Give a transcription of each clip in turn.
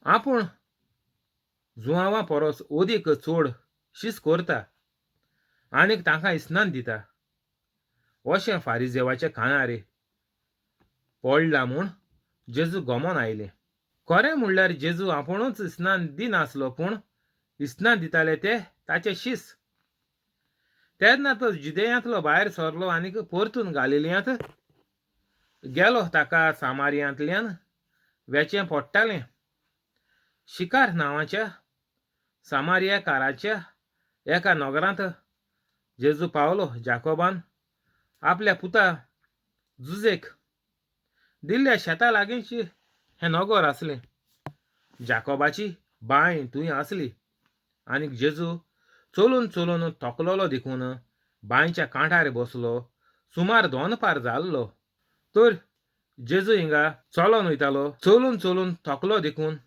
आपूण जुआंवा परस अदीक चड शीस करता आनीक तांकां इस्नान दिता अशें फारिजेवाच्या कानार पडलां म्हूण जेजू गमोन आयलें. खरें म्हणल्यार जेजू आपुणूच इस्नान दिनासलो, पूण इस्नान दिताले ते ताचे शीस. तेन्ना तो जुदेयांतलो भायर सरलो आनीक परतून गालिलियांत गेलो. ताका सामारियांतल्यान वेचें पडटालें. शिकार नांवाच्या सामारियाकाराच्या एका नगरांत जेजू पावलो. जाकोबान आपल्या पुता जुजेक दिल्ल्या शेता लागींच हें नगर आसलें. जाकोबाची बांय थंय आसली आनीक जेजू चलून चलून थकलोलो देखून बांयच्या कांठार बसलो. सुमार दोनपार जाल्लो. तर जेजू हिंगा चलोन वयतालो, चलून चलून थकलो देखून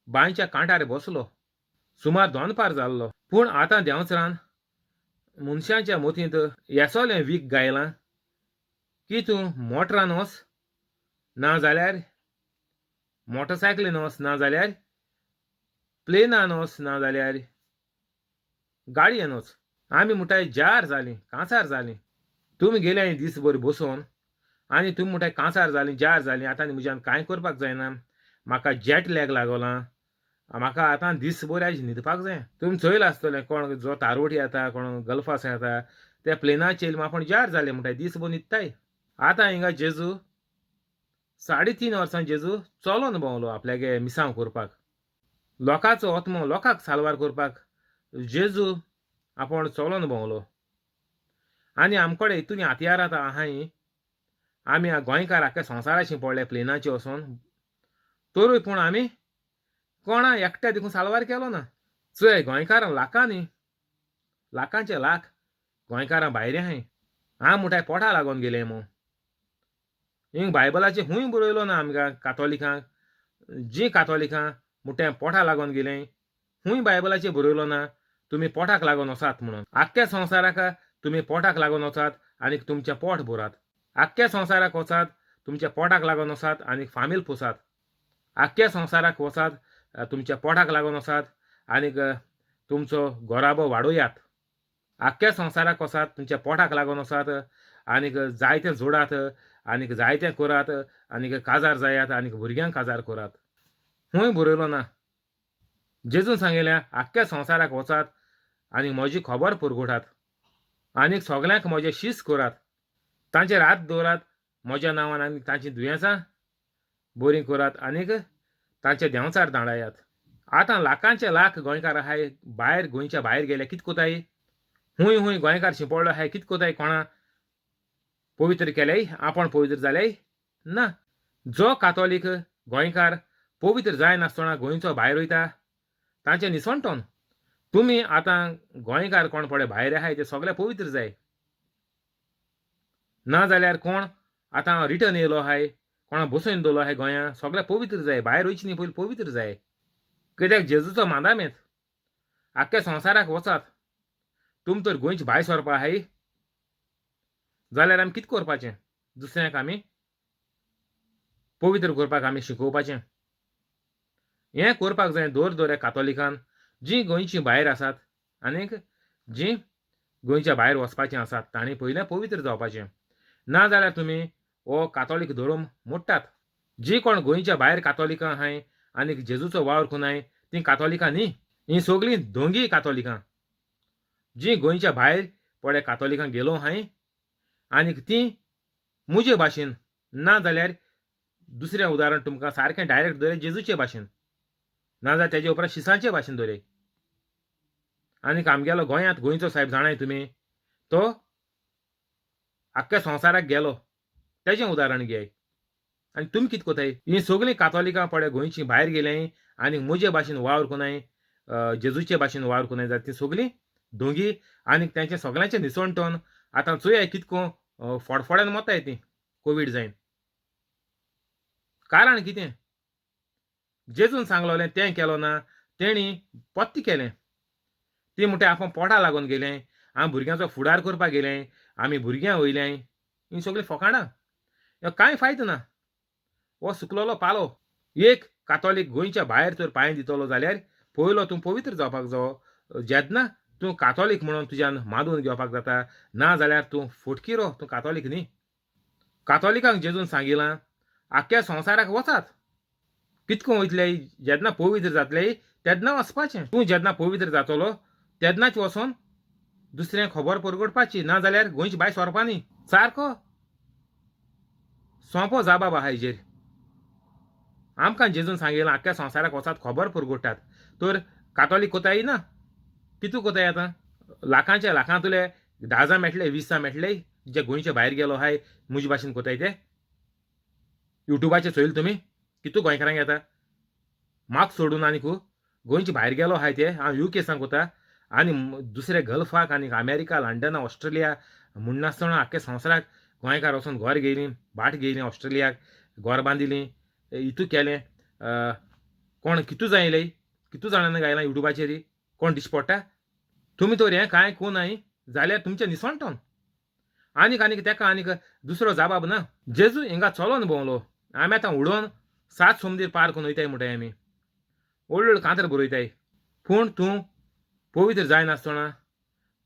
बांयच्या कांठार बसलो. सुमार दोनपार जाल्लो. पूण आतां देंवचारान मनशाच्या मतींत येसोलें वीख गायलां की तूं मोटरान वच, ना जाल्यार मोटरसायकलीन वच, ना जाल्यार प्लेनान वच, ना जाल्यार गाडयेन वच. आमी म्हणटाय जार जालीं, कांसार जालीं. तुमी गेले दीसभर बसोन आनी तुमी म्हणटाय कांसार जालीं, जार जालीं, आतां आनी म्हज्यान कांय करपाक जायना, म्हाका जेट लॅग लागोलां, म्हाका आतां दीसभर आयज न्हिदपाक जाय. तुमी चोयलां आसतलें, कोण जो तारवटी येता, कोण गल्फास येता, ते प्लेनाचेर आपूण जार जाले म्हणटाय, दीसभर न्हिदताय. आतां हिंगा जेजू 3.5 वर्सां जेजू चलोन भोंवलो आपल्यागे मिसांव करपाक, लोकांचो आत्मो लोकांक साल्वार करपाक जेजू आपूण चलोन भोंवलो. आनी आमकडे इतून हत्यारां आतां आहाय, आमी गोंयकार आख्या संवसाराशी पडले प्लेनाचे वचोन, तरूय पूण आमी कोणा एकट्या देखून साल्वार केलो ना. चोय गोंयकारां लाखांनी, लाखांचे लाख गोंयकारां भायर आहाय. हांव म्हणटाय पोटा लागोन गेले मू. हिंग बायबलाचेर खूंय बरयलो ना आमकां कातोलिकांक, जीं कातोलिकां म्हणटा पोटा लागोन गेलें, खूंय बायबलाचेर बरयलो ना तुमी पोटाक लागोन वचात म्हणून. आख्ख्या संवसाराक तुमी पोटाक लागोन वचात आनी तुमचें पोट भरात. आख्ख्या संवसाराक वचात, तुमच्या पोटाक लागोन वचात आनी फामील पोसात. आख्ख्या संवसाराक वचात, तुमच्या पोटाक लागोन वचात आनीक तुमचो गोराबो वाडोयात. आख्ख्या संवसाराक वचात, तुमच्या पोटाक लागोन वचात आनीक जायतें जोडात आनीक जायतें करात आनीक काजार जायात आनीक भुरग्यांक काजार करात. खूंय बरयलो ना. जेजून सांगिल्लें आख्ख्या संवसाराक वचात आनी म्हजी खबर पुरगुटात आनीक सगल्यांक म्हजें शीस करात, तांचेर हात दवरात म्हज्या नांवान आनी तांचीं दुयेंसां बरीं करात आनीक तांचे देंवचार दांडायात. आतां लाखांचे लाख गोंयकार आहाय भायर, गोंयच्या भायर गेले, कित कोताय? हूंय हूंय गोंयकार शिंपडलो आहाय, कित कोताय? कोणा पवित्र केलेय? आपूण पवित्र जालेय ना. जो कातोलीक गोंयकार पवित्र जायनासतना गोंयचो भायर वयता तांचें निसणटोन. तुमी आतां गोंयकार कोण पळय भायर आहाय ते सगळे पवित्र जाय, ना जाल्यार कोण आतां रिटर्न येयलो आहाय, कोणा बसोवन दवरलो आहाय गोंयां, सगळे पवित्र जाय, भायर वयचे न्ही पयलीं पवित्र जाय. कित्याक जेजूचो मांदामेत आख्ख्या संवसाराक वचात, तुमी तर गोंयचे भायर सरपा आहाय जाल्यार आमी कितें करपाचें? दुसऱ्यांक आमी पवित्र करपाक आमी शिकोवपाचें. हें करपाक जाय दर दर कातोलिकान, जीं गोंयचीं भायर आसात आनीक जीं गोंयच्या भायर वचपाचीं आसात तांणी पयलें पवित्र जावपाचें, ना जाल्यार तुमी हो कातोलीक धर्म मोडटात. जी कोण गोंयच्या भायर कातोलिकां आहाय आनीक जेजूचो वावर कोनाय तीं कातोलिकां न्ही, हीं सगळीं दोंगी कातोलिकां. जीं गोंयच्या भायर पळय कातोलिकां गेलो आहाय आनीक तीं म्हजे भाशेन, ना जाल्यार दुसरें उदाहरण तुमकां सारकें डायरेक्ट दवरया जेजूचे भाशेन, ना जाल्यार तेजे उपरांत शिसांचे भाशेन दवरया. आनीक आमगेलो गोंयांत गोंयचो सायब जाणाय तुमी, तो आख्ख्या संवसाराक गेलो, तेजें उदाहरण घेय. आनी तुमी कितें कोताय? हीं सगळीं कातोलिकां पळय गोंयचीं भायर गेलीं आनी म्हजे भाशेन वावर कोनाय, जेजूचे भाशेन वावर कोनाय जाल्यार तीं सगळीं दोंगी आनीक तेंचें सगळ्यांचें निसणटोन. आतां चोयाय कितको फडफड्यान मोताय तीं कोवीड जायन. कारण कितें? जेजून सांगलोलें तें केलो ना, तेणी पत्ते केलें. ती म्हणटा आपूण पोटा लागून गेलें, आमी भुरग्यांचो फुडार करपाक गेलें, आमी भुरग्यां वयल्यां, हीं सगळीं फकाणां, कांय फायदो ना. हो सुकलोलो पालो. एक कातोलीक गोंयच्या भायर तर पांय दितलो जाल्यार पयलो तूं पवित्र जावपाक जावो, जेन्ना तूं कातोलीक म्हणून तुज्यान मानून घेवपाक जाता, ना जाल्यार तूं फटकिरो, तूं कातोलीक न्ही. कातोलिकांक जेजून सांगिलां आख्ख्या संवसाराक वचात, कितको वयतले जेन्ना पवित्र जातले तेन्ना वचपाचें. तूं जेन्ना पवित्र जातलो तेन्नाच वचोन दुसऱ्यांक खबर परगटपाची, ना जाल्यार गोंयची भायर सरपा न्ही. सारको सोंपो जाबाब आहा हेजेर. आमकां जेजून सांगिलां आख्ख्या संवसाराक वचात खबर परगटात, तर कातोलीक कोताय ना, कितू कोताय आतां लाखांच्या लाखांतले 10 जाण मेळटले 20 जाण मेळटले जे गोंयच्या भायर गेलो हाय म्हजे भाशेन कोताय ते. युट्यूबाचेर चोयल तुमी कितू गोंयकारांक येता म्हाका सोडून आनीक गोंयच्या भायर गेलो आहाय ते. हांव युके सावन कोता आनी दुसरे गल्फाक आनी अमेरिका, लंडन, ऑस्ट्रेलिया म्हणनासतना आख्खे संवसाराक गोंयकार वचून घर घेयलीं, भाट घेयलीं, ऑस्ट्रेलियाक घर बांदिलीं, इतू केलें. कोण कितू जायले कितू जाणांनी गायलां युट्यूबाचेर, कोण दिश्टी पडटा. तुमी तर हें कांय कोनाय जाल्यार तुमचें निसणटन. आनीक आनीक तेका आनीक दुसरो जाबाब ना. जेजू हिंगा चलोन भोंवलो, आमी आतां उडोवन 7 सोमदीर पार करून वयताय म्हणटाय आमी, व्हडली व्हडली कांतर बरयताय. पूण तूं पवित्र जायनासतना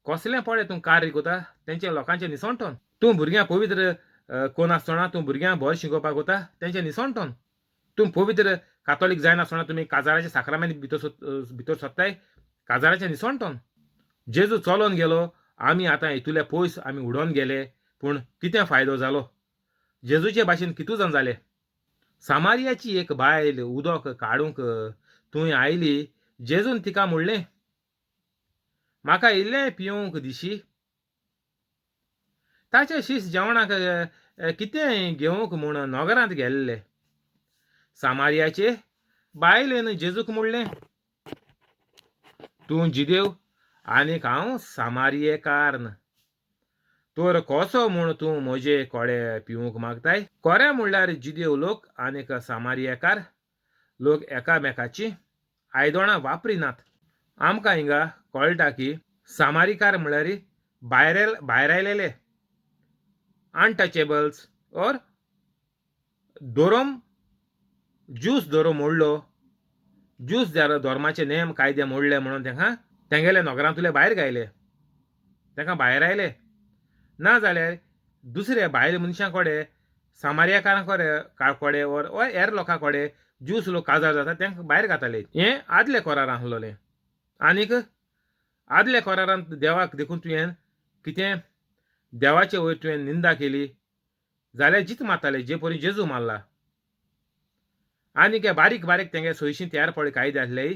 कसलें पळय तूं कार्य कोता तेंचे लोकांचें निसणटन. तूं भुरग्यांक पवित्र कोनासतना तूं भुरग्यांक बरें शिकोवपाक वता तेंचें निसणटन. तूं पवित्र कातोलीक जायनासतना तुमी काजाराचे साक्रामेंत भितर सोदताय, काजाराचें निसणटन. जेजू चलोन गेलो, आमी आतां हितूले पयस आमी उडोवन गेले, पूण कितें फायदो जालो? जेजूचे भाशेन कितू जाण जाले. सामारियाची एक बायल उदक काडूंक थंय आयली. जेजून तिका म्हणलें, म्हाका इल्लें पिवंक दिशी. ताचे शीस जेवणाक कितेंय घेवंक म्हूण नगरांत गेल्ले. सामारियाचे बायलेन जेजूक म्हणलें, तूं जिदेव आनीक हांव सामारियेकार, तर कसो म्हूण तूं म्हजे कोडे पिवंक मागताय? कोरे म्हणल्यार जिदेव लोक आनीक सामारियेकार लोक एकामेकाची आयदोणां वापरिनात. आमकां हिंगा कळटा की सामारिकार म्हणल्यार भायर आयलेले, अनटचेबल्स ओर धोरम ज्यूस धोरो मोडलो, ज्यूस धर्माचे नेम कायदे मोडले म्हणून तांकां तेंगेले नगरांतले भायर गायले, तांकां भायर आयले. ना जाल्यार दुसरे भायल मनशां कडेन, सामारियाकारां कडेन ओर हेर लोकां कडेन ज्यूस लोक काजार जाता तांकां भायर घाताले. हें आदले कोरार आसलोलें. आनीक आदल्या कोरारांत देवाक देखून तुवें कितें देवाचे वयर तुवें निंदा केली जाल्यार जीत मारताले, जे परी जेजू मारला. आनीक हे बारीक बारीक तेंगे सोयशी तयार पळय कायदे आसले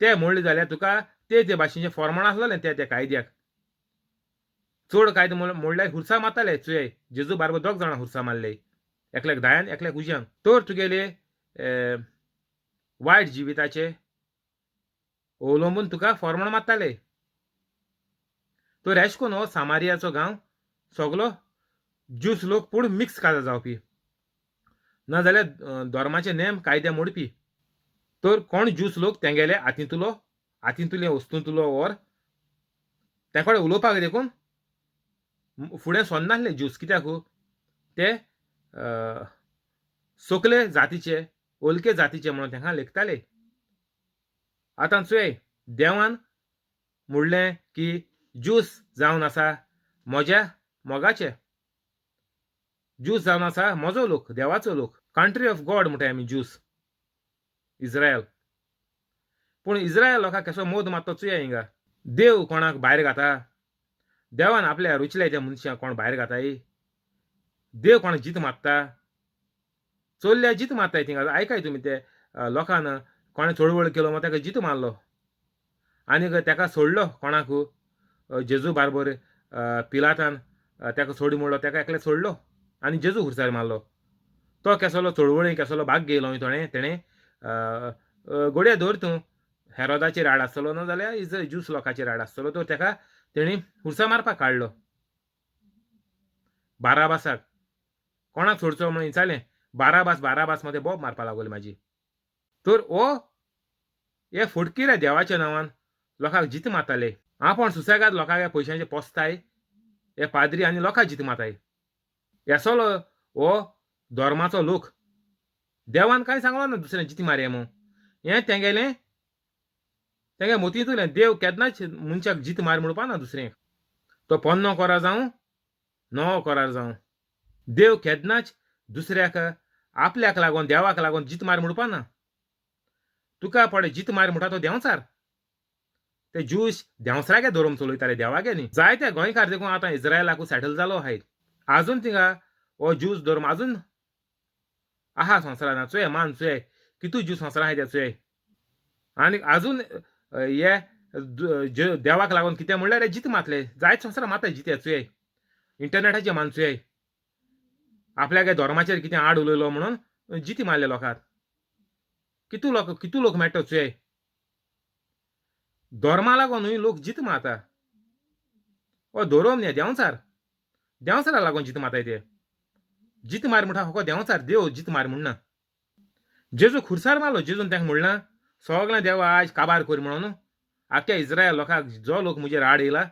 ते मोडले जाल्यार तुका ते ते भाशेचें फॉर्माण आसलोलें ते त्या कायद्याक. चड कायदे मोडल्यार हुरसा मारताले. चुये जेजू बारबर दोग जाणां हुरसा मारले, एकल्याक दायान एकल्याक उज्यान. तर तुगेले वायट जिविताचे अवलंबून तुका फॉर्माण मारताले. तर एश कोन हो सामारियाचो गांव सगलो ज्यूस लोक पूण मिक्स काजार जावपी, ना जाल्यार धर्माचे नेम कायदे मोडपी. तर कोण ज्यूस लोक तेंगेले हातींतलो हातींतले वस्तूंतलो ओर ते कडेन उलोवपाक देखून फुडें सरनासले ज्यूस. कित्याक ते सोकले जातीचे ओलके जातीचे म्हणून तांकां लेखताले. आतां चोय देवान म्हणलें की ज्यूस जावन आसा म्हज्या मोगाचे, ज्यूस जावन आसा म्हजो लोक, देवाचो लोक, कंट्री ऑफ गॉड म्हणटाय आमी ज्यूस, इस्रायल. पूण इस्रायल लोकांक कसो मोद मारतो चोया हिंगा. देव कोणाक भायर घाता? देवान आपल्या रुचल्या त्या मनशाक कोण भायर घाताय? देव कोणाक जीत मारता? चोरल्या जीत मारताय थिंगा. आयकाय तुमी ते लोकान कोणें चळवळ केलो मागीर ताका जीत मारलो आनीक ताका सोडलो कोणाक, जेजू बारबर पिलातान ताका सोड म्हणलो, ताका एकले सोडलो आनी जेजू खुर्सार मारलो. तो केसलो चळवळी केसलो भाग घेयलो तेणें घोडये धर तूं हेरोदाचेर आड आसतलो ना जाल्यार is juice लोकांचेर आड आसतलो, तर ताका तेणी खुर्सा मारपाक काडलो. बाराबासाक कोणाक सोडचो म्हणून विचारलें, बाराबास बाराबास मदें बोब मारपाक लागली म्हाजी. तर हो हे फटकिरे देवाच्या नांवान लोकांक जीत मारताले. आपूण सुसेगाद लोकांक पयशांचे पोसताय हे पाद्री आनी लोकांक जीत मारताय. हेसलो हो धर्माचो लोक. देवान कांय सांगलो ना दुसऱ्यां जिती मारया म्हूण. हें तेंगेलें तेंगे मोतींतलें. देव केन्नाच मनशाक जीत मार म्हणपा ना दुसऱ्यांक, तो पोन्नो कोरार जावं नवो कोरार जावं. देव केन्नाच दुसऱ्याक आपल्याक लागून देवाक लागून जीत मार म्हणपा ना. तुका पळय जीत मार म्हणटा तो देंवचार. ते ज्यूश देंवसरागे धोरम चलयताले, देवागे न्ही. जायते गोंयकार देखून आतां इस्रायलाकू सेटल जालो आहाय, आजून थिंगा हो ज्यूस धर्म आजून आहा संवसारान. चोय मान चोय कितू ज्यू संवसारान आहाय ते चोय. आनी आजून हे देवाक लागून कितें म्हणल्यार जीत मातले जायते संवसारान माताय जिते. चोय इंटरनेटाचे मान चोय, आपल्यागे धर्माचेर कितें आड उलयलो म्हणून जिती मारले लोकांक. कितू लोक कितू लोक मेळटा चोय. धर्मा लागून न्हय लोक जीत मारता. हो धोरोम न्ही, देंवचार, देंवचारा लागून जीत मारताय ते. जीत मार म्हणटा हो देंवचार, देव जीत मार म्हणना. जेजू खुर्सार मारलो, जेजून तांकां म्हणलां सगळें देवा आयज काबार कर म्हणून. आख्ख्या इस्रायल लोकांक जो लोक म्हजेर आड येयला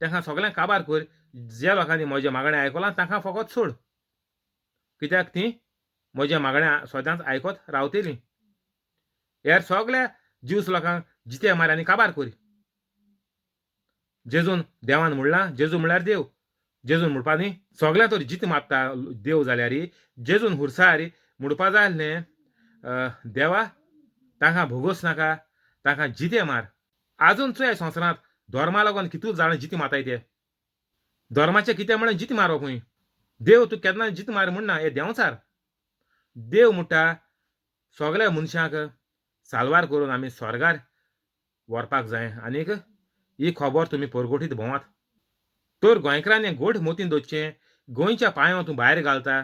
तांकां सगळ्यांक काबार कर. ज्या लोकांनी म्हजें मागणें आयकलां तांकां फकत सोड, कित्याक तीं म्हजें मागणें सदांच आयकत रावतलीं. हेर सगळ्या ज्यूस लोकांक जिते मार आनी काबार कर. जेजून देवान म्हणलां, जेजू म्हणल्यार देव. जेजून म्हणपा न्ही सगळ्यां तर जित मारता देव जाल्यार जेजून हुरसार म्हणपा जाय आसलें देवा तांकां भोगोस नाका, तांकां जिते मार. आजून चोय संवसारांत धर्मा लागून कितू जाणां जिती मारताय ते. धर्माचें कितें म्हणून जिती मारप खंय. देव तूं केन्ना जित मार म्हणना, हे देंवचार. देव म्हणटा सगळ्या मनशांक साल्वार करून आमी स्वर्गार व्हरपाक जाय आनीक ही खबर तुमी परगटीत भोंवात. तर गोंयकारांनी गोठ मोतीन दवरचें, गोंयच्या पांयांव तूं भायर घालता.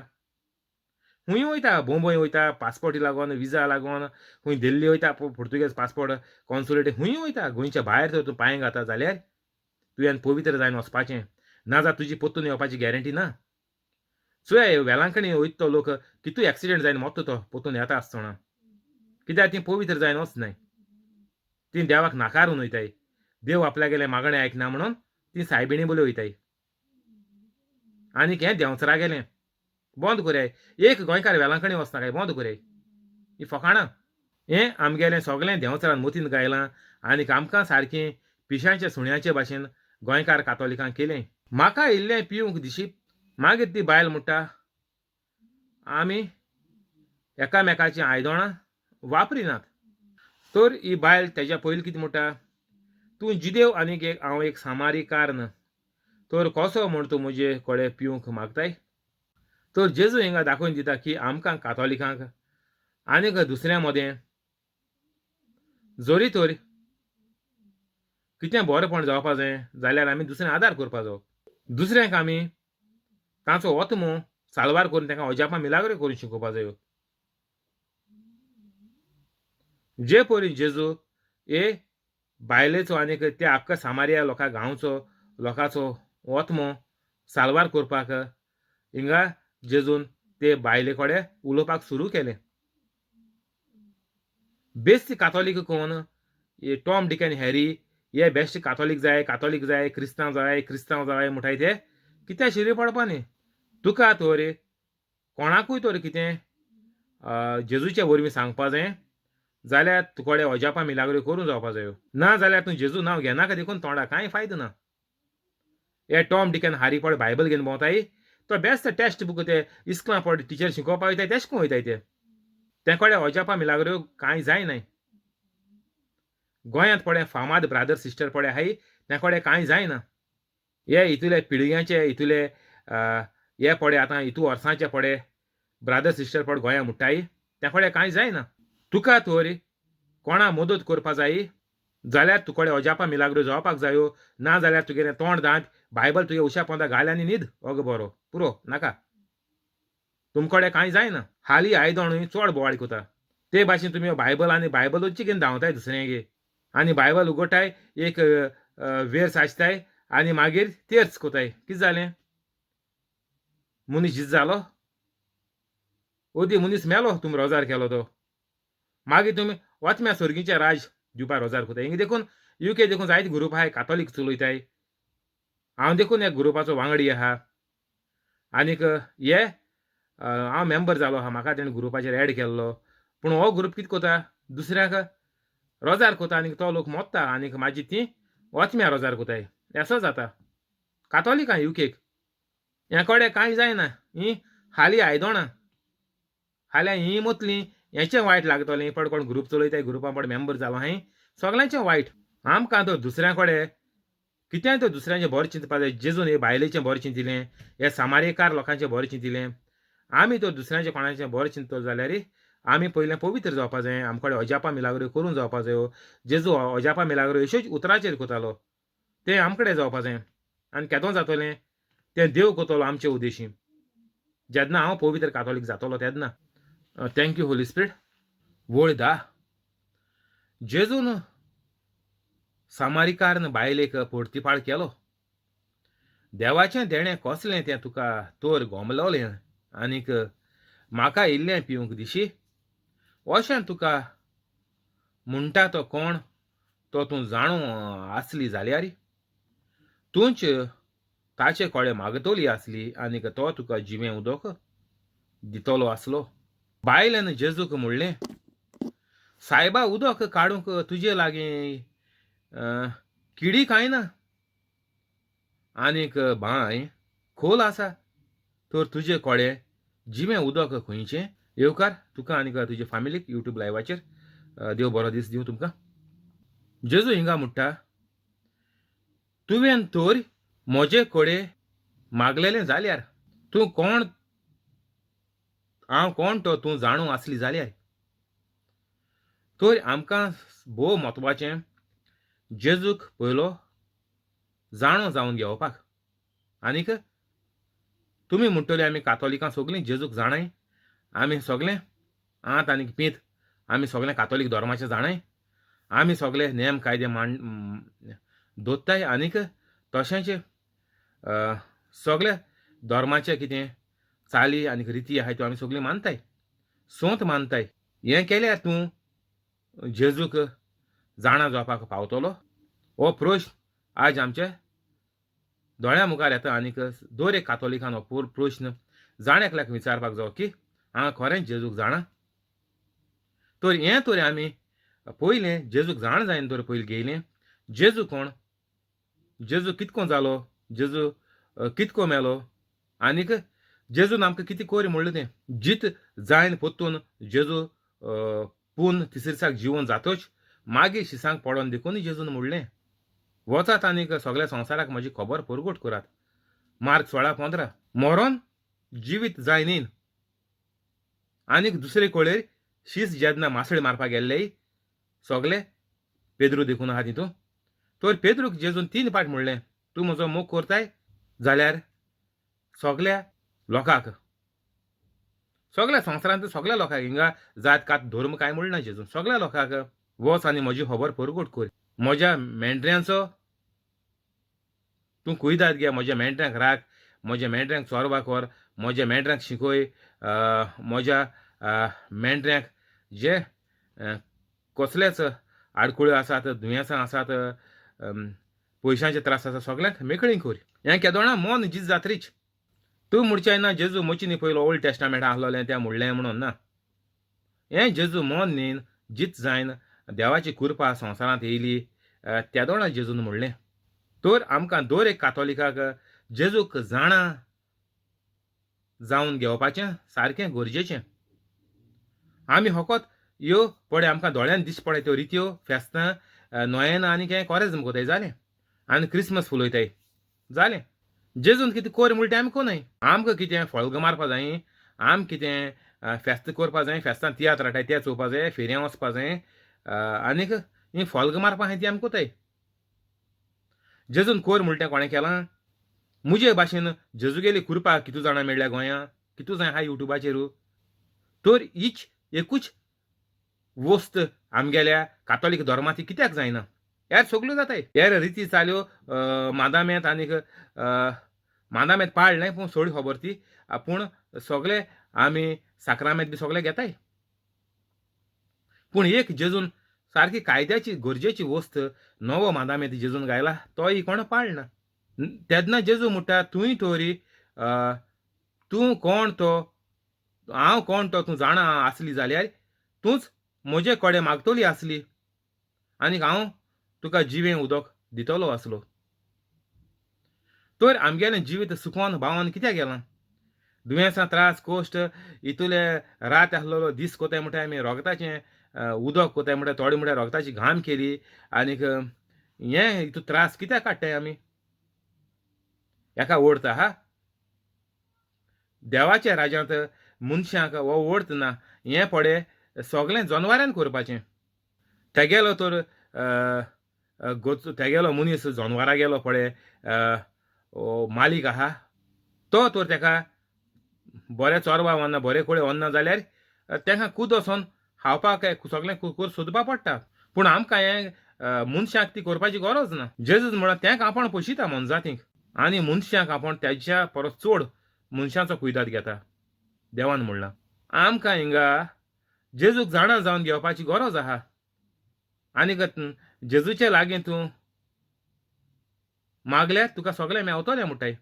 खूंय वयता, बोंबय वयता पासपोर्टी लागून, विजा लागून, खूंय दिल्ली वयता पुर्तुगेज पासपोर्ट कॉन्सुलेट, खूंय वयता गोंयच्या भायर तर तूं पांय घालता जाल्यार तुवें पवित्र जायन वचपाचें, ना जाल्यार तुजी परतून येवपाची गॅरंटी ना. चोय वेलांकणी वयता तो लोक कितू एक्सिडेंट जायन मोत्तो तो परतून येता आसतना, कित्याक तीं पवित्र जायन वच नाय, तीं देवाक नाकारून वयताय. देव आपल्यागेलें मागणें आयकना म्हणून तीं सायबिणी बोले वयताय. आनीक हें देंवचारा गेलें बंद करयाय. एक गोंयकार वेलांकणी वचना काय बंद करयाय ही फकाणां. हें आमगेलें सगळें देंवचारान मतीन गायलां आनीक आमकां सारकें पिशांच्या सुण्याचे भाशेन गोंयकार कातोलिकांक केलें. म्हाका इल्लें पिवंक दिशी. मागीर ती बायल म्हणटा आमी एकामेकाचीं आयदनां वापरिनात. तर ही बायल तेज्या पयलीं कितें म्हणटा, तूं जिदेव आनीक एक हांव एक सामारीकार, तर कसो म्हूण तूं म्हजे कडेन पिवंक मागताय. तर जेजू हिंगा दाखोवन दिता की आमकां कातोलिकांक आनीक दुसऱ्यां मदें जरी तर कितें बरेंपण जावपा जाय जाल्यार आमी दुसऱ्यांक आदार करपा जायो. दुसऱ्यांक आमी तांचो ओत्मो साल्वार करून तांकां अजापां मिलाग्रो करून शिकोवपा जायो. जे परी जेजू हे बायलेचो आनीक त्या आख्खा सामारिया लोकां गांवचो लोकांचो ओत्मो साल्वार करपाक हिंगा जेजून ते बायले कडेन उलोवपाक सुरू केलें. बेस्ट कातोलीक कोण, टॉम डिक आनी हॅरी हे बेस्ट कातोलीक जाय, कातोलीक जाय, क्रिस्तांव जाय, क्रिस्तांव जाय म्हणटाय ते कित्याक शिरी पडपा न्ही. तुका तर कोणाकूय तर कितें जेजूचे वरवीं सांगपा जाय जाल्यार तुकडे अजापां मिलाग्रो करूं जावपा जायो, ना जाल्यार तूं जेजू नांव घेनाका देखून तोंडा कांय फायदो ना. हे टॉम डिक आनी हारी पड बायबल घेवन भोंवताय तो बेस्ट टेक्स्ट बूक ते इस्कुलां पड टिचर शिकोवपा वयताय तेश करून वयताय ते. ते कडेन अजापां मिलाग्रो कांय जायनाय. गोंयांत पळय फामाद ब्रादर सिस्टर पळय आहाय ते कडेन कांय जायना. हे हितूले पिळग्यांचे हितूले हे पळय आतां हितू वर्सांचे पळय ब्रादर सिस्टर पळय गोंया मुट्टाय ते कडेन कांय जायना. तुका तर कोणा मदत करपा जाय जाल्यार तुकडे अजापां मिलाग्रो जावपाक जायो, ना जाल्यार तुगेलें तोंड दांत बायबल तुगे उशा पोंदा घाल आनी न्हीद ओगो बरो पुरो नाका. तुमकडे कांय जायना. हालीं आयदणूय चड बोवाळ कोता ते भाशेन तुमी बायबल आनी बायबलूच घेवन धांवताय दुसऱ्यांगे आनी बायबल उगडटाय एक वेर्स आसताय आनी मागीर तेर्च कोताय. कितें जालें, मनीस जीत जालो, ओदी मनीस मेलो, तुमी रोजार केलो तो, मागीर तुमी वचम्या सोर्गीचें राज दिवपा रोजार कोताय. हिंगा देखून युके देखून जायते ग्रुप आहाय कातोलीक चलयताय. हांव देखून एक ग्रुपाचो वांगडी आहा आनीक हे हांव मेंबर जालो आहा, म्हाका तेणें ग्रुपाचेर एड केल्लो. पूण हो ग्रूप कितें कोता, दुसऱ्याक रोजार कोता आनी तो लोक मोत्ता आनीक मागीर ती ओतम्या रोजार कोताय. असो जाता कातोलिकां युकेक. हे कडेन कांय जायना, ही हाली आयदोणां हाल्यां हीं मोतलीं हेचें वायट लागतलें. पड कोण ग्रूप चलयताय, ग्रुपां पड मेंबर जालो हांवें, सगल्यांचें वायट. आमकां तर दुसऱ्यां कडेन कितेंय तर दुसऱ्यांचें बरें चिंतपा जाय. जेजून हे बायलेचें बरें चिंतिलें, हे सामारेकार लोकांचें बरें चिंतिलें. आमी तर दुसऱ्यांचें कोणाचें बरें चिंततलो जाल्यार आमी पयलें पवित्र जावपा जाय. आमचे कडेन अजापां मिलाग्रो करूंक जावपा जायो. जेजू अजापां मिलाग्रो अश्योच उतराचेर करतालो, तें आमकडे जावपा जाय. आनी केदो जातलें तें देव करतलो आमचे उद्देशी, जेन्ना हांव पवित्र कातोलीक जातलो तेन्ना. Thank you Holi spirit. वळ 10, जेजून सामारिकारन बायलेक पोर्तिपाळ केलो. देवाचें देणें कसलें तें तुका तोर गोमलोलें आनीक म्हाका इल्लें पिवंक दिशी, अशें तुका म्हणटा तो कोण तो तूं जाणू आसली जाल्यार तूंच ताचे कडेन मागतली आसली आनीक तो तुका जिवें उदक दितलो आसलो. बायलेन जेजूक म्हणलें, सायबा उदक काडूंक तुजे लागीं किडी कांय ना आनीक बांय खोल आसा, तर तुजे कडेन जिवें उदक खंयचें? येवकार तुका आनीक तुजे फामिलीक युट्यूब लायवाचेर. देव बरो दीस दिवं तुमकां. जेजू हिंगा म्हणटा, तुवें तर म्हजे कडेन मागलेलें जाल्यार तूं कोण, हांव कोण तो तूं जाणू आसली जाल्यार. तर आमकां भोव म्हत्वाचें जेजूक पयलो जाणो जावन घेवपाक. आनीक तुमी म्हणटले आमी कातोलिकां सगलीं जेजूक जाणाय, आमी सगलें आंत आनीक पींत, आमी सगलें कातोलीक धर्माचें जाणाय, आमी सगले नेम कायदे मान दोत्ताय आनीक तशेंच सगळे धर्माचे कितें चाली आनीक रिती आहाय त्यो आमी सगळीं मानताय, सोंत मानताय. हें केल्यार तूं जेजूक जाणा जावपाक पावतलो? हो प्रश्न आज आमच्या दोळ्या मुखार येता आनीक दर एक कातोलिकान हो प्रश्न जाण एकल्याक विचारपाक जावो की हांव खरेंच जेजूक जाणा? तर हें तर आमी पयलें जेजूक जाण जायन तर पयलीं घेयलें जेजू कोण, जेजू कितको जालो, जेजू कितको मेलो आनीक जेजून आमकां कितें कोर म्हणलें तें. जीत जायन पोत्तून जेजू पून तिसरे दिसाक जिवन जातोच मागीर शिसांक पडोन देखून जेजून म्हणलें, वचात आनीक सगळ्या संवसाराक म्हजी खबर परगट करात. मार्क 16:15. मरोन जिवीत जायनीन. आनीक दुसरे कळेर शीस जेन्ना मासळी मारपाक गेल्ले सगळे पेद्रू देखून आहा तितून, तर पेद्रूक जेजून 3 पाट म्हणलें, तूं म्हजो मोग करताय जाल्यार सगळ्या लोकांक, सगळ्या संवसारांत सगळ्या लोकांक, हिंगा जात कात धर्म कांय म्हणना जेजून, सगळ्या लोकांक वच आनी म्हजी खबर परगट कर. म्हज्या मेंढऱ्यांचो तूं कुयदाद घे, म्हज्या मेंढऱ्यांक राख, म्हज्या मेंढऱ्यांक चोरवा कर, म्हज्या मेंढऱ्यांक शिकय, म्हज्या मेंढऱ्यांक जे कसलेच आडखळ्यो आसात, दुयेंसां आसात, पयशांचे त्रास आसा, सगळ्यांक मेकळी कर. हें केदोणा मन जीत जात्रीच. तूं म्हणचें ना जेजू मोचिनी पयलो ओल्ड टेस्टामेंट आसलोलें तें म्हणलें म्हणून ना. हें जेजू मन न्हीन जीत जायन देवाची कृपा संवसारांत येयली तेदोणा जेजून म्हणलें. तर आमकां दर एक कातोलिकाक जेजूक जाणा जावन घेवपाचें सारकें गरजेचें. आमी फकत ह्यो पळय आमकां दोळ्यान दिश्टी पडटा त्यो रित्यो फेस्तां नोयेनां आनी हें कोरेज्म कोताय जालें, आनी क्रिसमस फुलयताय जालें. जेजून कितें कोर म्हणटा तें आमी कोनय. आमकां कितें फळगां मारपा जाय, आम कितें फेस्त करपा जाय, फेस्तां तियात्र हाडटाय ते चोवपा जाय, फेरयां वचपा जाय, आनीक ही फळगां मारपा आहाय ती आमी कोताय. जेजून कोर म्हणटा तें कोणें केलां? मुजे भाशेन जेजूगेली कृपा कितू जाणां मेळ्ळ्या गोंयां, कितू जाण आहा युट्यूबाचेर. तर हीच एकूच वस्त आमगेल्या कातोलीक धर्मांत ती कित्याक जायना? हेर सगल्यो जाताय, हेर रिती चाल्यो मादामेंत आनीक मादामेंत पाळ न्हय पूण सोड खबर ती, पूण सगळे आमी साक्रामेंत बी सगळे घेताय. पूण एक जेजून सारकी कायद्याची गरजेची वस्त नवो मादामेंत जेजून गायला तोय कोण पाळना. तेन्ना जेजू म्हणटा, तूंय तोरी तूं कोण तो हांव कोण तो तूं जाणा आसली जाल्यार तूंच म्हजे कडेन मागतली आसली आनीक हांव तुका जिवें उदक दितलो आसलो. तर आमगेलें जिवीत सुकोन बावन कित्याक गेलां? दुयेंसां, त्रास, कश्ट, इतुले रात आसलेलो दीस कोताय म्हणटाय आमी रोगताचें उदक कोताय म्हणटाय, थोडे म्हणटाय रोगताची घाम केली आनीक हें इतू त्रास कित्याक काडटाय आमी? हेका अर्थ आहा? देवाच्या राज्यांत मनशांक हो अर्थ ना. हें पळय सगळें जनवारान करपाचें. तेगेलो तर तेगेलो मनीस जनवरां गेलो पळय मालीक आहा तो तर तेका बरें चोरवा वना बरें कडेन वना जाल्यार तेका खूद वचोन खावपाक सगळें कर सोदपा पडटा. पूण आमकां हें मनशाक ती करपाची गरज ना. जेजूस म्हणल्यार तेंक आपूण पोशिता मनजातींक आनी मनशांक आपूण तेज्या परस चड मनशांचो कुयदाद घेता देवान म्हणलां. आमकां हिंगा जेजूक जाणा जावन घेवपाची गरज आहा आनीक जेजूचे लागीं तूं मागल्यार तुका सगळें मेवतलें म्हणटाय.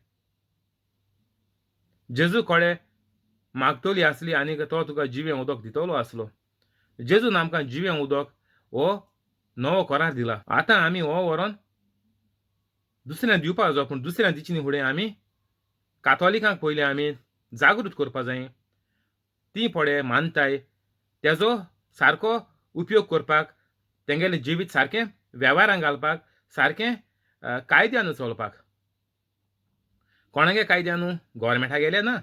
जेजू कडेन मागतली आसली आनीक तो तुका जिवें उदक दितलो आसलो. जेजून आमकां जिवें उदक हो नवो करार दिला. आतां आमी हो व्हरोन दुसऱ्यांक दिवपाक जाय, पूण दुसऱ्यांक दिवचे न्ही फुडें आमी कातोलिकांक पयलीं आमी जागृत करपा जाय. ती पळय मानताय तेजो सारको उपयोग करपाक, तेंगेलें जिवीत सारकें वेव्हारान घालपाक, सारकें कायद्यान चलपाक. कोणागे कायद्यान? गोवोरमेंटा गेले ना,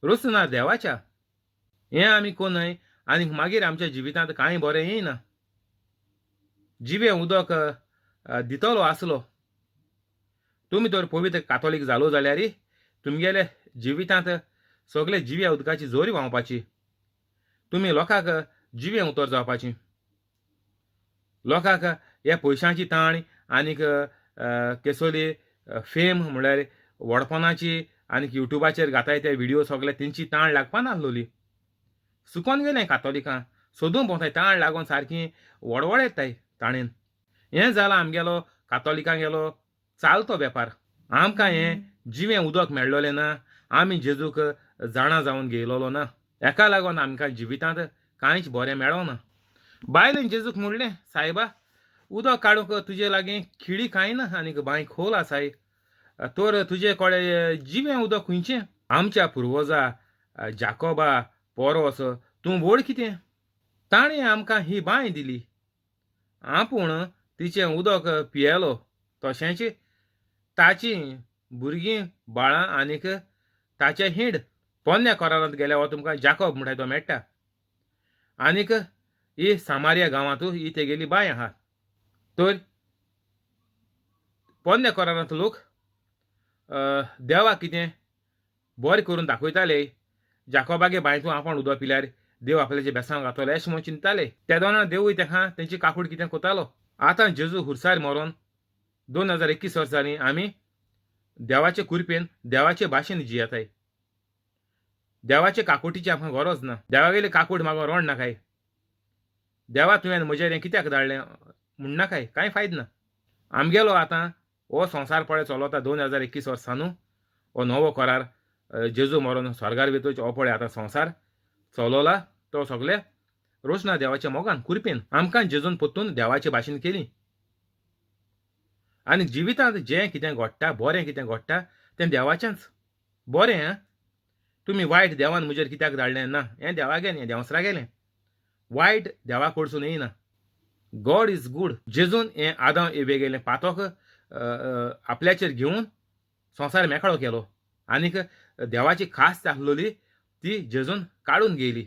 रोस ना देवाच्या. हें आमी कोनय आनी मागीर आमच्या जिवितांत कांय बरें येयना. जिवें उदक दितलो आसलो. तुमी तर पवित्र कातोलीक जालो जाल्यार तुमगेले जिवितांत सगळे जिव्या उदकाची जोरी व्हांवपाची. तुमी लोकांक जिवें उतर जावपाची. लोकांक ह्या पयशांची ताण आनीक केसोली फेम म्हणल्यार व्हडपणाची आनीक युट्यूबाचेर घाताय ते व्हिडियो सगळे तेंची ताण लागपा नासलोली. सुकोन गेलें कातोलिकां सोदून भोंवताय ताण लागून सारकी वडवड येताय ताणेन. हें जालां आमगेलो कातोलिकांगेलो चालतो वेपार. आमकां हें जिवें उदक मेळ्ळोलें ना, आमी जेजूक जाणा जावन घेयलोलो ना. हेका लागून आमकां जिवितांत कांयच बरें मेळना. बायलेन जेजूक म्हणलें, सायबा उदक काडूंक तुजे लागीं खिळी कांय ना आनीक बांय खोल आसाय, तर तुजे कडेन जिवें उदक खंयचें? आमच्या पुर्वजा जाकोबा पोरोस तूं व्हड कितें? ताणें आमकां ही बांय दिली, आपूण तिचें उदक पियेलो, तशेंच ताचीं भुरगीं बाळां आनीक ताचें हिंड. पोन्न्या कोरारांत गेल्यार हो तुमकां जाकोब म्हणटा तो मेळटा. आनीक ही सामारिया गांवांत ही तेगेली बांय आहा. तर पोन्न्या कोरारांत लोक देवाक कितें बरें करून दाखयताले. जाकोबागे बांयतूं आपूण उदक पिल्यार देव आपल्याचे बेसांव घातलो अशें म्हणून चिंतताले. तेदोना देवूय तेका तेंची काकूट कितें कोतालो. आतां जेजू हुरसार मरोन 2021 वर्सांनी आमी देवाचे कुरपेन देवाचे भाशेन जियेताय. देवाचे काकुटीची आमकां गरज ना. देवागेली काकूट मागो रोण नाकाय. देवा तुवें म्हजेर हें कित्याक धाडलें म्हणनाकाय, कांय फायद ना. आमगेलो आतां हो संवसार पळय चलता 2021 वर्सां न्हू हो नवो करार जेजू मरोन स्वर्गार वेतोच हो पळय आतां संवसार चलोला तो सगळे रोशना देवाच्या मोगान कुरपेन. आमकां जेजून परतून देवाचे भाशेन केली आनी जिवितांत जें कितें घडटा बरें कितें घडटा तें देवाचेंच बरें. आं तुमी वायट देवान म्हजेर कित्याक धाडलें ना, हें देवा गेलें, हें देंवसरा गेलें. वायट देवा कडसून येयना. God is good. जेजून हें आदांव एवे गेलें पातक आपल्याचेर घेवन संवसार मेकळो केलो आनीक देवाची खास आसलोली ती जेजून काडून घेयली.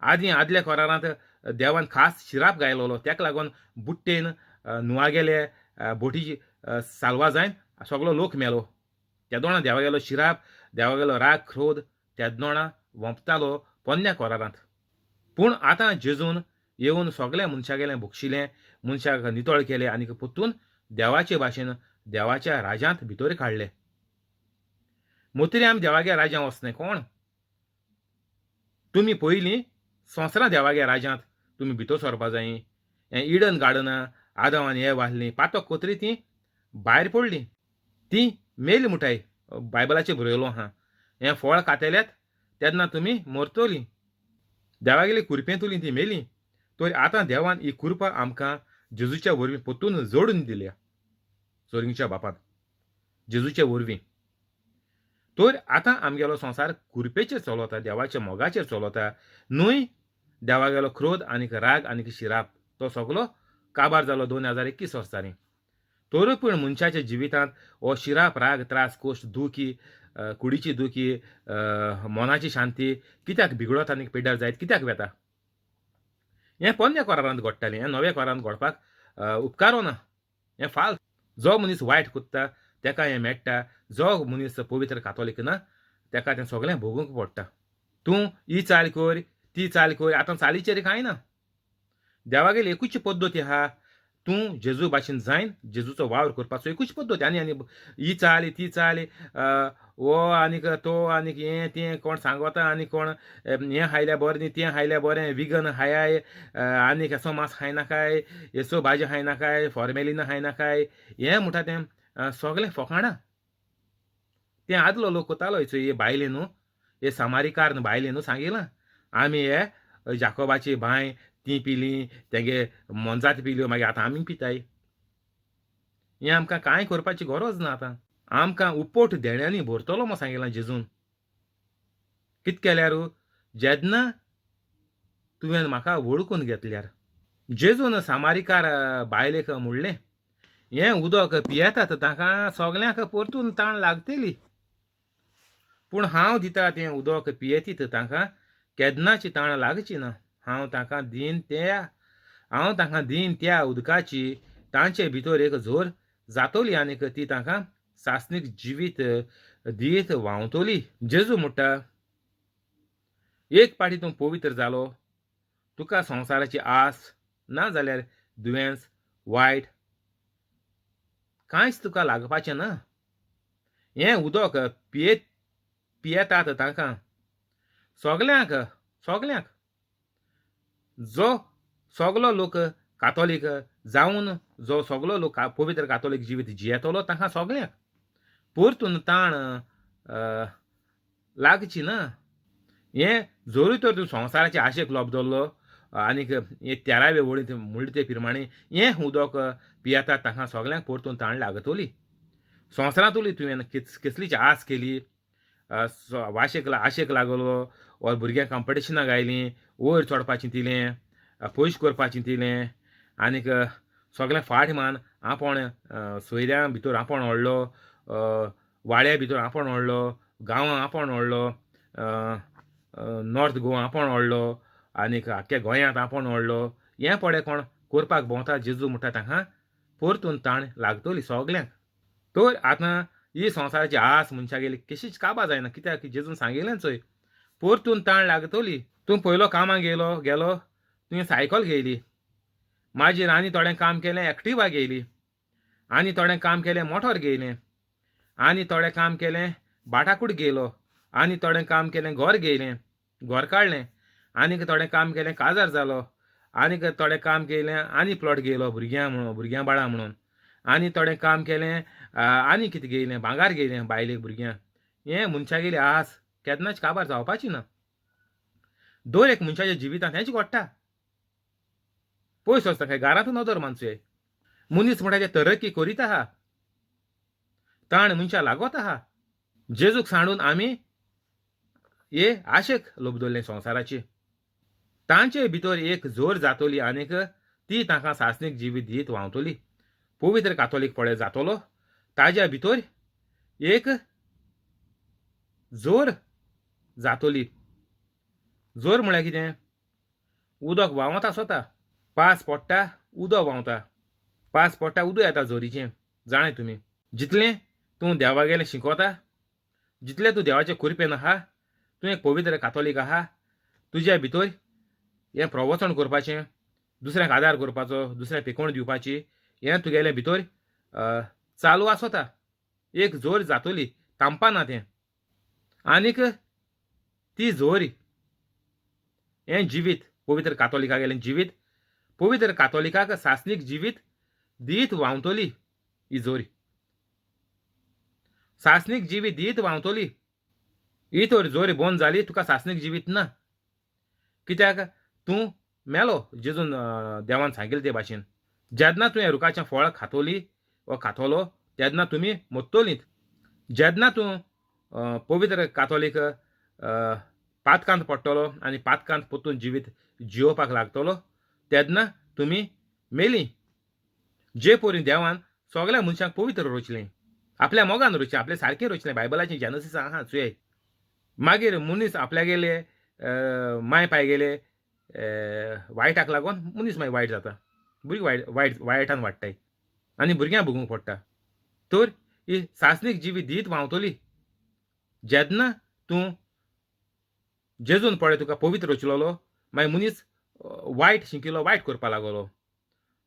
आदीं आदल्या कोरारांत देवान खास शिराप गायलोलो, तेका लागून बुट्टेन नुवा गेले बोटीची साल्वा जायन सगलो लोक मेलो. तेदोणा देवा गेलो शिराप, देवा गेलो राग क्रोध तेदोणा वोंपतालो पोन्न्या कोरारांत. पूण आतां जेजून येवन सगळें मनशागेलें भोगशिलें, मनशाक नितळ केलें आनीक परतून देवाचे भाशेन देवाच्या राज्यांत भितर काडले. मोतरी आमी देवागे राज्यांत वचनाय कोण? तुमी पयलीं संवसारां देवागे राज्यांत तुमी भितर सरपा जाय. हें इडन गार्डनां आदांव आनी एव आसलीं पातक कोतरी तीं भायर पडलीं, तीं मेली मुठाय बायबलाचेर बरयलो आहा. हें फळ खातेल्यात तेन्ना तुमी मरतलीं. देवागेली कुरपेंतुलीं तीं मेलीं, तर आतां देवान ही कुरपा आमकां जेजूच्या वरवीं परतून जोडून दिल्या, सोर्गीच्या बापान जेजूचे वरवीं. तर आतां आमगेलो संवसार कुरपेचेर चलता, देवाच्या मोगाचेर चलता न्हय. देवागेलो क्रोध आनीक राग आनीक शिराप तो सगलो काबार जालो 2021 वर्सांनी. तरूय पूण मनशाच्या जिवितांत हो शिराप, राग, त्रास, कोश्ट, दुखी, कुडीची दुखी, मनाची शांती कित्याक बिगडत आनी पेड्ड्यार जायत कित्याक वेता? हें पोन्न्या कोरारांत घडटालें, हें नव्या कोरारांत घडपाक उपकारो ना, हें फाल्स. जो मनीस वायट कोत्ता तेका हें मेळटा, जो मनीस पवित्र कातोलीक ना तेका तें सगळें भोगूंक पडटा. तूं ही चाल कर, ती चाल कर, आतां चालीचेर कांय ना. देवागेली एकूच पद्दती आहा, तूं जेजू भाशेन जायन जेजूचो वावर करपाचो एकूच पद्दत. आनी आनी ही चाल ती चाल, हो आनीक तो आनीक हें तें कोण सांगता आनी कोण हें खायल्यार बरें न्ही, तें खायल्यार बरें, विगन खायाय आनी केसो मांस खायनाकाय, येसो भाजी खायनाकाय, फॉर्मेलिना खायनाकाय, हें म्हणटा तें सगळें फकाणां. तें आदलो लोक कोतालो हे बायले न्हू, हे सामारीकार बायले न्हू सांगिलां आमी हे जाकोबाची बांय ती पिली, तेगे मोनजात पिल्यो, मागीर आतां आमी पिताय. हें आमकां कांय करपाची गरज ना. आतां आमकां उपोट देण्यांनी भरतलो म्हूण सांगिलां जेजून. कित केल्यार? जेन्ना तुवें म्हाका वळखून घेतल्यार. जेजून सामारीकार बायलेक म्हणलें, हें उदक पियेतात तांकां सगल्यांक परतून ताण लागतली, पूण हांव दिता तें उदक पियेतीत तांकां केन्नाची ताण लागची ना. हांव तांकां दीन त्या, हांव तांकां दीन त्या उदकाची तांचे भितर एक झोर जातली आनीक ती तांकां सासणीक जिवीत दीत व्हांवतली. जेजू म्हणटा, एक पाटी तूं पवित्र जालो, तुका संवसाराची आस ना जाल्यार दुयेंस वायट कांयच तुका लागपाचें ना. हें उदक पियेतात तांकां सगल्यांक, सगल्यांक, जो सगलो लोक कातोलीक जावन जो सगलो लोक पवित्र कातोलीक जिवीत जियेतलो तांकां सगल्यांक परतून ताण लागची ना. हें जरूय तर तूं संवसाराचे आशेक लोब दवरलो आनीक हे तेरावे वळींत म्हणले ते प्रमाणे हें उदक पियेतात तांकां सगल्यांक परतून ताण लागतली. संवसारांतली तुवें कसलीच आस केली, वाशेक आशेक लागलो वा भुरग्यांक कॉम्पिटिशनाक आयलीं, वयर चडपाचें तिलें, पयशे करपाचें तिलें, आनीक सगळें फाट मान आपोण सोयऱ्यां भितर आपोण व्हडलो, वाड्या भितर आपोण व्हडलो, गांवां आपोण व्हडलो, नॉर्थ गोवा आपोण व्हडलो आनीक आख्ख्या गोंयांत आपोण व्हडलो, हें पळय कोण करपाक भोंवता जेजू म्हणटा तांकां परतून ताण लागतली सगल्यांक. तर आतां ही संवसाराची आस मनशागेली कशीच काबा जायना, कित्याक जेजून सांगिल्लें चोय परतून ताण लागतली. तूं पयलो कामाक गेलो गेलो तुवें सायकल घेयली, मागीर आनी थोडें काम केलें एक्टिवा घेयली, आनी थोडें काम केलें मोटोर घेयलें, आनी थोडें काम केलें बाटाकूट घेयलो, आनी थोडें काम केलें घर घेयलें, घर काडलें, आनीक थोडें काम केलें काजार जालो, आनीक थोडें काम केलें आनी प्लॉट घेयलो भुरग्यां म्हणून, भुरग्यां बाळां म्हणून, आनी थोडें काम केलें आनी कितें घेयलें, भांगार घेयलें बायलेक भुरग्यांक. हें मनशागेली आस केन्नाच काबार जावपाची ना. दर एक मनशाच्या जिवितांत हेंच घडटा. पयस वचता खंय घरांत नदर मानचो मनीस म्हणटा ते तरक्की करीत आहा, ताण मनशा लागत आहा. जेजूक सांडून आमी हे आशेक लोबदवरलें संवसाराची. तांचे भितर एक जोर जातली आनीक ती तांकां सासणीक जिवीत दीत व्हांवतली. पवित्र कातोलीक पळय जातलो ताज्या भितर एक जोर जातली. जोर म्हळ्यार कितें? उदक व्हांवत आसता, पास पडटा उदक व्हांवता, पास पडटा उदक येता जोरीचें. जाणाय तुमी, जितलें तूं देवागेलें शिकोता, जितलें तूं देवाचें कुरपेन आहा, तूं एक पवित्र कातोलीक आहा, तुज्या भितर हें प्रवचन करपाचें, दुसऱ्यांक आदार करपाचो, दुसऱ्यांक पिकोवण दिवपाची, हें तुगेलें भितर चालू आसता. एक जोर जातली, थांबपाना तें. आनीक ती जोर हें जिवीत पवित्र कातोलिकागेलें जिवीत, पवित्र कातोलिकाक सासणीक जिवीत दीत व्हांवतली. ही जोरी सासणीक जिवीत दीत व्हांवतली. ही तर जोरी बंद जाली तुका सासणीक जिवीत ना. कित्याक तूं मेलो जेजून देवान सांगिल्लें ते भाशेन. जेन्ना तुवें रुखाचें फळ खातोली वा खातलो तेन्ना तुमी मोत्तोलीत. जेन्ना तूं पवित्र कातोलीक पातकांत पडटलो आनी पातकांत परतून जिवीत जियोवपाक लागतलो तेन्ना तुमी मेली. जे परी देवान सगळ्या मनशांक पवित्र रचलें, आपल्या मोगान रचलें, आपलें सारकें रचलें. बायबलाचें जेनसीस आहा चोय. मागीर मनीस आपल्यागेले माय पाय गेले वायटाक लागून मनीस मागीर वायट जाता, भुरगीं वायट वायट वायटान वाडटाय आनी भुरग्यांक भोगूंक पडटा. तर ही सासणीक जिवीत दीत व्हांवतली जेन्ना तूं जेजून पळय तुका पवित्र रचलोलो. मागीर मनीस वायट शिकिल्लो, वायट करपाक लागलो.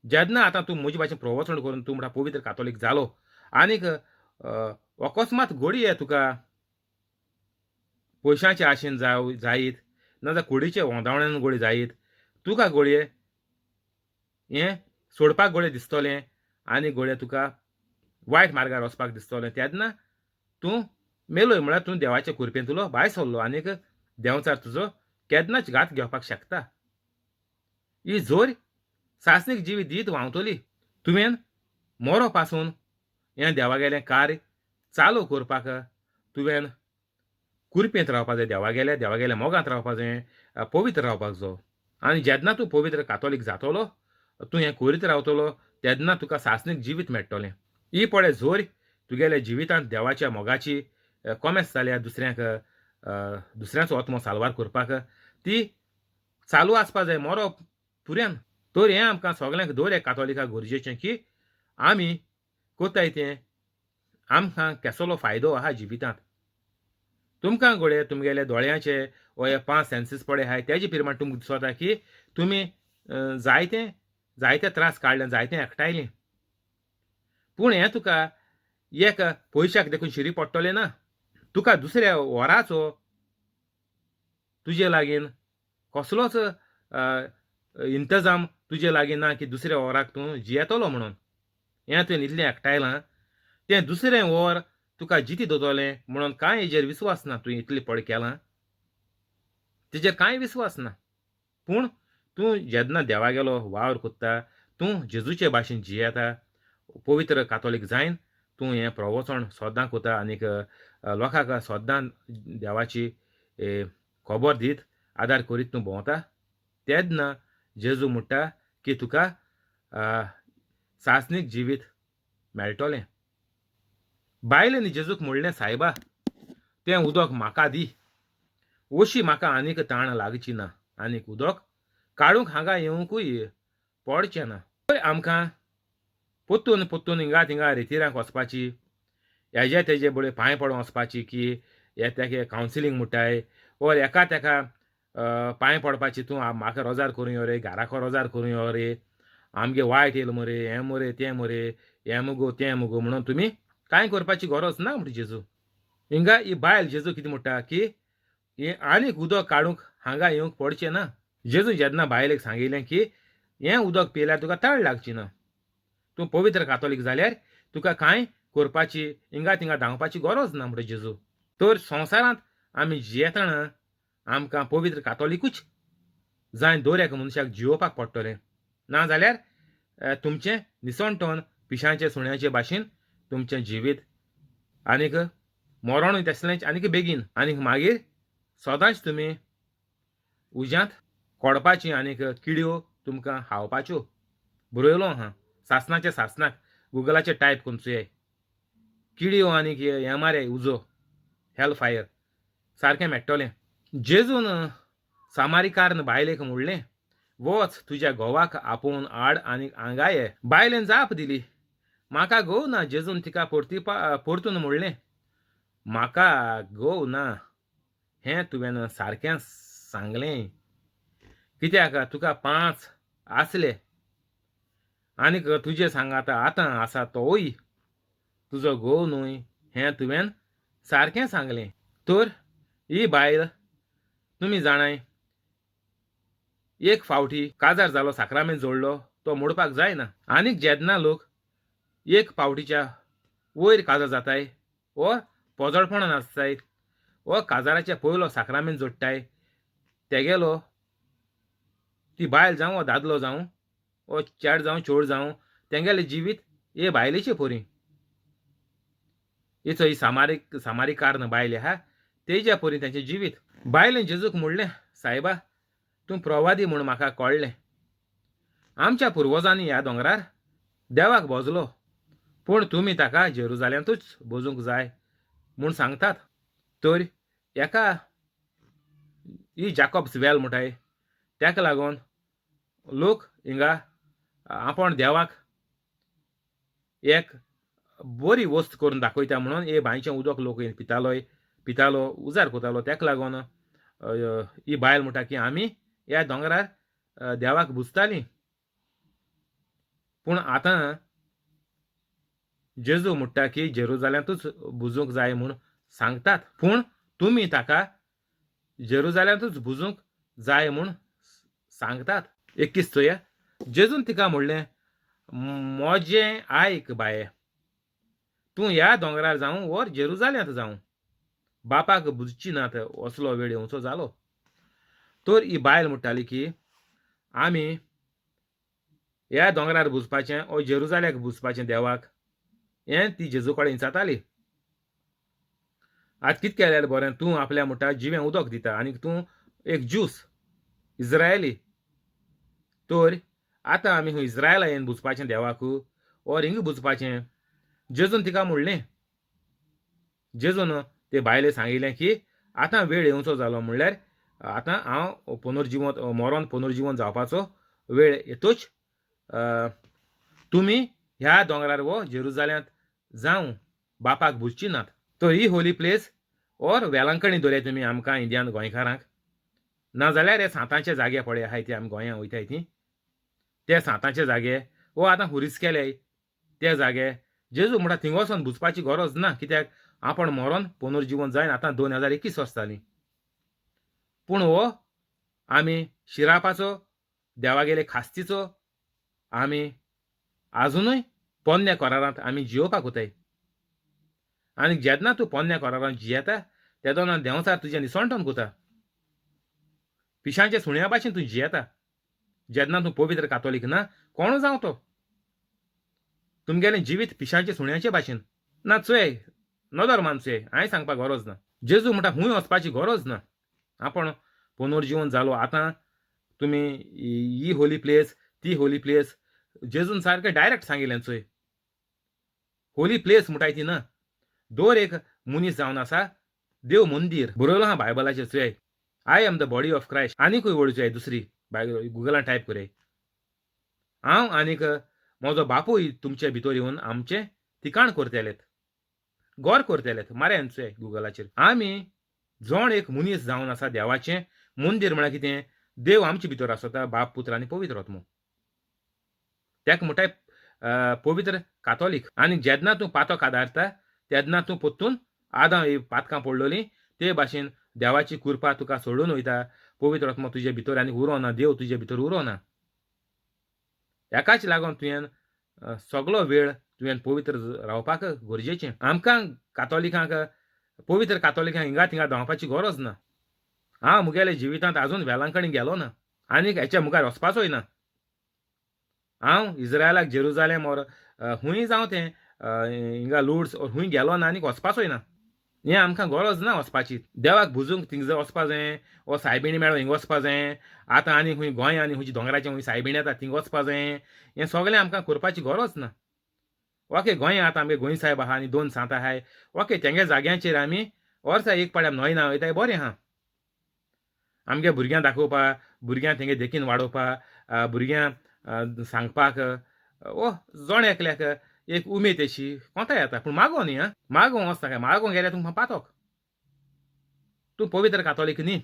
जेन्ना आतां तूं म्हजे भाशेन प्रवचन करून तूं म्हणटा पवित्र कातोलीक जालो आनीक अकस्मात घडये तुका पयशांचे आशेन जाव जायत, नाजाल्यार कुडीचे वोंदावण्यान घडये जायत, तुका घडये हें सोडपाक घडये दिसतलें आनी घडये तुका वायट मार्गार वचपाक दिसतलें. तेन्ना तूं मेलोय, म्हळ्यार तूं देवाचे कुरपेंतलो भायर सरलो आनीक देंवचार तुजो केन्नाच घात घेवपाक शकता. ही जोर सासणीक जिवीत दीत व्हांवतली. तुवें मोरो पासून हें देवागेलें कार्य चालू करपाक तुवें कुरपेंत रावपाक जाय, देवागेल्या देवागेल्या मोगांत रावपाक जाय, पवित्र रावपाक जाय. आनी जेन्ना तूं पवित्र कातोलीक जातलो, तूं हें करीत रावतलो तेन्ना तुका सासणीक जिवीत मेळटलें. ही पळय जोर तुगेल्या जिवितांत देवाच्या मोगाची कोमेस जाल्या दुसऱ्यांक दुसऱ्यांचो आत्मो साल्वार करपाक ती चालू आसपा जाय मोरो पुऱ्यान. तर हें आमकां सगल्यांक दर एक कातोलिकाक गरजेचें की आमी कोताय तें आमकां केसलो फायदो आहा जिवितांत. तुमकां घडये तुमगेले दोळ्यांचे वा हे 5 सेन्सीस पळय आहाय तेजे प्रमाण तुमकां दिसता की तुमी जायते जायते त्रास काडले, जायते एकठांयले, पूण हें तुका एक पयशाक देखून शिरी पडटलें ना. तुका दुसऱ्या वराचो तुजे लागीं कसलोच इंतजाम तुजे लागीं ना की दुसऱ्या वराक तूं जियेतलो म्हणून. हें तुवें इतलें एकठांयलां तें दुसरें वर तुका जिती दवरतलें म्हणून कांय हेजेर विस्वास ना. तुवें इतलें पळ केलां तेजेर कांय विस्वास ना. पूण तूं जेन्ना देवागेलो वावर कोत्ता, तूं जेजूचे भाशेन जियेता, पवित्र कातोलीक जायन तूं हें प्रवचन सदां कोता आनीक लोकांक सदां देवाची खबर दीत आदार करीत तूं भोंवता तेन्ना जेजू म्हणटा की तुका सासणीक जिवीत मेळटलें. बायलेन जेजूक म्हणलें, सायबा तें उदक म्हाका दी, अशी म्हाका आनीक ताण लागची ना आनीक उदक काडूंक हांगा येवंकूय पडचें ना. आमकां पोत्तून पोत्तून हिंगा थिंगा रेतिरांक वचपाची, हेजे तेजे बळे पांय पडून वचपाची की हे तेके कावन्सिलींग म्हणटाय ओर एका तेका पांय पडपाची, तूं म्हाका रोजार करूं यो रे, घराको रोजार करूं यो रे, आमगे वायट येयलो मरे, हें मरे तें मरे, हें मुगो तें मुगो म्हणून तुमी कांय करपाची गरज ना म्हणटा जेजू. हिंगा ही बायल जेजू कितें म्हणटा की हें आनीक उदक काडूंक हांगा येवंक पडचें ना. जेजू जेन्ना बायलेक सांगिल्लें की हें उदक पियेल्यार तुका ताळ लागची ना, तूं पवित्र कातोलीक जाल्यार तुका कांय करपाची हिंगा थिंगा धांवपाची गरज ना म्हणटा जेजू. तर संवसारांत आमी जियेतना आमकां पवित्र कातोलिकूच जाय दर एका मनशाक जियोवपाक पडटलें, ना जाल्यार तुमचें निसणटण पिशांचे सुण्याचे भाशेन तुमचें जिवीत आनीक मरणूय तसलेंच आनीक बेगीन, आनीक मागीर सदांच तुमी उज्यांत कोडपाची आनीक किड्यो तुमकां खावपाच्यो. बरयलो आहा सासणाचे सासणाक गुगलाचेर टायप करून चोयाय, किड्यो आनीक हें मारे उजो हेल फायर सारकें मेळटलें. जेजून सामारिकारन बायलेक म्हणलें, वच तुज्या घोवाक आपोवन हाड आनीक हांगा ये. बायलेन जाप दिली, म्हाका घोव ना. जेजून तिका परतून म्हणलें, म्हाका घोव ना हें तुवें सारकें सांगलें, कित्याक तुका 5 आसले आनीक तुजे सांगाता आतां आसा तोय तुजो घोव न्हय हें तुवें सारकें सांगलें. तर ही बायल तुमी जाणाय एक फावटी काजार जालो, साक्रामेंत जोडलो तो मोडपाक जायना. आनीक जेन्ना लोक एक फावटीच्या वयर काजार जाताय वो पोजडपणान आसताय हो काजाराचे पयलो साक्रामेंत जोडटाय तेगेलो ती बायल जावं वो दादलो जावं वो चेड जावं चोड जावं तेंगेलें जिवीत हे बायलेचे पोरी ही चोय सामारीक सामारीकार्न बायल आहा तेज्या पोरी तेंचें जिवीत. बायलेन जेजूक म्हणलें, सायबा, तूं प्रवादी म्हूण म्हाका कळ्ळें. आमच्या पुर्वजांनी ह्या दोंगरार देवाक भजलो, पूण तुमी ताका जेरुजाल्यांतूच भजूंक जाय म्हूण सांगतात. तर एका ही जाकॉब्स वेल म्हणटाय ताका लागून लोक हिंगा आपूण देवाक एक बरी वस्त करून दाखयता म्हणून हे बांयचें उदक लोक पितालोय पितालो उजार करतालो. ताका लागून ही बायल म्हणटा की आमी ह्या दोंगरार देवाक भुजतालीं, पूण आतां जेजू म्हणटा की जेरुजाल्यांतूच भुजूंक जाय म्हूण सांगतात, पूण तुमी ताका जेरुजाल्यांतूच भुजूंक जाय म्हूण सांगतात. 21 चोया, जेजून तिका म्हणलें, म्हजें आयक बाये, तूं ह्या दोंगरार जावं वर जेरुजाल्यांत जावं बापाक बुजची नात असलो वेळ येवचो जालो. तर ही बायल म्हणटाली की आमी ह्या दोंगरार बुजपाचें ओ जेरुजाल्याक बुजपाचें देवाक, हें ती जेजू कडेन विचारताली. आतां कितें केल्यार बरें, तूं आपल्या म्हणटा जिवें उदक दिता आनी तूं एक ज्यूस इज्रायली, तर आतां आमी खंय इज्रायला येवन बुजपाचें देवाक ओर हिंगा बुजपाचें? जेजून तिका म्हणलें, जेजून ते बायले सांगिल्लें की आतां वेळ येवचो जालो, म्हणल्यार आतां हांव पुनर्जिवंत मरोन पुनर्जिवंत जावपाचो वेळ येतूच, तुमी ह्या दोंगरार वो जेरुजाल्यांत जावं बापाक बुजची नात. तर ही होली प्लेस ओर वेलांकणी दवरया तुमी आमकां इंडियान गोंयकारांक, नाजाल्यार हे सांतांचे जागे पळय आहाय ते आमी गोंयांत वयताय ती ते सांतांचे जागे वो आतां हुरीस केले ते जागे जेजू म्हणटा थिंग वचोन बुजपाची गरज ना, कित्याक आपण मरोन पुनर्जिवन जायन आतां 2021 वर्सां जालीं. पूण हो आमी शिरापाचो देवागेले खास्तीचो आमी आजुनूय पोन्न्या करारांत आमी जियोवपाक वताय. आनी जेन्ना तूं पोन्न्या करारांत जियेता तेदोना देंवचार तुजें निसणटोन कोता, पिशांच्या सुण्या भाशेन तूं जियेता. जेन्ना तूं पवित्र कातोलीक ना कोण जावं तो, तुमगेलें जिवीत पिशांचे सुण्याचे भाशेन ना. चोय नदर मान चोय, हांवें सांगपाक गरज ना. जेजू म्हणटा खूंय वचपाची गरज ना, आपण पुनर्जिवन जालो आतां तुमी ही होली प्लेस ती होली प्लेस, जेजून सारकें डायरेक्ट सांगिल्लें चोय. होली प्लेस म्हणटाय ती ना, दर एक मनीस जावन आसा देव मंदीर बरयलो आहा बायबलाचेर चोय. I am the body of Christ. आनीकूय वळ चोय दुसरी गुगलान टायप करय, हांव आनीक म्हजो बापूय तुमचे भितर येवन आमचें ठिकाण करतलेत, गौर करतलेत. मारे चोय गुगलाचेर. आमी जण एक मनीस जावन आसा देवाचें मंदीर म्हळ्यार कितें, देव आमचे भितर आसता, बाप पुत्र आनी पवित्र आत्मो, ताका म्हणटाय पवित्र कातोलीक. आनी जेन्ना तूं पातक आदारता तेन्ना तूं परतून आदां ही पातकां पडलोलीं ते भाशेन देवाची कृपा तुका सोडून वयता, पवित्र आत्मो तुजे भितर आनी उरोना, देव तुजे भितर उरोना. हेकाच लागून तुवें सगलो वेळ तुवें पवित्र रावपाक गरजेचें. आमकां कातोलिकांक पवित्र कातोलिकांक हिंगा थिंगा धांवपाची गरज ना. हांव मुगेल्या जिवितांत आजून वेलांकणी गेलो ना आनीक हेच्या मुखार वचपाचोय ना. हांव इज्रायलाक जेरुजालेम ओर खूंय जावं तें हिंगा लुड्स ओर खूंय गेलो ना आनीक वचपाचोय ना. हें आमकां गरज ना वचपाची. देवाक भुजूंक थिंग वचपा जायें वो सायबिणी मेळो हिंग वचपा जायें, आतां आनी खूंय गोंय आनी खंयची दोंगराचें खूंय सायबिणी येता थिंग वचपा जायें, हें सगळें आमकां करपाची गरज ना. ओके गोंय आतां आमगे गोंय साहेब आहा आनी दोन सांत आहाय, ओके तेंगे जाग्यांचेर आमी वर्सा एक पाड्यार न्हय ना वयताय बरें आहा. आमगे भुरग्यांक दाखोवपा, भुरग्यांक तेंगे देखीन वाडोवपा, भुरग्यांक सांगपाक ओ जण एकल्याक एक उमेद अशी कोंता येता. पूण मागो न्ही, आं मागो वचना काय, मागो गेल्यार तुमकां पातक, तूं पवित्र कातोलीक न्ही.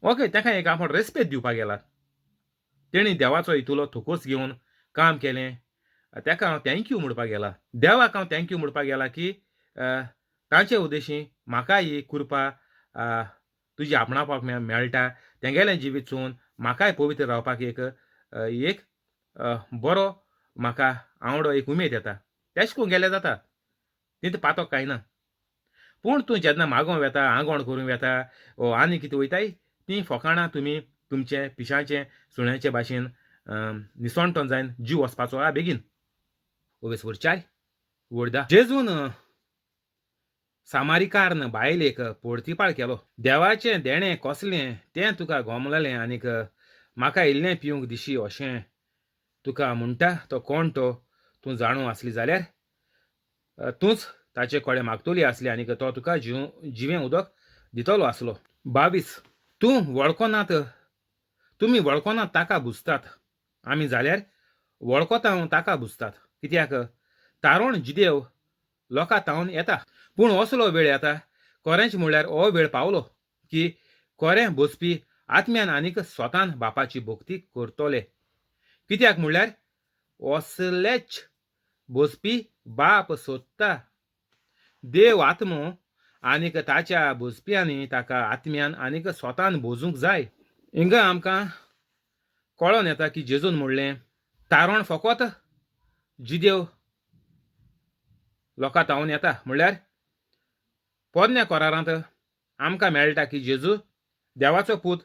ओके ताका एक आपूण रेस्पेद दिवपाक गेला, तेणी देवाचो इतलो थोकोस घेवन काम केलें, ताका हांव thank you म्हणपाक गेला, देवाक हांव thank you म्हणपाक गेला की तांचे उद्देशी म्हाका ही कृपा तुजी आपणावपाक मेळटा, तेंगेलें जिवीत चोवन म्हाकाय पवित्र रावपाक एक एक बरो म्हाका आवडो एक उमेद येता. तेश करून गेल्यार जाता, तितूं पातक कांय ना. पूण तूं जेन्ना मागोंक वेता, आंगवण करूंक वेता वो आनी कितें वयताय, तीं फोकाणां तुमी तुमचे पिशांचे सुण्याचे भाशेन निसणटो जायन जीव वचपाचो आहा बेगीन. ओवेस वरचाय वरदा जेजून सामारिकारन बायलेक पोर्तिपाळ केलो. देवाचें देणें कसलें तें तुका गोमलेलें आनीक म्हाका इल्लें पिवंक दिशी अशें तुका म्हणटा तो कोण तो तूं जाणू आसली जाल्यार तूंच ताचे कडेन मागतली आसली आनीक तो तुका जिवें उदक दितलो आसलो. 22 तूं वळखनात, तुमी वळखनात ताका बुजतात, आमी जाल्यार वळखता ताका बुजतात, कित्याक तारण जिदेव लोकां तावन येता. पूण असलो वेळ येता, कोरेंच म्हणल्यार हो वेळ पावलो की कोरें बसपी आत्म्यान आनीक स्वतान बापाची भक्ती करतले, कित्याक म्हणल्यार असलेच बसपी बाप सोदता. देव आत्मो आनीक ताच्या बसप्यांनी ताका आत्म्यान आनीक स्वतान बोजूंक जाय. हिंगा आमकां कळोन येता की जेजून म्हणलें तारण फकत जिदेव लोकां तावन येता. म्हणल्यार पोरण्या करारांत आमकां मेळटा की जेजू देवाचो पूत,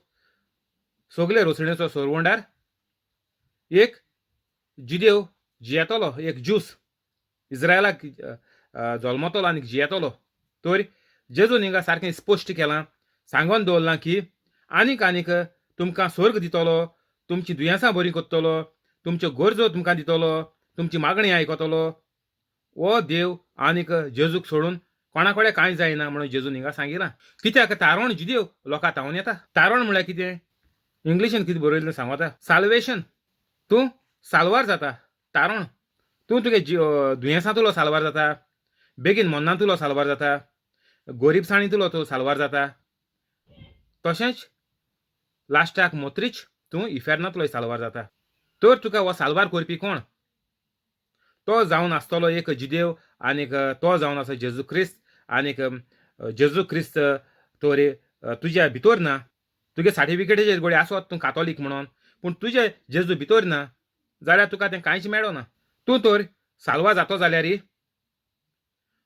सगळे रोसणेचो सरवंडार, एक जिदेव जियेतलो, एक ज्यूस इस्रायलाक जल्मतलो आनी जियेतलो. तर जेजून हिंगा सारकें स्पश्ट केलां, सांगून दवरलां की आनीक आनीक तुमकां स्वर्ग दितलो, तुमची दुयेंसां बरीं करतलो, तुमच्यो गरजो तुमकां दितलो, तुमची मागणी आयकतलो. हो देव आनीक जेजूक सोडून कोणा कडेन कांय जायना म्हणून जेजून हिंगा सांगिलां. कित्याक तारण जिदेव लोकां तावन येता. तारण म्हणल्यार कितें, इंग्लिशीन कितें बरयलें सांगता, साल्वेशन. तूं साल्वार जाता, तारण. तूं तुगे दुयेंसांतलो साल्वार जाता, बेगीन मरणांतलो साल्वार जाता, गोरीबसाणींतलो तूं साल्वार जाता, तशेंच लास्टाक मोत्रीच तूं इफेर्नांतलोय साल्वार जाता. तर तुका हो साल्वार करपी कोण? तो जावन आसतलो एक जिदेव आनीक तो जावन आसा जेजू क्रिस्त. आनीक जेजू क्रिस्त तर तुज्या भितर ना, तुगे सर्टिफिकेटीचेर गोडे आसत तूं कातोलीक म्हणून, पूण तुजे जेजू भितर ना जाल्यार तुका तें कांयच मेळना. तूं तर साल्वार जातो जाल्यार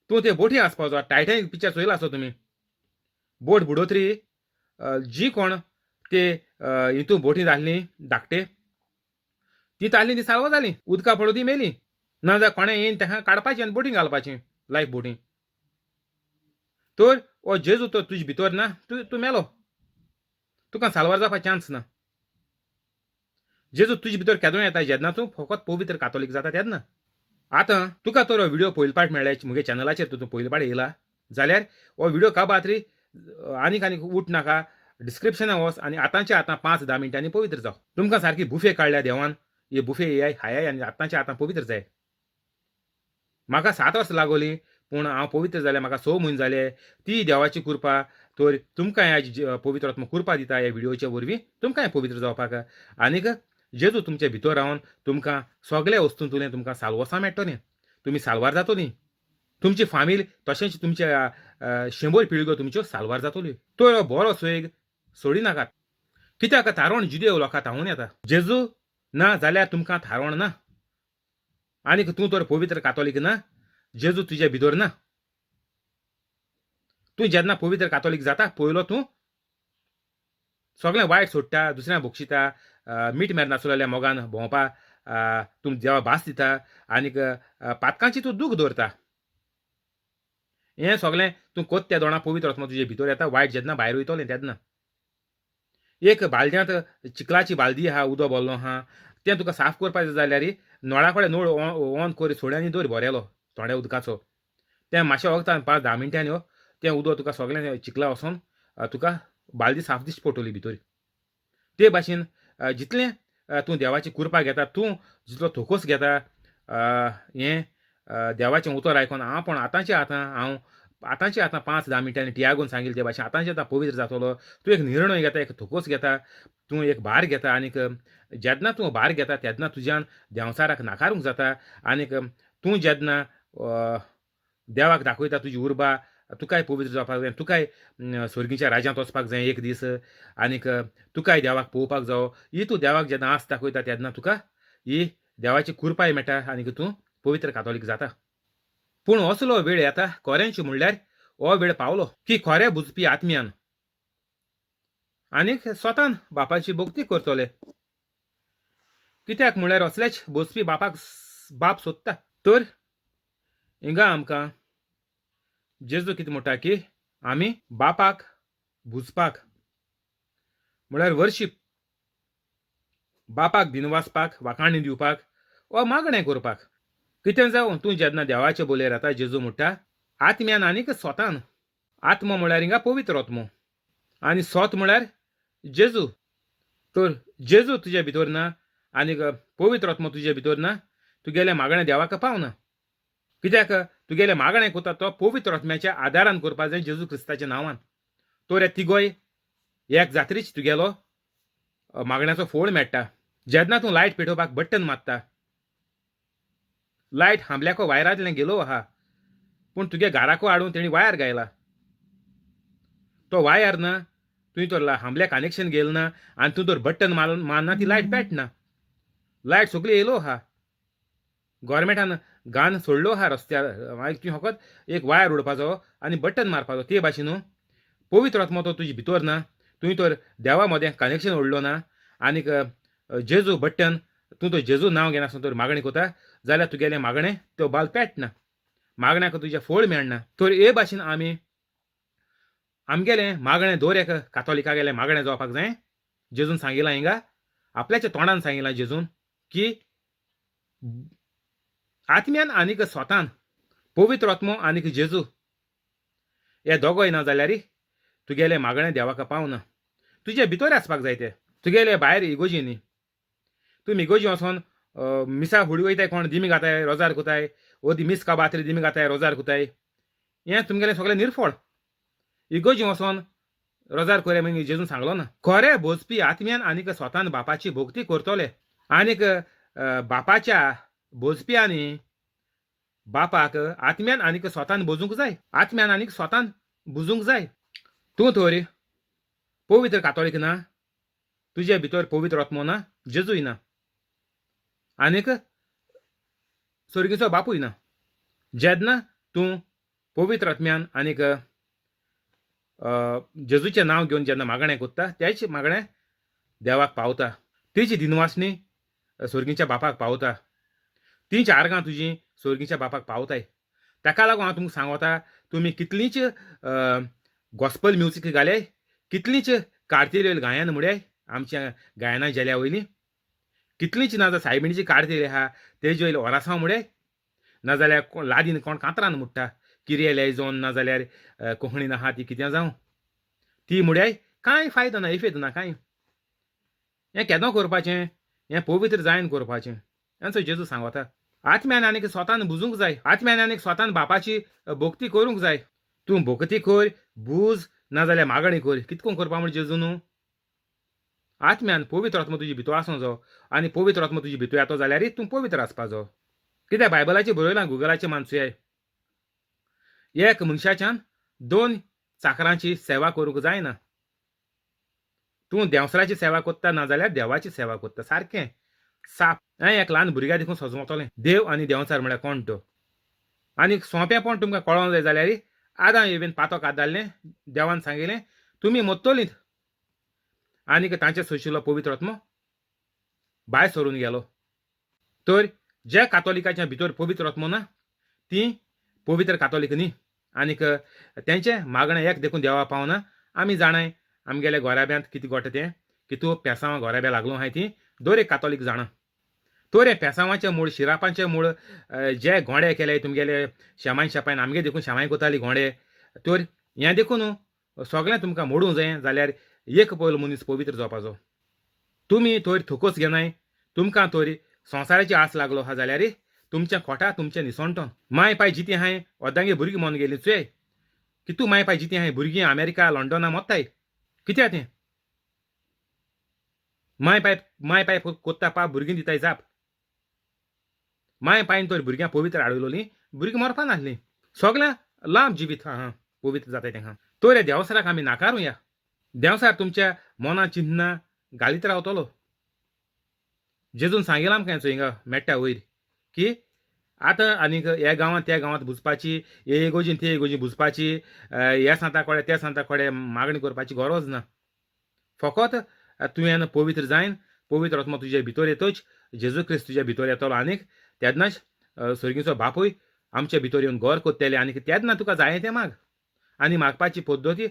तूं ते बोटी आसपाक जाय. टायटॅनीक पिक्चर चोयला आसो तुमी, बोट बुडोतरी जी कोण ते हितू बोटी जाल्ली धाकटे, ती ताल्ली ती साल्वार जाली, उदका पडून ती मेली. ना जाल्यार कोणें येवन ताका काडपाची आनी बोटींग घालपाची, लायफ बोटींग. तर हो जेजू तर तुजे भितर ना, तूं मेलो, तुका साल्वार जावपाक चान्स ना. जेजू तुजे भितर केदो येता, जेन्ना तूं फकत पवित्र कातोलीक जाता तेन्ना. आतां तुका तर हो व्हिडियो पयले पाट मेळ्ळ्या म्हगे चॅनलाचेर, तूं पयले पाट येयला जाल्यार हो व्हिडियो काबात्री आनीक आनीक उठ नाका, डिस्क्रिप्शनाक वच आनी आतांचे आतां 5-10 मिनटांनी पवित्र जाव. तुमकां सारकी बुफे काडल्या देवान, हे बुफे येयाय खायाय आनी आतांचे आतां पवित्र जाय. म्हाका 7 वर्सां लागोली पूण हांव पवित्र जालें, म्हाका 6 म्हयने जाले. ती देवाची कृपा. तर तुमकां आयज पवित्र आत्मो कृपा दिता ह्या व्हिडियोचे वरवीं तुमकांय पवित्र जावपाक. आनीक जेजू तुमचे भितर रावन तुमकां सगळे वस्तूंतलें तुमकां साल्वसां मेळटलें, तुमी साल्वार जातलीं, तुमची फामील तशेंच तुमच्या 100 पिळग्यो तुमच्यो साल्वार जातल्यो. तर बरो सोयग सोडी नाकात, कित्याक थारोण जुदेव लोकां थावन येता. जेजू ना जाल्यार तुमकां थारोण ना, आनीक तूं तर पवित्र कातोलीक ना, जेजू तुजे भितर ना. तूं जेन्ना पवित्र कातोलीक जाता पयलो तूं सगळें वायट सोडटा, दुसऱ्यांक बक्षिता, मीठ मेर नासलेल्या मोगान भोंवपा तूं देवा भास दिता आनीक पातकांची तूं दूख दवरता. हें सगळें तूं कोत त्या दोणा पवित्र आत्मो तुजे भितर येता, वायट जेन्ना भायर वयतलें तेन्ना. एक बालद्यांत चिखलाची बालदी आहा, उदक भरलो आहा, तें तुका साफ करपाचें जाल्यार नळा कडेन नळ ऑन कर, सोड्यांनी दवर भरेलो थोड्या उदकाचो, तें मातशें वखदान 5-10 मिनटांनी हो तें उदक तुका सगळें चिखला वचोन तुका बालदी साफ दिश्टी पडटली भितर. ते भाशेन जितलें तूं देवाची कृपा घेता, तूं जितलो थोकोस घेता हें देवाचें उतर आयकोन हांव पण आतांचे आतां हांव आतांचे आतां 5-10 मिनटांनी टियागोन सांगिल्लें ते भाशेन आतांचे आतां पवित्र जातलो. तूं एक निर्णय घेता, एक थोकोस घेता, तूं एक भार घेता आनीक जेन्ना तूं भार घेता तेन्ना तुज्यान देंवचाराक नाकारूंक जाता. आनीक तूं जेन्ना देवाक दाखयता तुजी उर्बा, तुकाय पवित्र जावपाक जाय, तुकाय स्वर्गीच्या राज्यांत वचपाक जाय एक दीस, आनीक तुकाय देवाक पळोवपाक जावो, ही तूं देवाक जेन्ना आस दाखयता तेन्ना तुका ही देवाची कृपाय मेळटा आनीक तूं पवित्र कातोलीक जाता. पूण असलो वेळ येता कोरेंच म्हणल्यार हो वेळ पावलो की खरें बुजपी आत्म्यान आनीक स्वतान बापाची भक्ती करतले. कित्याक म्हळ्यार असलेच बसपी बापाक बाप सोदता. तर हिंगा आमकां जेजू कितें म्हणटा की आमी बापाक बुजपाक म्हळ्यार वर्शीप, बापाक दिनवासपाक, वाखाणी दिवपाक वा मागणें करपाक. कितें जावं, तूं जेन्ना देवाचे बोलयेर येता, जेजू म्हणटा आत्म्यान आनीक स्वतान. आत्मो म्हळ्यार हिंगा पवित्र आत्मो आनी स्वत म्हळ्यार जेजू. तर जेजू तुजे भितर ना आनीक पवित्र आत्मो तुजे भितर ना, तुगेलें मागणें देवाक पावना. कित्याक तुगेलें मागणें करता तो पवित्र आत्म्याच्या आदारान करपा जाय, जेजू क्रिस्ताच्या नांवान. तर हे तिगोय एक जात्रीच तुगेलो मागण्याचो फोळ मेळटा. जेन्ना तूं लायट पेटोवपाक बटन मारता, लायट हांबल्याको वायरांतल्यान गेलो आहा, पूण तुगे घराको हाडून तेणी वायर गायला, तो वायर ना, तुवें तो हांबल्या कनेक्शन गेल ना आनी तूं तर बटन मारना, ती लायट पेटना. लायट सगळी येयलो आहा, गोवोरमेंटान गान सोडलो आहा रस्त्यार, मागीर तुवें फकत एक वायर उडोवपाचो आनी बटन मारपाचो. ते भाशेन न्हू पवित्र आत्मो तो तुजे भितर ना, तुवें तर देवा मदें कनेक्शन ओडलो ना आनीक जेजू बटन तूं तो जेजू नांव घेनासतना तर मागणी करता जाल्यार तुगेलें मागणें त्यो बाल पेटना, मागण्याक तुजें फळ मेळना. तर हे भाशेन आमी आमगेलें मागणें दर एक कातोलिकागेलें मागणें जावपाक जाय. जेजून सांगिलां हिंगा, आपल्याच्या तोंडान सांगिलां जेजून की आत्म्यान आनीक स्वतान, पवित्र आत्मो आनीक जेजू हे दोगोय ना जाल्यार तुगेलें मागणें देवाक पावना. तुजे भितर आसपाक जाय ते, तुगेले भायर इगोजी न्ही. तूं इगोजी वचोन मिसा हुडी वयताय, कोण दिमी घाताय रोजार कोताय, ओ दी मीस काबात्री दिमी घाताय रोजार कोताय, हें तुमगेलें सगळें निर्फळ. इगोजी वचोन रोजार कोरे मागीर जेजून सांगलो ना. खरें भोजपी आत्म्यान आनीक स्वतान बापाची भक्ती करतले आनीक बापाच्या भोजप्यांनी बापाक आत्म्यान आनीक स्वतान भोजूंक जाय, आत्म्यान आनीक स्वतान बुजूंक जाय. तूं थोर पवित्र कातोलीक ना, तुजे भितर पवित्र आत्मो ना, जेजूय ना आनीक स्वर्गीचो बापूय ना. जेन्ना तूं पवित्र आत्म्यान आनीक जेजूचें नांव घेवन जेन्ना मागणें करता, तेच मागणें देवाक पावता, तेची दिनवासणी स्वर्गीच्या बापाक पावता, तींच आर्गां तुजीं स्वर्गीच्या बापाक पावताय. ताका लागून हांव तुमकां सांगता, तुमी कितलींच गॉस्पल म्युजीक घाले, कितलींच कार्तेली गायन म्हळ्यार आमच्या गायना जेल्या वयली कितलींच ना जाल्यार सायबिणीची कार्तेली आहा तेजे वयली ओरासांव म्हळ्यार, नाजाल्यार लादीन कोण कांतरान म्हणटा किरिये लेजोन, नाजाल्यार कोंकणीन आहा ती कितें जावं ती म्हळ्यार कांय फायदो ना, इफेद ना कांय. हें केदो करपाचें, हें पवित्र जायन करपाचें. हेंचो जेजू सांगता आत्म्यान आनीक स्वतान बुजूंक जाय, आत्म्यान आनीक स्वतान बापाची भक्ती करूंक जाय. तूं भक्ती कर, बुज, नाजाल्यार मागणी कर. कितको करपा म्हण जेजू न्हू. आत्म्यान पवित्र आत्मो तुजी भितर आसूंक जायो आनी पवित्र आत्मो तुजी भितर येतो जाल्यार तूं पवित्र आसपा जायो. कित्याक बायबलाचेर बरयलां गुगलाचेर मानसुयाय, एक मनशाच्यान दोन चाकरांची सेवा करूंक जायना. तूं देंवसराची सेवा करता नाजाल्यार देवाची सेवा करता, सारकें साप. हें एक ल्हान भुरग्या देखून सजमतलें देव आनी देंवचार म्हळ्यार कोण तो. आनी सोंपेंपण तुमकां कळोंक जाय जाल्यार आदां येवन पातक आदारलें, देवान सांगिलें तुमी मोत्तलींत, आनीक तांचे सोशिल्लो पवित्र आत्मो भायर सरून गेलो. तर जे कातोलिकाच्या भितर पवित्र आत्मो ना ती पवित्र कातोलीक न्ही, आनीक तेंचें मागणें एक देखून देवा पावना. आमी जाणाय आमगेल्या गोराब्यांत कितें घोडटा तें, की तूं पेसांवां गोराब्या लागलो आहाय ती दर एक कातोलीक जाणा. तर हें पेसांवाचें मूळ, शिरापांचें मूळ, जे गोंडे केले तुमगेले शेमाय शेपायन, आमगे देखून शेमाय कोताली गोंडे, तर हें देखून सगळें तुमकां मोडूंक जाय जाल्यार एक पयलो मनीस पवित्र जावपाचो. तुमी थंय थकोच घेनाय, तुमकां थंय संवसाराची आस लागलो आहा जाल्यार तुमचें खोटा तुमचें निसणटन. माय पाय जिती आहाय अर्दांगे भुरगीं मोन गेलीं चोय की तूं माय पाय जिती आहाय भुरगीं अमेरिका लंडना मोत्ताय कित्याक तें. माय पाय माय पाय कोत्ता पा भुरगीं दिताय जाप. माय पायन तर भुरग्यां पवित्र हाडलोलीं भुरगीं मरपा नासलीं, सगळ्यां लांब जिवीत आहा पवित्र जाताय तेंकां. तर ह्या देंवसाराक आमी नाकारुया. देंवसार तुमच्या मनां चिंतना घालीत रावतलो. जेजून सांगिलां आमकां हिंगा मेट्टा वयर की आतां आनीक ह्या गांवांत त्या गांवांत बुजपाची, हे इगोर्जीन ते इगोर्जीन बुजपाची, ह्या सांता कडेन त्या सांता कडेन मागणी करपाची गरज ना. फकत तुवें पवित्र जायन पवित्र आत्मो तुजे भितर येतच जेजू क्रिस्त तुज्या भितर येतलो आनीक तेन्नाच सर्गीचो बापूय आमच्या भितर येवन घर करतले आनीक तेन्ना तुका जाय तें माग. आनी मागपाची पद्दती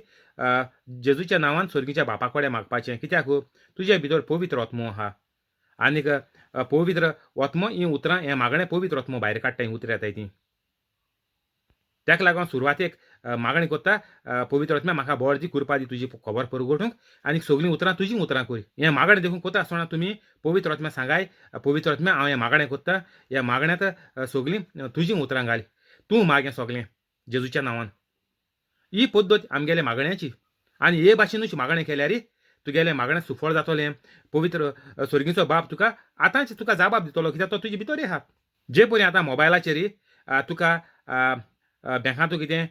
जेजूच्या नांवान सर्गीच्या बापा कडेन मागपाचें, कित्याक तुजे भितर पवित्र आत्मो आहा आनीक पवित्र आत्मो हीं उतरां हें मागणें पवित्र आत्मो भायर काडटा, हीं उतरां येताय तीं. ताका लागून सुरवातेक मागणी करता, पवित्र आत्म्या म्हाका बळ दी, कृपा दी तुजी खबर परगटूंक आनी सगळीं उतरां तुजीं उतरां कर. हें मागणें देखून करता आसतना तुमी पवित्र आत्म्या सांगाय, पवित्र आत्म्या हांव हें मागणें करता, ह्या मागण्यांत सगळीं तुजीं उतरां घाल, तूं माग हें सगळें जेजूच्या नांवान. ही पद्दत आमगेले मागण्याची आनी हे भाशेनूच मागणें केल्यार तुगेलें मागणें सुफळ जातलें. पवित्र सर्गीचो बाप तुका आतांच तुका जाबाब दितलो, कित्याक तो तुजे भितर आहा. जे परी आतां मोबायलाचेर तुका बँकांतू कितें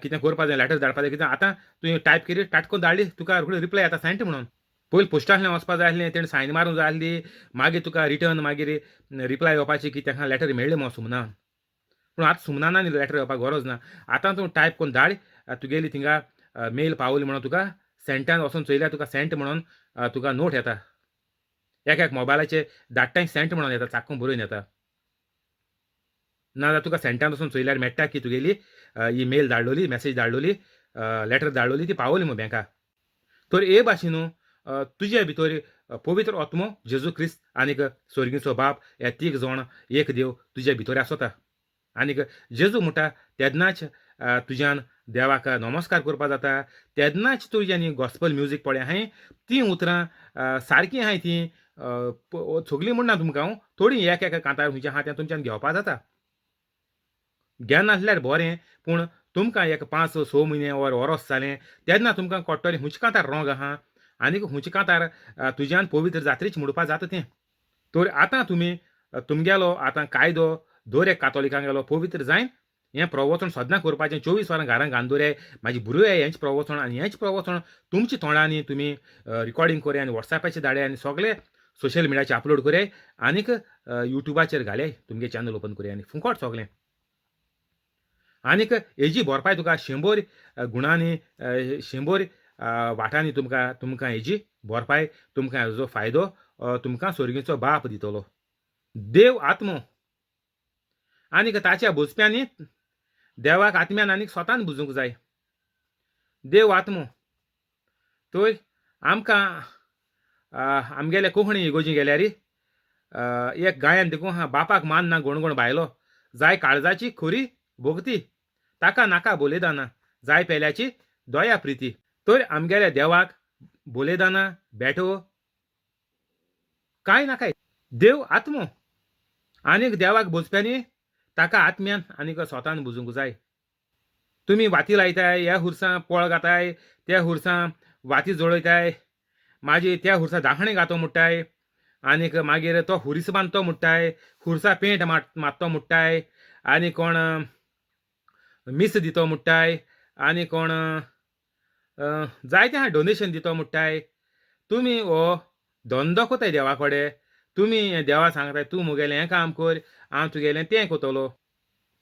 कितें करपा जाय, लॅटर धाडपा जाय, कितें आतां तुवें टायप केली टाटकून धाडली तुका रोखडी रिप्लाय येता सेंट म्हणून. पयलीं पोस्टांतल्यान वचपा जाय आसलें, तेणें सायन मारूंक जाय आसली, मागीर तुका रिटर्न मागीर रिप्लाय येवपाची की ताका लॅटर मेळ्ळें म्हणून सुमना. पूण आतां सुमना न्ही लॅटर येवपाक गरज ना, आतां तूं टायप करून धाड, तुगेली थिंगा मेल पावली म्हणून तुका सेंटान वचून चोयल्यार तुका सेंट म्हणून तुका नोट येता. एक एक मोबायलाचेर धाडटाय सेंट म्हणून येता, चाकून बरोवन येता. नाजाल्यार तुका सेंटान वचून चोयल्यार मेळटा की तुगेली ही मेल धाडलोली, मॅसेज धाडलोली, लॅटर धाडलोली ती पावली म्हूण बँका. तर हे भाशेन तुजे भितर पवित्र आत्मो जेजू क्रिस्त आनीक स्वर्गीचो बाप हे तीग जाण एक देव तुजे भितर आसता. आनीक जेजू म्हणटा तेन्नाच तुज्यान देवाक नमस्कार करपा जाता, तेन्नाच तुज्यान गॉस्पल म्युजीक पळय आहाय तीं उतरां सारकीं आहाय तीं सगळीं म्हणना तुमकां हांव, थोडीं एक एक कांतार खंयचें आहा तें तुमच्यान घेवपा जाता. घेनासल्यार बरें, पूण तुमकां एक 5-6 म्हयने वर वरोस जालें तेन्ना तुमकां कळटलें खंयचे कांतार रोंग आहा आनीक खंयचे कांतार तुज्यान पवित्र जात्रीच म्हणपा जाता तें. तर आतां तुमी तुमगेलो आतां कायदो दर एक कातोलिकांगेलो पवित्र जायन हें प्रवचन सदां करपाचें, 24 वरां घरां गांदोरे म्हाजी भुरगे हेंच प्रवचन आनी हेंच प्रवचन तुमच्या तोंडांनी तुमी रिकॉर्डिंग करे आनी वॉट्सॅपाचेर धाडे आनी सगळे सोशल मिडियाचेर अपलोड करे आनीक युट्यूबाचेर घाले, तुमगे चॅनल ओपन करे आनी फुकट सगळें. आनीक हेजी भरपाय तुका 100 गुणांनी 100 वाटांनी तुमकां तुमकां हेजी भरपाय, तुमकां हेजो फायदो तुमकां स्वर्गीचो बाप दितलो. देव आत्मो आनीक ताच्या बोजप्यांनी देवाक आत्म्यान आनीक स्वतान बुजूंक जाय. देव आत्मो तर आमकां आमगेले कोंकणी इगोर्जी गेल्यार एक गायन देखून आहा, बापाक मान ना गणगण बायलो जाय काळजाची खरी भोगती, ताका नाका बोलेदाना जाय पेल्याची दया प्रिती. तर आमगेल्या देवाक बोलेदाना बेठो कांय नाकाय. देव आत्मो आनीक देवाक बोजप्यांनी ताका आत्म्यान आनीक स्वतान बुजूंक जाय. तुमी वाती लायताय, ह्या हुरसां पोळ घाताय, त्या हुरसां वाती जळयताय, मागीर त्या हुरसां दाखणे घातो म्हणटाय आनीक मागीर तो हुरीस बांदतो म्हणटाय, हुरसा पेंट मारतो म्हणटाय आनी कोण मीस दितो म्हणटाय आनी कोण जायते आहा डोनेशन दितो म्हणटाय. तुमी हो धंदो कोताय देवा कडेन, तुमी देवा सांगताय तूं म्हगेलें हें काम कर, हांव तुगेलें तें करतलो.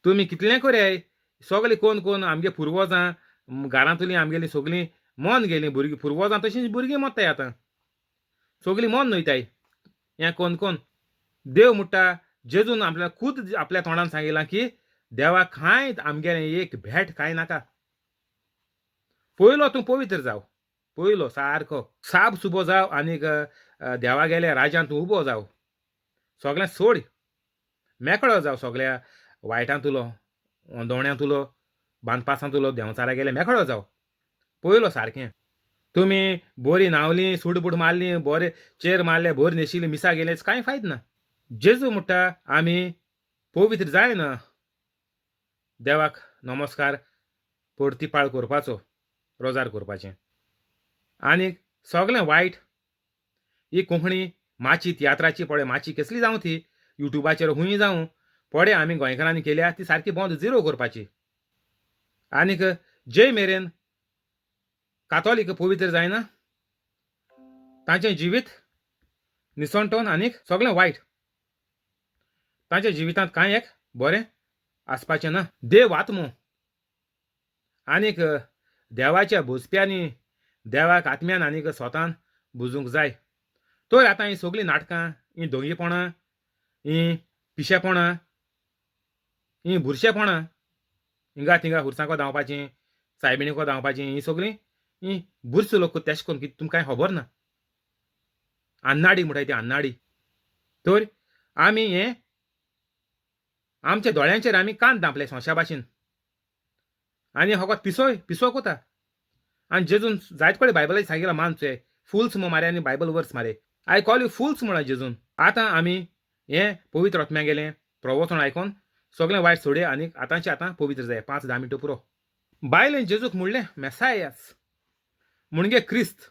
तुमी कितलें करयाय, सगळीं कोण कोण आमगे पुर्वजां घरांतलीं आमगेलीं सगळीं मन गेलीं, भुरगीं पुर्वजां तशींच भुरगीं मरताय आतां, सगळीं मन न्हयताय हें कोण कोण. देव म्हणटा जेजून आपल्या खूद आपल्या तोंडान सांगिलां की देवा कांय आमगेलें एक भेट कांय नाका, पयलो तूं पवित्र जाव, पयलो सारको साब सुबो जाव आनीक देवा गेल्या राजान तूं उबो जाव, सगळें सोड, मेकळो जाव सगळ्या वायटांतुलो, दोण्यांतुलो, बांदपासांतुलो, देंवचारा गेले मेकळो जाव पयलो सारकें. तुमी बोरी न्हांवली, सूट बूट मारली, बोरे चेर मारले, बोरी न्हेशिल्ली, मिसा गेले, कांय फायद ना. जेजू म्हणटा आमी पवित्र जायना देवाक नमस्कार परतिपाळ करपाचो, रोजार करपाचें आनीक सगळें वायट ही कोंकणी माची तियात्राची पळय माची कसली जावं ती युट्यूबाचेर खूंय जावं पळय आमी गोंयकारांनी केल्या ती सारकी बंद झिरो करपाची. आनीक जे मेरेन कातोलीक पवित्र जायना तांचें जिवीत निसणटोन आनीक सगळें वायट, तांच्या जिवितांत कांय एक बरें आसपाचें ना. देव आत्मो आनीक देवाच्या भोजप्यांनी देवाक आत्म्यान आनीक स्वतान बुजूंक जाय. तर आतां हीं सगळीं नाटकां, हीं दोंगीपणां, हीं पिशेपणां, हीं बुरशेपणां, हिंगा थिंगा खुर्सांको धांवपाचीं, सायबिणीको धांवपाचीं, हीं सगळीं हीं बुरसो लोक तेश कोन्न कितें तुमकां कांय खबर ना. अन्नाडी म्हणटाय ती अन्नाडी. तर आमी हें आमच्या दोळ्यांचेर आमी कान धांपले सोंशा भाशेन आनी फकत पिसोय पिसो कोता. आनी जेजून जायत कडेन बायबलाचेर सांगिलां मानचें फुल्स म्हूण मारे आनी बायबल वर्स मारे. I call you fools म्हळां जेजून. आतां आमी हें पवित्र आत्म्यागेलें प्रवचन आयकोन सगळें वायट सोडया आनी आतांचे आतां पवित्र जाय. 5-10 मिनटां पुरो. बायलेन जेजूक म्हणलें मेसायास म्हणजे क्रिस्त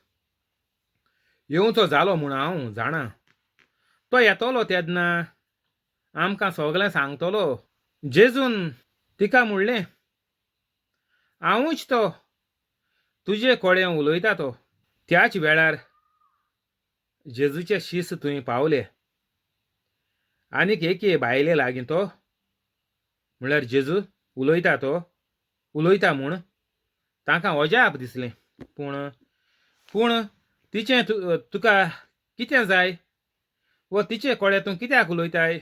येवचो जालो म्हूण हांव जाणा. तो येतलो तेन्ना आमकां सगळें सांगतलो. जेजून तिका म्हणलें हांवूच तो तुजे कडेन उलयता तो. त्याच वेळार जेजूचे शीस थंय पावले आनीक एके बायले लागीं तो म्हणल्यार जेजू उलयता तो उलयता म्हूण तांकां अजाप दिसलें. पूण पूण तिचें तुका कितें जाय व तिचे कडेन तूं कित्याक उलयताय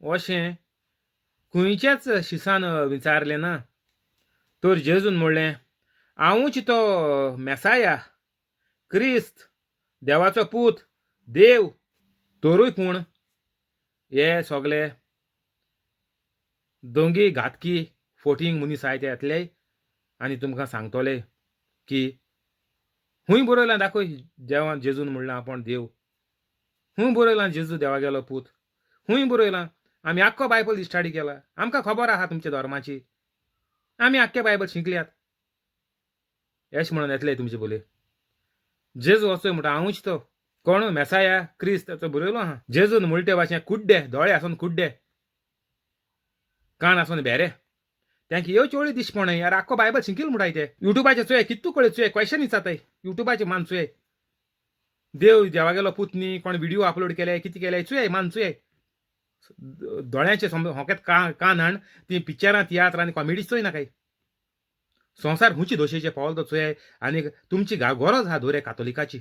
अशें खंयच्याच शिसान विचारलें ना. तर जेजून म्हणलें हांवूच तो मेसाया क्रिस्त देवाचो पूत देव. तरूय पूण हे सगळे दोंगी घातकी फोटींग मनीस आहाय ते येतले आनी तुमकां सांगतले की खूंय बरयलां दाखय देवान जेजून म्हणलां आपूण देव. खूंय बरयलां जेजू देवागेलो पूत. खूंय बरयलां. आमी आख्खो बायबल स्टडी केला. आमकां खबर आहा तुमच्या धर्माची. आमी आख्खे बायबल शिकल्यात. एश म्हणून येतले तुमचे बोले. जेजू असो म्हणटा हांवूच तो कोण मेसाया क्रिस्त ताचो बरयलो आहा. जेजून म्हणटे भाशेन कुड्डे दोळे आसून कुड्डे कान आसून भेरे तांकां ह्यो चोळी दिसपण यार आख्खो बायबल शिकील म्हणटाय ते. युट्यूबाचेर चोय कितू कळे चोय क्वेशन विचारताय युट्यूबाचेर मान चोय देव देवागेलो पूत न्ही कोण व्हिडिओ अपलोड केले कितें केले चोय मान चोय दोळ्यांचे होकेत कान हाण ती पिक्चरां तियात्र आनी कॉमेडी चोय नाकाय. संवसार खुंयचे दोशेचे पावल तो चोय आनी तुमची गरज आहा दोरे कातोलिकाची.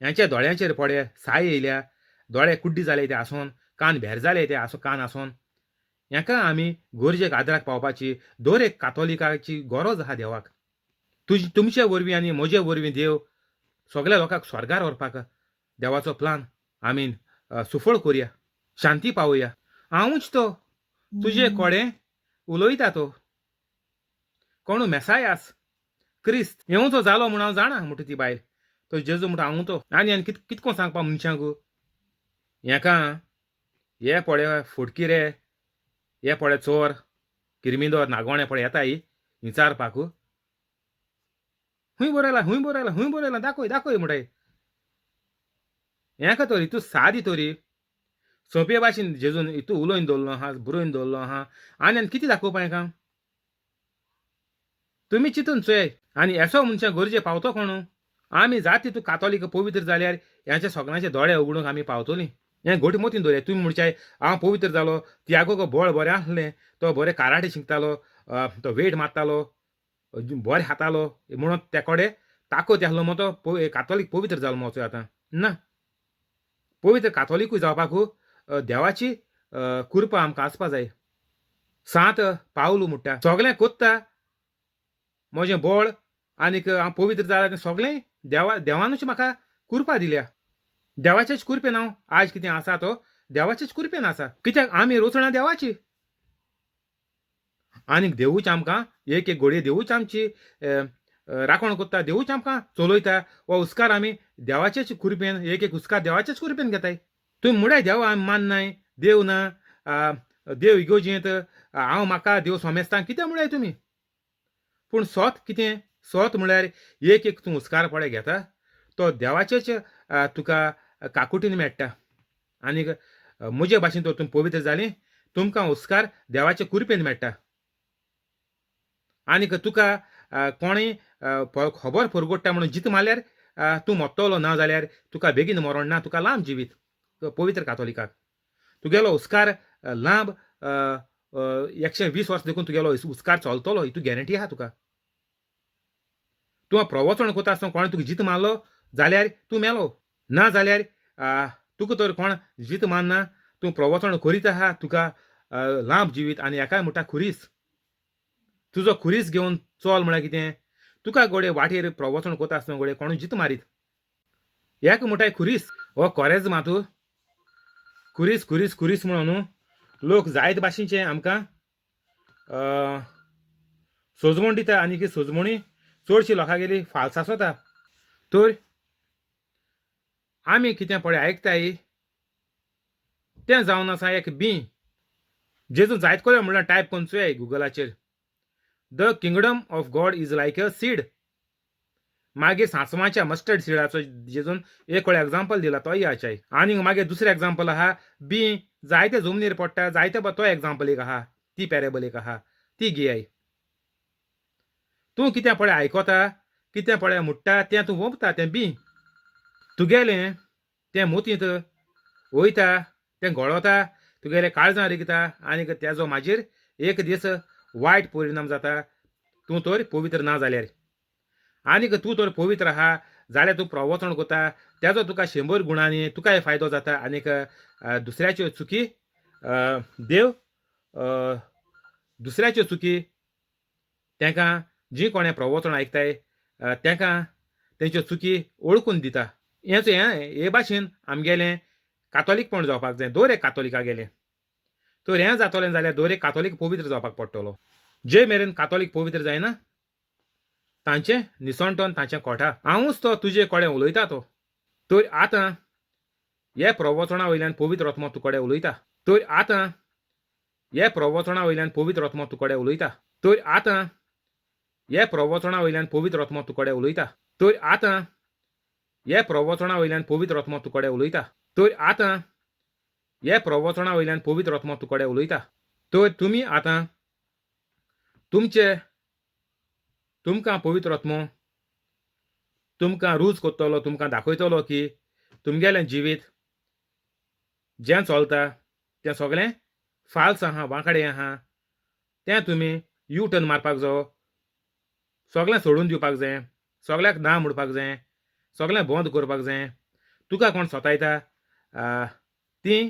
ह्यांच्या दोळ्यांचेर पडे साय येयल्या दोळे कुड्डी जाले ते आसून कान भेर जाले ते आसून कान आसून ह्याका आमी गरजेक आदराक पावपाची दर एक कातोलिकाची गरज आहा देवाक. तुमचे वरवीं आनी म्हजे वरवीं देव सगळ्या लोकांक स्वर्गार व्हरपाक देवाचो प्लान आमी सुफळ करुया शांती पावया. हांवूच तो तुजे कडेन उलयता तो कोणू मेसायास क्रिस्त येवचो जालो म्हूण हांव जाणा म्हणटा ती बायल. तो जेजू म्हणटा हांव तो. आनी आनी कितको सांगपा मनशांक हेका हे पळय फुटकी रे हे पळय चोर किरमिदोर नागोणे पळय येता ही विचारपाक. खूंय बरयलां खूंय बरयलां खूंय बरयलां दाखय दाखय म्हणटाय. हेका तरी तूं सादी तरी सोंपे भाशेन जेजून तूं उलोवन दवरलो आहा बरोवन दवरलो आहा आनी आनी कितें दाखोवपा हेका तुमी चिंतून चोय. आनी एसो मनशां गरजे पावतो कोण. आमी जाती तूं कातोलीक पवित्र जाल्यार ह्यांच्या सगळ्यांचे दोळे उगडूंक आमी पावतलीं. हें घट मतीन दवरया. तुमी म्हणच्याय हांव पवित्र जालो तियागो बळ बरें आसलें तो बरें कराटे शिकतालो तो वेट मारतालो बरें खातालो म्हणून त्या कडेन ताकद आसलो म्हूण तो कातोलीक पवित्र जालो म्हूण आतां ना. पवित्र कातोलिकूय जावपाक देवाची कृपा आमकां आसपा जाय. सांत पावलू म्हणटा सगळें कोत्ता म्हजें बळ आनीक हांव पवित्र जाला तें सगळें देवानूच म्हाका कृपा दिल्या. देवाचेच कृपेन हांव आज कितें आसा तो देवाचेच कृपेन आसा. कित्याक आमी रोचणां देवाची आनीक देवूच आमकां एक एक घडये देवूच आमची राखण करता देवूच आमकां चलयता. हो हुस्कार आमी देवाचेच कृपेन एक एक हुस्कार देवाचेच कृपेन घेताय. तुमी म्हणटाय देव आमी माननाय देव ना देव इगोजेंत हांव म्हाका देव सोमेस्तांक कितें म्हणटाय तुमी. पूण सोत कितें सोत म्हळ्यार एक एक तूं हुस्कार पळय घेता तो देवाचेच तुका काकुटीन मेळटा. आनीक म्हजे भाशेन तर तुमी पवित्र जालीं तुमकां हुस्कार देवाचे कृपेन मेळटा. आनीक तुका कोणूय खबर परगोडटा म्हणून जीत मारल्यार तूं मोत्तलो ना जाल्यार तुका बेगीन मरण ना तुका लांब जिवीत पवित्र कातोलिकाक. तुगेलो हुस्कार लांब 120 वर्स देखून तुगेलो उस्कार चलतलो, हितू गॅरंटी आहा तुका. तूं प्रवचन कोता आसतना कोणें तुका जीत मारलो जाल्यार तूं मेलो, ना जाल्यार तुका तर कोण जीत मारना, तूं प्रवचन करीत आहा, तुका लांब जिवीत आनी एकाय म्हणटा खुरीस. तुजो खुरीस घेवन चल म्हळ्यार कितें, तुका घडये वाटेर प्रवचन कोता आसतना घडये कोणूय जीत मारीत. एक म्हणटाय खुरीस, हो कोरेज मातू खुरीस खुरीस खुरीस म्हणून न्हू लोक जायत भाशेचे आमकां सोजमण दिता आनी ती सोजमणी चडशी लोकांगेली फाल्स आसता. तर आमी कितें पळय आयकताय तें जावन आसा एक बी जेजू जायत कडेन म्हणल्यार टायप करून चोयाय गुगलाचेर, the kingdom of God is like a seed. मागीर सांसवाच्या मस्टर्ड सिडाचो जेजून एक कडेन एग्जाम्पल दिला तोय आचाय. आनी मागीर दुसरें एग्जाम्पल आहा बी जायते जमनीर पडटा जायते तो एग्जाम्पल एक आहा, ती पॅरेबल एक आहा, ती घेयाय. तूं कितें पळय आयकता कितें पळय म्हणटा तें तूं वोंपता, तें बी तुगेलें तें मोतींत वयता, तें गळोता, तुगेलें काळजां रिगता आनी तेजो मागीर एक दीस वायट परिणाम जाता. तूं तर पवित्र ना जाल्यार, आनीक तूं तर पवित्र आहा जाल्यार तूं प्रवचन करता तेजो तुका 100 गुणांनी तुकाय फायदो जाता आनीक दुसऱ्याच्यो चुकी देव दुसऱ्याच्यो चुकी तांकां जी कोणें प्रवचन आयकताय तांकां तेंच्यो चुकी ओळखून दिता. हेंच हें हे भाशेन आमगेलें कातोलीकपण जावपाक जाय, दर एक कातोलिका गेलें तर हें जातलें जाल्यार दर एक कातोलीक पवित्र जावपाक पडटलो. जे मेरेन कातोलीक पवित्र जायना तांचें निसणटन तांचें कोठा हांवूच तो तुजे कडेन उलयता तो. तर आतां हे प्रवचना वयल्यान पवित्र आत्मो तूं कडेन उलयता. तर आतां हे प्रवचना वयल्यान पवित्र आत्मो तूं कडेन उलयता. तर आतां हे प्रवचना वयल्यान पवित्र आत्मो तूं कडेन उलयता. तर आतां हे प्रवचना वयल्यान पवित्र आत्मो तूं कडेन उलयता. तर आतां हे प्रवचना वयल्यान पवित्र आत्मो तूं कडेन उलयता. तर तुमी आतां तुमचे तुमकां पवित्र आत्मो तुमकां रूज करतलो, तुमकां दाखयतलो की तुमगेलें जिवीत जें चलता तें सगळें फाल्स आहा, वांकडें आहा, तें तुमी यू टर्न मारपाक जावो, सगळें सोडून दिवपाक जाय, सगळ्याक ना म्हणपाक जाय, सगळें बंद करपाक जाय. तुका कोण सतायता ती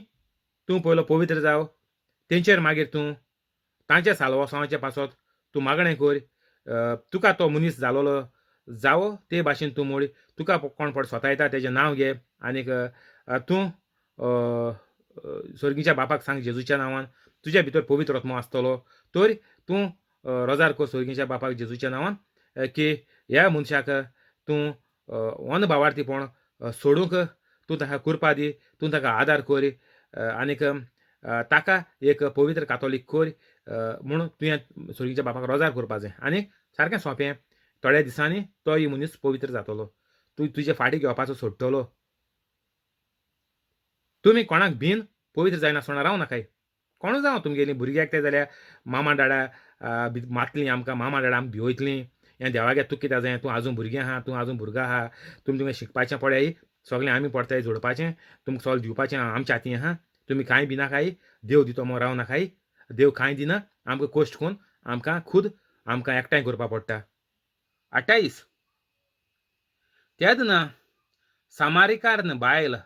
तूं पयलो पवित्र जाव, तेंचेर मागीर तूं तांच्या साल्वासांवाचे पासत तूं मागणें कर, तुका तो मनीस जालोलो जावो ते भाशेन तूं मोड, तुका कोण पड सतायता तेजें नांव घे आनीक तूं स्वर्गीच्या बापाक सांग जेजूच्या नांवान, तुज्या भितर पवित्र आत्मो आसतलो. तर तूं रोजार कर स्वर्गीच्या बापाक जेजूच्या नांवान की ह्या मनशाक तूं अनभावार्थीपण सोडूंक तूं ताका कृपा दी, तूं ताका आदार कर आनीक ताका एक पवित्र कातोलीक कर म्हूण तुवें स्वर्गीच्या बापाक रोजार करपा जाय. आनी सारकें सोंपें, थोड्या दिसांनी तोय मनीस पवित्र जातलो, तूं तुजे फाटी घेवपाचो सोडटलो. तुमी कोणाक बीन पवित्र जायनासतना राव नाकाय, कोणूय जावं तुमगेलीं भुरग्याक ते जाल्यार मामा डाडा मातलीं आमकां, मामा डाडा आमकां भिवयतलीं, हें देवागे तुका कित्याक जाय, तूं आजून भुरगें आहा, तूं आजून भुरगो आहा, तुमी तुमकां शिकपाचें पळय, सगळें आमी पडताय जोडपाचें, तुमकां सगळें दिवपाचें आमच्या हातीं आहा, तुमी कांय भिनाकाय, देव दितो म्हूण राव नाकाय, देव कांय दिना, आमकां कश्ट करून आमकां खूद आमकां एकठांय करपाक पडटा. 28 तेन्ना सामारिकारन बायल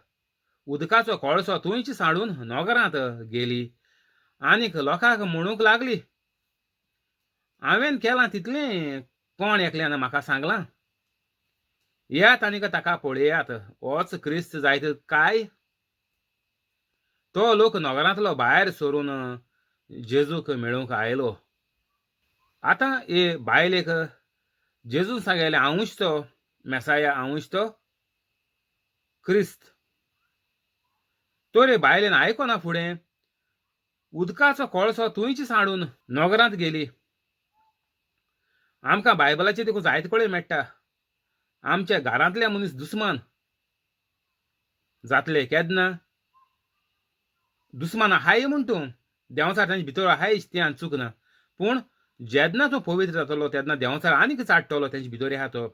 उदकाचो कळसो थंयच साडून नगरांत गेली आनीक लोकांक म्हणूंक लागली, हांवें केलां तितलें कोण एकल्यान म्हाका सांगलां, येयात आनीक ताका पळयात, होच क्रिस्त जायत काय. तो लोक नगरांतलो भायर सरून जेजूक मेळूंक आयलो. आतां हे बायलेक जेजून सांगलें, हांवूच तो मेसाया, हांवूच तो क्रिस्त. तर हे बायलेन आयकना फुडें उदकाचो कळसो थंयच सांडून नगरांत गेली. आमकां बायबलाचेर देखून जायते कडेन मेळटा, आमच्या घरांतले मनीस दुस्मान जातले केन्ना, दुस्मान आहाय म्हूण तूं देंवचार तांचे भितर आहाय तें आनी चूक ना, पूण जेन्ना तूं पवित्र जातलो तेन्ना देंवचार आनीक चाडटलो, तेंचे भितर आहा तो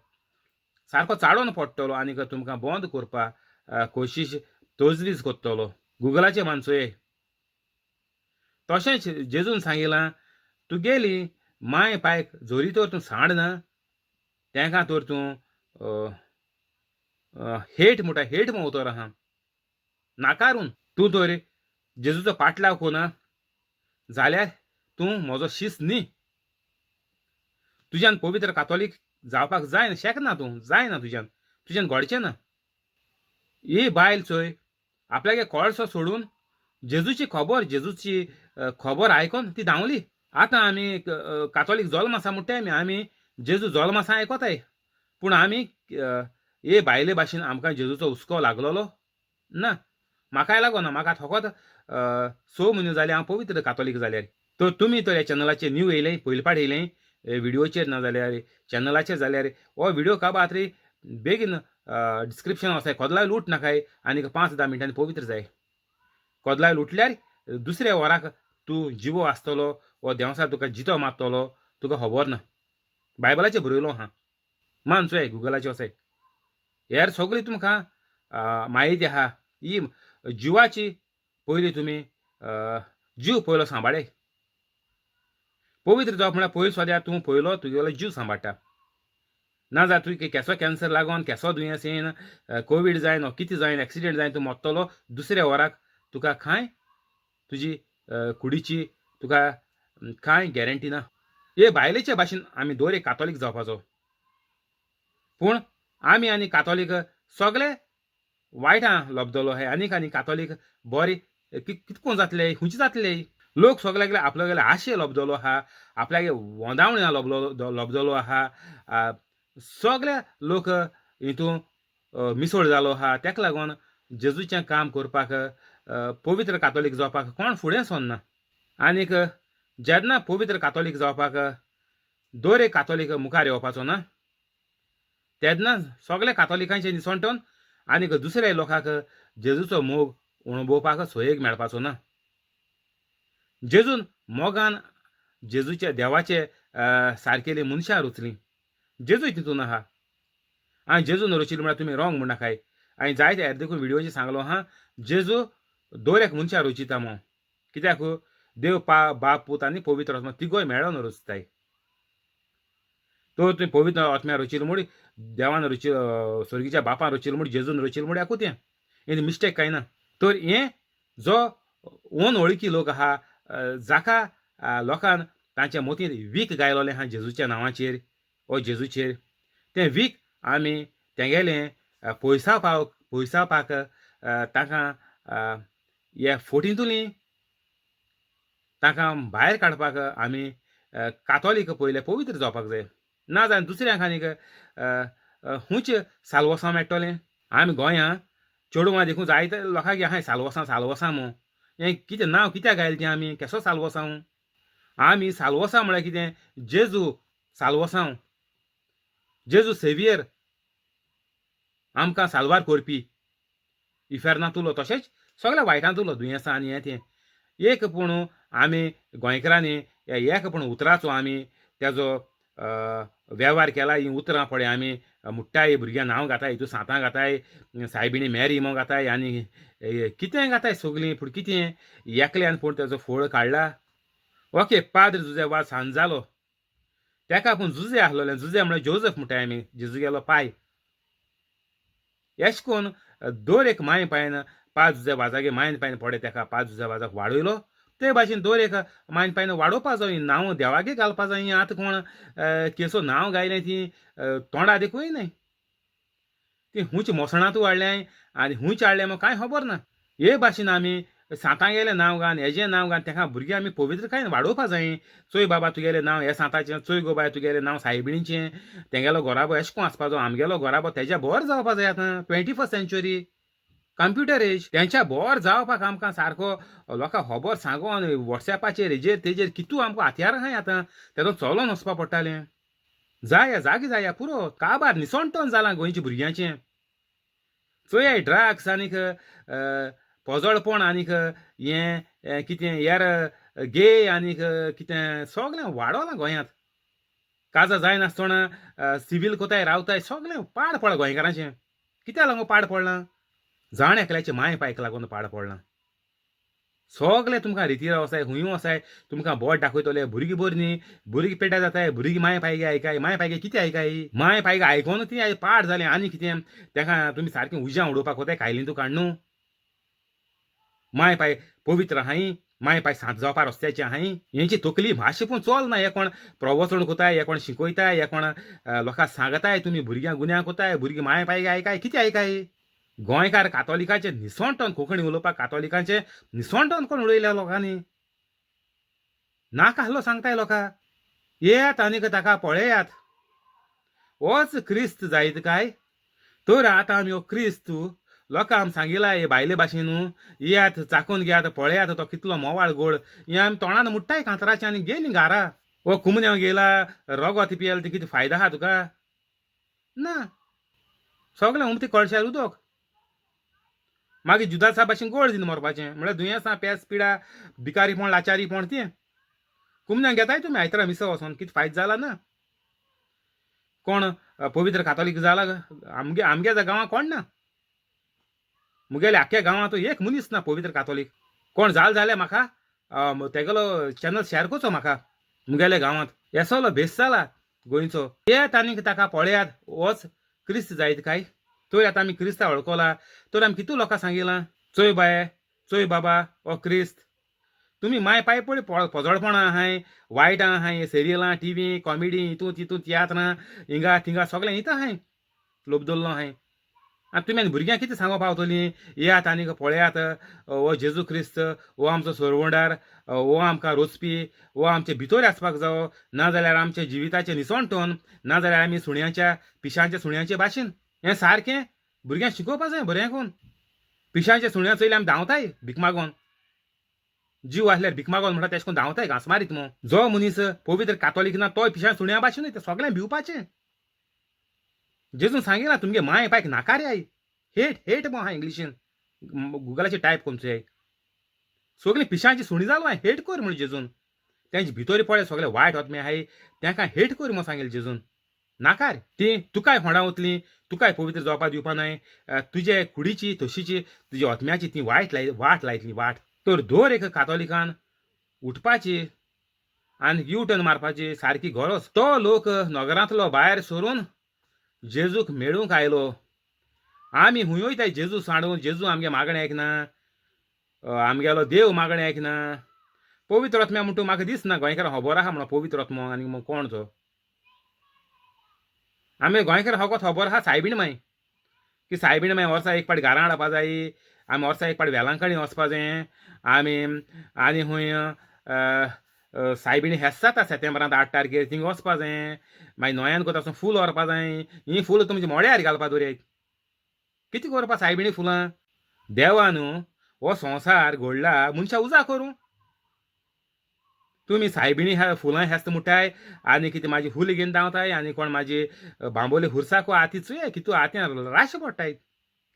सारको चाडोन पडटलो आनीक तुमकां बंद करपाक कोशिश तजवीज करतलो. गुगलाचेर मानचोय तशेंच जेजून सांगिलां तुगेली मांय पायक जोरी तर तूं सांडना तेंकां तर तूं हेट म्हणटा, हेट म्हूण उतर आहा नाकारून तूं तर जेजूचो पाटलाव कोना जाल्यार तूं म्हजो शीस न्ही, तुज्यान पवित्र कातोलीक जावपाक जायना, शकना तूं, जायना तुज्यान, तुज्यान घडचें ना. ही बायल चोय आपल्यागे कोळसो सोडून जेजूची खबर, जेजूची खबर आयकोन ती धांवली. आतां आमी कातोलीक जल्म आसा म्हणटाय आमी, आमी जेजू जल्म आसा आयकोताय, पूण आमी हे बायले भाशेन आमकां जेजूचो हुस्को लागलोलो ना. म्हाकाय लागोना, म्हाका फकत 6 म्हयने जाले हांव पवित्र कातोलीक जाल्यार. तर तुमी तर ह्या चॅनलाचेर न्यू येयले, पयले पाट येयले व्हिडियोचेर ना जाल्यार चॅनलाचेर जाल्यार हो व्हिडियो काबार रे बेगीन डिस्क्रिप्शन आसाय, कोदलाय लूट नाकाय आनी 5-10 मिनटांनी पवित्र जाय. कोदलाय लुटल्यार दुसऱ्या वराक तूं जिवो आसतलो वो देंवसार तुका जितो मारतलो तुका खबर ना. बायबलाचेर बरयलो आहा, मान चोय गुगलाचेर वचाय, हेर सगळी तुमकां म्हायती आहा. ही जिवाची पयली तुमी जीव पयलो सांबाळे. पवित्र जावप म्हळ्यार पयलो सद्या तूं पयलो तुगेलो जीव सांबाळटा. ना जाल्यार तुका केसो कॅन्सर लागोन, केसो दुयेंस येयन, कोवीड जायन, कितें जायन, एक्सिडेंट जायन, तूं मोत्तलो दुसऱ्या वराक तुका कांय तुजी कुडीची तुका कांय गॅरंटी ना. हे बायलेचे भाशेन आमी दोरे कातोलीक जावपाचो, पूण आमी आनी कातोलीक सगळे वायटां लब्दलो हे आनीक आनी कातोलीक बरे कितकोन जातले, खंयचे जातले. लोक सगळ्याक आपल्यागेले आशे लब्दलो आहा, आपल्यागे वोंदावणी लब्दलो आहा, सगळे लोक हितून मिसळ जालो आहा. तेका लागून जेजूचें काम करपाक पवित्र कातोलीक जावपाक कोण फुडें सरना. आनीक जेन्ना पवित्र कातोलीक जावपाक दोरे कातोलीक मुखार येवपाचो ना तेन्ना सगळे कातोलिकांचे निसणटोन आनीक दुसऱ्या लोकांक जेजूचो मोग अणभवपाक सोयेक मेळपाचो ना. जेजून मोगान जेजूच्या देवाचे सारकेली मनशां रचलीं, जेजूय तितून आहा. आनी जेजून रचिल्ली म्हळ्यार तुमी रोंग म्हणनाकाय. आनी जायते हेर देखून व्हिडियोचेर सांगलो आहा जेजू दोर एक मनशां रचिता म्हूण, कित्याक देव बाप पूत आनी पवित्र आत्मा तिगोय मेळोन रचताय. तो तुवें पवित्र आत्म्या रचिलो म्हूण देवान रचिल, स्वर्गीच्या बापान रचिलो म्हूण जेजून रचिलो म्हूण एकूच तें, हें मिस्टेक कांय ना. तर हें जो ओन वळखी लोक आहा जाका लोकान तांच्या मतींत वीख गायलोलें आहा जेजूच्या नांवाचेर ओ जेजूचेर, तें वीख आमी तेंगेलें पयसावपाक तांकां हे फोटींतुली तांकां भायर काडपाक आमी कातोलीक पयलें पवित्र जावपाक जाय. ना जाल्यार दुसऱ्यांक आनीक खूंच सालवसां मेळटलें. आमी गोंयां चेडवां देखून जायते लोकांक आहाय सालवसां सालवसां म्हूण, हें कितें नांव कित्याक गायलें तें आमी केसो सालवसांव. आमी सालवसां म्हळ्यार कितें, जेजू सालवसांव, जेजू सेवियर आमकां साल्वार करपी इफेर्नांतुलो तशेंच सगळ्या वायटांतुलो दुयेंसां आनी हें तें. एक पूण आमी गोंयकारांनी एक पूण उतराचो आमी तेजो वेव्हार केला. हीं उतरां पळय आमी मुट्टाय भुरग्यां नांव घाताय, हितू सांतां घाताय, सायबिणी मेरी म्हूण घाताय आनी कितें घाताय सगळीं. पूण कितें एकल्यान पूण तेजो फोळ काडला. ओके, पाद्र जुजे वाज सांज जालो तेका पूण जुजे आसलोलें, जुजे म्हळ्यार जोजफ म्हणटाय आमी, जेजू गेलो पाय. एश कोन दर एक माय पायन पांच जुजे वाजागे मायन पायन पडे तेका पांच जुजे वाजाक वाडयलो. ते भाशेन दर एक मायन पायन वाडोवपा जाय, नांव देवागे घालपा जाय. आतां कोण केसो नांव गायलें ती तोंडा देखूय न्हय, ती हुंच मोसणांतू हाडलें आनी हुंच हाडलें म्हूण कांय खबर ना. हे भाशेन आमी सांतांगेलें नांव घान हेजें नांव घान तेका भुरगीं आमी पवित्रकायेन वाडोवपा जाय. चोय बाबा तुगेलें नांव हे सांताचें, चोय गो बाय तुगेलें नांव सायबिणीचें, तेंगेलो घराबो एशें कोन आसपा जाय, आमगेलो घराबो तेज्या बोर जावपा जाय. आतां 21st century computer as, तेंच्या बोर जावपाक आमकां सारको लोकांक खबर सांगोन वॉट्सॅपाचेर हेजेर तेजेर कितू आमकां हत्यार आहाय आतां तेजो चलोन वचपा पडटालें. जाया जागे जाया पुरो काबार निसणटोन जालां गोंयच्या भुरग्यांचें. चोयाय ड्रग्स आनीक पोजोळपण आनीक हें कितें हेर गे आनीक कितें सगळें वाडोलां गोंयांत. काजा जायनासतना सिवील कोताय रावताय सगळें पाड पडलां गोंयकारांचें. कित्याक लागून पाड पडलां? जाण एकल्याचे माय पायक लागून पाड पडलां. सगळे तुमकां रितीर वसाय हुंय वसाय तुमकां बोट दाखयतले. भुरगीं बरीं न्ही, भुरगीं पेड्ड्यार जाताय. भुरगीं माय पायगे आयकाय, माय पायगे कितें आयकाय, माय पायगे आयकोन ती पाड जालें. आनी कितें तेका तुमी सारकें उज्यां उडोवपाक वताय कायलीं तूं काडनू. माय पाय पवित्र आहाय, माय पाय सांत जावपा रस्त्याचे आहाय. हेंची तकली मातशी पूण चल ना. हे कोण प्रवचन कोताय, हे कोण शिकयताय, हे कोण लोकांक सांगताय तुमी भुरग्यांक गुन्यांव कोताय, भुरगीं माय पायगे आयकाय कितें आयकाय. गोंयकार कातोलिकांचे निसणटन कोंकणी उलोवपाक कातोलिकांचे निसणटन कोण उडयल्या लोकांनी नाका आहलो सांगताय लोकां. येयात आनीक ताका पळयात, होच क्रिस्त जायत काय. तर आतां आमी हो क्रिस्त लोकांक सांगिला हे बायले भाशेन येयात चाकून घेयात पळयात तो कितलो मोवाळ गोड. हें आमी तोंडान मुट्टाय कांतराचें आनी गेलीं घारा. हो कुमन्यांव गेला रगत पियेल ते कितें फायदो आहा तुका ना, सगळें उमथें कळशार उदक. मागीर जुदासा भाशेन गोड दिवन मरपाचें म्हळ्यार दुयेंसां पेस पिडा भिकारीपण लाचारीपण तें कुमन्यांक घेताय तुमी आयतारा मिसा वचोन कितें फायदो जाला ना. कोण पवित्र कातोलीक जाला आमगे आमगे गांवांत कोण ना, मुगेल्या आख्ख्या गांवांत एक मनीस ना पवित्र कातोलीक. कोण जाल जाल्यार म्हाका तेगेलो चॅनल शेअर करचो म्हाका. मुगेल्या गांवांत येसलो भेस जाला गोंयचो. येयात आनीक ताका पळयात, होच क्रिस्त जायत काय. तर आतां आमी क्रिस्ता वळखला तर आमी कितू लोकांक सांगिलां चोय बाये चोय बाबा हो क्रिस्त. तुमी माय पाय पळय पोजडपणां आहाय, वायटां आहाय, सिरियलां टिवी कॉमेडी हितू तितू तियात्रां हिंगा थिंगा सगळें हित आहाय लोबदल्लो आहाय. आनी तुमी आनी भुरग्यांक कितें सांगो पावतलीं येयात आनीक पळयात हो जेजू क्रिस्त, हो आमचो सोरवंडार, हो आमकां रोचपी, हो आमचे भितर आसपाक जावो, नाजाल्यार आमच्या जिविताचें निसणटन, नाजाल्यार आमी सुण्यांच्या पिशांच्या सुण्यांचे भाशेन. हें सारकें भुरग्यांक शिकोवपा जाय बरें. पिशांच्या सुण्या चोयले आमी धांवताय भीक मागोन, जीव आसल्यार भीक मागोन म्हणटा तेश कोन धांवताय घांस मारीत मो. जो मनीस पवित्र कातोलीक ना तोय पिशां सुण्या भाशेन, तें सगळें भिवपाचें. जेजून सांगिलां तुमगे माय पायक नाकारी I, hate hate मो आहा इंग्लिशीन गुगलाचेर टायप करून चोयाय. सगळीं पिशांची सुणी जालो हांवें हेट कर म्हण जेजून. तेंचे भितर पळय सगळे वायट आत्मे आहाय तेंकां हेट कर म्हूण सांगिल्लें जेजून. नाकार ती तुकाय होंडा वतली, तुकाय पवित्र जावपा दिवपा नाय, तुजे कुडीची तशीची तुज्या आत्म्याची ती वायट लाय वाट लायतली वाट. तर दर एक कातोलिकान उठपाची आनी यू टर्न मारपाची सारकी गरज. तो लोक नगरांतलो भायर सरून जेजूक मेळूंक आयलो. आमी हुंय वयताय जेजू सांडून, जेजू आमगे मागणें आयकना, आमगेलो देव मागणें आयकना. पवित्र आत्म्या म्हणटा म्हाका दिसना गोंयकारांक खबर आहा म्हणून पवित्र आत्मो आनी कोण तो. आमी गोंयकार फकत खबर आहा सायबीण माय, की सायबीण माय वर्सा एक पाट घरां हाडपा जाय, आमी वर्सा एक पाट वेलांकणी वचपा जाय, आमी आनी खंय सायबीण हेस जाता सेतेंब्रांत 8 तारखेर थिंग वचपा जाय, मागीर नोयान कोता आसून फूल व्हरपा जाय. हीं फुलां तुमच्या मोड्यार घालपा दवरयात. कितें करपा सायबिणी फुलां? देवा न्हू हो संवसार घडला मनशां उजा करूं. तुमी सायबिणी ह्या फुलां हेस्त मुठाय आनी कितें म्हाजी फूल घेवन धांवताय आनी कोण म्हाजी बांबोली खुर्साक आती चोय कितू आत्यां राशी पडटाय.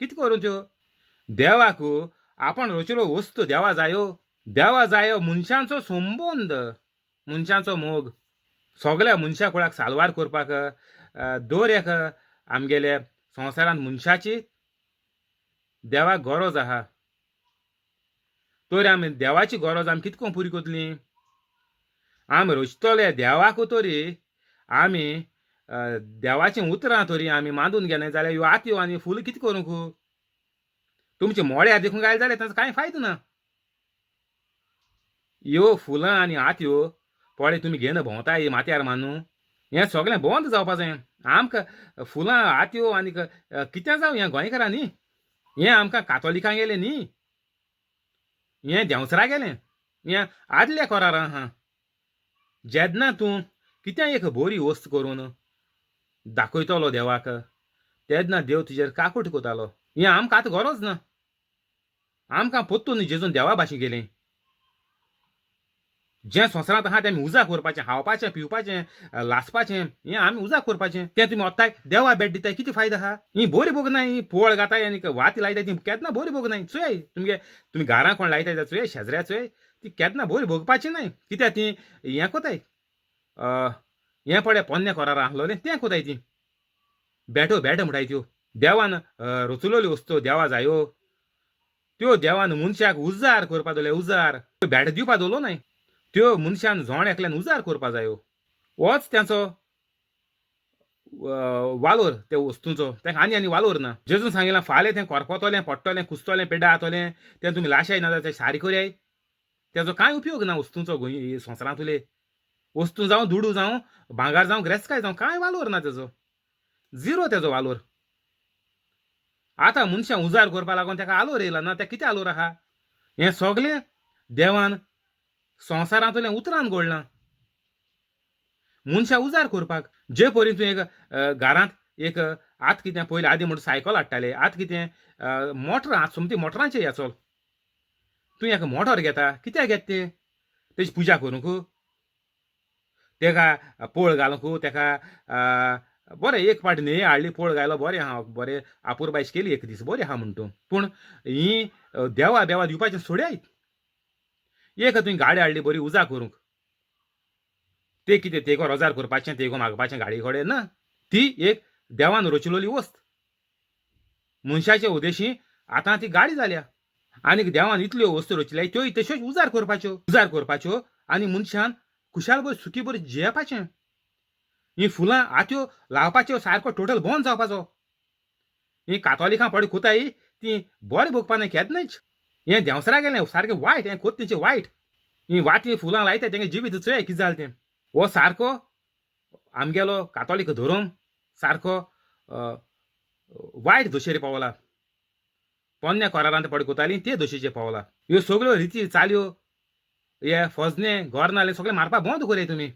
कितें करूं त्यो? देवाक आपण रचिल्लो वस्तू देवा जायो, देवा जायो मनशांचो संबंद, मनशांचो मोग सगळ्या मनशा कुळाक साल्वार करपाक दर एक आमगेल्या संवसारांत मनशाची देवाक गरज आहा. तर आमी देवाची गरज आमी कितको पुरी करतली? आमी रचतले देवाक तरी आमी देवाचीं उतरां तरी आमी मानून घेनाय जाल्यार ह्यो आतयो आनी फूल कितें करूंक? तुमचे मोड्यार देखून घायले जाल्यार ताचो कांय फायदो ना. ह्यो फुलां आनी आतयो पळय तुमी घेवन भोंवताय माथ्यार मानू, हें सगळें बंद जावपा जाय. आमकां फुलां आतयो आनी कितें जावं हें गोंयकारां न्ही, हें आमकां कातोलिकां गेलें न्ही, हें देंवसरा गेलें, हें आदल्या कोरार आहा. जेन्ना तूं कितें एक बरी वस्त करून दाखयतलो देवाक तेन्ना देव तुजेर काकूट करतालो. हें आमकां आतां गरज ना. आमकां पोत्तून जेजून देवा भाशेन गेलें. जें संवसारांत आहा तें आमी उजा करपाचें, खावपाचें, पिवपाचें, लासपाचें, हें आमी उजा करपाचें. तें तुमी वताय देवा भेट दिताय कितें फायदो आहा? ही बरी भोगनाय, ही पोळ घाताय आनी वाती लायताय ती केन्ना बरी भोगनाय. चोय तुमगे तुमी घरां कोण लायताय जाल्यार चोय शेजऱ्या चोय ती केन्ना बरी भोगपाची न्हय. कित्याक ती हें कोताय हें पळय पोन्ने कोरार आहलोलें तें कोताय ती बेटो बेटो म्हणटाय त्यो. देवान रचलोल्यो वस्तू देवा जायो त्यो देवान मनशाक उजार करपा दवरले, उजार भेट दिवपा दवरलो न्हय. त्यो मनशान जोण एकल्यान उजार करपा जायो. होच तेंचो वालोर त्या वस्तूंचो, तांकां आनी आनी वालोर ना. जेजून सांगिलां फाल्यां तें करपतलें, पडटलें, कुसतलें, पेड्डा जातलें, तें तुमी लाशाय ना जाल्यार तें सारी करयाय. तेजो कांय उपयोग ना वस्तूंचो गोंय संवसारांतले. वस्तू जावं, दुडू जावं, भांगर जावं, ग्रेस्काय जावं, कांय वालोर ना तेजो, झिरो तेजो वालोर. आतां मनशां उजार करपा लागून ताका आलोर येयला ना, तेका कितें आलोर आहा? हें सगलें देवान संवसारांतलें उतरान घडलां मनशां उजार करपाक. जे परी तूं एक घरांत एक आतां कितें पयलीं आदीं म्हणटा सायकल हाडटाले, आतां कितें मोटरां, आतां सोमती मोटरांचेर या चल. तूं एक मोटर घेता, कित्याक घेता तें? तेजी पुजा करूंक, तेका पोळ घालूंक, तेका बरें एक पाट न्हंये हाडली, पोळ घालो, बरें आहा, बरें आपुरबायश केली एक दीस, बरें आहा म्हण तूं. पूण ही देवा देवा दिवपाचें सोडयाय. एक तुवें गाडी हाडली बरी उजा करूंक, ते कितें तेको रोजार करपाचें, तेको मागपाचें गाडी कडेन ना. ती एक देवान रचिलोली वस्त, मनशाचे उद्देशी आतां ती गाडी जाल्या. आनीक देवान इतल्यो वस्तू रचिल्या त्योय तश्योच उजार करपाच्यो, उजार करपाच्यो आनी मनशान खुशाल बरी सुखी बरी जियेवपाचें. हीं फुलां आत्यो लावपाच्यो सारको टोटल बंद जावपाचो. हीं कातोलिकां पळय कोताय तीं बरें भोगपा न्हय केन्नाच. हें देंवसरा गेलें सारकें वायट, हें कोत तेंचें वायट. हीं वाती फुलां लायता तेंगे जिवीत चोया कितें जालें तें. हो सारको आमगेलो कातोलीक धर्म सारको वायट दशेर पावला. पोन्न्या कोरारांत पळय कोतालीं ते दशेचेर पावला. ह्यो सगळ्यो रिती चालयो हे फजने घर नाले सगळें मारपा बंद करया तुमी.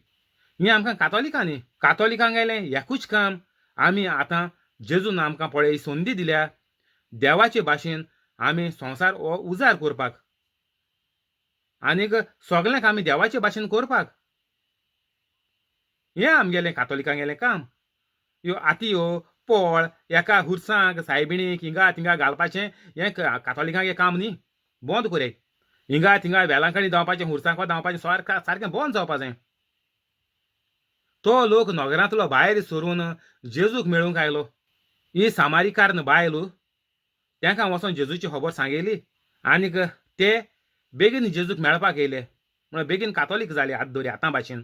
हें आमकां कातोलिकांनी, कातोलिकांक गेलें एकूच काम. आमी आतां जेजून आमकां पळय संदी दिल्या देवाचे भाशेन आमी संवसार हो उजार करपाक आनीक सगल्यांक आमी देवाचे भाशेन करपाक. हें आमगेलें कातोलिकांगेलें काम. ह्यो आतयो पोळ एका हुरसांक सायबिणीक हिंगा थिंगा घालपाचें हें कातोलिकांगें काम न्ही, बंद करया. हिंगा थिंगा वेलांकणी धांवपाचें, हुरसांक धांवपाचें सारकें बंद जावपा जाय. तो लोक नगरांतलो भायर सरून जेजूक मेळूंक आयलो. ही सामारीकार्न बायल तांकां वचोन जेजूची खबर सांगयली आनीक ते बेगीन जेजूक मेळपाक येयले. म्हणून बेगीन कातोलीक जाले हात दवरी आतां भाशेन.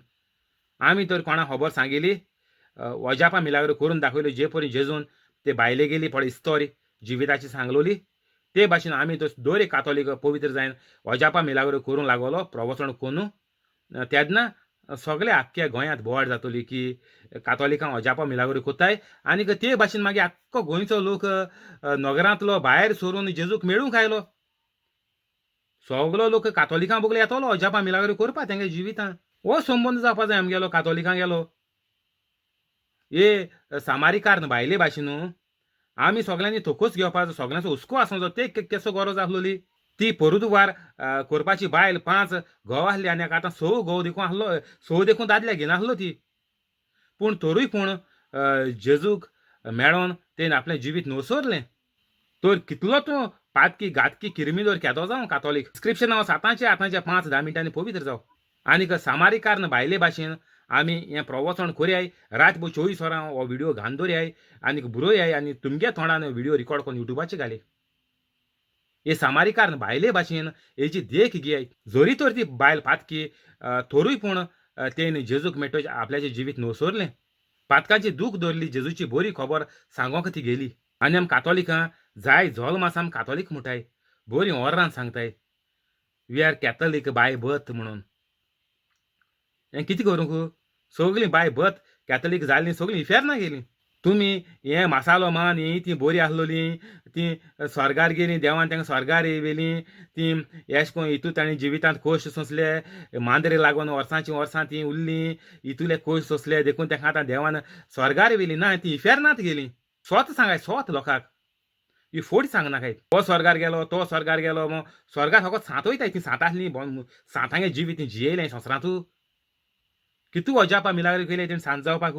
आमी तर कोणा खबर सांगिली, वजापा मिलाग्रो करून दाखयल्यो, जे परी जेजून ते बायले गेली पळय इस्तोरी जिविताची सांगलोली ते भाशेन आमी तर दर एक कातोलीक पवित्र जायन वजापा मिलाग्रो करूंक लागलो प्रवचन करून. तेन्ना सगळे आख्ख्या गोंयांत बोवाळ जातली की कातोलिकां अजापा मिलाग्रो कोताय आनीक ते भाशेन मागीर आख्खो गोंयचो लोक नगरांतलो भायर सरून जेजूक मेळूंक आयलो. सगलो लोक कातोलिकां बगले येतलो अजापा मिलाग्रो करपा तेंगे जिवितां. हो संबंद जावपा जाय आमगेलो कातोलिकां गेलो. हे सामारीकार भायले भाशेन न्हू आमी सगल्यांनी थोकोच घेवपाचो, सगल्यांचो हुस्को आसूंक जाय. ते केसो गरज आसलोली ती पोरुदवार करपाची बायल 5 घोव आसली आनी आतां 6 घोव देखून आसलो, 6 देखून दादल्या घेनासलो ती. पूण तरूय पूण जेजूक मेळोन तेणें आपलें जिवीत नसरलें. तर कितलो तूं पातकी घातकी किरमिदोर केदो जावं कातोलीक, स्क्रिप्शन हांव सातांचे आतांचे 5-10 मिनटांनी पवित्र जावं. आनीक सामारीकारन बायले भाशेन आमी हें प्रवचन करयाय, रातभर 24 वरां हो व्हिडियो घालून दवरयाय आनीक बरोयाय आनी तुमगे तोंडान व्हिडियो रिकॉर्ड करून युट्यूबाचेर घाली. हे सामारीकारन बायले भाशेन हेजी देख घेयाय. जरी तर ती बायल पातकी थोरूय पूण तेणें जेजूक मेळटच आपल्याचें जिवीत नसरलें. पातकांची दूख धरली, जेजूची बरी खबर सांगोंक ती गेली. आनी आम कातोलिकां जाय जल्म आसा आम कातोलीक म्हणटाय, बरी ओर्रान सांगताय we are Catholic by birth म्हणून. हें कितें करूंक, सगळीं बाय बर्थ कॅथलीक जालीं, सगळीं इफेर्ना गेलीं. तुमी हें मसालो मान ही तीं बरीं आसलोलीं, तीं स्वर्गार गेलीं, देवान तांकां स्वर्गार व्हेलीं, तीं एश कोन हितू तांणी जिवितांत खोश सोंसले, मांद्रे लागून वर्सांचीं वर्सां तीं उरलीं, हितूले खोश सोंसले देखून तांकां आतां देवान स्वर्गार व्हेलीं ना, तीं इफेर्नांत गेलीं. स्वत सांगाय स्वत लोकांक, ही फोट सांगनाकाय. हो स्वर्गार गेलो तो स्वर्गार गेलो, मग स्वर्गार फकत सांत वयताय, तीं सांत आसलीं, सांतांगे जिवीत तीं जियेलें संवसारांतू. कितू अजापा मिलाग्री केले तेणें सांत जावपाक,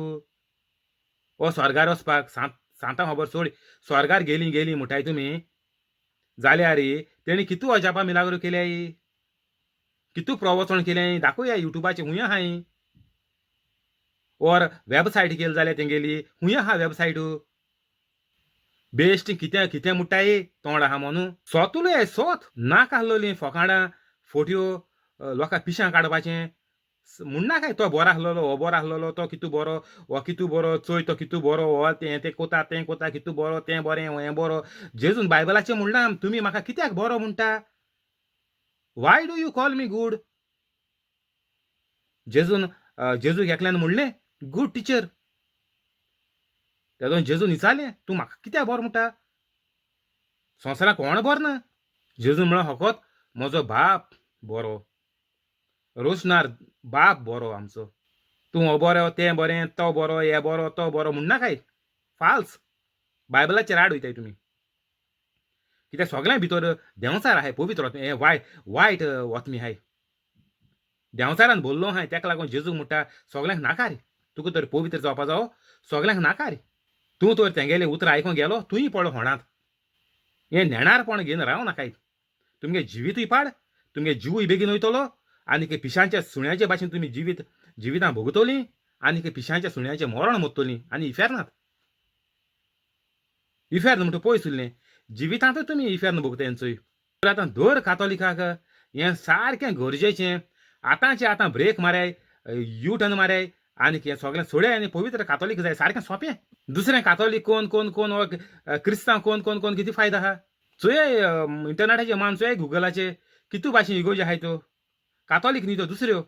हो स्वर्गार वचपाक. सांतां खबर सोड, स्वर्गार गेलीं गेलीं म्हणटाय तुमी जाल्यार तेणी कितू अजापा मिलाग्रो केल्याय, कितू प्रवचन केलें दाखोवया युट्यूबाचेर हुंय आहाय, और वेबसायट केली जाल्यार तेंगेली हुंय आहा वेबसायट. बेश्टी कितें कितें मुट्टाय तोंड आहा म्हणून सोत उलय सोत नाका आसलोलीं फोकाणां फोट्यो लोकां पिशां काडपाचें म्हणनाकाय तो बरो आसलेलो हो बरो आसलेलो तो कितू बरो हो कितू बरो चोय तो कितू बरो हो तें तें कोता तें कोता कितू बरो तें बरें हें बरो. जेजून बायबलाचें म्हणलां तुमी म्हाका कित्याक बरो म्हणटा? Why do you call me good? जेजून जेजूक एकल्यान म्हणलें गूड टिचर. तेदोन जेजून विचारलें तूं म्हाका कित्याक बरो म्हणटा? संवसारांत कोण बरो ना. जेजून म्हणलें फकत म्हजो बाप बरो, रोशनार बाप बरो आमचो. तूं हो बरो तें बरें तो बरो हे बरो तो बरो म्हणनाकाय. फाल्स बायबलाचेर आड वयताय तुमी. कित्याक सगळ्यां भितर देंवचार आहाय, पवित्र हें वायट वायट वतमी आहाय, देंवचारान भरलो आहाय. तेका लागून जेजू म्हणटा सगळ्यांक नाका रे, तुका तर पवित्र जावपा जावो सगळ्यांक नाका रे. तूं तर तेंगेलें उतरां आयकूंक गेलो तूंय पडलो होणांत. हें नेणारपण घेवन राव नाकाय. तुमगे जिवितूय पाड, तुमगे जिवूय बेगीन वयतलो आनी पिशांच्या सुण्याचे भाशेन तुमी जिवीत जिवितां भोगतलीं आनी पिशांच्या सुण्याचें मरण मोत्तलीं आनी इफेर्नात. इफेर्न म्हणटा पयस उरलें, जिवितांतूय तुमी इफेर्न भोगता चोय. आतां दर कातोलिकाक हें सारकें गरजेचें. आतांचें आतां ब्रेक माराय, यू टर्न माराय आनी हें सगळें सोडय आनी पवित्र कातोलीक जाय. सारकें सोंपें. दुसरें कातोलीक कोण कोण कोण हो क्रिस्तांव कोण कोण कोण कितें फायदो आहा? चोय इंटरनेटाचेर मान चोय, गुगलाचेर कितू भाशेन इगोर्जी आहाय त्यो. कातोलीक न्ही त्यो, दुसऱ्यो.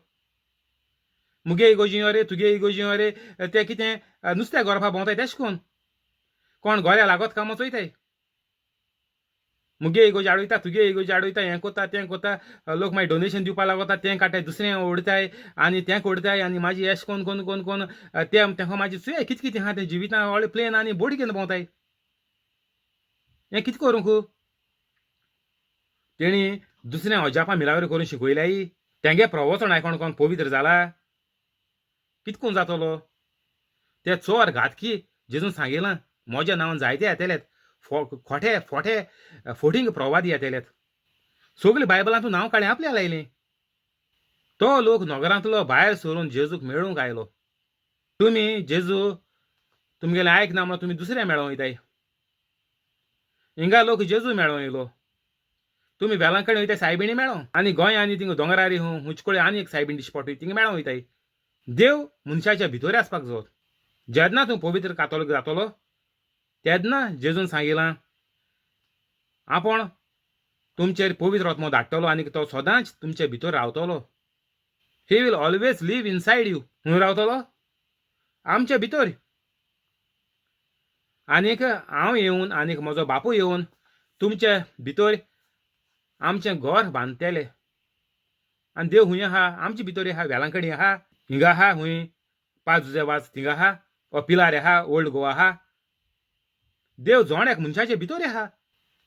मुगे इगोर्जी अरे तुगे इगोर्जी अरे ते कितें नुस्त्या गोरफा भोंवताय तेश कोन कोण गोऱ्या लागत कामां चोयताय. मुगे इगोर्जी आडयता तुगे इगोर्जी आडयता, हें कोता तें कोता, लोक मागीर डोनेशन दिवपा लागता तें काडटाय, दुसरें ओडताय आनी तें कोडताय आनी मागीर एश कोन कोन कोन कोन तें तेंका मागीर चोय कितें कितें आहा तें जिवितां व्हडलें प्लेन आनी बोडी घेवन भोंवताय. हें कितें करूंक? तेणी दुसरें अजापां मिलाग्र करून शिकयल्याय. तेंगे प्रवचन आयकोन कोण पवित्र जाला? कितें करून जातलो? ते चोर घातकी जेजून सांगिलां म्हज्या नांवान जायते येतलेत, खोटे फोटे फोटींग प्रवादी येतलेत. सगळीं बायबलांतून नांव काडलें आपल्या लायलीं. तो लोक नगरांतलो भायर सरून जेजूक मेळूंक आयलो. तुमी जेजू तुमगेलें आयक ना म्हणून तुमी दुसरें मेळोंक वयताय. हिंगा लोक जेजू मेळोंक येयलो. तुमी वेलांकणी वयताय सायबिणी मेळोंक. आनी गोंय आनी थिंगा दोंगरारी हुंचकोळे आनी एक सायबीण दिश्टी पडटा थिंगा मेळोंक वयताय. देव मनशाच्या भितर आसपाक जाय. जेन्ना तूं पवित्र कातोलीक जातलो तेन्ना जेजून सांगिलां आपूण तुमचेर पवित्र आत्मो धाडटलो आनी तो सदांच तुमचे भितर रावतलो. He will always live inside you. खंय रावतलो? आमचे भितर. आनीक हांव येवन आनीक म्हजो बापूय येवन तुमचे भितर आमचें घर बांदतले. आनी देव खूंय आहा? आमचे भितर आहा. वेलांकणी आहा, हिंगा आहा, खूंय पांच जुजे वाज थिंगा आहा, ओ पिलार आहा, ओल्ड गोवा आहा. देव जण एक मनशाचे भितर आहा.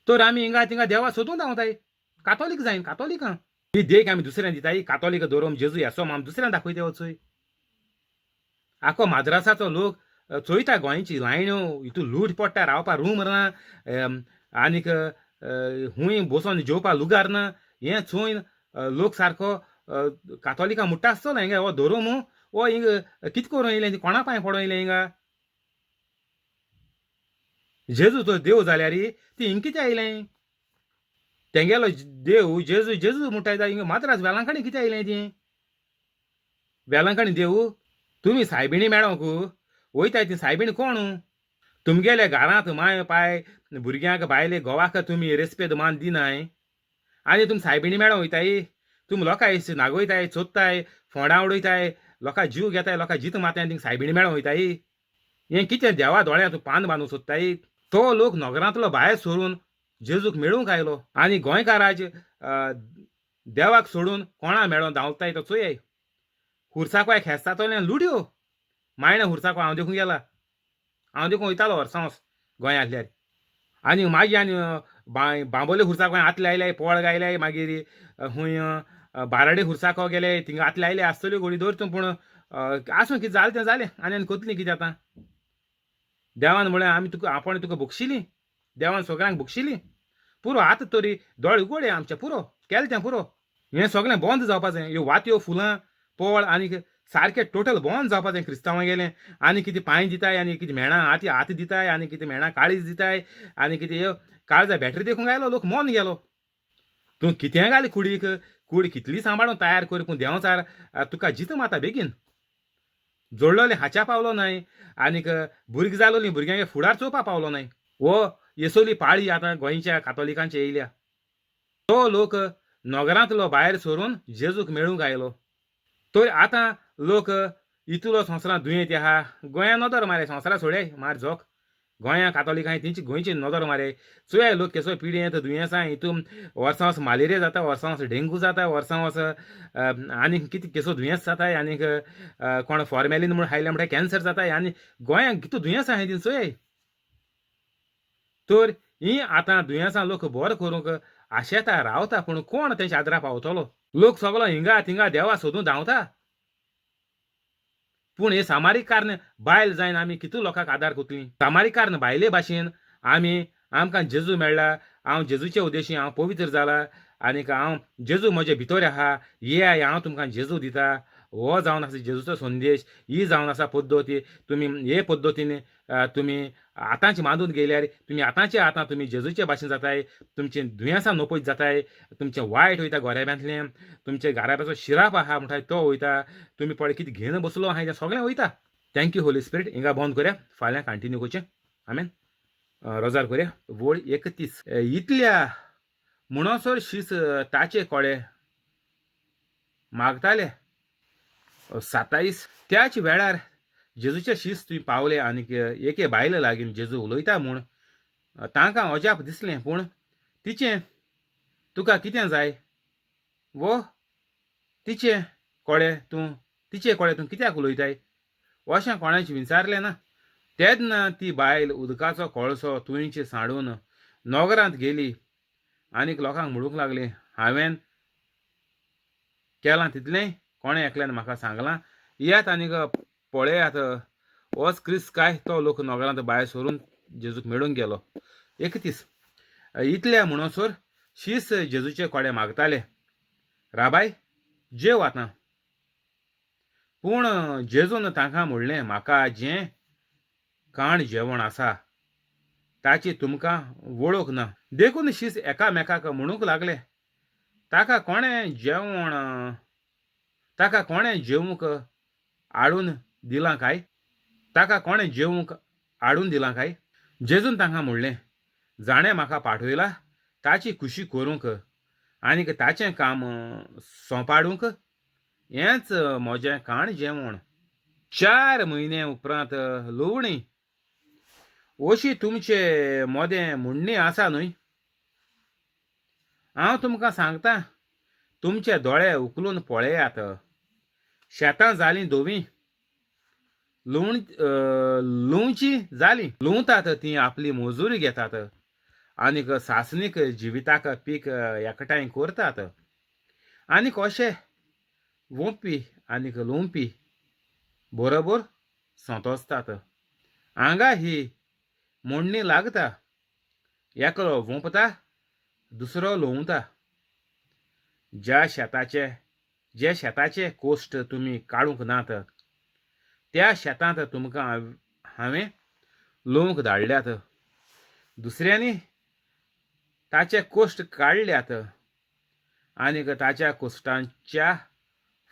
तर आमी हिंगा थिंगा देवा सोदूंक धांवताय. कातोलीक जायन कातोलिकां ही देख आमी दुसऱ्यां दिताय. कातोलीक धोरम जेजू हेसो आमी दुसऱ्यां दाखयताय वचूय. आखो माद्रासाचो लोक चोयता गोंयची लायण्यो हितू लूट पडटा, रावपा रूम ना, आनीक खूंय बसोन जेवपा लुगार ना. हें चोयन लोक सारको कातोलिकां मुट्टा आसतलो हिंगा हो धोरम हो हिंगा कितें करूं येयलें, कोणा पांय पडों येयलें हिंगा? जेजू तो देव जाल्यार ती हिंग कितें आयलें? तेंगेलो देव जेजू जेजू म्हणटा हिंगा माद्रास वेलांकणी कितें आयलें ती? वेलांकणी देव तुमी सायबिणी मेळोंक वयताय ती सायबीण कोण? तुमगेल्या घरांत माय पाय भुरग्यांक बायले घोवाक तुमी रेस्पेद मान दिनाय आनी तुमी सायबिणी मेळोंक वयताय. तुमी लोकां नागोयताय, चोत्ताय, फोंडां उडयताय, लोकां जीव घेताय, लोकां जीत मारताय आनी थिंगा सायबिणी मेळोंक वयताय. हें कितें देवा दोळ्यांत पान बांदूंक सोदताय? तो लोक नगरांतलो भायर सरून जेजूक मेळूंक आयलो आनी गोंयकाराज देवाक सोडून कोणा मेळोन धांवताय तो चोयाय. हुरसाको खेस्तातलें लुडयो मायणा हुरसाको हांव देखूंक गेला, हांव देखून वयतालो वर्सां गोंया आसल्यार. आनी मागीर आनी बांबोले हुरसाको आतले आयले, पोळ गायले, मागीर खूंय बाराडे हुरसाको गेले, थिंगा आतले आयले आसतल्यो गोडी दवर तूं, पूण आसूं कितें जालें तें जालें. आनी आनी कोतलीं कितें आतां? देवान म्हळें आमी तुका आपूण तुका बक्षिली, देवान सगळ्यांक बक्षिली पुरो. आतां तरी दोळे उगडे आमचे, पुरो केलें तें पुरो. हें सगळें बंद जावपा जाय. ह्यो वातयो फुलां पोळ आनी सारकें टोटल बंद जावपा जाय क्रिस्तांवां गेलें. आनी कितें पांय दिताय आनी कितें मेणां आती आत दिताय आनी कितें मेणां काळीज दिताय आनी कितें काळजा बॅटरी देखूंक आयलो लोक मोन गेलो. तूं कितेंय घाल कुडीक, कूड कितली सांबाळून तयार कर, पूण देंवचार तुका जितो मारता बेगीन. जोडलोलें हाच्या पावलो नाय आनीक भुरगीं जालोलीं भुरग्यांक फुडार चोवपा पावलो नाय. हो येसोली पाळी आतां गोंयच्या कातोलिकांची येयल्या. तो लोक नगरांतलो भायर सरून जेजूक मेळूंक आयलो. तर आतां लोक इतलो संवसारांत दुयेंत आहा, गोंया नदर मारे, संवसारा सोडे मार जोक. गोंया कातोलिकां तेंची गोंयची नदर मारे, चोया लोक केसो पिडेंत दुयेंसां हितून वर्सां वर्स मलेरिया जाता, वर्सां वर्स डेंगू जाता, वर्सां वर्स आनीक कितें केसो दुयेंस जाता आनीक कोण फॉर्मेलीन म्हूण खायलें म्हणल्यार कॅन्सर जाता आनी गोंयांत कितू दुयेंसां आहाय तीं चोयाय. तर हीं आतां दुयेंसां लोक बरो करूंक आशेता रावता, पूण कोण तेंच्या आदरा पावतलो? लोक सगलो हिंगा थिंगा देवा सोदून धांवता, पूण हे सामारीकार्न बायल जायन आमी कितू लोकांक आदार करतलीं? सामारीकार्न बायले भाशेन आमी आमकां जेजू मेळ्ळा, हांव जेजूचे उद्देशी हांव पवित्र जाला आनीक हांव जेजू म्हजे भितर आहा, येयाय हांव तुमकां जेजू दिता. हो जावन आसा जेजूचो संदेश, ही जावन आसा पद्दती. तुमी हे पद्दतीन तुमी आतांच मांदून गेल्यार तुमी आतांचे आतां तुमी जेजूचे भाशेन जाताय, तुमचें दुयेंसां नपयत जाताय, तुमचें वायट वयता गोरेब्यांतलें, तुमचे घराब्याचो शिराप आहा म्हणटा तो वयता, तुमी पळय कितें घेवन बसलो आहाय तें सगळें वयता. Thank you Holi spirit. हिंगा बंद करया, फाल्यां कंटिन्यू करचें. आमेन. रोजार करया. वळ 31. इतल्या म्हणसर शीस ताचे कोळे मागताले. 27. त्याच वेळार जेजूचे शीस थंय पावले आनीक एके बायले लागीं जेजू उलयता म्हूण तांकां अजाप दिसलें. पूण तिचें तुका कितें जाय वो तिचे कोळे तूं तिचे कोळे तूं कित्याक उलयताय अशें कोणाचें विचारलें ना. तेन्ना ती बायल उदकाचो कळसो तुंयचे सांडून नगरांत गेली आनीक लोकांक म्हणूंक लागली, हांवें केलां तितलेंय कोणें एकल्यान म्हाका सांगलां, येयात आनीक पळयात होच क्रिस्त काय. तो लोक नगरांत भायर सरून जेजूक मेळूंक गेलो. 31. इतल्या म्हणसर शीस जेजूचे कोडे मागताले, राबाय जेव आतां. पूण जेजून तांकां म्हणलें, म्हाका जें काण जेवण आसा ताची तुमकां वळख ना. देखून शीस एकामेकाक म्हणूंक लागले, ताका कोणें जेवण ताका कोणें जेवंक हाडून दिलां काय? ताका कोणें जेवंक हाडून दिलां काय? जेजून तांकां म्हणलें, जाणें म्हाका पाठयला ताची खुशी करूंक आनीक ताचें काम सोंपाडूंक हेंच म्हजें काण जेवण. 4 म्हयने उपरांत लुवणी अशी तुमचे मदें म्हणणी आसा न्हय? हांव तुमकां सांगता, तुमचे दोळे उखलून पळयात, शेतां जालीं धवीं, लुवची जालीं. लुंवतात तीं आपली मजुरी घेतात आनीक सासणीक जिविताक पीक एकठांय करतात. आनीक अशे वोंपी आनीक लुंवपी बरोबर संतोसतात. हांगा ही म्हणणी लागता, एकलो वोंपता दुसरो लुंवता. ज्या शेताचे जे शेताचे कोश्ट तुमी काडूंक नात त्या शेतांत तुमकां हांवें लुवंक धाडल्यात. दुसऱ्यांनी ताचे कोश्ट काडल्यात आनीक ताच्या कोश्टांच्या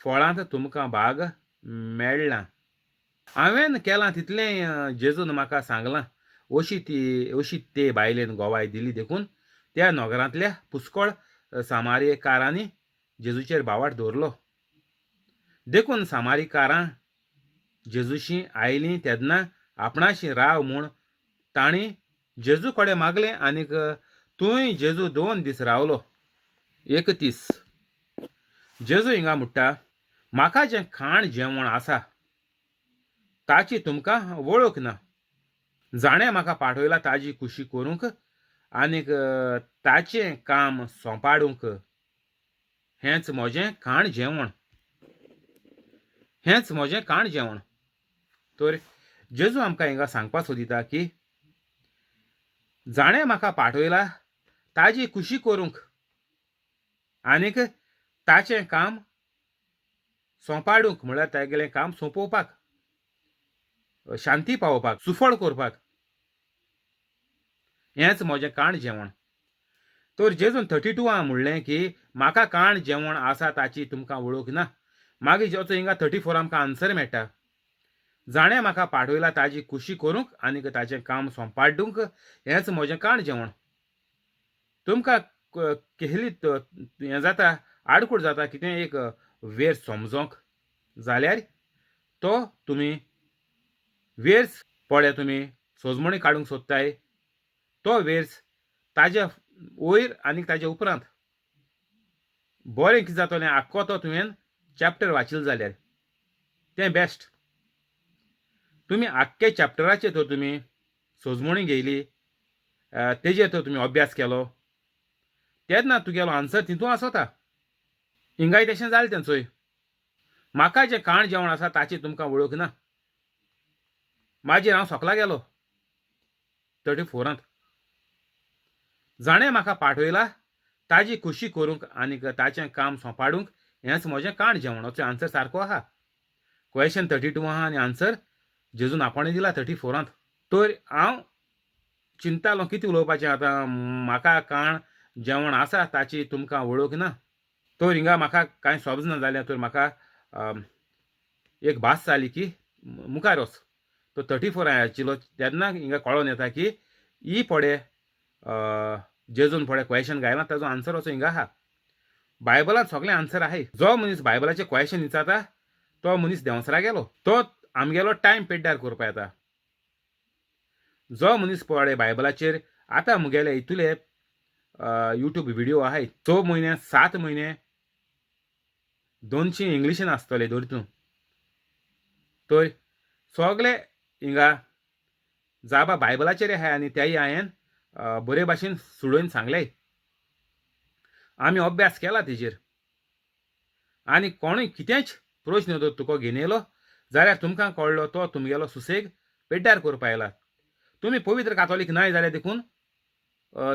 फळांत तुमकां भाग मेळ्ळा. हांवें केलां तितलें जेजून म्हाका सांगलां अशी ती अशी ते बायलेन गोवाय दिली. देखून त्या नगरांतल्या पुस्कळ सामारीकारांनी जेजूचेर भावार्थ दवरलो. देखून सामारीकारां जेजूशी आयलीं तेन्ना आपणाशी राव म्हूण तांणी जेजू कडेन मागलें आनीक थंय जेजू 2 दीस रावलो. 31. जेजू हिंगा म्हणटा, म्हाका जें खाण जेवण आसा ताची तुमकां वळख ना. जाणें म्हाका पाठयला ताजी खुशी करूंक आनीक ताचें काम सोंपाडूंक हेंच म्हजें खाण जेवण. हेंच म्हजें खाण जेवण. तर जेजू आमकां हिंगा सांगपाक सोदिता की जाणें म्हाका पाठयला ताजी खुशी करूंक आनीक ताचें काम सोंपाडूंक म्हळ्यार तागेलें काम सोंपोवपाक, शांती पावोवपाक, सुफळ करपाक, हेंच म्हजें काण जेवण. तर जेजून 32 आं म्हणलें की म्हाका काण जेवण आसा ताची तुमकां वळख ना. मागीर जेचो हिंगा 34 आमकां आन्सर मेळटा, जाणें म्हाका पाठयला ताजी खुशी करूंक आनीक ताचें काम सोंपाडूंक हेंच म्हजें काण जेवण. तुमकां केहली हें जाता, आडखूड जाता कितें एक वेर समजोंक जाल्यार तो तुमी वेर्स पळय तुमी सोजमणी काडूंक सोदताय तो वेर्स ताज्या वयर आनी ताज्या उपरांत बरें कितें जातलें आख्खो तो तुवें चॅप्टर वाचिल्लो जाल्यार तें बेस्ट. तुमी आख्खे चॅप्टराचेर तर तुमी सोजमणी घेयली, तेजेर तर तुमी अभ्यास केलो तेन्ना तुगेलो आन्सर तितूंत आसता. हिंगाय तशें जालें तें चोय, म्हाका जें काण जेवण आसा ताची तुमकां वळख ना. मागीर हांव सोकला गेलो 34 जाणें म्हाका पाठयला ताजी खुशी करूंक आनीक ताचें काम सोंपाडूंक हेंच म्हजें काण जेवण. असो आन्सर सारको आहा. क्वेशन 32 आहा आनी आन्सर जेजून आपणें दिला 34. तर हांव चिंतालो कितें उलोवपाचें आतां, म्हाका काण जेवण आसा ताची तुमकां वळख ना. तर हिंगा म्हाका कांय समजना जालें, तर म्हाका एक भास जाली की मुखार वच. तो 34 हांवें वाचिल्लो तेन्ना हिंगा कळोन येता की ही पडे जेजून पडे क्वेशन घायला ताजो आन्सर असो हिंगा आहा. बायबलांत सगळें आन्सर आहाय. जो मनीस बायबलाचें क्वेशन विचारता तो मनीस देंवसरा गेलो, तो आमगेलो टायम पेड्ड्यार करपा येता. जो मनीस पळय बायबलाचेर आतां मुगेले इतुले युट्यूब व्हिडियो आहाय, 6 म्हयने 7 म्हयने 200 इंग्लिशीन आसतले धर तूं, तर सगळे हिंगा जाबा बायबलाचेर आहाय आनी तेय हांवें बरे भाशेन सुडोवन सांगले. आमी अभ्यास केला तेजेर आनी कोणूय कितेंच प्रश्न जर तुका घेवन येयलो जाल्यार तुमकां कळ्ळो तो तुमगेलो सुसेग पेड्ड्यार करपा आयला. तुमी पवित्र कातोलीक नाय जाल्यार देखून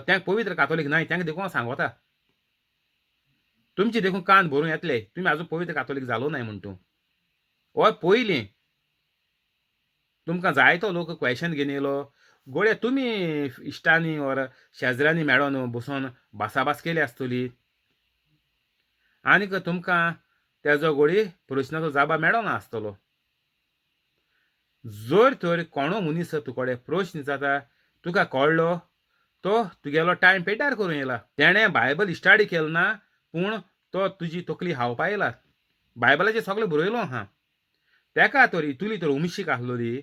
तें पवित्र कातोलीक नाय तांकां देखून हांव सांगता, तुमचे देखून कान भरून येतले तुमी आजून पवित्र कातोलीक जालो नाय म्हण तूं. ओ पयलीं तुमकां जायतो लोक क्वेशन घेवन येयलो, गोडये तुमी इश्टांनी ओर शेजऱ्यांनी मेळोन बसोन भासाभास केली आसतली आनीक तुमकां तेजो गोडी प्रश्नाचो जाबा मेळोना आसतलो. जर तर कोणो मनीस तुकडे प्रश्न जाता तुका कळ्ळो तो तुगेलो टायम पेड्ड्यार करूं येयला. तेणें बायबल स्टडी केलो ना पूण तो तुजी तकली हावपा येयला. बायबलाचेर सगळें बरयलो आहा. तेका तर इतुली तर उमशीक आसलोली,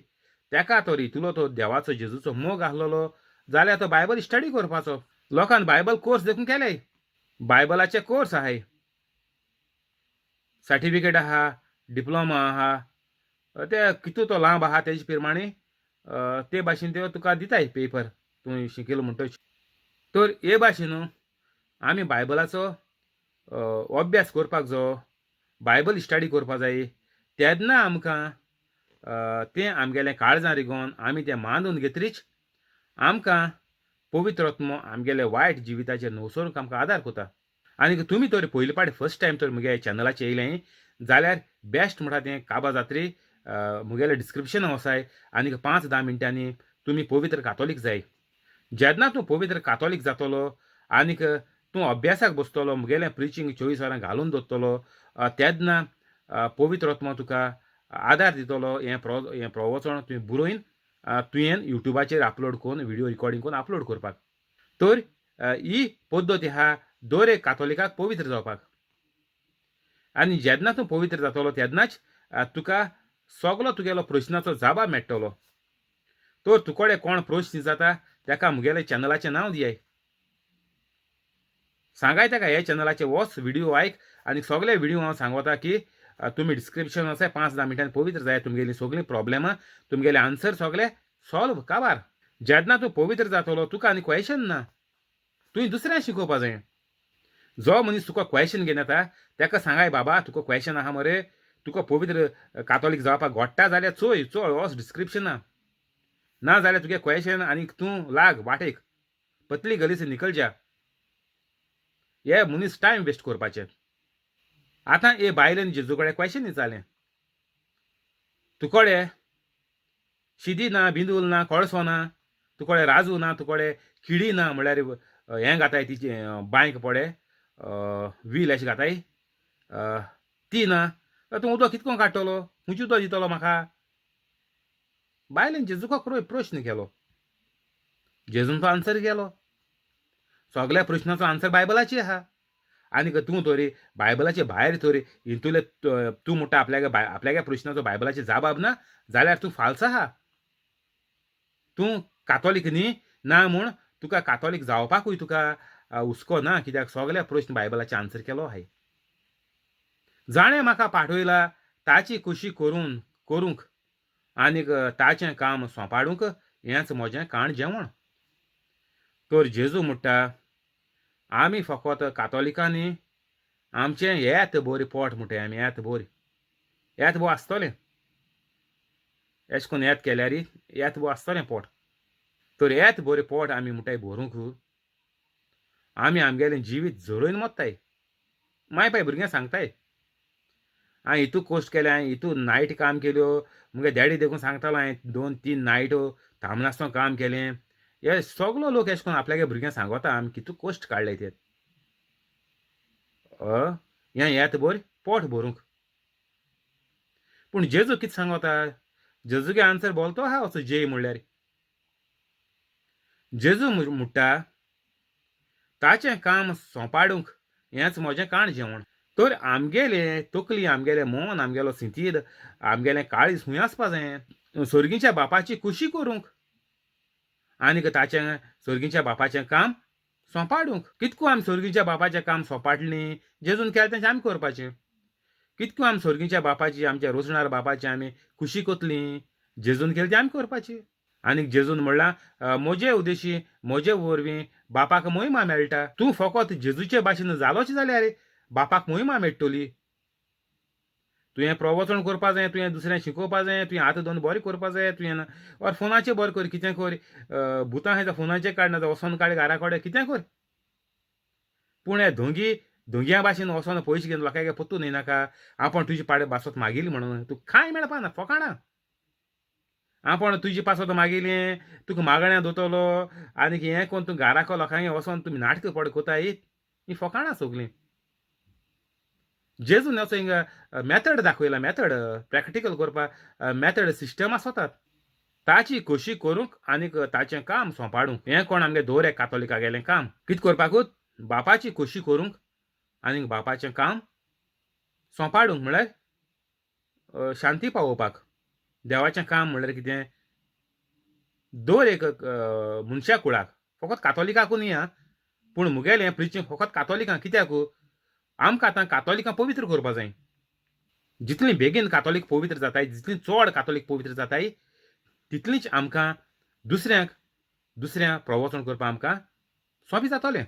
तेका तर इतुलो तो देवाचो जेजूचो मोग आसलोलो जाल्यार तो बायबल स्टडी करपाचो. लोकान बायबल कोर्स देखून केले, बायबलाचे कोर्स आहाय, सर्टिफिकेट आहा, डिप्लोमा आहा, ते कितू तो लांब आहा तेजे प्रमाणे ते भाशेन ते तुका दिताय पेपर तूं शिकयलो म्हणटच. तर हे भाशेन आमी बायबलाचो अभ्यास करपाक जायो, बायबल स्टडी करपाक जाय. तेन्ना आमकां तें आमगेलें काळजां रिगोवन आमी तें मानून घेतरीच आमकां पवित्र आत्मो आमगेले वायट जिविताचेर नवसरूंक आमकां आदार करता. आनी तुमी तर पयले पाटी फर्स्ट टायम तर मुगे चॅनलाचेर येयलें जाल्यार बेस्ट म्हणटा तें काबा जात्री मुगेलें डिस्क्रिप्शन वसाय आनी 5-10 मिनटांनी तुमी पवित्र कातोलीक जाय. जेन्ना तूं पवित्र कातोलीक जातलो आनीक तूं अभ्यासाक बसतलो, मुगेलें प्रिचींग 24 वरां घालून दवरतलो तेन्ना पवित्र आत्मो तुका आदार दितलो. हें प्रवचन तुवें बरोवन तुवें युट्यूबाचेर अपलोड करून व्हिडियो रिकॉर्डिंग करून अपलोड करपाक. तर ही पद्दत आहा दर एक कातोलिकाक पवित्र जावपाक. आनी जेन्ना तूं पवित्र जातलो तेन्नाच तुका सगलो तुगेलो प्रश्नाचो जाबा मेळटलो. तर तुकडे कोण प्रश्न जाता तेका मुगेले चॅनलाचें नांव दियाय, सांगाय तेका हे चॅनलाचे वच व्हिडियो आयक आनी सगळे व्हिडियो हांव सांगता की तुमी डिस्क्रिप्शन आसा 5-10 मिनटांनी पवित्र जाय, तुमगेली सगळीं प्रॉब्लेमां तुमगेले आन्सर सगळे सॉल्व काबार. जेन्ना तूं पवित्र जातलो तुका आनी क्वेशन ना, तुवें दुसऱ्यांक शिकोवपा जाय. जो मनीस तुका क्वेशन घेवन येता तेका सांगाय बाबा तुका क्वेशन आहा मरे, तुका पवित्र कातोलीक जावपाक घोडटा जाल्यार चोय चोय वच डिस्क्रिप्शना, ना जाल्यार तुगे क्वेशन आनी तूं लाग वाटेक, पतली गली से निकल जा. हे मनीस टायम वेस्ट करपाचे. आतां ए बायलेन जेजू कडेन क्वेशन विचारलें, तुकोडे शिदी ना, बिंदूल ना, कळसो ना, तुकोडे राजू ना, तुकोडे किडी ना, म्हणल्यार हें घाताय तिचे बांयक पडे व्हील अशें घाताय ती ना, तूं उदक कितको काडटलो, खंयचें उदक दितलो म्हाका? बायलेन जेजूक प्रश्न केलो, जेजून तो आन्सर केलो. सगल्या प्रश्नाचो आन्सर बायबलाचेर आहा. आनी तूं तरी बायबलाचे भायर तरी हितूले तूं म्हणटा आपल्यागे आपल्यागे प्रश्नाचो बायबलाचे जाबाब ना जाल्यार तूं फाल्स आहा. तूं कातोलीक न्ही ना म्हूण तुका कातोलीक जावपाकूय तुका हुस्को ना, कित्याक सगळे प्रश्न बायबलाचे आन्सर केलो आहाय. जाणें म्हाका पाठयला ताची खुशी करून करूंक आनीक ताचें काम सोंपाडूंक हेंच म्हजें काण जेवण. तर जेजू म्हणटा आमी फकत कातोलिकांनी आमचें येत बरी पोट म्हणटाय आमी, येत बरी येत बो आसतलें, एशें करून येत केल्यार येत बो आसतलें पोट. तर येत बरें पोट आमी म्हणटाय भरूंक आमी आमगेलें जिवीत झरोवन मोत्ताय. माय पाय भुरग्यांक सांगताय हांवें हितू कश्ट केले, हांवें हितू नायट काम केल्यो, मुगे डॅडी देखून सांगतालो हांवें 2-3 नायटो थांबनासतना काम केलें. हे सगलो लोक एशें करून आपल्यागे भुरग्यांक सांगता आमी कितू कश्ट काडले ते हें येत बरें पोट भरूंक. पूण जेजू कितें सांगता, जेजूगे आन्सर बोलतो आहा असो जेय म्हणल्यार. जेजू म्हणटा ताचें काम सोंपाडूंक हेंच म्हजें काण जेवण. तर आमगेलें तकली, आमगेलें मन, आमगेलो सिंतीद, आमगेलें काळीज खंय आसपा जाय? सर्गीच्या बापाची खुशी करूंक आनीक ताचें सर्गीच्या बापाचें काम सोंपाडूंक. कितको आमी सर्गीच्या बापाचें काम सोंपाडलीं, जेजून केलें तेंचें आमी करपाचें. कितको आमी सर्गीच्या बापाची, आमच्या रोजणार बापाची आमी खुशी कोतलीं, जेजून केलें तें आमी करपाचें. आनीक जेजून म्हणलां म्हजे उद्देशी म्हजे वरवीं बापाक मोहिमा मेळटा. तूं फकत जेजूचे भाशेन जालोच जाल्यार बापाक मोहिमा मेळटली. तुवें प्रवचन करपा जाय, तुवें दुसऱ्यांक शिकोवपा जाय, तुवें हात दोन बरें करपा जाय, तुवें or फोनाचेर बरें कर, कितें कर, भुतां आहाय जाल्यार फोनाचेर काड, ना जाल्यार वचोन काड घरा कडेन, कितें कर. पूण हे धोंगी धोंग्या भाशेन वचोन पयशे घेवन लोकांक पत्तून येनाका आपूण तुजे पाडे बासत मागिली म्हणून तूं कांय मेळपा ना, फकाणां. आपूण तुजे पासत मागिलें, तुका मागण्या दोतलो आनी हें कोण तूं घराक लोकांक वचोन तुमी नाटकां पड कोताय, ही फकाणां सगलीं. जेजून असो हिंगा मेथड दाखयला, मेथड प्रॅक्टिकल करपाक मेथड सिस्टम आसतात. ताची खोशी करूंक आनीक ताचें काम सोंपाडूंक. हें कोण आमगे दवर एक कातोलिका गेलें काम कितें करपाकूच, बापाची खोशी करूंक आनीक बापाचें काम सोंपाडूंक, म्हणल्यार शांती पावोवपाक. देवाचें काम म्हणल्यार कितें, दर एक मनशा कुळाक, फकत कातोलिकाकू न्ही आं, पूण मुगेलें प्रिचींग फकत कातोलिकांक. कित्याक आमकां आतां कातोलिकां पवित्र करपा जाय. जितली बेगीन कातोलीक पवित्र जाताय, जितली चड कातोलीक पवित्र जाताय, तितलीच आमकां दुसऱ्यांक दुसऱ्या प्रवचन करपाक आमकां सोंपें जातलें.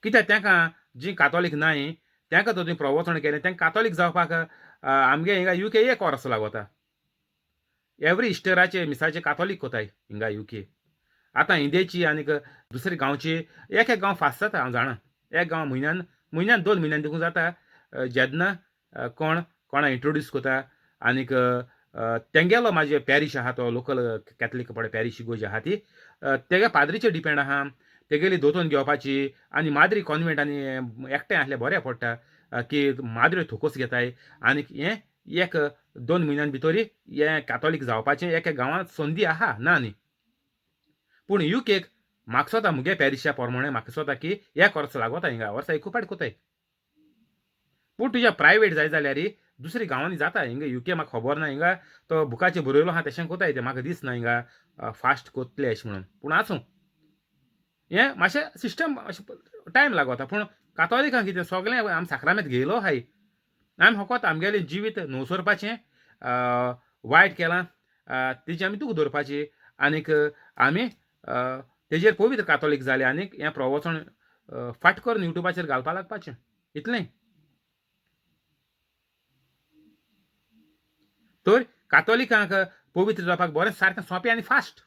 कित्याक तांकां जीं कातोलीक नाय तांकां तर तुवें प्रवचन केलें, तांकां कातोलीक जावपाक आमगे हिंगा युके एक वर्स लागता. एवरी इस्टराचे मिसाचे कातोलीक कोताय हिंगा युके. आतां इंडियेची आनीक दुसरे गांवची एक एक गांव फास्ट जाता, हांव जाणा. एक गांव म्हयन्यान म्हयन्यान 2 म्हयन्यान देखून जाता, जेन्ना कोण कोणा इंट्रोड्यूस कोता आनीक तेंगेलो म्हाजे पॅरीश आहा तो लोकल कॅथलीक पळय पॅरीश इगोर्ज आहा ती, तेगे पाद्रीचेर डिपेंड आहा, तेगेली दोतोन घेवपाची. आनी माद्री कॉन्वेंट आनी एकठांय आसल्यार बरें पडटा की माद्र्यो थोकोस घेताय आनीक हें 1-2 म्हयन्यान भितरी हें कॅथोलीक जावपाचें एक गांवांत संदी आहा ना न्ही. पूण युकेक म्हाका सोता मुगे पॅरिशा प्रमाणे म्हाका सोता की एक वर्स लागोता हिंगा, वर्सा एक फावट कोताय. पूण तुज्या प्रायवेट जाय जाल्यार दुसऱ्या गांवांनी जाता. हिंगा युके म्हाका खबर ना, हिंगा तो बुकाचेर बरयलो आहा तशें कोताय तें, म्हाका दिसना हिंगा फास्ट कोतले अशें म्हणून. पूण आसूं, हें मातशें सिस्टम अशें टायम लागता. पूण कातोलिकांक कितें सगळें आमी साक्रामेंत घेयलो आहाय, आमी फकत आमगेलें जिवीत नवसरपाचें, वायट केलां तेजी आमी दूख दवरपाची आनीक आमी तेजेर पवित्र कातोलीक जाले आनीक हें प्रवचन फाट करून युट्यूबाचेर घालपाक लागपाचें, इतलें. तर कातोलिकांक पवित्र जावपाक बरें सारकें सोंपें आनी फास्ट.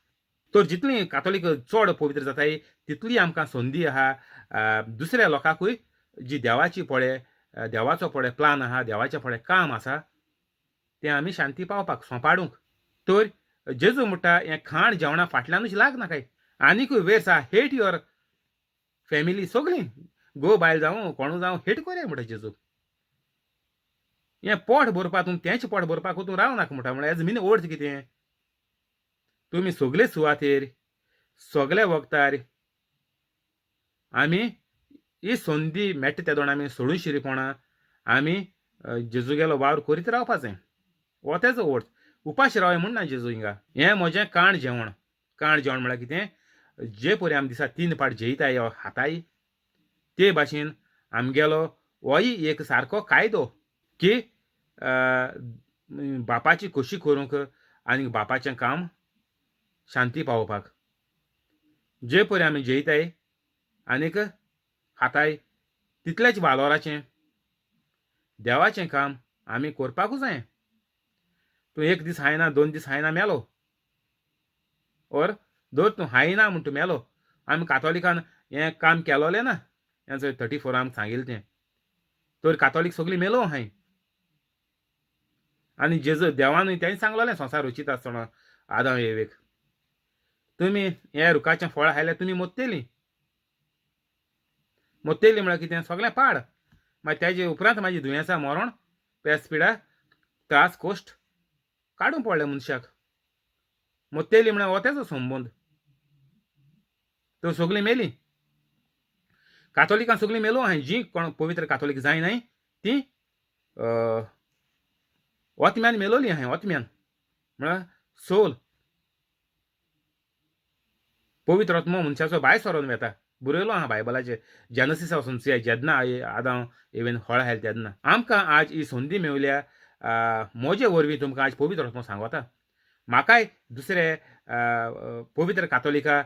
तर जितली कातोलीक चड पवित्र जाताय तितली आमकां संदी आहा दुसऱ्या लोकांकूय जी देवाची पळय देवाचो पळय प्लान आहा, देवाचें पळय काम आसा तें आमी शांती पावपाक सोंपाडूंक. तर जेजू म्हणटा हें खाण जेवणा फाटल्यानूच लाग नाकाय. आनिकूय वेर्स आहा, हेट your family, सगळीं घोव बायल जावं कोणू जावं हेट कोरया म्हणटा जेजू. हें पोट भरपा तूं तेंच पोट भरपाक तूं राव नाका म्हणटा. म्हळ्यार एज मिनी अर्थ कितें, तुमी सगळे सुवातेर सगळे वखदार आमी ही संदी मेळटा तेदोण आमी सोडून शिरीपणां आमी जेजूगेलो वावर करीत रावपाचें. हो तेजो अर्थ. उपाशी रावया म्हूण ना जेजू हिंगा. हें म्हजें काण जेवण. काण जेवण म्हळ्यार कितें, जे परी आमी दिसा 3 पाट जेयताय वा खाताय ते भाशेन आमगेलो होय एक सारको कायदो की बापाची खोशी करूंक आनी बापाचें काम शांती पावोवपाक. जे परी आमी जेयताय आनीक खाताय तितलेच वालोराचें देवाचें काम आमी करपाकूच जाय. तूं एक दीस हायना 2 दीस हायना मेलो, ओर दर तूं हायना म्हूण तूं मेलो. आमी कातोलिकान हें काम केलोलें ना, हें 34 आमकां सांगिल्लें तें. तर कातोलीक सगळीं मेलो हांय. आनी जेजू देवानूय तेंच सांगलोलें संवसार रचीत आसतना आदाम एवेक, तुमी हे रुखाचें फळ खायल्यार तुमी मोत्तेलीं. मोत्तेलीं म्हळ्यार कितें, सगळें पाड. मागीर तेजे उपरांत मागीर दुयेंसां मरण पेस पिडा त्रास कश्ट काडूंक पडलें मनशाक. मोत्तेली म्हळ्यार हो तेजो संबंद. तर सगळीं मेलीं कातोलिकां, सगळीं मेलो आहाय. जीं कोण पवित्र कातोलीक जायनाय तीं ओतम्यान मेलोली आहाय. ओतम्यान म्हळ्यार सोल पवित्र आत्मो मनशाचो भायर सरोन वेता. बरयलो आहा बायबलाचेर जेनसीसा वचून चोया, जेन्ना आदांव एवेन फळ आयलें तेन्ना. आमकां आज ही संदी मेवल्या, म्हजे वरवीं तुमकां आज पवित्र आत्मो सांगता. म्हाकाय दुसरे पवित्र कातोलिका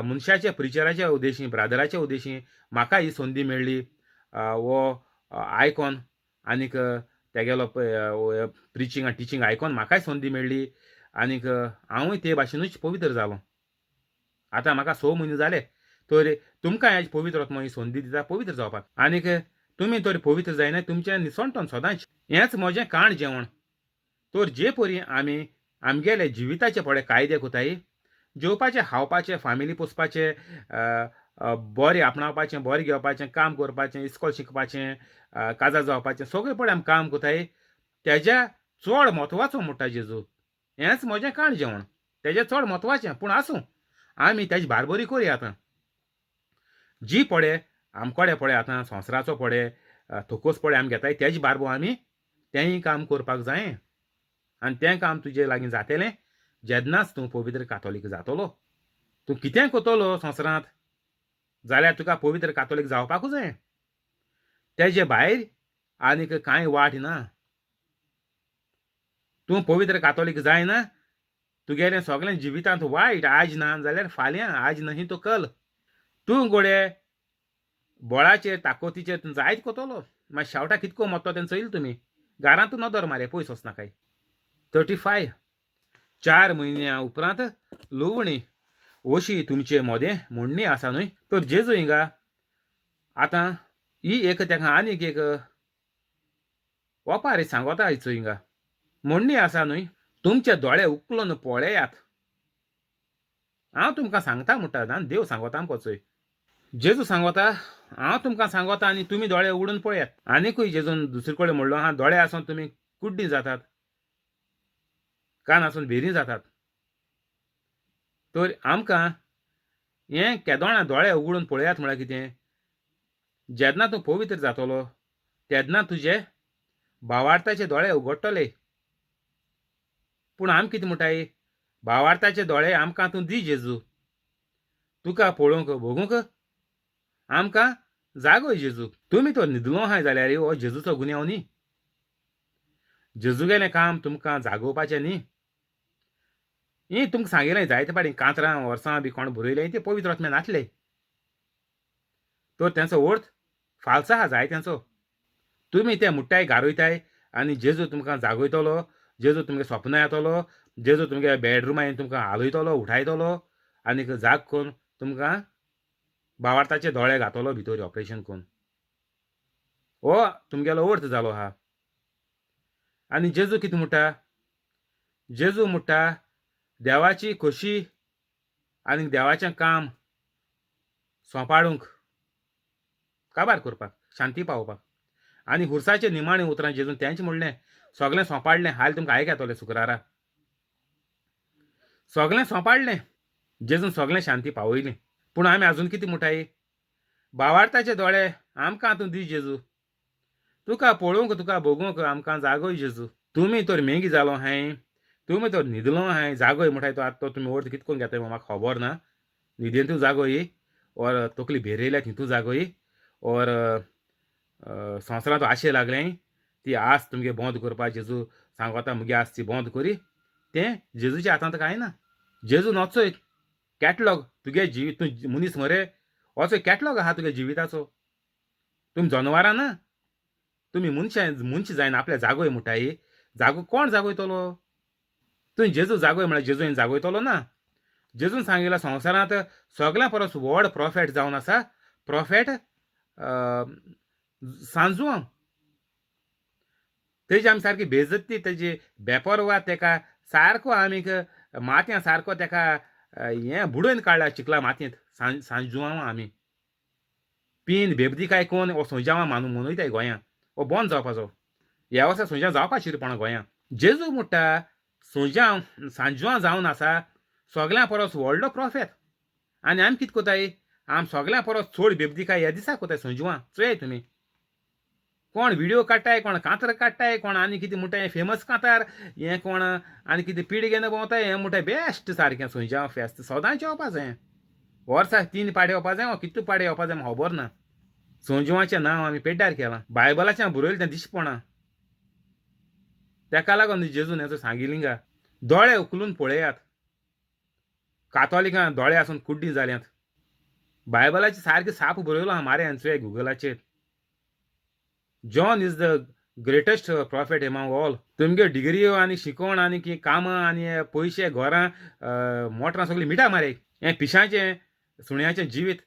मनशाच्या प्रिचराच्या उद्देशी, ब्रादराच्या उद्देशी म्हाका ही संदी मेळ्ळी. हो आयकॉन आनीक तेगेलो प्रिचींग आनी टिचींग आयकॉन म्हाकाय संदी मेळ्ळी आनीक हांवूय ते भाशेनूच पवित्र जालो. आतां म्हाका 6 म्हयने जाले तर तुमकां आज पवित्र आत्मो ही संदी दिता पवित्र जावपाक. आनीक तुमी तर पवित्र जायना तुमचें निसणटन सदांच. हेंच म्हजें काण जेवण. तर जे परी आमी आमगेले जिविताचे पळय कायदे कोताय, जेवपाचें खावपाचें, फामिली पोसपाचें, बरें आपणावपाचें, बरें घेवपाचें, काम करपाचें, इस्कॉल शिकपाचें, काजार जावपाचें, सगळें पळय आमी काम कोताय तेज्या चड म्हत्वाचो म्हणटा जेजू. हेंच म्हजें काण जेवण, तेजें चड म्हत्वाचें. पूण आसूं, आमी तेजी बारबरी करुया. आतां जी पळय आमकोडे पळय आतां संवसाराचो पळय थोकोस पळय आमी घेताय तेजे बारबो आमी तेंय काम करपाक जाय. आनी तें काम तुजे लागीं जातलें जेन्नाच तूं पवित्र कातोलीक जातलो. तूं कितें करतलो संवसारांत जाल्यार तुका पवित्र कातोलीक जावपाकूच जाय. तेजे भायर आनीक कांय वाट ना. तूं पवित्र कातोलीक जायना तुगेलें सगळें जिवितांत वायट, आज ना जाल्यार फाल्यां, आज न्ही तो कल. तूं गोडे बळाचेर ताकतीचेर तूं जायत कोतलो. मागीर शेवटा कितको मोतो तें चोयल तुमी. घरांत नदर मारे पयस वचनाकाय. 35 4 म्हयन्या उपरांत लुवणी अशी तुमचे मोदें म्हणणी आसा न्हय. तर जेजू हिंगा आतां ही एक तेका आनीक एक ओपारी सांगोता चोय हिंगा. म्हणणी आसा न्हय, तुमचे दोळे उकलून पळयात, हांव तुमकां सांगता म्हणटा. देव सांगोता आमकां चोय. जेजू सांगोता हांव तुमकां सांगोता आनी तुमी दोळे उगडून पळयात. आनीकूय जेजून दुसरे कडेन म्हणलो आहा, दोळे आसून तुमी कुड्डी जातात, कान आसून भेरी जातात. तर आमकां हें केदोणा दोळे उगडून पळयात म्हळ्यार कितें, जेन्ना तूं पवित्र जातलो तेन्ना तुजे भावार्थाचे दोळे उगडटले. पूण आमी कितें म्हणटाय, भावार्थाचे दोळे आमकां तूं दी जेजू, तुका पळोवंक भोगूंक आमकां जागोय जेजू. तुमी तो न्हिदलो आहाय जाल्यार हो जेजूचो गुन्यांव न्ही. जेजूगेलें काम तुमकां जागोवपाचें न्ही. ही तुमकां सांगिल्लें जायते फाटीं कांतरां वर्सां बी कोण बरयलें तें पवित्र आत्म्यान नासले. तर तेंचो अर्थ फाल्स आहा जाय तेंचो. तुमी ते मुट्टाय गारयताय आनी जेजू तुमकां जागयतलो, जेजू तुमगे सपनां येतलो, जेजू तुमगे बेडरुमा तुमकां हालयतलो, उठायतलो आनीक जाग करून तुमकां भावार्थाचे दोळे घातलो भितर ऑपरेशन करून. हो तुमगेलो अर्थ जालो आहा. आनी जेजू कितें म्हणटा? जेजू म्हणटा देवाची खोशी आनी देवाचें काम सोंपाडूंक, काबार करपाक, शांती पावोवपाक. आनी हुरसाचे निमाणे उतरां जेजून तेंच म्हणलें, सगळें सोंपाडलें. हाल तुमकां आयक येतलें शुक्रारा. सगळें सोंपाडलें जेजून, सगळें शांती पावयली. पूण आमी आजून कितें म्हणटाय? भावार्थाचे दोळे आमकां तूं दी जेजू, तुका पळोवंक तुका भोगूंक आमकां जागोय जेजू. तुमी तर मेंगी जालो हांय, तुमी तर न्हिदलो हांय, जागोय म्हणटाय तो. आतां तो तुमी अर्थ कितें करून घेताय म्हाका खबर ना. न्हिदेंतू जागोय और तकली भेरयल्या तितू जागोय और संवसारांत आशे लागलें ती आस तुमगे बंद करपाक जेजू सांगता, मुगे आस ती बंद करी. तें जेजूच्या हातांत कांय ना. जेजू नोचोय कॅटलॉग तुगे जिवीत, तूं मनीस मरे, असो कॅटलॉग आहा तुगे जिविताचो. तुमी जनावरां ना, तुमी मनशां. मनशां जायना आपल्या जागोय म्हणटाय. जागो कोण जागयतलो? तुवें जेजू जागोय म्हळ्यार जेजून जागयतलो ना. जेजून सांगिल्लें संवसारांत सगळ्यां परस व्हड प्रोफेट जावन आसा प्रोफेट सांजुआंव. तेजी आमी सारकी बेजती, तेजी बेपरवा, तेका सारको आमी मातयां सारको तेका हें बुडोवन काडला चिखला मातयेंत. सांजुआंव आमी पीन बेबदी काय कोण हो सोंजांव मानून मनयताय गोंयांत. हो बंद जावपाचो ह्या वर्सा सोंजांव जावपा शिरपणा गोंयांत. जेजू म्हणटा सोंजांव सांजुआंव जावन आसा सगळ्यां परस व्हडलो प्रोफेत. आनी आमी कितें कोताय? आमी सगळ्यां परस चड बेबदिकाय ह्या दिसा कोताय सोंजुआं. चोयाय तुमी, कोण व्हिडियो काडटाय, कोण कांतार काडटाय, कोण आनी कितें म्हणटाय फेमस कांतार हें, कोण आनी कितें पिडी घेवन भोंवताय. हें म्हणटाय बेस्ट सारकें सोंजांव फेस्त सदांच येवपा जाय. वर्साक 3 पाडे येवपा जाय, कितले पाडे येवपा जाय म्हाका खबर ना. सोंजुवाचें नांव आमी पेड्ड्यार केलां. बायबलाचें बरयलें तें दिसपणा. तेका लागून जेजून हेचो सांगिल्ली गा, दोळे उखलून पळयात. कातोलिकां दोळे आसून कुड्डी जाल्यात. बायबलाचें सारकें साप बरयलो आहा मारे चोय गुगलाचेर. John is the greatest prophet among all. तुमगे डिग्रियो आनी शिकवण आनी की कामां आनी पयशे, घरां, मोटरां सगळीं मिठा मारे. हें पिशांचें सुण्याचें जिवीत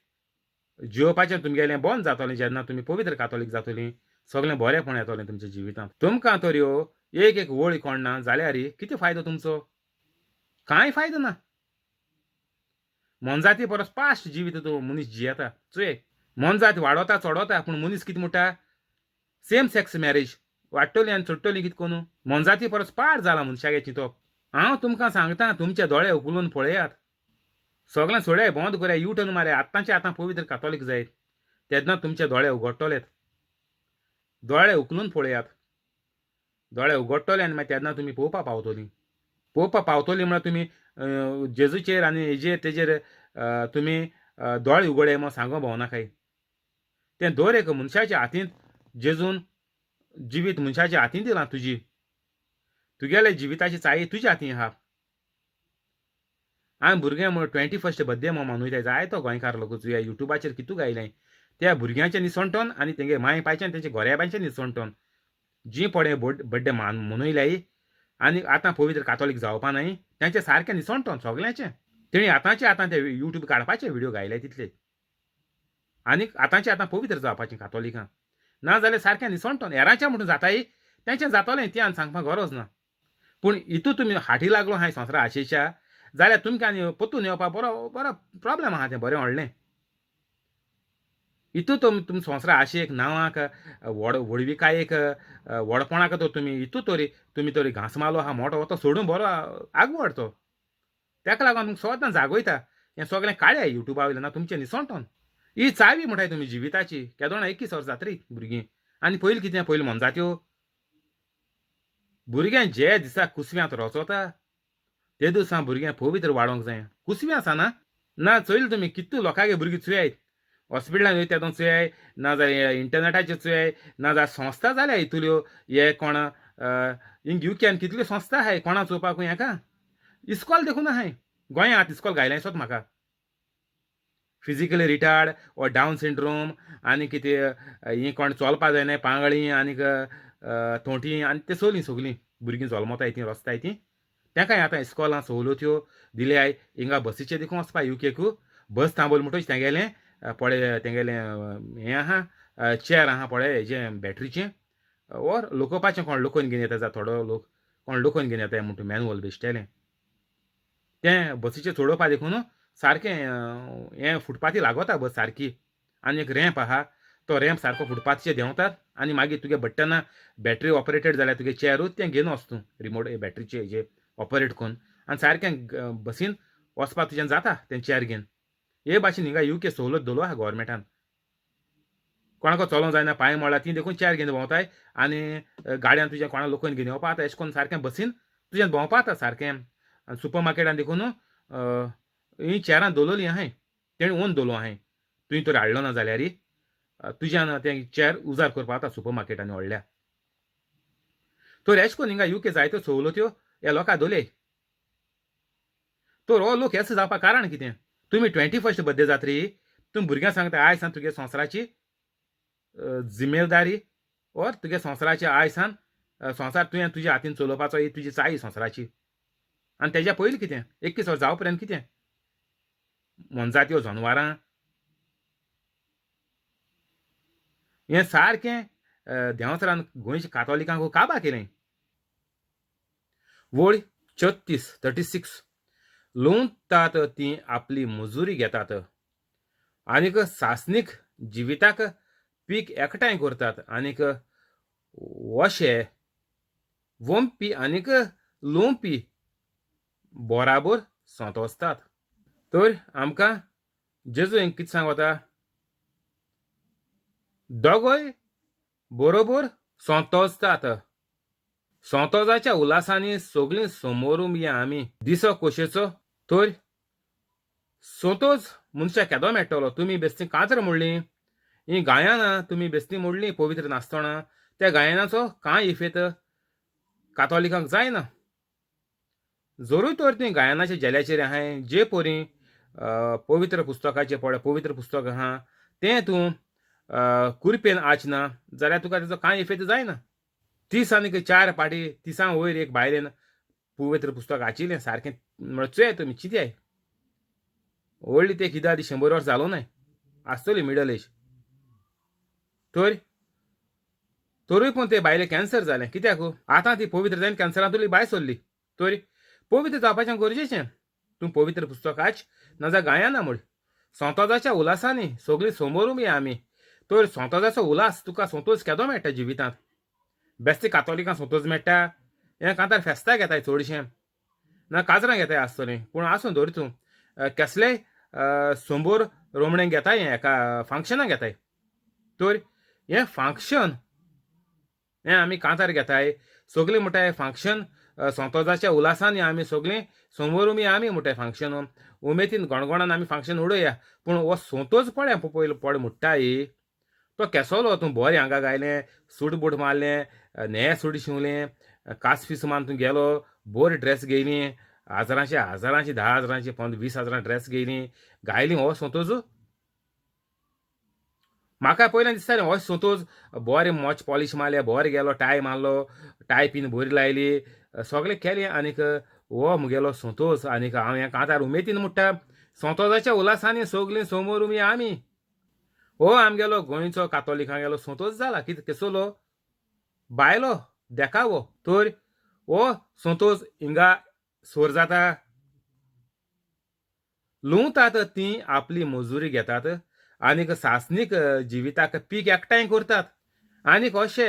जियोवपाचें तुमगेलें बंद जातलें जेन्ना तुमी पवित्र कातोलीक जातलीं. सगळें बरेंपण येतलें तुमच्या जिवितांत. तुमकां तर ह्यो एक एक वळी कोण ना जाल्यार कितें फायदो तुमचो? कांय फायदो ना. मोनजाती परस पास्ट जिवीत तो मनीस जियेता. चोय, मोनजात वाडोता चडोता, पूण मनीस कितें म्हणटा? सेम सेक्स मॅरेज वाडटली आनी चडटली. कितें करून मोनजाती परस पाड जाला मनशागे चिंतप. हांव तुमकां सांगता, तुमचे दोळे उखलून पळयात. सगळें सोडाय, बंद कराय, यू टर्न माराय, आतांचे आतां पवित्र कातोलीक जायत, तेन्ना तुमचे दोळे उगडटलेत. दोळे उखलून पळयात, दोळे उगडटले आनी मागीर तेन्ना तुमी पळोवपा पावतलीं. पळोवपा पावतलीं म्हळ्यार तुमी जेजूचेर आनी हेजेर तेजेर तुमी दोळे उगडे म्हूण सांगो भोंवनाकाय. तें दर एक मनशाच्या हातींत जेजून जिवीत मनशाच्या हातींत दिलां. तुजी तुगेले जिविताची चावी तुज्या हातीं आहा. आमी भुरगे म्हण 21st birthday म्हण मनयताय जायतो गोंयकार लोक. तुया युट्यूबाचेर कितू गायलें त्या भुरग्यांचें निसणटोन आनी तेंगे माय पायचें आनी तेंचे घोऱ्याबांचें निसणटोन जी पडे बड्डे मान मनयल्याय आनी आतां पवित्र कातोलीक जावपा न्हय तेंचें सारकें निसणटोन सगल्यांचें. तेणी आतांचे आतां ते युट्यूब काडपाचे व्हिडियो गायले तितले आनी आतांचे आतां पवित्र जावपाचें कातोलिकां. ना जाल्यार सारकें निसणटोन हेरांचें म्हणून जाताय तेंचें जातलें, तें आनी सांगपाक गरज ना. पूण हितू तुमी हाटी लागलो हांय संवसारा आशेच्या जाल्यार तुमकां आनी परतून येवपाक बरो बरो प्रोब्लेम आहा. तें बरें व्हडलें हितू तुमी तुमी संवसारा आशेक, नांवाक, व्हड व्हडविकायेक, व्हडपणाक तर तुमी हितू तरी तुमी तरी घांस मारलो आहा मोटो, तो सोडून बरो आगवड तो. तेका लागून तुमकां सदां जागयता, हें सगळें काड्या युट्यूबा वयल्यान ना तुमचें निसणटोन. ही चावी म्हणटाय तुमी जिविताची. केदोणा 21 वर्सां जातरी भुरगीं आनी पयलीं कितें पयलीं मोनजात्यो भुरगें जे दिसा कुसव्यांत रोचोता ते दिसा भुरगें पवित्र वाडोवंक जाय. कुसव्यां आसा ना ना चोयलें तुमी कितू लोकांगे भुरगीं चोयाय हॉस्पिटलान वयता तेदोन चोयाय, ना जाल्यार इंटरनेटाचेर चोयाय, ना जाल्यार संस्था जाल्या हितुल्यो हे कोण हिंग युकेन कितल्यो संस्था आहाय कोणा चोवपाक हेका इस्कॉल देखून आहाय. गोंयांत आतां इस्कॉल घायलें सोत म्हाका फिजिकली रिटार्ड ओ डावन सिंड्रोम आनी कितें हीं कोण चलपा जायना पांगळी आनीक थोंटी आनी ते सोलीं सगलीं भुरगीं जल्मताय तीं रस्ताय तीं तेंकाय आतां इस्कॉलां सवलत्यो दिल्याय. हिंगा बसीचेर देखून वचपा युकेकू बस थांबोवली म्हणटकच तेंगेलें पळय तेंगेलें हें आहा चॅर आहा पळय हेजें बॅटरीचें ओर लोकोवपाचें कोण लोकोवन घेवन येता जाल्यार थोडो लोक कोण लोकोवन घेवन येता म्हणटा मॅनुअल बेश्टेलें तें बसीचें चडोवपा देखून सारकें हें फुटपाथी लागोता बस सारकी आनी एक रॅम्प आहा तो रॅम्प सारको फुटपाथीचेर देंवतात आनी मागीर तुगे बटनां बॅटरी ऑपरेटेड जाल्यार तुगे चॅरूच तें घेवन वच तूं रिमोट बॅटरीचे हेजेर ऑपरेट करून आनी सारकें बसीन वचपाक तुज्यान जाता तें चॅर घेवन. हे भाशेन हिंगा you के सवलत दवरलो आहा गोवोरमेंटान. कोणाको चलोवंक जायना पांय मोडला ती देखून चॅर घेवन भोंवताय आनी गाडयान तुज्या कोणा लोकून घेवन येवपा जाता अशें करून सारकें बसीन तुज्यान भोंवपा जाता सारकें. आनी सुपर मार्केटान देखून हीं चॅरां दवरलेलीं आहाय तेणी ओन दवरलो आहाय तुवें तर हाडलो ना जाल्यार तुज्यान तें चॅर उजार करपा जाता सुपर मार्केटांनी व्हडल्या. तर अशें करून हिंगा you के जायत्यो सवलत्यो ह्या लोकांक दवरल्याय. तर हो लोक येसो जावपाक कारण कितें? तुमी 21st birthday जातरी तुमी भुरग्यांक सांगता आयज सान तुगे संवसाराची जिम्मेदारी ओर तुगे संवसाराची आयज सान संवसार तुवें तुज्या हातीन चलोवपाचो ही तुजी चावी संवसाराची. आनी तेज्या पयलीं कितें 21 वर्स जावं पर्यंत कितें मोनजात्यो जनवरां हें सारकें देंवचारान गोंयच्या कातोलिकांक काबा केलें. वळ 36 36 लुंवतात तीं आपली मजुरी घेतात आनीक सासणीक जिविताक पीक एकठांय करतात आनीक अशे वोंपी आनीक लुंवपी बराबर संतोसतात. तर आमकां जेजू हें कितें सांगता दोगोय बरोबर संतोसतात. संतोजाच्या उल्हासांनी सगळीं समोरून या आमी दिसो कोशेचो. तर संतोज मनशाक केदो मेळटलो? तुमी बेस्ती कांतर मोडलीं हीं गायनां तुमी बेस्ती मोडलीं पवित्र नासतना त्या गायनाचो कांय इफेत कातोलिकांक जायना. जरूय तर तीं गायनाच्या झेल्याचेर आहाय जे परी पवित्र पुस्तकाचें पळय पवित्र पुस्तक आहा तें तूं कुरपेन आचना जाल्यार तुका तेजो कांय इफेत जायना. 30 आनीक 4 पाटी 30 वयर एक बायलेन पवित्र पुस्तक आचिल्लें सारकें म्हळ्यार चोयाय तुमी चिंतयाय व्हडली ते कितें आदी 100 वर्स जालो न्हय आसतली मिडल एज. तर तरूय पूण ते बायले कॅन्सर जालें कित्याक? आतां ती पवित्र जावन कॅन्सरांतली भायर सरली. तर पवित्र जावपाचें गरजेचें तूं पवित्र पुस्तकाच नाजाल्यार गायना म्हण संतोजाच्या उल्हासांनी सगळीं समोरून या आमी. तर संतोजाचो उल्हास तुका संतोष केदो मेळटा जिवितांत? बेस्ती कातोलिकांक संतोष मेळटा हें कांतार फेस्तां घेताय चडशें ना काजरां घेताय आसतलीं पूण आसूं धर तूं केसलेय सोंबोर रोमणें घेताय हें एका फंक्शनाक घेताय. तर हें फंक्शन हें आमी कांतार घेताय सगळीं म्हणटाय फंक्शन संतोजाच्या उल्हासांनी आमी सगळीं समोर आमी म्हणटाय फंक्शन उमेदीन गणगणान आमी फंक्शन उडोवया. पूण हो संतोज पळय पयलो पड म्हणटाय तो केसोलो तूं बरें हांगा गायलें सूट बूट मारलें नये सूट शिंवलें कास फीस मान तूं गेलो बरी ड्रेस घेयली हजारांचे हजारांची 10 हजारांची 15 20 हजारां ड्रेस घेयली गायली हो संतोज. म्हाका पयल्यान दिसतालें हो संतोज बरें मोच पॉलिश मारलें बरें गेलो टाय मारलो टाय पीन बरी लायली सगळें केलें आनीक हो म्हगेलो संतोज आनीक हांव हें कांतार उमेदीन म्हणटा संतोजाच्या उल्हासांनी सगळीं समोर उमी आमी. हो आमगेलो गोंयचो कातोलिकांगेलो संतोज जाला कितें केसोलो बायलो देखावो. तर हो संतोज हिंगा सोर जाता. लुंवतात तीं आपली मजुरी घेतात आनीक सासणीक जिविताक पीक एकठांय करतात आनीक अशे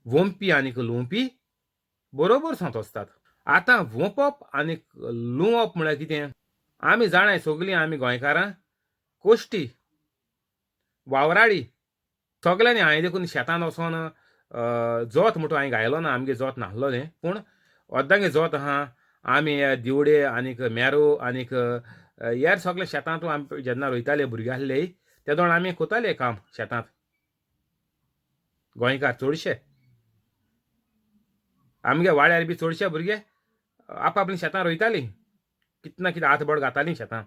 वोंपी आनीक लुंवपी बरोबर संतोसतात. आतां वोंपप आनीक लुंवप म्हळ्यार कितें आमी जाणाय सगळीं आमी गोंयकारां कोश्टी वावराडी सगल्यांनी हांवें देखून शेतान वचोन जोत म्हणटो हांवें घायलो ना आमगे जोत नासलोलें पूण अर्दांगे जोत आहा आमी दिवडे आनीक मेरो आनीक हेर सगळे शेतांत आमी जेन्ना रोयताले भुरगे आसले तेदोण आमी कोताले काम शेतांत गोंयकार चडशे आमगे वाड्यार बी चडशे भुरगे आपापलीं शेतां रोयतालीं कितें ना कितें हातबोट घातालीं शेतां.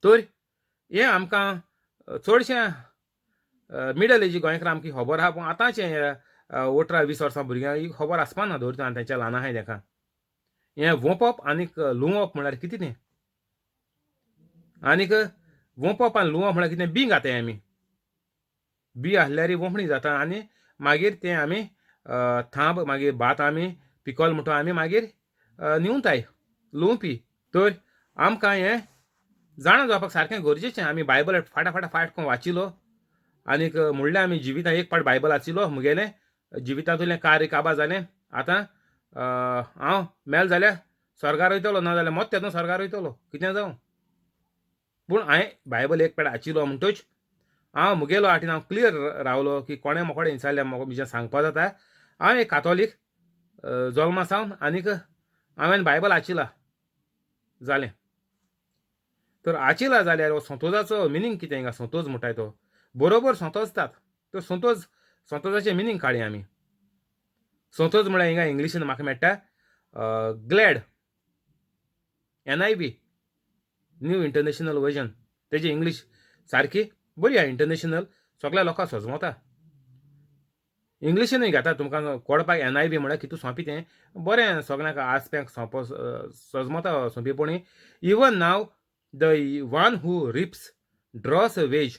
तर हें आमकां चडशें मिडल एजी गोंयकार आमकां खबर आहा पूण आतांचें 18 20 वर्सां भुरग्यांक ही खबर आसपा ना दवरता आनी तेंच्या ल्हान आहाय तेका हें वोंपप आनीक लुंवप म्हळ्यार कितें तें आनीक वोंपप आनी लुंवप म्हळ्यार कितें? बी घाताय आमी. बी आसल्यार वोंपणी जाता आनी मागीर तें आमी थांब मागीर भात आमी पिकल म्हणटो आमी मागीर निवताय लुंवपी. तर आमकां हें जाणा जावपाक सारकें गरजेचें. आमी बायबल फाटा फाटा फाट करून वाचिलो आनीक म्हणल्यार आमी जिवितांत एक पाट बायबल वाचिलो, मुगेलें जिवितांतलें कार्य काबार जालें. आतां हांव मेल जाल्यार स्वर्गार वयतलो, ना जाल्यार मत तेन्ना स्वर्गार वयतलो, कितें जावं. पूण हांवें बायबल एक पाट वाचिलो म्हणटच हांव मुगेलो आटीन हांव क्लियर रावलो की कोणें मोकोडें विचारल्यार म्हाका म्हजें सांगपा जाता. हांव एक कातोलीक जल्मा सावन आनीक हांवें बायबल वाचिलां जालें. तर आचिला जाल्यार हो संतोजाचो मिनींग कितें? हिंगा संतोज म्हणटाय तो बरोबर संतोजतात. तर संतोज संतोजाचें मिनींग काडया आमी. संतोज म्हळ्यार हिंगा इंग्लिशीन म्हाका मेळटा glad, NIV, new international version. तेजी इंग्लीश सारकी बरी आहा, इंटरनॅशनल सगल्या लोकांक सजमता. इंग्लिशीनूय घेता तुमकां कोडपाक. एनआयवी म्हळ्यार कितू सोंपी तें बरें सगल्यांक आसप्यांक सोंपो सजमता सोंपेपणी. Even now the one who reaps draws a wage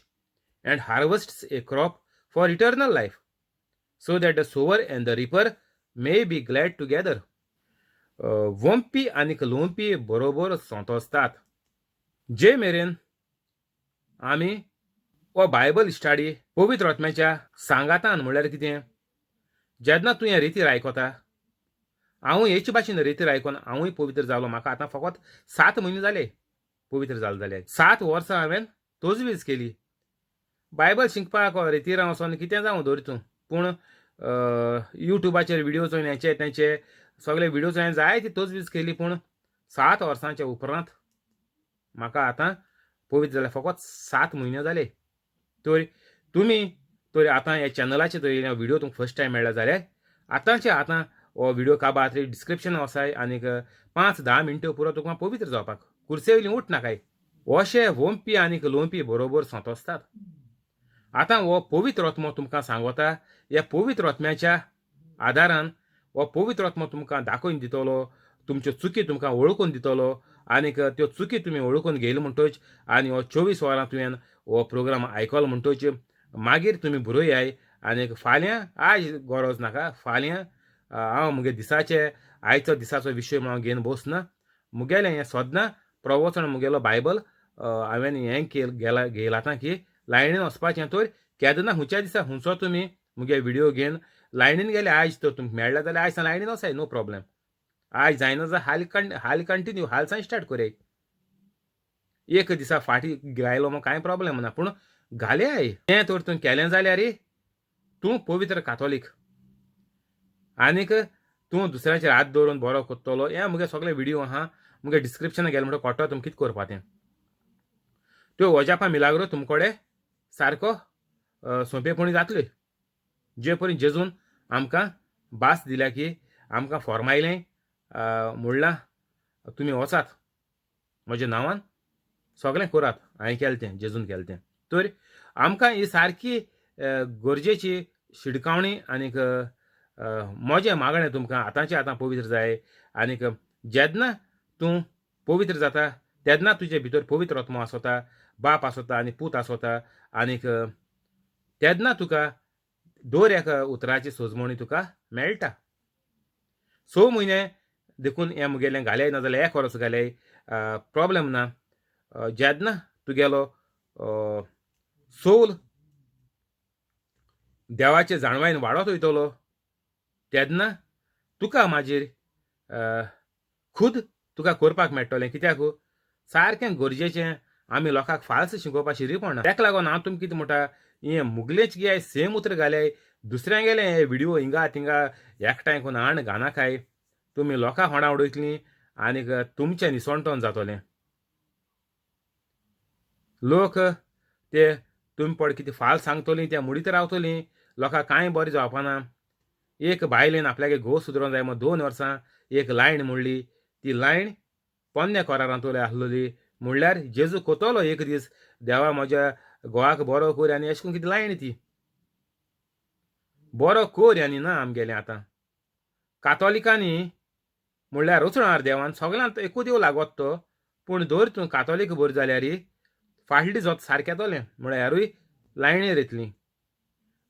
and harvests a crop for eternal life, so that the sower and the reaper may be glad together. वोंपी आनीक लुंवपी बरोबर सोंतोसतात. जे मेरेन आमी हो बायबल स्टडी पवित्र आत्म्याच्या सांगातान, म्हणल्यार कितें, जेन्ना तूं हे रितीर आयकता, हांवूय हेच भाशेन रितीर आयकोन हांवूय पवित्र जालो. म्हाका आतां फकत 7 म्हयने जाले पवित्र जाले जाल्यार. 7 वर्सां हांवें तजवीज केली बायबल शिकपाक. रितीरां वचोन कितें जावं दवर तूं, पूण युट्यूबाचेर व्हिडियो चोवन हेचे तेंचे सगळे व्हिडियो चोवन जायती तजवीज केली. पूण 7 वर्सांच्या उपरांत म्हाका आतां पवित्र जाल्यार फकत 7 म्हयने जाले. तर तुमी तर आतां ह्या चॅनलाचेर तर व्हिडियो तुमकां फर्स्ट टायम मेळ्ळा जाल्यार आतांचे आतां हो व्हिडियो काबार डिस्क्रिप्शन वसाय आनीक 5-10 मिनटां पुरो तुका पवित्र जावपाक. कुर्से वयली उठ नाकाय. अशे वोंपी आनीक लोंपी बरोबर सोंतोसतात. आतां हो पवित्र आत्मो तुमकां सांगता. ह्या पवित्र आत्म्याच्या आदारान हो पवित्र आत्मो तुमकां दाखोवन दितलो, तुमच्यो चुकी तुमकां वळखून दितलो आनीक त्यो चुकी तुमी वळखून घेयले म्हणटच आनी हो 24 वरां तुवें हो प्रोग्राम आयकलो म्हणटच मागीर तुमी बरोयाय. आनीक फाल्यां, आयज गरज नाका, फाल्यां हांव मुगे दिसाचे आयचो दिसाचो विशय म्हणून हांव घेवन बसना. मुगेलें हें सदना प्रवचन, मुगेलो बायबल हांवें हें केल गेला घेयलां आतां की लायनीन वचपाचें. तर केन्ना खंयच्या दिसा खंयचो तुमी मुगे व्हिडियो घेवन लायनीन गेले, आयज तर तुमकां मेळ्ळा जाल्यार आयज लायनीन वचाय, नो प्रॉब्लेम. आयज जायना जाल्यार हाल कन हाल कंटिन्यू हाल सावन स्टार्ट करया. एक दिसा फाटीं घायलो मग कांय प्रॉब्लेम ना, पूण घाले I तें तर तूं केलें जाल्यार तूं पवित्र कातोलीक आनीक तूं दुसऱ्याचेर हात दवरून बरो कोत्तलो. हें मुगे सगळे व्हिडियो आहा, मुगे डिस्क्रिप्शनाक गेले म्हणटकच कळटलो तुमकां कितें करपा तें. त्यो वजापां मिलाग्रो तुमकडे सारको सोंपेपणी जातल्यो, जे परी जेजून आमकां भास दिल्या की आमकां फॉर्मायलें म्हणलां, तुमी वचात म्हज्या नांवान सगळें करात, हांवें केलें तें, जेजून केलें तें. तर आमकां ही सारकी गरजेची शिडकावणी. आनीक म्हजें मागणें तुमकां, आतांचें आतां पवित्र जाय. आनीक जेन्ना तूं पवित्र जाता तेन्ना तुजे भितर पवित्र आत्मो आसता, बाप आसता आनी पूत आसता. आनीक तेन्ना तुका दर एका उतराची सोजमणी तुका मेळटा. 6 म्हयने देखून हें मुगेलें घाले, नाजाल्यार एक वर्स घाले, प्रॉब्लेम ना. जेन्ना तुगेलो सोल देवाचे जाणवायेन वाडत वयतलो तेन्ना तुका मागीर खुद तुका करपाक मेळटलें. कित्याक सारकें गरजेचें, आमी लोकांक फाल्स शिकोवपा शिरी पडना. ताका लागून हांव तुमकां कितें म्हणटा, हें मुगलेच कितें सेम उतर घाले, दुसऱ्यांगेले हे व्हिडियो हिंगा थिंगा एकठांय करून हाण घानाकाय. तुमी लोकांक होणा उडयतलीं आनीक तुमचें निसणटोन जातलें. लोक ते तुमी पड कितें फाल्स सांगतलीं ते मुडीत रावतलीं. लोकांक कांय बरें जावपाना. एक बायलेन आपल्यागे घोव सुदरोंक जाय म्हूण 2 वर्सां एक लायन म्हणली. ती लायन पोन्न्या कोरारांतली आसलेली, म्हणल्यार जेजू कोतलो एक दीस, देवा म्हज्या घोवाक बरो कर आनी अशें करून कितें लायन ती बरो कर आनी ना. आमगेलें आतां कातोलिकांनी म्हणल्यार रचणार देवान सगळ्यांत एकू देव लागत तो, पूण धर तूं कातोलीक बरो जाल्यार फाटली जोत सारकें येतलें म्हळ्यारूय लायणीर येतली.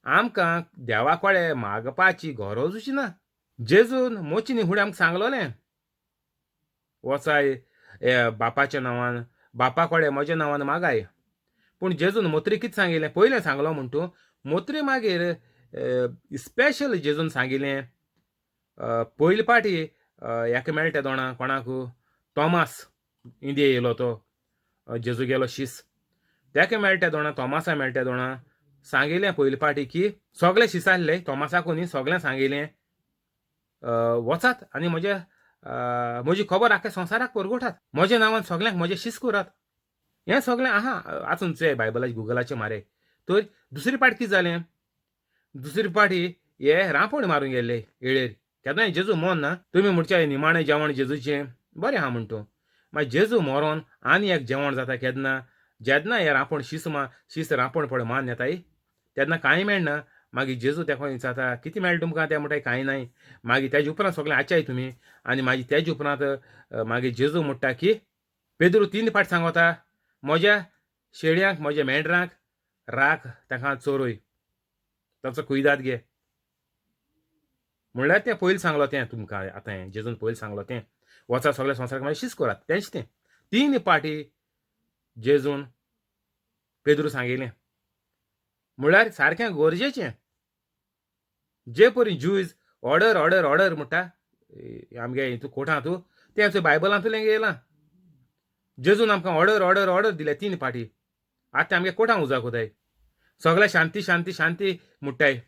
आमकां देवा कडेन मागपाची गरजूच ना. जेजून मोचीनी फुडें आमकां सांगलोलें, वचाय बापाच्या नांवान, बापा कडेन म्हज्या नांवान मागाय. पूण जेजून मोत्री कितें सांगिल्लें पयलें सांगलो म्हण तूं मोत्री मागीर स्पेशल जेजून सांगिल्लें. पयले पाटी हेका मेळटा दोणा कोणाक, तोमास इंडिये येयलो तो जेजू गेलो शीस, तेका मेळटा दोणा, तोमासा मेळटा दोणा सांगिल्लें पयले पाटी की सगळे शीस आसले तोमासाकू न्ही, सगळें सांगिल्लें वचात आनी म्हज्या म्हजी खबर आख्या संवसाराक परगटात, म्हज्या नांवान सगळ्यांक म्हजें शीस करात. हें सगळें आहा आसून चोय बायबलाचे गुगलाचे मारे. तर दुसरी पाट कितें जालें, दुसरी पाटी हे रांपण मारून गेल्ले येळेर. केन्नाय जेजू मोन ना, तुमी म्हणचे निमाणें जेवण जेजूचें बरें आहा म्हणटू, मागीर जेजू मरोन आनी एक जेवण जाता केन्ना, जेन्ना हे रांपण शीस मा शीस रांपण पळय मान येताय तेन्ना कांय मेळना. मागीर जेजू तेका विचारता कितें मेळटा तुमकां, ते म्हणटाय कांय नाय. मागीर तेजे उपरांत सगळें आचाय तुमी. आनी मागीर तेजे उपरांत मागीर जेजू म्हणटा की पेद्रू 3 फाट सांगता म्हज्या शेळयांक म्हज्या मेंढरांक राख, तांकां चोरय, ताचो कुयदाद घे. म्हणल्यार तें पयलीं सांगलो तें तुमकां आतां हें जेजून पयलीं सांगलो तें वचा सगळ्या संवसाराक मागीर शीस करात, तेंच तें 3 पाटी जेजून पेद्रू सांगिल्लें. म्हणल्यार सारकें गरजेचें. जे परी ज्यूज ऑर्डर ऑर्डर ऑर्डर म्हणटा आमगे हितू कोटां तूं तें बायबलांतूलें येयलां. जेजून आमकां ऑर्डर ऑर्डर ऑर्डर दिले 3 पाटी. आतां आमगे कोटां उजाक वताय सगळें शांती शांती शांती म्हणटाय.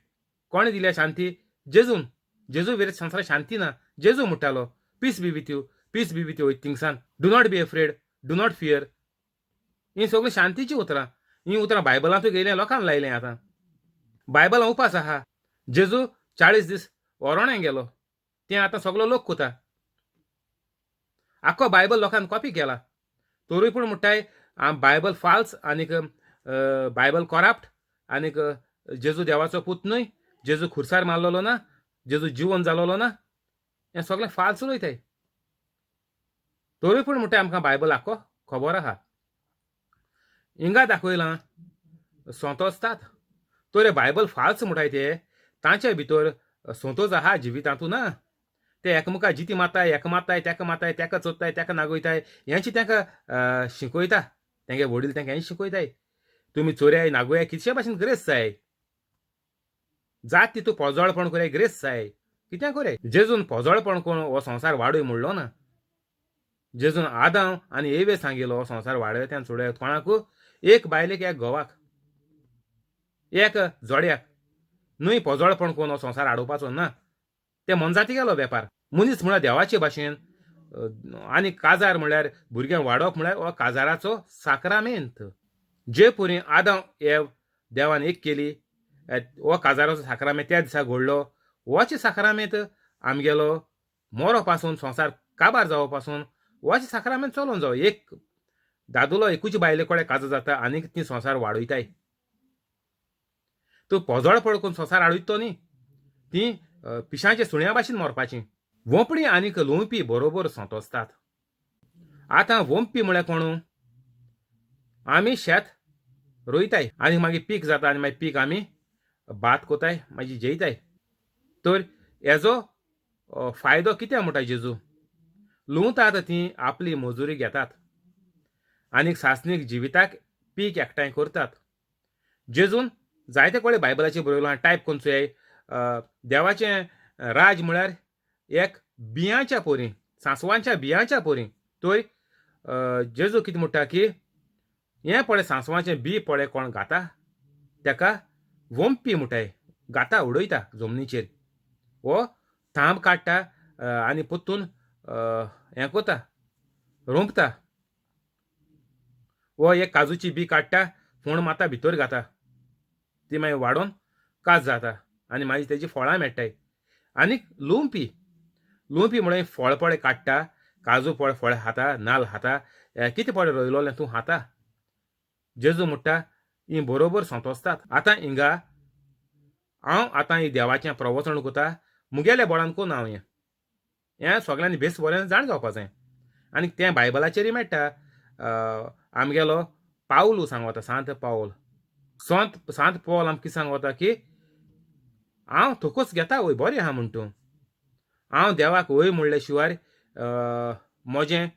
कोणें दिल्या शांती? जेजून. जेजू विरयत संवसाराक शांती ना. जेजू म्हणटालो peace be with you, peace be with you वयता थिंगसान, do not be afraid, do not fear. हीं सगळीं शांतीचीं उतरां. हीं उतरां बायबलांतूय गेलीं, लोकांक लायलें. आतां बायबलां उपास आहा. जेजू 40 दीस ओरोण्यां गेलो, तें आतां सगलो लोक कोता. आख्खो बायबल लोकांक कॉपी केला. तोरूय पूण म्हणटाय बायबल फाल्स आनीक बायबल कोराप्ट आनीक जेजू देवाचो पूत न्हय, जेजू खुर्सार मारलेलो ना, जेजू जिवन जालोलो ना, हें सगळें फाल्स उलयताय. तोरूय पूण म्हणटाय आमकां बायबल आख्खो खबर आहा. हिंगा दाखयलां सोंतोसतात तर बायबल फाल्स म्हणटाय ते, तांचे भितर सोंतोज आहा जिवितांतू ना. ते एकमेका जिती मारताय, एका मारताय, तेका मारताय, तेका चोरताय, तेका नागयताय, हेंची तांकां शिकयता. तेंगे वडील तांकां हें शिकयताय, तुमी चोरयाय नागोयाय कितशे भाशेन ग्रेस जाय, जात तितू पोजोळपण कोराय ग्रेस जाय, कितें कोराय. जेजून पोजोळपण कोण हो संवसार वाडय म्हणलो ना. जेजून आदांव आनी एवे सांगिलो हो संवसार वाडय त्यान सोडय कोणाकू, एक बायलेक, एक घोवाक, एक जोड्याक न्हय. पोजोळपण कोण हो संवसार हाडोवपाचो ना. ते मनजाती गेलो वेपार. मनीस म्हळ्यार देवाचे भाशेन आनी काजार म्हळ्यार भुरग्यांक वाडोवप म्हळ्यार हो काजाराचो साक्रामेंत. जे परी आदांव एव देवान एक केली, हो काजाराचो साक्रामेंत त्या दिसा घडलो. होच साक्रामेंत आमगेलो मरो पासून संवसार काबार जावपा पासून होच साक्रामेंत चलोवन जावो. एक दादुलो एकूच बायले कडेन काजार जाता आनीक ती संवसार वाडयताय. तूं पोजोळपण करून संवसार हाडयता तो न्ही, ती पिशांच्या सुण्या भाशेन मरपाची. वोंपणी आनीक लोंवपी बरोबर सोंतोसतात. आतां वोंपी म्हळ्यार कोण? आमी शेत रोयताय आनी मागीर पीक जाता आनी मागीर पीक आमी भात कोताय, मागीर जेयताय. तर हेजो फायदो कितें म्हणटा जेजू, लुंवतात ती आपली मजुरी घेतात आनी सासणीक जिविताक पीक एकठांय करतात. जेजून जायते कडेन बायबलाचेर बरयलां, टायप करून चोयाय. देवाचें राज म्हळ्यार एक बियांच्या पोरी, सांसवांच्या बियांच्या पोरी. तर जेजू कितें म्हणटा की हें पळय सांसवाचें बी पळय कोण घाता तेका वोंपी म्हणटाय, घाता उडयता जमनीचेर, हो थांब काडटा आनी परतून हें कोता, रोंपता. हो एक काजूची बी काडटा, फोण मारता, भितर घाता, ती मागीर वाडोवन काज जाता आनी मागीर तेजी फळां मेळटाय. आनीक लुंपी, लुंपी म्हळ्यार फळ पळय काडटा, काजू पळय फळ खाता, नाल्ल खाता, कितें पळय रोयलोलें तूं खाता. जेजू म्हणटा ही बरोबर सोंतोसतात. आतां हिंगा हांव आतां ही देवाचें प्रवचन करता, मुगेल्या बोळान कोण हांव हें, हें सगळ्यांनी बेस बरें जाण जावपा जाय. आनी तें बायबलाचेरूय मेळटा. आमगेलो पावलू सांगता, सांत पावल, संत सांत पावल आमकां कितें सांगता की हांव थोकोच घेता वय बरें आहा म्हण तूं, हांव देवाक वय म्हणले शिवाय म्हजें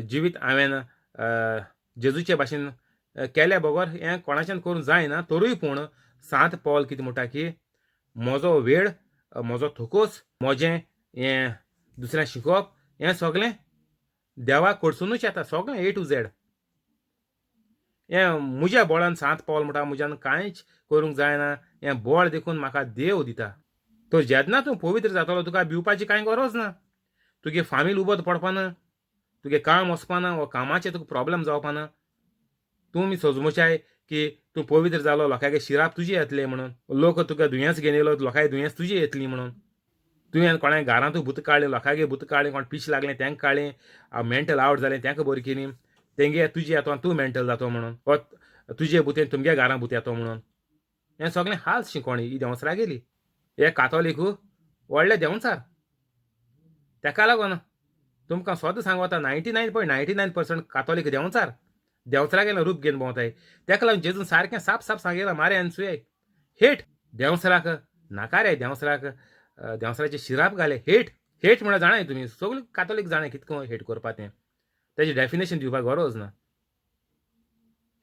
जिवीत हांवें जेजूचे भाशेन केल्या बगर हें कोणाच्यान करूंक जायना. तरूय पूण सांत पावल कितें म्हणटा की म्हजो वेळ, म्हजो थोकोस, म्हजें हें दुसऱ्यांक शिकोवप हें सगळें देवा कडसुनूच येता, सगळें ए टू झॅड. हें म्हज्या बळान सांत पावल म्हणटा म्हज्यान कांयच करूंक जायना, हें बळ देखून म्हाका देव दिता. तर जेन्ना तूं पवित्र जातलो तुका भिवपाची कांय गरज ना, तुगे फामील उबत पडपाना, तुगे काम वचपाना वा कामाचें तुका प्रोब्लेम जावपाना. तूं सजमोचाय की तूं पवित्र जालो लोकांगे शिराप तुजे येतले म्हणून, लोक तुका दुयेंस घेवन येयलो लोकांगे दुयेंस तुजे येतली म्हणून, तुवें कोणाय घरांतूय भूत काडलें, लोकांगे भूत काडलें, कोण पिश लागलें तांकां काडलें, मेंटल आवट जालें तांकां बरी केली, तेंगे तुजे येतो तूं मेंटल जातो म्हणून, वा तुजे भुतेन तुमगे घरां भूत येतो म्हणून. हें सगळें हाल शिकोवणी ही देंवचारा गेली. हे कातोलीक व्हडले देंवचार, तेका लागून तुमकां सदां सांगता 99.99% कातोलीक देंवचार, देंवचारा रूप घेवन भोंवताय. तेका लागून जेजून सारकें साप साप सांगिलां मारे आनी सुये हेट देंवचाराक नाकारे, देंवचाराक देंवचाराचे शिराप घाले, हेट हेट म्हळ्यार जाणाय तुमी सगळीं कातोलीक जाणाय कितको हेट करपा तें, तेजें डेफिनेशन दिवपाक गरज ना.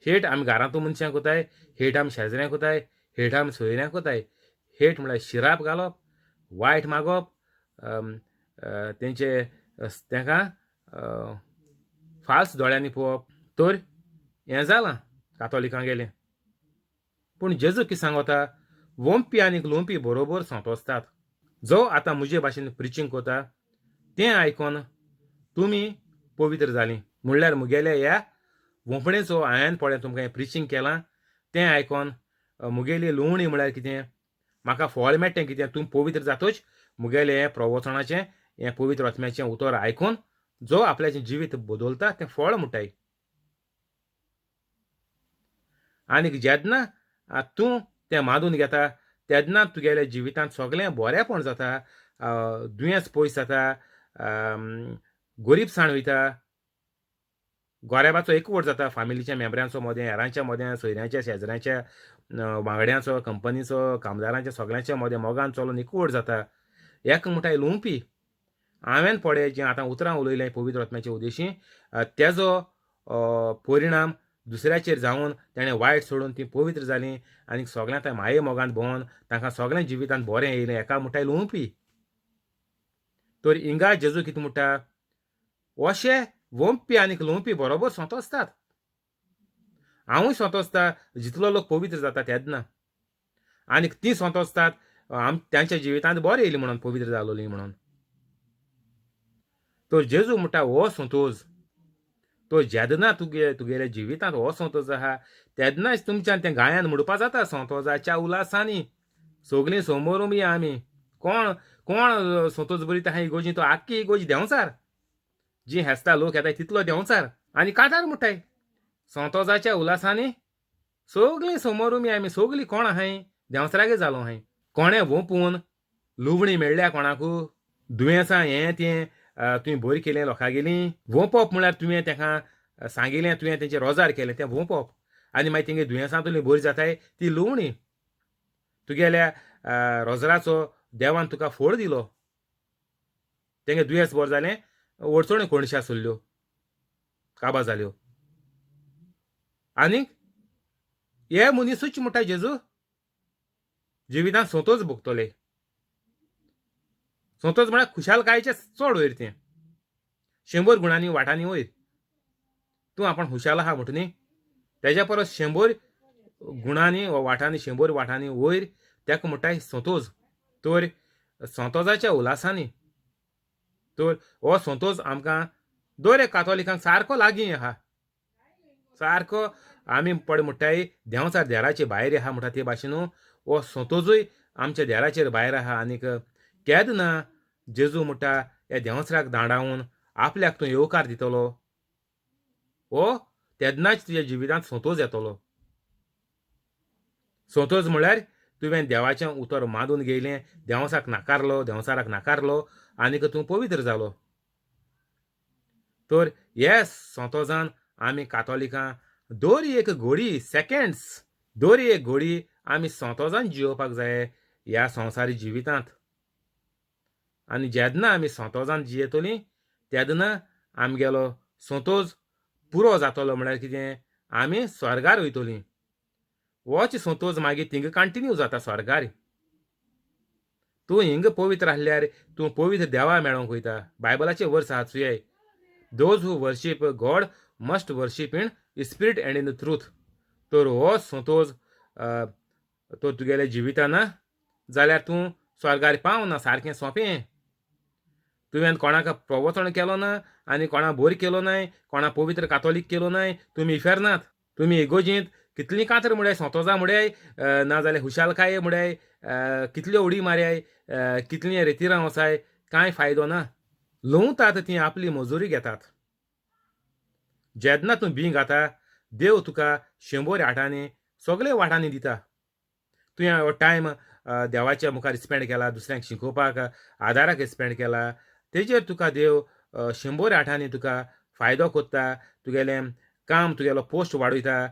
हेट आमी घरांतू मनशांक कोताय, हेट आमी शेजऱ्यांक कोताय, हेट आमी सोयऱ्यांक कोताय. हेट म्हळ्यार शिराप घालप, वायट मागप, तेंचे तांकां फाल्स दोळ्यांनी पळोवप. तर हें जालां कातोलिकां गेलें. पूण जेजू कितें सांगता, वोंपी आनी लोंपी बरोबर सोंतोसतात. जो आतां म्हजे भाशेन प्रिचींग कोता तें आयकोन तुमी पवित्र जालीं. म्हणल्यार मुगेल्या ह्या वोंपणेचो हांवें पळय तुमकां हें प्रिचींग केलां तें आयकोन मुगेली लुवणी म्हळ्यार कितें, म्हाका फळ मेळटें कितें, तूं पवित्र जातूच मुगेलें हें प्रवचनाचें हें पवित्र आत्म्याचें उतर आयकून जो आपल्याचें जिवीत बदलता तें फळ म्हणटाय. आनीक जेन्ना तूं तें मानून घेता तेन्ना तुगेल्या जिवितांत सगळें बरेंपण जाता, दुयेंस पयस जाता, गरीबसाण वयता, गोरेबाचो एकवट जाता फामिलीच्या मेंबरांचो मदें, हेरांच्या मदें, सोयऱ्यांच्या, शेजऱ्यांच्या, वांगड्यांचो, कंपनीचो, कामदारांच्या सगळ्यांच्या मदें मोगान चलोन एकवट जाता. एक म्हणटा लुंपी हांवें पळय जें आतां उतरां उलयलें पवित्र आत्म्याचे उद्देशी तेजो परिणाम दुसऱ्याचेर जावन तेणें वायट सोडून तीं पवित्र जालीं आनी सगळ्यां त्या माये मोगान भोंवन तांकां सगळ्यां जिवितांत बरें येयलें. एका म्हणटा लुंपी. तर हिंगा जेजू कितें म्हणटा, अशे वोंपी आनी लोंपी बरोबर सोंतोसतात. हांवूय सोंतोसता जितलो लोक पवित्र जाता तेन्ना, आनी तीं सोंतोसतात आम तांच्या जिवितांत बरें येयलें म्हणून, पवित्र जालोलीं म्हणून. तर जेजू म्हणटा हो सोंतोज, तो जेन्ना तुगेल्या जिवितांत हो सोंतोज आहा तेन्नाच तुमच्यान तें गायन म्हणपा जाता सोंतोजाच्या उलासांनी सगळीं समोर या आमी. कोण कोण सोंतोज बरी आहा इगोजी, तो आख्खी इगोजी देंवचार, जी हेसता लोक येताय तितलो देंवचार. आनी कांतार म्हणटाय सोंतोजाच्या उलासांनी सगळीं समोर आमी, सगळीं कोण आहाय देंवचारागे जालो आहाय. कोणें वोंपून लुवणी मेळ्ळ्या कोणाकू, दुयेंसां हें तें तुवें बरी केलें लोकांगेलीं. वोंपप म्हळ्यार तुवें तांकां सांगिलें, तुवें तेंचें रोजार केलें तें वोंपप, आनी मागीर तेंगे दुयेंसांतून बरी जाताय ती लुवणी. तुगेल्या रोजराचो देवान तुका फोड दिलो, तेंगे दुयेंस बरें जालें, अडचण्यो कोणशी आसल्ल्यो काबा जाल्यो. आनीक हे मनिसूच म्हणटा जेजू जिवितांत सोंतोच भोगतले. सोंतोच म्हळ्यार खुशालकायेचें चड वयर, तें 100 गुणांनी वाटांनी वयर. तूं आपूण खुशाल आहा म्हणटा न्ही, तेज्या परस 100 गुणांनी वा वाटांनी, 100 वाटांनी वयर तेका म्हणटाय सोंतोज. तर सोंतोजाच्या उलासांनी तर हो सोंतोज आमकां दर एक कातोलिकांक सारको लागीं आहा, सारको आमी पळय म्हणटाय देंवचार देराचे भायर आहा म्हणटा ते भाशेन हो सोंतोजूय आमच्या देराचेर भायर आहा. आनीक केन्ना जेजू म्हणटा ह्या देंवचाराक दांडावन आपल्याक तूं येवकार दितलो, हो तेन्नाच तुज्या जिवितांत सोंतोज येतलो. सोंतोज म्हळ्यार तुवें देवाचें उतर मानून घेयलें, देंवचाराक नाकारलो, देंवचाराक नाकारलो आनीक तूं पवित्र जालो. तर हे सोंतोजान आमी कातोलिकां दर एक घोडी सेकेंड्स दर एक घोडी आमी सोंतोजान जियोवपाक जाय ह्या संवसारी जिवितांत. आनी जेन्ना आमी सोंतोजान जियेतलीं तेन्ना आमगेलो सोंतोज पुरो जातलो, म्हळ्यार कितें आमी स्वर्गार वयतलीं. होच सोंतोज मागीर थिंगा कंटिन्यू जाता स्वर्गार. तूं हिंगा पवित्र आसल्यार तूं पवित्र देवा मेळोंक वयता. बायबलाचे वर्स आहा चुयाय, those who worship God must worship in spirit and in the truth. तर हो सोंतोज तर तुगेल्या जिविताना जाल्यार तूं स्वर्गार पावना. सारकें सोंपें. तुवें कोणाक प्रवचन केलो ना आनी कोणा बोर केलो नाय, कोणा पवित्र कातोलीक केलो नाय, तुमी इफेर्नात. तुमी इगोजींत कितलीं कातर म्हळ्यार सोंतोजा म्हळ्यार, नाजाल्यार खुशालकाये म्हळ्यार, कितल्यो उडी मारयाय, कितलीं रेतिरां वचाय, कांय फायदो ना. लुंवतात ती आपली मजुरी घेतात. जेन्ना तूं बीं घाता देव तुका 100 आठांनी सगळे वाटांनी दिता. तुवें हो टायम देवाच्या मुखार स्पेंड केला, दुसऱ्यांक शिकोवपाक आदाराक स्पेंड केला, तेजेर तुका देव 100 आठांनी तुका फायदो कोत्ता. तुगेलें काम तुगेलो पोस्ट वाडयता.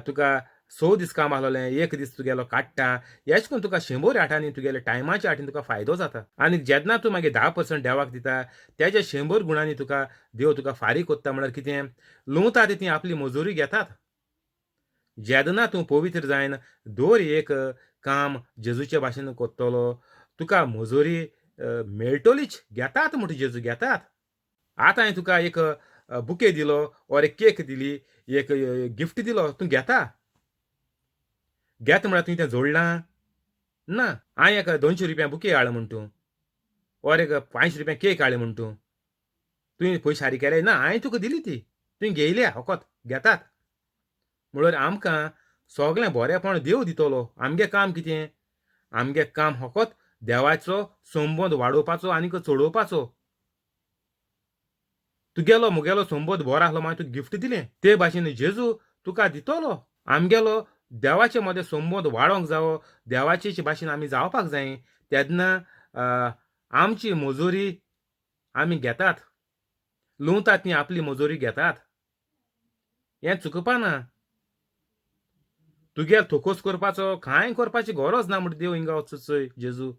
तुका 6 दीस काम आसलेलें 1 दीस तुगेलो काडटा. हेच करून तुका 100 आठांनी तुगेले टायमाच्या आठीन तुका फायदो जाता. आनी जेन्ना तूं मागीर 10% देवाक दिता तेज्या 100 गुणांनी तुका देव तुका फारीक कोत्ता. म्हळ्यार कितें लुंवता ती आपली मजुरी घेतात. जेन्ना तूं पवित्र जायन दर एक काम जेजूचे भाशेन कोत्तलो तुका मजुरी मेळटलीच. घेतात म्हणटा जेजू, घेतात. आतां हांवें तुका एक बुके दिलो ऑर एक केक दिली, एक गिफ्ट दिलो, तूं घेता. घेता म्हळ्यार तुवें तें जोडलां ना. हांवें एक 200 रुपया बुके हाडलो म्हण तूं, ऑर एक 500 रुपया केक हाडली म्हण तूं, तुवें पयशे फारीक केले ना, हांवें तुका दिली ती, तुवें घेयल्या. फकत घेतात म्हणल्यार आमकां सगळें बरेंपण देव दितलो. आमगें काम कितें? आमगें काम फकत देवाचो संबंद वाडोवपाचो आनीक चडोवपाचो. तुगेलो मुगेलो संबंद बरो आसलो मागीर तुका गिफ्ट दिलें, ते भाशेन जेजू तुका दितलो. आमगेलो देवाचे मदें संबंद वाडोवंक जावो, देवाचे भाशेन आमी जावपाक जाय. तेन्ना आमची मजुरी आमी घेतात. लुंवतात ती आपली मजुरी घेतात. हें चुकपाना. तुगेल थोकोस करपाचो कांय करपाची गरज ना म्हणटा देव हिंगा वचून चोय. जेजू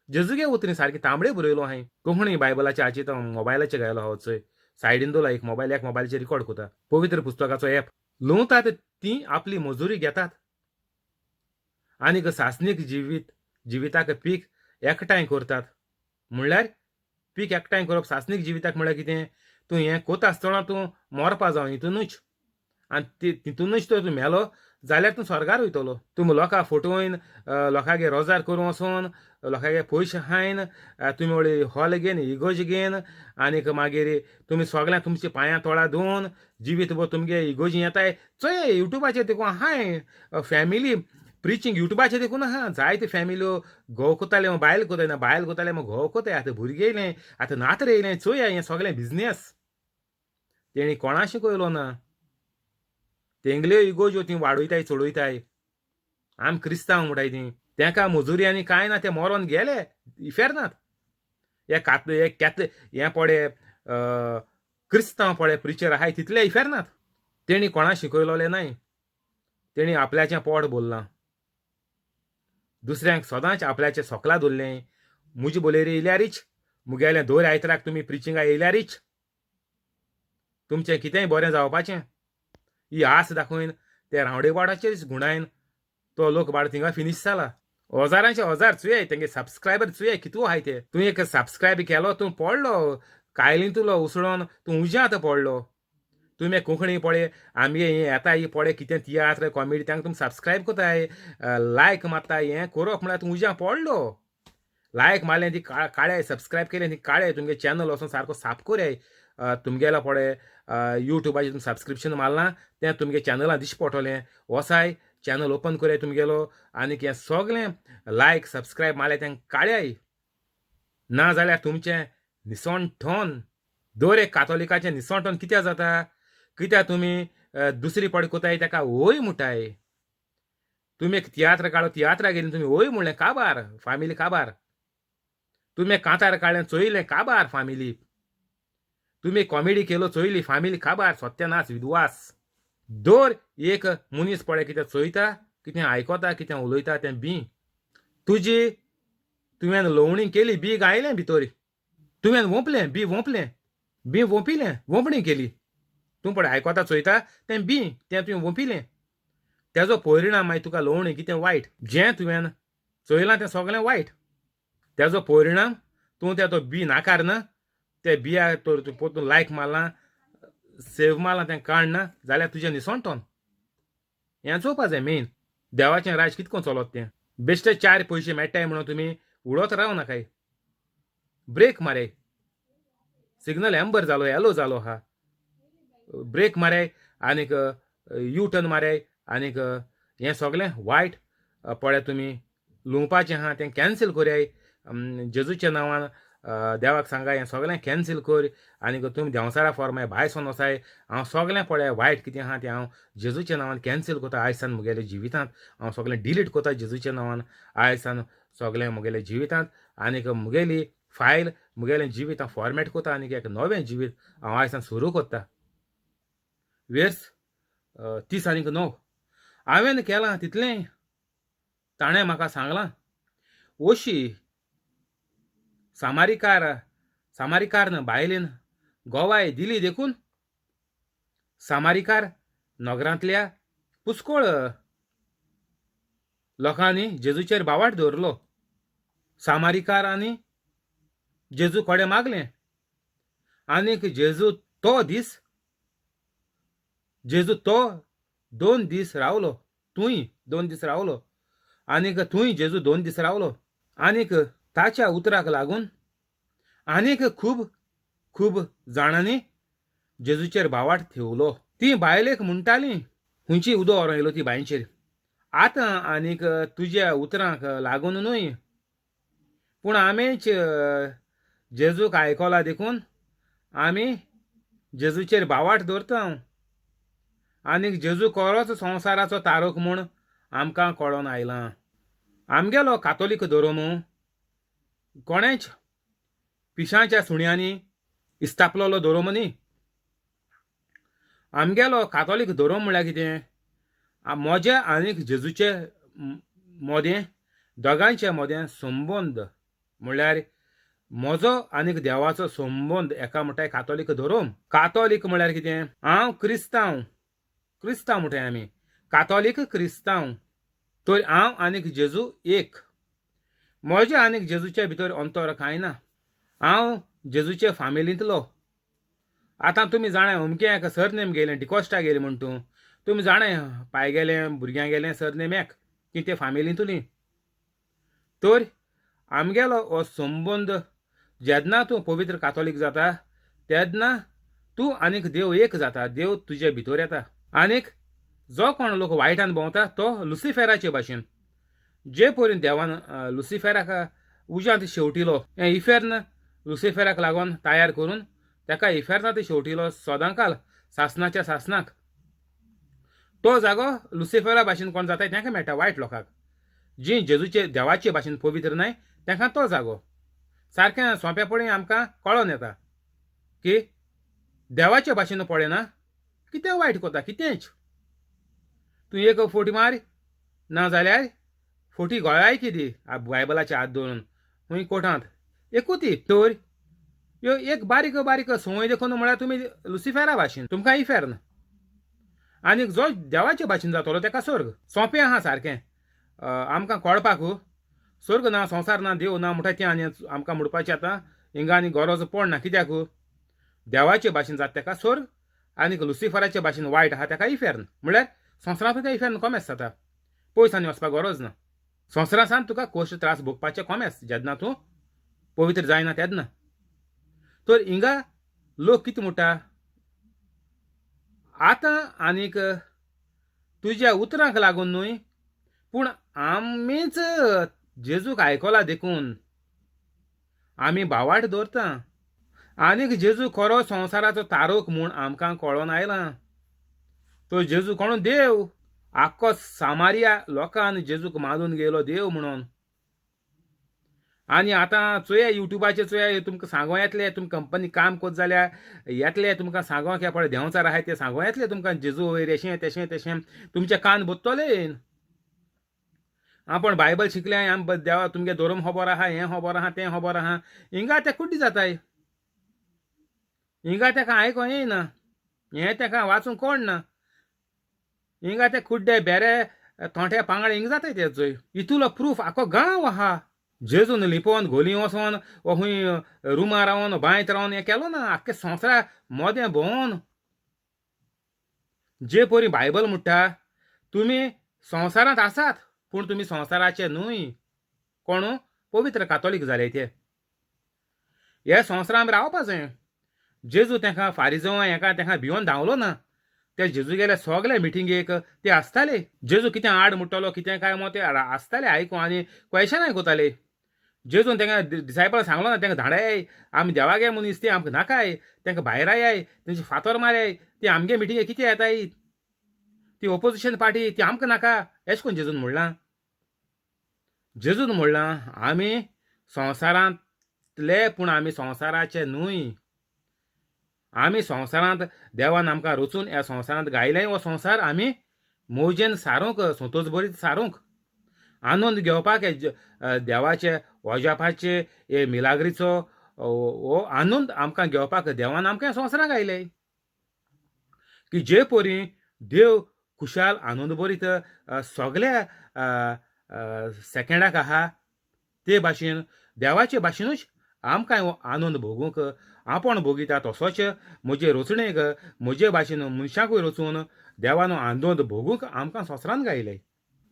जेजूगे उतरी सारकी तांबडे बरयलो हांवें. कोंकणी बायबलाचे आची तो मोबायलाचेर घायलो आहा चोय, सायडीन दवरला एक मोबायल, एक मोबायलाचेर रिकॉर्ड करता पवित्र पुस्तकाचो एप. लुंवतात ती आपली मजुरी घेतात. आनीक सासणीक जिविताक पीक एकठांय करतात. म्हणल्यार पीक एकठांय करप सासणीक जिविताक म्हणल्यार कितें? तूं हें कोता आसतना तूं मरपा जावं हितूनच, आनी तितूनच तर तूं मेलो जाल्यार तूं स्वर्गार वयतलो. तूं लोकां फटोवन लोकांगे रोजार करूं वचोन लोकांगे पयशे खायन तुमी व्हडली हॉल घेन इगोज घेन आनीक मागीर तुमी सगळ्यां तुमच्या पांयां तोळा धुवन जिवीत भर तुमगे इगोजी येताय. चोय युट्यूबाचेर देखून आहाय फॅमिली प्रिचींग, युट्यूबाचेर देखून आहा जायते फॅमिल्यो घोव कोताले मागीर बायल कोताय, ना बायल कोताले मागीर घोव कोताय, आतां भुरगीं येयलें, आतां नातर येयलें. चोया हें सगळें बिजनेस. तेणी कोणा शिकयलो ना. तेंगल्यो इगोज्यो ती वाडयताय चडयताय. आम क्रिस्तांव म्हणटाय ती, तेंका मजुरी आनी कांय ना, ते मरोन गेले इफेर्नात. हे कात हे कॅथ हे पडे क्रिस्तांव पडे प्रिचर आहाय तितले इफेर्नात. तेणी कोणा शिकयलोलें नाय. तेणी आपल्याचें पोट भरलां, दुसऱ्यांक सदांच आपल्याचें सोकला दवरलें. मुजे बोलेरी येयल्यारीच मुगेलें दर आयतराक तुमी प्रिचिंगा येयल्यारीच तुमचें कितेंय बरें जावपाचें. ही आस दाखोवन ते रावडे वाडाचेरच गुंडायन तो लोक बाड थिंगा फिनीश जाला. हजारांचे हजार चुये तेंगे सबस्क्रायबर चुये कितू आहाय ते. तूं एक सबस्क्रायब केलो तूं पडलो कायलीं तुलो उसळोन तूं उज्यांत पडलो. तुमी कोंकणी पळय आमगे हें येता ही पळय कितें तियात्र कॉमेडी तांकां तुमी सबस्क्रायब कोताय लायक मारता. हें करप म्हळ्यार तूं उज्यां पडलो. लायक मारलें ती काळ्याय, सबस्क्रायब केलें ती काळ्याय, तुमगे चॅनल वचोन सारको साफ कोराय. तुमगेलो पळय युट्यूबाचेर तुमी सबस्क्रिप्शन मारलां तें तुमगे चॅनलां दिश्टी पडटलें. वसाय चॅनल ओपन कोराय तुमगेलो आनीक हें सगळें लायक सबस्क्रायब मारलें तें काळ्याय. ना जाल्यार तुमचें निसणठोन दर एक कातोलिकाचें निसणठोन कित्याक जाता? कित्याक तुमी दुसरी पड कोताय तेका वय म्हणटाय. तुमी एक तियात्र काडलो, तियात्रा गेली तुमी वय म्हणलें काबार फामिली काबार. तुमी कांतार काडलें चोयलें काबार फामिली. तुमी कॉमेडी केलो चोयली फामिली काबार. सत्यानाश विद्वास. दर एक मनीस पळय कितें चोयता, कितें आयकता, कितें उलयता तें बी तुजी तुवें लवणी केली, बी गायलें भितर, तुवें वोंपलें, बी वोंपलें, बी वोंपिलें, वोंपणी केली. तूं पळय आयकता चोयता तें बी तें तुवें वोंपिलें, तेजो परिणाम मागीर तुका लवणी कितें वायट, जें तुवें चोयलां तें सगळें वायट, तेजो परिणाम तूं तें तो बी नाकारना, ते बिया तर तूं परतून लायक मारलां, सेव मारलां, तें काडना जाल्यार तुजें निसणटोन. हें चोवपा जाय मेन देवाचें राज कितको चलत तें. बेश्टे चार पयशे मेळटाय म्हणून तुमी उडत राव नाकाय, ब्रेक माराय, सिग्नल एम्बर जालो, येलो जालो आहा, ब्रेक माराय आनीक यू टर्न माराय आनीक हें सगळें वायट पळय तुमी लुंवपाचें आहा तें कॅन्सील करयाय जेजूच्या नांवान. देवाक सांगा हें सगळें कॅन्सील कर आनीक तुमी देंवचारा फॉर्माय भायर सोन वचाय. हांव सगळें पळय वायट कितें आहा तें हांव जेजूच्या नांवान कॅन्सील करता. आयज सान म्हगेल्या जिवितांत हांव सगळें डिलीट करता जेजूच्या नांवान. आयज सान सगळें म्हगेल्या जिवितांत आनीक म्हगेली फायल म्हगेलें जिवीत हांव फॉर्मेट करता आनीक एक नवें जिवीत हांव आयज सान सुरू करता. वेर्स 39, हांवें केलां तितलें ताणें म्हाका सांगलां. अशी सामारिकारन बायलेन गोवाय दिली देखून सामारिकार नगरांतल्या पुस्कोळ लोकांनी जेजूचेर बावाट दवरलो. सामारिकारांनी जेजू कडेन मागलें आनीक जेजू तो दीस, जेजू तो 2 दीस रावलो, तूंय 2 दीस रावलो आनीक तूंय जेजू 2 दीस रावलो आनीक ताच्या उतराक लागून आनीक खूब खूब जाणांनी जेजूचेर बावाट ठेवलो. ती बायलेक म्हणटाली, खंयची उदो व्हरोन येयलो ती बांयचेर, आतां आनीक तुज्या उतरांक लागून न्हय पूण आमीच जेजूक आयकला देखून आमी जेजूचेर बावाट दवरता आनीक जेजू खरोच संवसाराचो तारक म्हूण आमकां कळोन आयलां. आमगेलो कातोलीक धर्म कोणेच पिशांच्या सुण्यांनी इस्तापलोलो धर्म न्ही. आमगेलो कातोलीक धर्म म्हळ्यार कितें, म्हज्या आनीक जेजूचे मोदें दोगांयचे मोदें संबंद, म्हळ्यार म्हजो आनीक देवाचो संबंद एका म्हणटाय कातोलीक धर्म. कातोलीक म्हळ्यार कितें, हांव क्रिस्तांव, क्रिस्तांव म्हणटाय आमी, कातोलीक क्रिस्तांव. तर हांव आनीक जेजू एक, म्हज्या आनीक जेजूच्या भितर अंतर कांय ना. हांव जेजूचे फामिलींतलो. आतां तुमी जाणाय अमकें एका सरनेम गेलें, डिकोस्टा गेलें म्हण तूं तुमी जाणाय पाय गेलें, भुरग्यां गेलें सरनेम एक की ते फामिलींतली. तर आमगेलो हो संबंद जेन्ना तूं पवित्र कातोलीक जाता तेन्ना तूं आनीक देव एक जाता, देव तुजे भितर येता. आनीक जो कोण लोक वायटान भोंवता तो लुसिफेराचे भाशेन, जे परी देवान लुसिफेराक उज्यांत शेवटिलो, हें इफेर्न लुसिफेराक लागून तयार करून ताका इफेर्नांत शेवटिलो सदांकाल सासनाच्या सासनाक. तो जागो लुसिफेरा भाशेन कोण जाता तांकां मेळटा, वायट लोकांक जी जेजूचे देवाचे भाशेन पवित्र न्हय तांकां तो जागो. सारकें सोंपेपणी आमकां कळोन येता की देवाचे भाशेन पळयना कितें वायट करता, कितेंच तूं एक फोटी मार ना जाल्यार फोटी गोळाय कितें बायबलाचे हात दवरून खंय कोर्टांत एकूच ती. तर ह्यो एक बारीक बारीक संवय देखून म्हळ्यार तुमी लुसिफेरा भाशेन, तुमकां इफेर्न. आनीक जो देवाचे भाशेन जातलो ताका स्वर्ग. सोंपें आहा सारकें आमकां कळपाक, स्वर्ग ना, संवसार ना, देव ना म्हणटा तें आनी आमकां म्हणपाचें आतां हिंगा आनी गरज पडना. कित्याक देवाचे भाशेन जाता ताका स्वर्ग आनीक लुसिफराचे भाशेन वायट आहा ताका इफेर्न, म्हळ्यार संवसारांत तें इफेर्न कोमेस जाता, पयस आनी वचपाक गरज ना. संवसारांत तुका कश्ट त्रास भोगपाचें कोमेस जेन्ना तूं पवित्र जायना तेन्ना. तर हिंगा लोक कितें म्हणटा, आतां आनीक तुज्या उतरांक लागून न्हय पूण आमीच जेजूक आयकला देखून आमी बावाट दवरता आनीक जेजू खरो संवसाराचो तारक म्हूण आमकां कळोन आयलां. तो जेजू कोण देव, आख्खो सामारिया लोकान जेजूक मानून गेलो देव म्हणून. आनी आतां चोया युट्यूबाचेर चोया, तुमकां सांगो येतलें, तुमकां कंपनी काम कोत जाल्यार येतलें तुमकां सांगो की पळय देंवचार आहाय तें सांगो येतलें तुमकां, जेजू वयर एशें तेशें तेशें, तुमचे कान बोत्तोले. आपूण बायबल शिकलें, आम देवा तुमगे धोरम खबर आहा, हें खबर आहा, तें खबर आहा, हिंगा ते कुड्डी जाताय, हिंगा तेका आयको येयना, हें तेका वाचूंक कोण ना, हिंगा ते कुड्डे बेरे तोंटे पांगडे हिंगा जाताय ते चोय. इतुलो प्रूफ आखो गांव आहा. जेजून लिपोवन घोली वचोन वो खूंय रुमार रावन बांयत रावन हें केलो ना, आख्खे संवसारा मोदें भोंवन. जे परी बायबल म्हणटा तुमी संवसारांत आसात पूण तुमी संवसाराचे न्हय. कोण पवित्र कातोलीक जाले ते, हे संवसारांत रावपा जाय. जेजू तेंकां फारिजो हेका तेंकां भिवन धांवलो ना, ते जेजू गेले सगळे मिटिंगेक ते आसताले. जेजू कितें आड मुट्टलो कितें काय मो ते आसताले आयकूं आनी क्वेशन आयकताले. जेजून तेंकां डिसायपल सांगलो ना तेंकां धाडाय, आमी देवागे मनीस ते आमकां नाकाय, तेंकां भायर आयाय, तेंचे फातर माराय, ती आमगे मिटिंगे कितें येताय, ती ओपोजिशन पार्टी ती आमकां नाका, एशें कोन्न जेजून म्हणलां. जेजून म्हणलां आमी संवसारांतले पूण आमी संवसाराचे न्हय. आमी संवसारांत देवान आमकां रचून ह्या संवसारांत गायलें, हो संवसार आमी मौजेन सारूंक, संतोष बरीत सारूंक, आनंद घेवपाक, देवाचे वजापाचे हे मिलाग्रीचो हो आनंद आमकां घेवपाक देवान आमकां संवसारांत गायले. की जे परी देव खुशाल आनंद बरीत सगल्या सेकेंडाक आहा ते भाशेन देवाचे भाशेनूच आमकां हो आनंद भोगूंक आपूण भोगिता तसोच म्हजे रचणेक म्हजे भाशेन मनशाकूय रचून देवान आनंद भोगूंक आमकां संवसारांत गायले.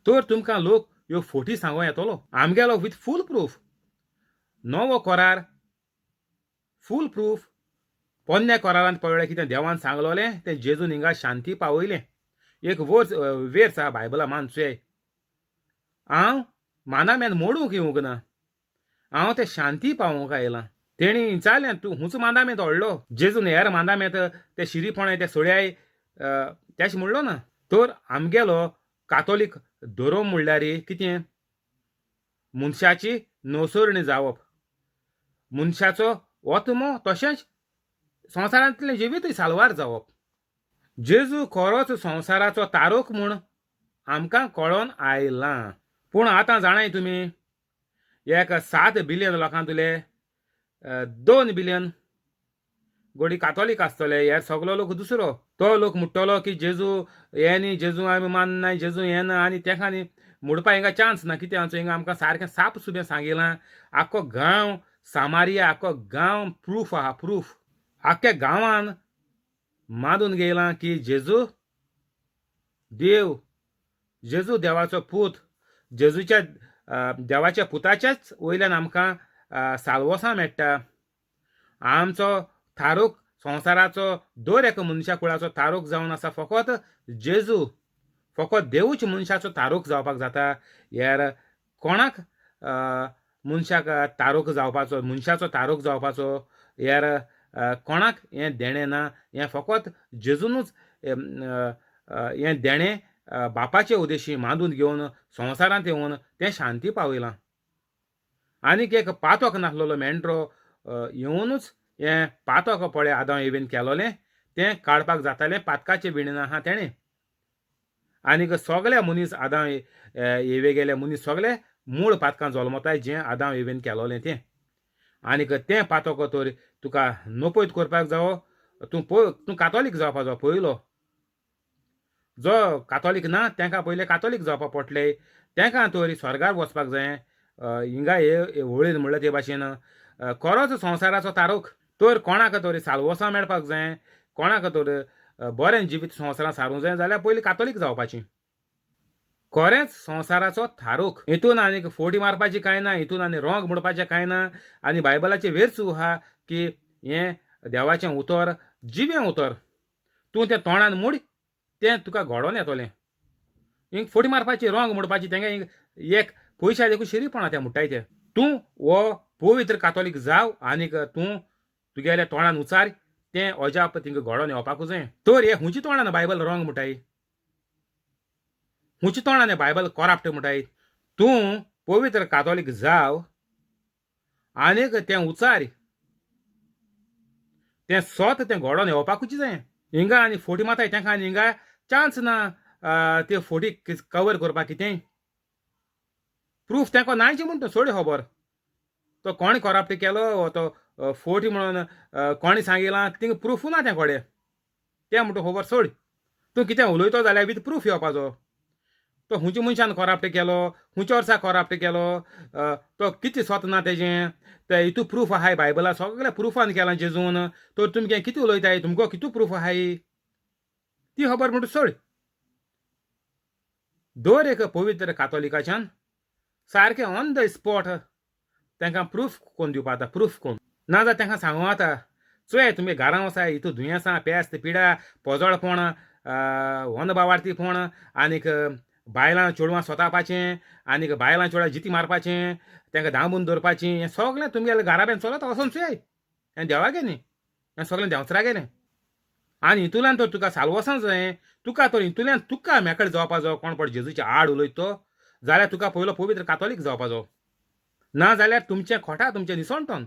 तर तुमकां लोक ह्यो फोटी सांगो येतलो. आमगेलो विथ फूल प्रूफ नवो करार फूल प्रूफ. पोन्न्या करारांत पळयलें कितें देवान सांगलोलें तें जेजून हिंगा शांती पावयलें. एक वर्स वेर्स आहा बायबला मानचोय, हांव मानामेन मोडूंक येवंक ना, हांव तें शांती पावोवंक आयलां. तेणी विचारलें तूं हुंच मांदामेंत व्हडलो, जेजून हेर मांदामेंत ते शिरीपणाय ते सोड्याय तेश म्हणलो ना. तर आमगेलो कातोलीक धोरोम म्हणल्यार कितें, मनशाची नवसरणी जावप, मनशाचो ओत्मो तशेंच संवसारांतलें जिवीतूय साल्वार जावप. जेजू खरोच संवसाराचो तारोक म्हूण आमकां कळोन आयलां. पूण आतां जाणाय तुमी एक 7 बिलियन लोकांतले 2 बिलियन गोडी कातोलीक आसतले, हे सगलो लोक दुसरो. तो लोक म्हणटलो की जेजू हें न्ही, जेजू आमी माननाय, जेजू हें ना, आनी तेका न्ही म्हणपा हिंगा चान्स ना. कितें आमचो हिंगा आमकां सारकें साप सुबें सांगिलां, आख्खो गांव सामारिया, आख्खो गांव प्रूफ आहा, प्रूफ. आख्ख्या गांवान मानून घेयलां की जेजू देव, जेजू देवाचो पूत, जेजूच्या देवाच्या पुताच्याच वयल्यान आमकां साल्वोसां मेळटा. आमचो थारोक संवसाराचो दर एका मनशा कुळाचो तारोक जावन आसा फकत जेजू, फकत देवूच मनशाचो तारोक जावपाक जाता. हेर कोणाक मनशाक तारोक जावपाचो, मनशाचो तारोक जावपाचो हेर कोणाक हें देणें ना. हें फकत जेजूनूच हें देणें बापाचे उदेशी मांदून घेवन संवसारांत येवन तें शांती पावयलां. आनीक एक पातक नासलेलो मेंढरो येवनूच हें पातक पळय आदांव एवेन केलोलें तें काडपाक जातालें पातकाचें विणें आहा तेणें. आनीक सगळे मनीस आदांव एवे गेले मनीस सगळे मूळ पातकां जल्मताय जें आदांव एवेन केलोलें तें. आनीक तें पातक तर तुका नपयत करपाक जावो, तूं तूं कातोलीक जावपाक जावो पयलो. जो कातोलीक ना तांकां पयलें कातोलीक जावपाक पडटलें, तांकां तर स्वर्गार वचपाक जाय. हिंगा हे होळीन म्हणल्यार ते भाशेन खरोच संवसाराचो तारोक. तर कोणाक तर साल्वोसां मेळपाक जाय, कोणाक तर बरें जिवीत संवसारांत सारूंक जाय जाल्यार पयलीं कातोलीक जावपाची. खरेंच संवसाराचो थारोक. हितून आनीक फोटी मारपाची कांय ना, हितून आनी रोंग म्हणपाचें कांय ना. आनी बायबलाचें वेरचू आहा की हें देवाचें उतर जिवें उतर, तूं तें तोंडान मोड तें तुका घडोवन येतलें. हिंग फोटी मारपाची रोंग म्हणपाची तेंगे हिंग एक पयशा देखून शिरीपणा तें म्हणटाय तें. तूं हो पवित्र कातोलीक जाव आनीक तूं तुगेल्या तोंडान उचार तें अजाप तिंगा घडोवन येवपाकूच जाय. तर हे हुंची तोंडान बायबल रोंग म्हणटाय, हुंची तोंडान बायबल करप्ट म्हणटाय. तूं पवित्र कातोलीक जाव आनीक तें उचार तें सोत तें घडोवन येवपाकूच जाय. हिंगा आनी फोटी मारताय तेंका आनी हिंगा चान्स ना ते फोटी कवर करपाक. कितेंय प्रूफ तेंका नायचे म्हण तो सोड खबर, तो कोणें करप्ट केलो वो तो फोटी म्हणून कोणें सांगिलां तिंगा प्रूफ ना तें कडेन, तें म्हणटा खबर सोड. तूं कितें उलयतो जाल्यार वीथ प्रूफ येवपाचो. तो खंयच्या मनशान करप्ट केलो, खंयच्या वर्सा करप्ट केलो, तो कितें सोत ना तेजें, ते हितू प्रूफ आहाय बायबला सगळें प्रुफान केलां जेजून. तर तुमचें कितें उलयताय, तुमकां कितू प्रूफ आहाय ती खबर म्हणटा सोड. दर एक पवित्र कातोलिकाच्यान सारकें ऑन the spot तांकां प्रूफ कोन्न दिवपा जाता, प्रूफ कोन्न ना जाल्यार तांकां सांगूं जाता, चोय तुमगे घरां वचाय हितू दुयेंसां पेस्त पिडा पोजोळपण वनबावार्थीपण आनीक बायलां चेडवां सोतापाचें आनीक बायलां चेडवां जिती मारपाचें, तांकां दांबून दवरपाचें, हें सगळें तुमगेलें घराब्यान चलता वचोन चोय, हें देवागें न्ही, हें सगळें देंवचारागें न्ही. आनी हितूंतल्यान तर तुका सालवसां जाय, तुका तर हितूंतल्यान तुका मेकळें जावपाचो. कोण पळय जेजूच्या आड उलयता तो जाल्यार तुका पयलो पवित्र कातोलीक जावपाचो, ना जाल्यार तुमचें खोटा तुमचें निसणटन.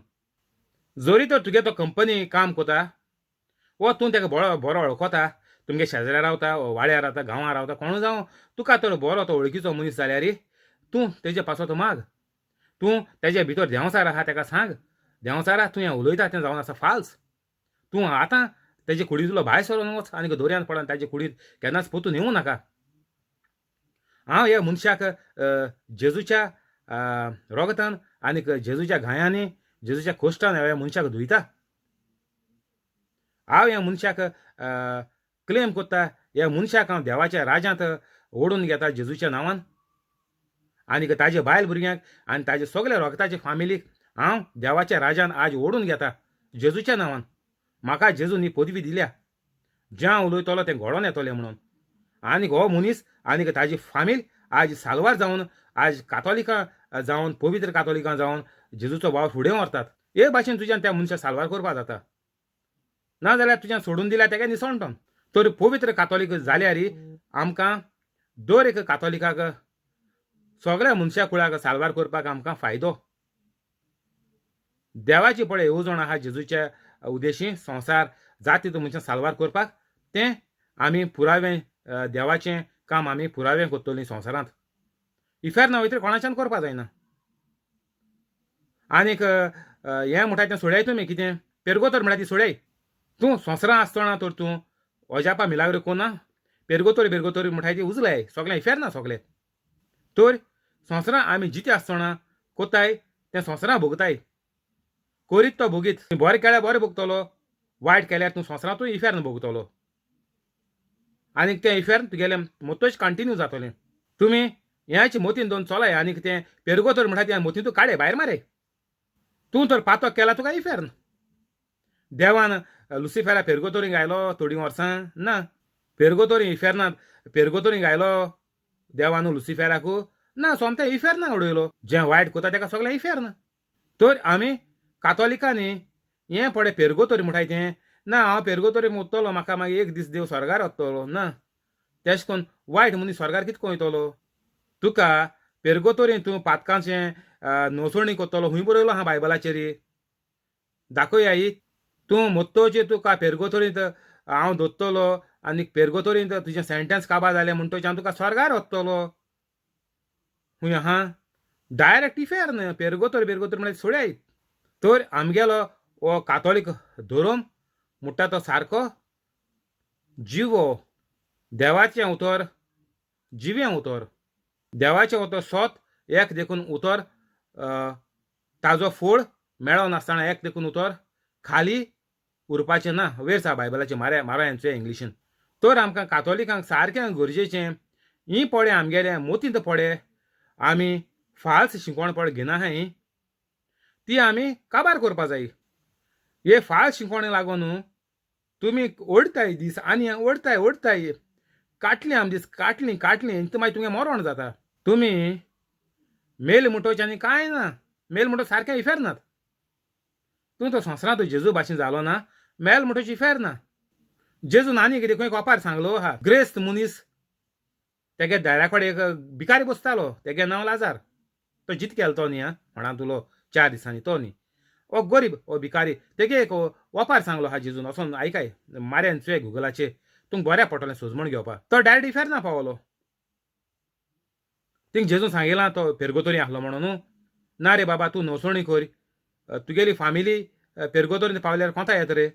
जरी तर तुगे तो कंपनी काम कोता वो तूं तेका बरो बरो वळखता, तुमगे शेजऱ्या रावता वो वाड्यार रावता गांवां रावता, कोणू जावं तुका तर बरो तो वळखीचो मनीस जाल्यार तूं तेजे पासत माग, तूं तेजे भितर देंवचार आहा तेका सांग, देंवचारा तूं हें उलयता तें जावन आसा फाल्स, तूं आतां तेजे कुडींतलो भायर सरून वच आनी दर्यांत पडून ताजे कुडींत केन्नाच पोतून येवं नाका. हांव ह्या मनशाक जेजूच्या रोगतान आनीक जेजूच्या घायांनी जेजूच्या कोश्टान ह्या मनशाक धुयता. हांव ह्या मनशाक क्लेम कोत्ता, ह्या मनशाक हांव देवाच्या राजांत ओडून घेता जेजूच्या नांवान, आनीक ताजे बायल भुरग्यांक आनी ताजे सगल्या रोगताचे फामिलीक हांव देवाच्या राजान आज ओडून घेता जेजूच्या नांवान. म्हाका जेजून ही पदवी दिल्या, जें हांव उलयतलो तें घडोवन येतलें म्हणून. आनीक हो मनीस आनीक ताजी फामील आज साल्वार जावन आज कातोलिकां जावन पवित्र कातोलिकां जावन जेजूचो वावर फुडें व्हरतात. हे भाशेन तुज्यान त्या मनशाक साल्वार करपाक जाता, ना जाल्यार तुज्यान सोडून दिल्यार तेगे निसणटन. तर पवित्र कातोलीक जाल्यार आमकां दर एक कातोलिकाक सगळ्या मनशा कुळाक साल्वार करपाक आमकां फायदो. देवाची पळय येवजण आहा जेजूच्या उद्देशी संवसार जाती तो मनशां साल्वार करपाक, तें आमी पुरावें देवाचें काम आमी पुरावें करतलीं संवसारांत. इफेर्ना वयतरी कोणाच्यान करपाक जायना. आनीक हें म्हणटा तें सोडय तुमी, कितें पेरगोतर म्हणटा ती सोडय. तूं संवसारां आसतना तर तूं अजापा मिलाग्रो कोना पेरगोतोरी बेरगोतोरी म्हणटा ती उजलाय सगळें इफेर्ना सगळें. तर संवसारां आमी जिते आसतना कोताय तें संवसारां भोगताय, करीत तो भोगीत. बरें केल्यार बरें भोगतलो, वायट केल्यार तूं संवसारांतूय इफेर्न भोगतलो आनीक तें इफेर्न तुगेलें मोतोच कंटिन्यू जातलें. तुमी ह्याच मोतीन दोन चलाय आनीक तें पेरगोतर म्हणटा तें मोतींतू काडे भायर मारे. तूं तर पातक केला तुका इफेर्न. देवान लुसिफेरा पेरगोतोरी घायलो थोडीं वर्सां ना, पेरगोतोरी इफेर्नांत पेरगोतोरी घायलो देवान लुसिफेराकू ना, सोमतें इफेर्ना उडयलो. जें वायट कोता तेका सगळें इफेर्न. तर आमी कातोलिकांनी हें पळय पेरगोतोरी म्हणटाय तें ना, हांव पेरगोतोरी वतलो म्हाका मागीर एक दीस देव स्वर्गार वतलो ना, तेश कोन्न वायट मनीस स्वर्गार कितें कोन्न वयतलो? तुका पेरगोतोरी तूं पातकांचें नोसणी कोत्तलो खूंय बरयलो आहा बायबलाचेर दाखय आई. तूं मोत्तोचे तुका पेरगोतोरींत हांव दोत्तलो आनी पेरगोतोरींत तुजें सेंटेन्स काबार जालें म्हणटोच हांव तुका स्वर्गार वतलो खूंय आहा डायरेक्ट इफेर्न. पेरगोतोर बेरगोतोर म्हळ्यार सोडय. तर आमगेलो हो कातोलीक धोरम म्हणटा तो सारको जिवो देवाचें उतर, जिवें उतर, देवाचें उतर सोत एक देखून उतर ताजो फोड मेळनासतना एक देखून उतर खाली उरपाचें ना. वयर सा बायबलाचें मारा मारायांचो इंग्लिशीन. तर आमकां कातोलिकांक सारकें गरजेचें ही पळय आमगेले मोतींत पळय आमी फाल्स शिकवण पळय घेना आहाय ती आमी काबार करपा जाय. हे फाल्स शिकवणे लागून तुमी ओडताय दीस आनी ओडताय ओडताय काटली आम दीस काटली काटली मागीर तुमगें मरण जाता. तुमी मेल म्हणटोच आनी कांय ना, मेल म्हणटो सारकें इफेर नात. तूं तो संवसारांत जेजू भाशेन जालो ना, मेल म्हणटोच इफेर ना. जेजून आनी कितें खंय कोपार सांगलो आहा, ग्रेस्त मनीस तेगे दारा कडेन एक भिकारी बसतालो, तेगे नांव लाजार, तो जीत केलो तो न्ही आं म्हणा तुलो 4 दिसांनी तो न्ही. हो गोरीब हो भिकारी तेगे एक ओपार सांगलो आहा जेजून. वचोन आयकाय मार्यान चोय गुगलाचेर, तुमकां बऱ्या पडटलें सोजमण घेवपाक. तो डायरेक्ट इफेर्ना पावलो. थिंग जेजून सांगिलां तो पेरगोतोरी आसलो म्हणून. ना रे बाबा, तूं नवसोणी कर, तुगेली फामिली पेरगोतोरीन पावल्यार कोंता येता रे.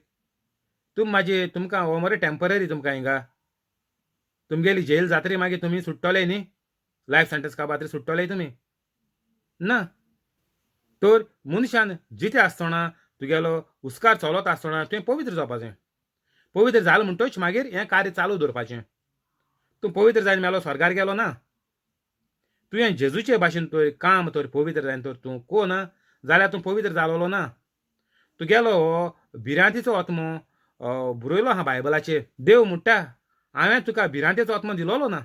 तुम माजी तुमकां हो मरे टेंपररी, तुमकां हिंगा तुमगेली जेल जातरी मागीर तुमी सुट्टले न्ही, लायफ सेंटेन्स काबातरी सुट्टले तुमी ना. तर मनशान जिते आसतना तुगेलो हुस्कार चलत आसतना तुवें पवित्र जावपाचें. पवित्र जालें म्हणटच मागीर हें कार्य चालू दवरपाचें. तूं पवित्र जायन मेलो स्वर्गार गेलो ना. तुवें जेजूचे भाशेन तर काम तर पवित्र जायन तर तूं को ना जाल्यार तूं पवित्र जालोलो ना. तुगेलो हो भिरांतीचो आत्मो बरयलो आहा बायबलाचेर. देव म्हणटा हांवें तुका भिरांतेचो आत्मो दिलोलो ना,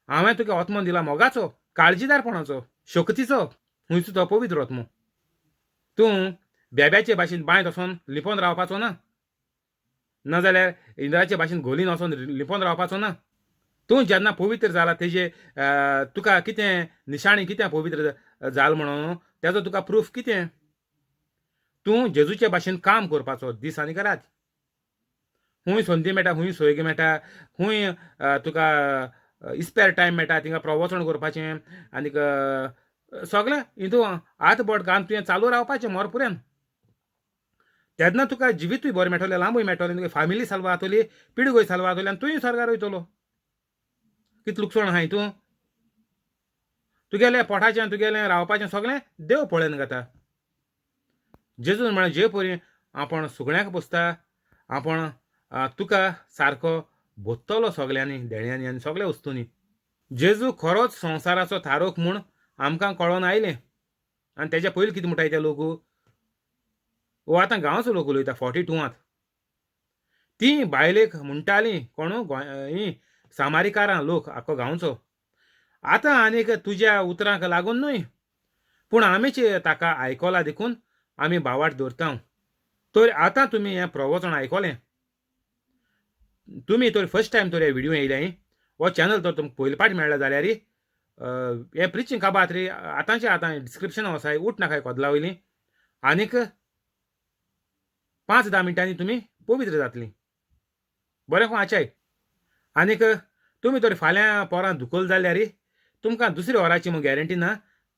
हांवें तुका आत्मो दिला मोगाचो, काळजीदारपणाचो, शक्तीचो. खंयचो तो पवित्र आत्मो. तूं बेब्याचे भाशेन बांयत वचोन लिपोन रावपाचो ना, नाजाल्यार इंद्राचे भाशेन घोलीन वचोन लिपोन रावपाचो ना. तूं जेन्ना पवित्र जाला तेजे तुका कितें निशाणी, कितें पवित्र जाल म्हणून तेजो तुका प्रूफ कितें? तूं जेजूचे भाशेन काम करपाचो दीस आनी रात. खूंय संदी मेळटा, खूंय सोयीक मेळटा, खूंय तुका इस्पेर टायम मेळटा थिंगा प्रवचन करपाचें आनीक सगळें हितू हात बोट घालून तुवें चालू रावपाचें मोर पुरेन. तेन्ना तुका जिवीतूय बरें मेळटलें, लांबूय मेळटलें, तुगे फामिली साल्वार जातली, पिळगोय साल्वार जातली आनी तूंय स्वर्गार वयतलो. कितलें लुकसाण आहा हितून. तुगेलें पोटाचें तुगेलें रावपाचें सगळें देव पळयन घेता. जेजून म्हळें जे परी आपूण सुकण्यांक पोसता, आपूण तुका सारको भोत्तलो सगल्यांनी देण्यांनी आनी सगल्या वस्तूंनी. जेजू खरोच संवसाराचो थारोक म्हूण आमकां कळोन आयलें. आनी तेज्या पयलीं कितें म्हणटाय ते लोक, हो आतां गांवचो लोक उलयता 42. ती बायलेक म्हणटाली कोणू ही सामारीकारां लोक आख्खो गांवचो, आतां आनीक तुज्या उतरांक लागून न्हय पूण आमीच ताका आयकला देखून आमी भावार्थ दवरता. तर आतां तुमी हें प्रवचन आयकलें, तुमी तर फर्स्ट टायम तर हे व्हिडियो येयले, हो चॅनल तर तुमकां पयले पाट मेळ्ळा जाल्यार हें प्रिचींग काबात रे आतांचे आतां डिस्क्रिप्शन आसाय, उठ नाकाय कोदला वयली आनीक 5-10 मिनटांनी तुमी पवित्र जातली. बरें खंय आचाय. आनीक तुमी तर फाल्यां पोरां दुखल जाल्यार तुमकां दुसऱ्या वराची म्हूण गॅरंटी ना,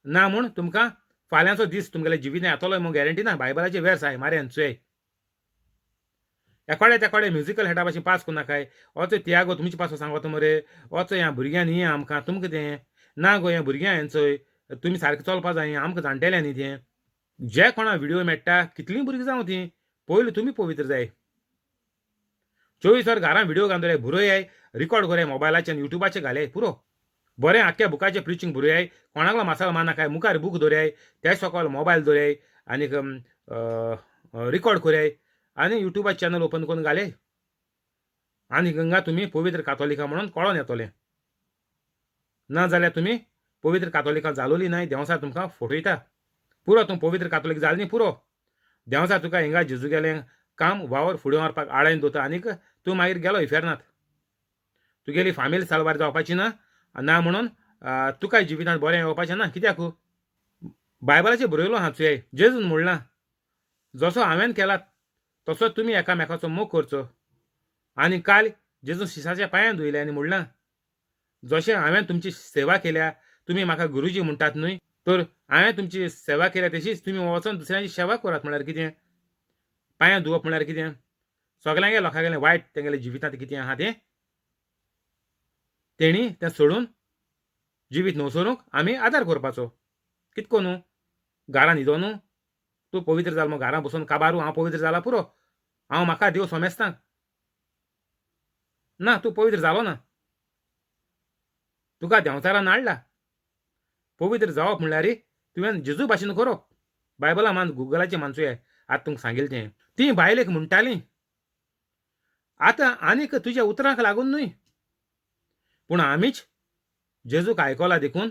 ना म्हूण तुमकां फाल्यांचो दीस तुमगेल्या जिवितांत येतलो म्हूण गॅरंटी ना. बायबलाचे वेर्स आहाय मार्यान चोय, एकोडे तेकोडे म्युजिकल हेडा भाशेन पास करूं नाकाय. ओचो तियागो तुमचे पासो सांगता मरे, ओचो ह्या भुरग्यांनी हें आमकां तुमकां तें ना गो, ह्या भुरग्यां हें चोय तुमी सारकें चलपा जाय, आमकां जाणटेल्या न्ही तें. जे कोणा व्हिडियो मेळटा कितलीं भुरगीं जावं तीं, पयलीं तुमी पवित्र जाय. 24 वर घरां व्हिडियो घालून बरोयाय, रिकॉर्ड कराय मोबायलाचेर युट्यूबाचेर घालय पुरो. बरें आख्ख्या बुकाचें प्रिचींग बरोयाय, कोणाकलो मासालो मानाकाय, मुखार बूक दवराय, त्या सकयल मोबायल दवराय आनीक रिकॉर्ड कराय आनी युट्यूबार चॅनल ओपन करून घालय आनी गंगा तुमी पवित्र कातोलिका म्हणून कळोन येतलें. ना जाल्यार तुमी पवित्र कातोलिका जालोली नाय, देंवचार तुमकां फटयता पुरो. तूं पवित्र कातोलीक जाल न्ही पुरो, देंवचार तुका हिंगा जेजू गेलें काम वावर फुडें व्हरपाक आळायन दवरता आनीक तूं मागीर गेलो इफेर्नात. तुगेली फामील साल्वार जावपाची ना, ना म्हणून तुका जिवितांत बरें येवपाचें ना. कित्याक बायबलाचेर बरयलो आहा चोय, जेजून म्हणलां जसो हांवें केला तसो तुमी एकामेकाचो मोग करचो. आनी काल जेजून शिसाच्या पांयान धुयले आनी म्हणलां जशें हांवें तुमची सेवा केल्या, तुमी म्हाका गुरुजी म्हणटात न्हय, तर हांवें तुमची सेवा केल्या तशीच तुमी वचोन दुसऱ्यांची सेवा करात. म्हळ्यार कितें? पांयां धुवप म्हळ्यार कितें? सगल्यांगे लोकांगेलें वायट तेंगेल्या जिवितांत कितें आहा तें तेणी तें सोडून जिवीत न्हवसरूंक आमी आदार करपाचो. कितको न्हू घरान न्हिदो न्हू, तूं पवित्र जाल मग घरां बसून काबारू हांव पवित्र जाला पुरो, हांव म्हाका देव सोमेस्तांक ना, तूं पवित्र जालो ना, तुका देंवचारान हाडला. पवित्र जावप म्हणल्यार तुवें जेजू भाशेन करप. बायबला मान गुगलाचें मानचोय आतां तुमकां सांगेल तें. ती बायलेक म्हणटाली आतां आनीक तुज्या उतरांक लागून न्हय पूण आमीच जेजूक आयकला देखून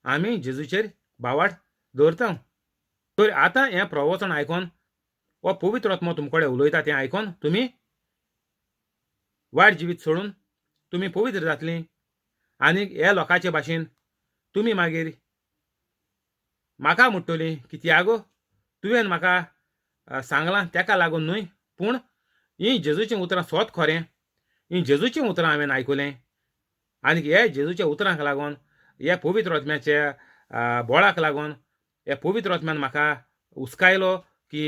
आमी जेजूचेर भावार्थ दवरता. तर आतां हें प्रवचन आयकोन हो पवित्र आत्मो तुमचे कडेन उलयता तें आयकोन तुमी वायट जिवीत सोडून तुमी पवित्र जातलीं आनी हे लोकांचे भाशेन तुमी मागीर म्हाका म्हणटली की तियागो तुवें म्हाका सांगलां तेका लागून न्हय, पूण हीं जेजूचीं उतरां सोत खरें, हीं जेजूचीं उतरां हांवें आयकुलें आनी हे जेजूच्या उतरांक लागून, हे पवित्र आत्म्याच्या बोळाक लागून, हे पवित्र आत्म्यान म्हाका उस्कायलो की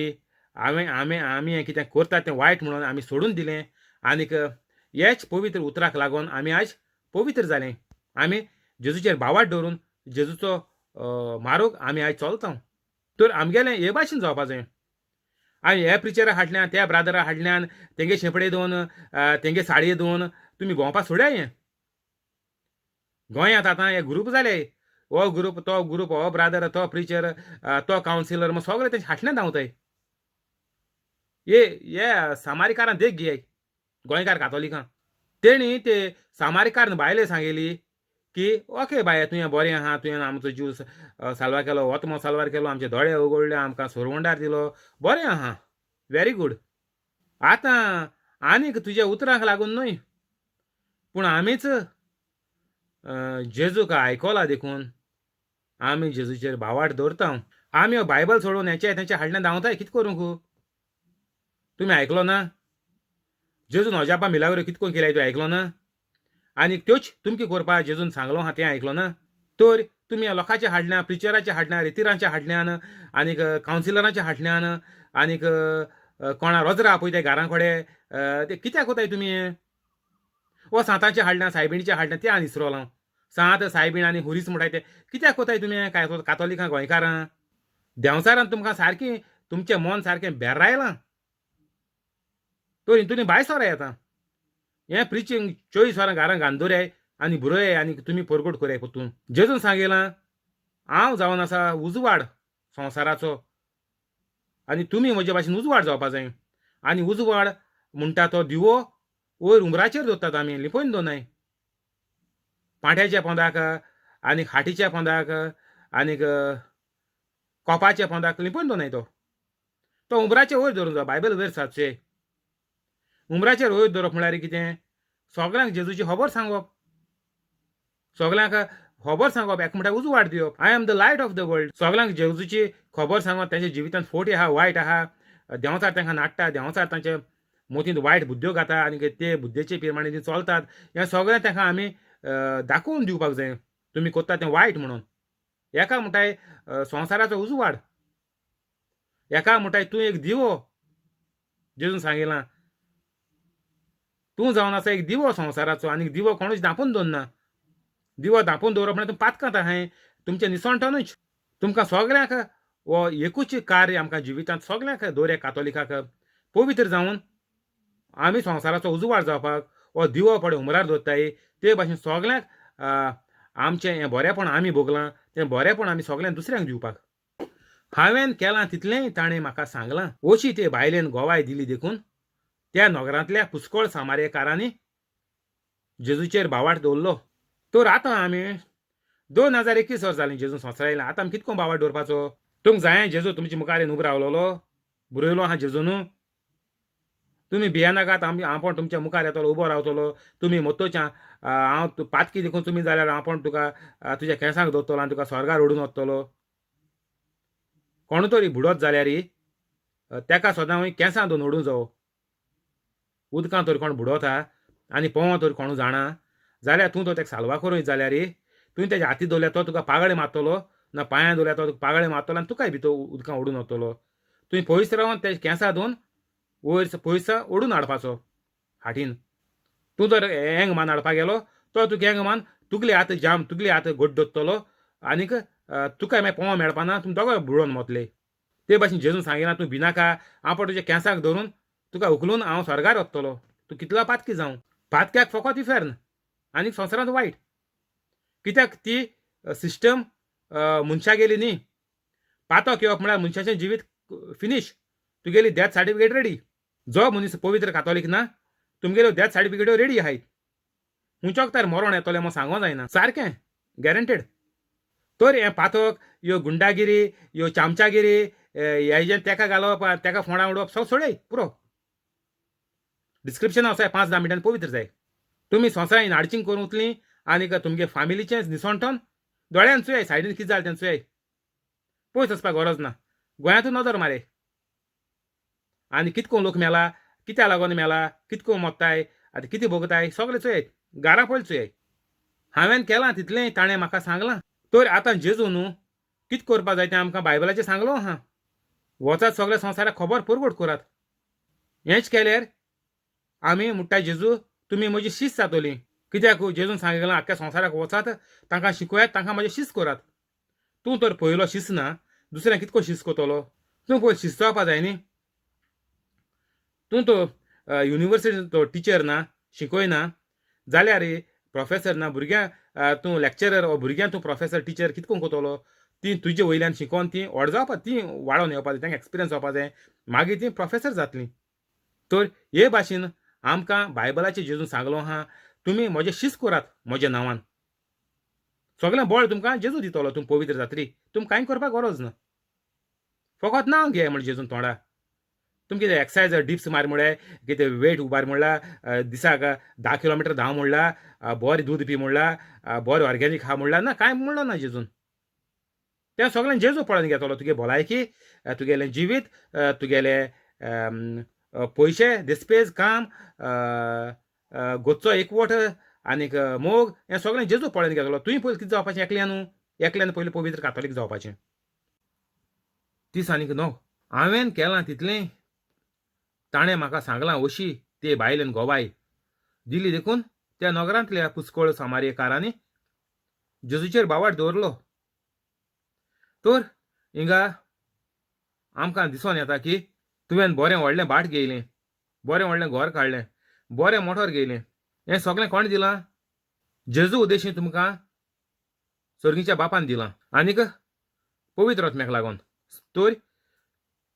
हांवें आमी आमी हें कितें करता तें वायट म्हणून आमी सोडून दिलें आनीक हेच पवित्र उतराक लागून आमी आयज पवित्र जालें. आमी जेजूचेर भावार्थ दवरून जेजूचो मारूक आमी आयज चलता. तर आमगेलें हे भाशेन जावपा जाय. आनी हे प्रिचरा हाडल्यान, त्या ब्रादरा हाडल्यान, तेंगे शेंपडे दोन, तेंगे साडये दोन तुमी भोंवपा सोड्या. हें गोंयांत आतां हे ग्रूप जाले, हो ग्रूप, तो ग्रूप, हो ब्रादर, तो प्रिचर, तो कावन्सिलर, मग सगळे तेंचे हाटल्यान धांवताय. हे सामारीकारान देख घेय गोंयकार कातोलिकां, तेणी ते सामारीकारान बायले सांगली की ओके बाये तुवें बरें आहा, तुवें आमचो जीव साल्वार केलो, ओतमो साल्वार केलो, आमचे दोळे उगडले, आमकां सोरवंडार दिलो, बरें आहा, व्हेरी गूड. आतां आनीक तुज्या उतरांक लागून न्हय, पूण आमीच जेजूक आयकला देखून आमी जेजूचेर भावार्थ दवरता. आमी बायबल सोडून हेचे तेंचे हाडल्यान धांवताय कितें करूंक? तुमी आयकलो ना? जेजून अजापा मिलाग्रो कितें करून केल्याय तूं आयकलो ना? आनी त्योच तुमकां करपा जेजून सांगलो आहा तें आयकलो ना? तर तुमी लोकांच्या हाडल्यान, प्रिचराच्या हाडल्यान, रितिरांच्या हाडल्यान, आनीक कावन्सिलरांच्या हाडल्यान, आनीक कोणा रोजरा आपयताय घरां कडेन, ते कित्याक कोताय तुमी? ओ सांतांच्या हाडल्यान, सायबिणीच्या हाडल्यान, तें आनी इसरोलां हांव. सांत सायबीण आनी हुरीस म्हणटाय ते कित्याक कोताय तुमी कातोलिकां गोंयकारां? देंवचारान तुमकां सारकें तुमचें मन सारकें बेरायलां, तर हितून भायर सराय आतां. हें प्रिचींग 24 वरां घरां गांदोराय आनी बुरय आनी तुमी परगट कराय परतून. जेजून सांगिलां हांव जावन आसा उजवाड संवसाराचो आनी तुमी म्हजे भाशेन उजवाड जावपा जाय. आनी उजवाड म्हणटा तो दिवो वयर उमराचेर दवरतात आमी, लिपोवन दवरनाय. पांट्याच्या पोंदाक आनी खाटीच्या पोंदाक आनीक कोपाच्या पोंदाक लिपोवन दवरनाय. तो तो उमराचेर वयर दवरूंक जाय. बायबल वयर सातशे उमराचेर वयर दवरप म्हळ्यार कितें? सगळ्यांक जेजूची खबर सांगप, सगळ्यांक खबर सांगप, एक म्हणल्यार उजवाड दिवप. I am the light of the world. सगळ्यांक जेजूची खबर सांगप, तेंच्या जिवितांत फोटी आहा, वायट आहा, देंवचार तांकां नाडटा, देंवचार तांच्या मोतींत वायट बुद्ध्यो घाता आनी ते बुद्देचे प्रमाणे ती चलतात. हें सगळें तांकां आमी दाखोवन दिवपाक जाय, तुमी करता तें वायट म्हणून. एका म्हणटाय संवसाराचो उजवाड, एका म्हणटाय तूं एक दिवो. जेजून सांगिलां तूं जावन आसा एक दिवो संवसाराचो, आनी दिवो कोणूच धांपून दवरना. दिवो धांपून दवरप म्हळ्यार तुमी पातकांत आहाय, तुमचें निसणटनूच. तुमकां सगळ्यांक हो एकूच कार्य आमकां जिवितांत सगळ्यांक दवर एक कातोलिकाक पवित्र जावन आमी संवसाराचो उजवाड जावपाक हो दिवो पळय उमरार दवरताय. ते भाशेन सगळ्यांक आमचें हें बरेंपण आमी भोगलां तें बरेंपण आमी सगळ्यांक दुसऱ्यांक दिवपाक. हांवें केलां तितलेंय ताणें म्हाका सांगलां. अशी ते बायलेन गोवाय दिली देखून त्या नगरांतल्या पुष्कळ सामारेकारांनी जेजूचेर भावार्थ दवरलो. तर आतां आमी 2021 वर्स जालीं जेजून संवसार आयला, आतां आमी कितको भावार्थ दवरपाचो? तुमकां जाय जेजू तुमचे मुखार येवन उबो रावलोलो, बरयलो आहा जेजून, तुमी भियेनाकात, आमी हांव पण तुमच्या मुखार येतलो, उबो रावतलो. तुमी मोत्तोच्या हांव पातकी देखून तुमी जाल्यार हांव पण तुका तुज्या केंसांक दवरतलो आनी तुका स्वर्गार ओडून वतलो. कोण तरी बुडत जाल्यार तेका सदां केंसां दोन ओडूं जावो. उदकां तर कोण बुडोता आनी पोंव तर कोण जाणा जाल्यार तूं तो तेका साल्वा करूं जाल्यार तुवें तेज्या हाती दवरल्यार तो तुका पागळे मारतलो, ना पांयां दवरल्यार तो तुका पागळे मारतलो आनी तुकाय भितर उदकां ओडून वतलो. तुवें पयस रावन तेज्या केंसां दोन वयर पयस ओडून हाडपाचो हाटीन. तूं जर एंग मान हाडपाक गेलो तो तुका एंग मान तुगले हात जाम, तुगले हात घट दवरतलो आनीक तुका मागीर पोंव मेळपाना, तुमी दोगांय बुडोवन वतले. ते भाशेन जेजून सांगिना तूं भिनाका, हांव पण तुज्या केंसाक धरून तुका उखलून हांव स्वर्गार वतलो. तूं कितलो पातकी जावं, पातक्याक फकत इफेर्न आनी संवसारांत वायट. कित्याक ती सिस्टम मनशागेली न्ही. पातक येवप म्हळ्यार मनशाचें जिवीत फिनीश, तुगेली डेथ सर्टिफिकेट रेडी. जो मनीस पवित्र कातोलीक ना तुमगेल्यो डेथ सर्टिफिकेट्यो रेडी आहाय. खंयच्या वखतार मरण येतलें म्हूण सांगो जायना, सारकें गॅरंटेड. तर हें पातक, ह्यो गुंडागिरी, ह्यो चामचागिरी, हेजें तेका घालप, तेका फोंडा उडोवप सगळें सोडय पुरो. डिस्क्रिप्शन आसा 5-10 मिनटान पवित्र जाय. तुमी संवसारान हाडचिंग करून उतली आनी तुमगे फामिलीचें निसणटन दोळ्यान चोयाय, सायडीन कितें जालें तें चोयाय, पयस वचपाक गरज ना. गोंयांतूय नदर मारे आनी कितको लोक मेला, कित्या लागून मेला, कितको मोत्ताय आनी कितें भोगताय सगळें चोयात, घरा पयलीं चोयात. हांवें केलां तितलें ताणें म्हाका सांगलां. तर आतां जेजू न्हू कितें करपा जाय तें आमकां बायबलाचेर सांगलो आहा. वचात सगळ्या संवसाराक खबर परगट करात. हेंच केल्यार आमी म्हणटा जेजू तुमी म्हजी शीस जातली. कित्याक जेजून सांगिल्लें आख्ख्या संवसाराक वचात, तांकां शिकयात, तांकां म्हजें शीस करात. तूं तर पयलो शीस ना, दुसऱ्यांक कितको शीस करतलो? तूं पयलो शीस जावपा जाय न्ही. तूं तो युनिवर्सिटी टिचर ना, शिकयना जाल्यार प्रोफेसर ना, भुरग्यां तूं लॅक्चरर वो भुरग्यां तूं प्रोफेसर टिचर कितको करतलो? तीं तुजे वयल्यान शिकोन तीं व्हड जावपा, तीं वाडोवन येवपा जाय, तांकां एक्सपिरियन्स जावपा जाय, मागीर तीं प्रोफेसर जातलीं. तर हे भाशेन आमकां बायबलाचेर जेजून सांगलो आहा, तुमी म्हजें शीस करात म्हज्या नांवान, सगळें बळ तुमकां जेजू दितलो, तुमी पवित्र जातली, तुमकां कांय करपाक गरज ना, फकत नांव घे म्हण जेजून तोंडा. तुमी कितें एक्सरसायज डिप्स मार म्हळ्यार, कितें वेट उबार म्हणला, दिसाक 10 किलोमिटर धांव म्हणला, बरें दूद पी म्हणला, बरें ऑर्गेनीक खा म्हणला, ना कांय म्हणलो ना जेजून. तें सगळें जेजू पळोवन घेतलो, तुगे भलायकी, तुगेलें जिवीत, तुगेले पयशे, दिसपेज, काम, गोच्चो एकवट आनीक मोग, हें सगळें जेजू पळोवन घेतलो. तुवें पयलीं कितें जावपाचें एकल्यान न्हू, एकल्यान पयलीं पवित्र कातोलीक जावपाचें. 30 आनीक 9. हांवें केलां तितलें ताणें म्हाका सांगलां अशी ते बायलेन गोवाय दिली देखून त्या नगरांतल्या पुस्कळ सामार्यकारांनी जेजूचेर बावाट दवरलो. तर हिंगा आमकां दिसोन येता की तुवें बरें व्हडलें भाट घेयलें, बरें व्हडलें घर काडलें, बरें मोटर घेयलें, हें सगळें कोणें दिलां? जेजू उद्देशी तुमकां सर्गीच्या बापान दिलां आनीक पवित्र आत्म्याक लागून. तर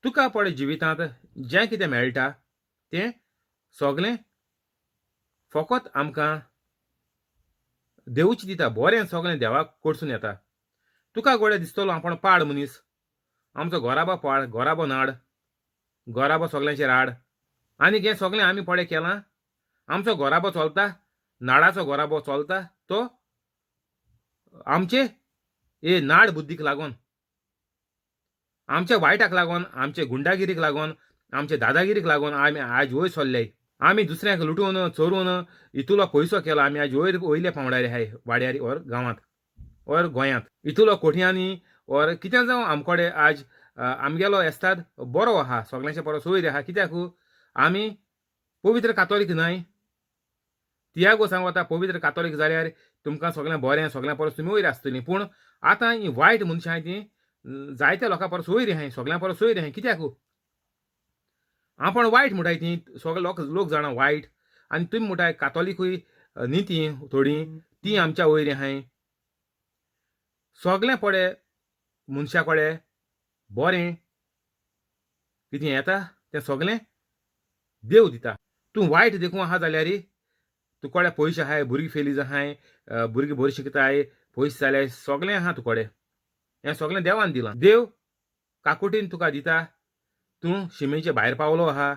तुका पळय जिवितांत जें कितें मेळटा तें सगळें फकत आमकां देवूच दिता, बरें सगळें देवाक कडसून येता. तुका गोडे दिसतलो आपूण पाड मनीस, आमचो घराबो पाड, घराबो नाड, घराबो सगळ्यांचेर आड, आनीक हें सगळें आमी पळय केलां. आमचो घराबो चलता, नाडाचो घराबो चलता, तो आमचे हे नाड बुद्दीक लागून, आमच्या वायटाक लागून, आमचे गुंडागिरीक लागून, आमचे दादागिरीक लागून आमी आज वयर सरले. आमी दुसऱ्यांक लुटून चोरून इतलो पयसो केलो, आमी आज वयर वयल्या पांवड्यार आहाय, वाड्यार ओर गांवांत ओर गोंयांत इतलो कोठयांनी ओर कितें जावं आमकोडे आज आमगेलो एस्ताद बरो आहा, सगळ्यांचे परस वयर आहा. कित्याक आमी पवित्र कातोलीक न्हय. तियागो सांग वता पवित्र कातोलीक जाल्यार तुमकां सगळें बरें, सगळ्यां परस तुमी वयर आसतलीं. पूण आतां हीं वायट मनशां तीं जायत्या लोकां परस वयर आहाय, सगळ्यां परस वयर आहाय. कित्याक आपूण वायट म्हणटाय ती सगळे लोक जाणा वायट, आनी तुमी म्हणटाय कातोलिकूय न्ही ती थोडीं ती आमच्या वयर आहाय. सगळें पळय मनशा कडेन बरें कितें येता तें सगळें देव दिता. तूं वायट देखून आहा जाल्यार तुकडे पयशे आहाय, भुरगीं फेली आहाय, भुरगीं बरीं शिकताय, पयशे जाल्यार सगळें आहा तुकडे, हें सगळें देवान दिलां. देव काकुटीन तुका दिता, तूं शिमेचे भायर पावलो आहा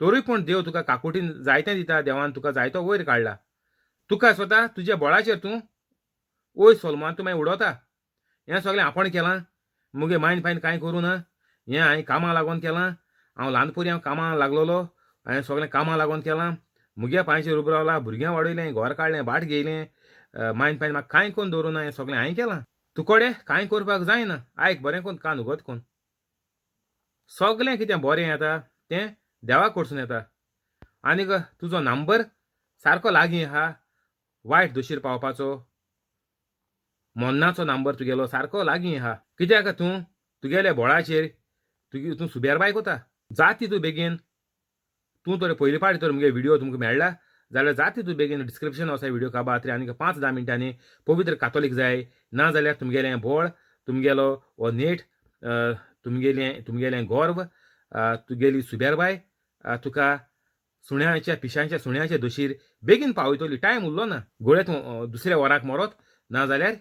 तरूय पूण देव तुका काकुटीन जायतें दिता. देवान तुका जायतो वयर काडला, तुका स्वता तुज्या बळाचेर तूं वयर सोलमान तूं मागीर उडोता. हें सगळें आपूण केलां, मुगे मायन फायन कांय करूं ना, हें हांवें कामां लागून केलां. हांव ल्हानपुरी हांव कामां लागलोलो, हांवें सगळें कामां लागून केलां, मुगे पांयचेर उबो रावला, भुरग्यां वाडयलें, घर काडलें, भाट घेयलें, मायन फायन म्हाका कांय करून दवरूं ना, हें सगळें हांवें केलां. तुकोडे कांय करपाक जायना. आयक बरें कोन्न, कान उगत कोन्न, सगळें कितें बरें येता तें देवा कडसून येता. आनीक तुजो नंबर सारको लागीं आहा वायट दोशीर पावपाचो, मन्नाचो नंबर तुगेलो सारको लागीं आहा. कित्याक तूं तुगेल्या बोळाचेर तुगे तूं सुबेरबाय कोता जाती तूं बेगीन. तूं तर पयले फावटी तर मुगे व्हिडियो तुमकां मेळ्ळा जाल्यार जाती तूं बेगीन डिस्क्रिप्शन आसा व्हिडियो काबार आनीक 5-10 मिनटांनी पवित्र कातोलीक जाय, ना जाल्यार तुमगेलें बोळ, तुमगेलो हो नेट, तुमगेलें तुमगेलें गर्व, तुगेली सुबेरबाय तुका सुण्याच्या पिशांच्या सुण्याच्या दोशीर बेगीन पावयतली. टायम उरलो ना, गोळे तूं दुसऱ्या वराक मरत, ना जाल्यार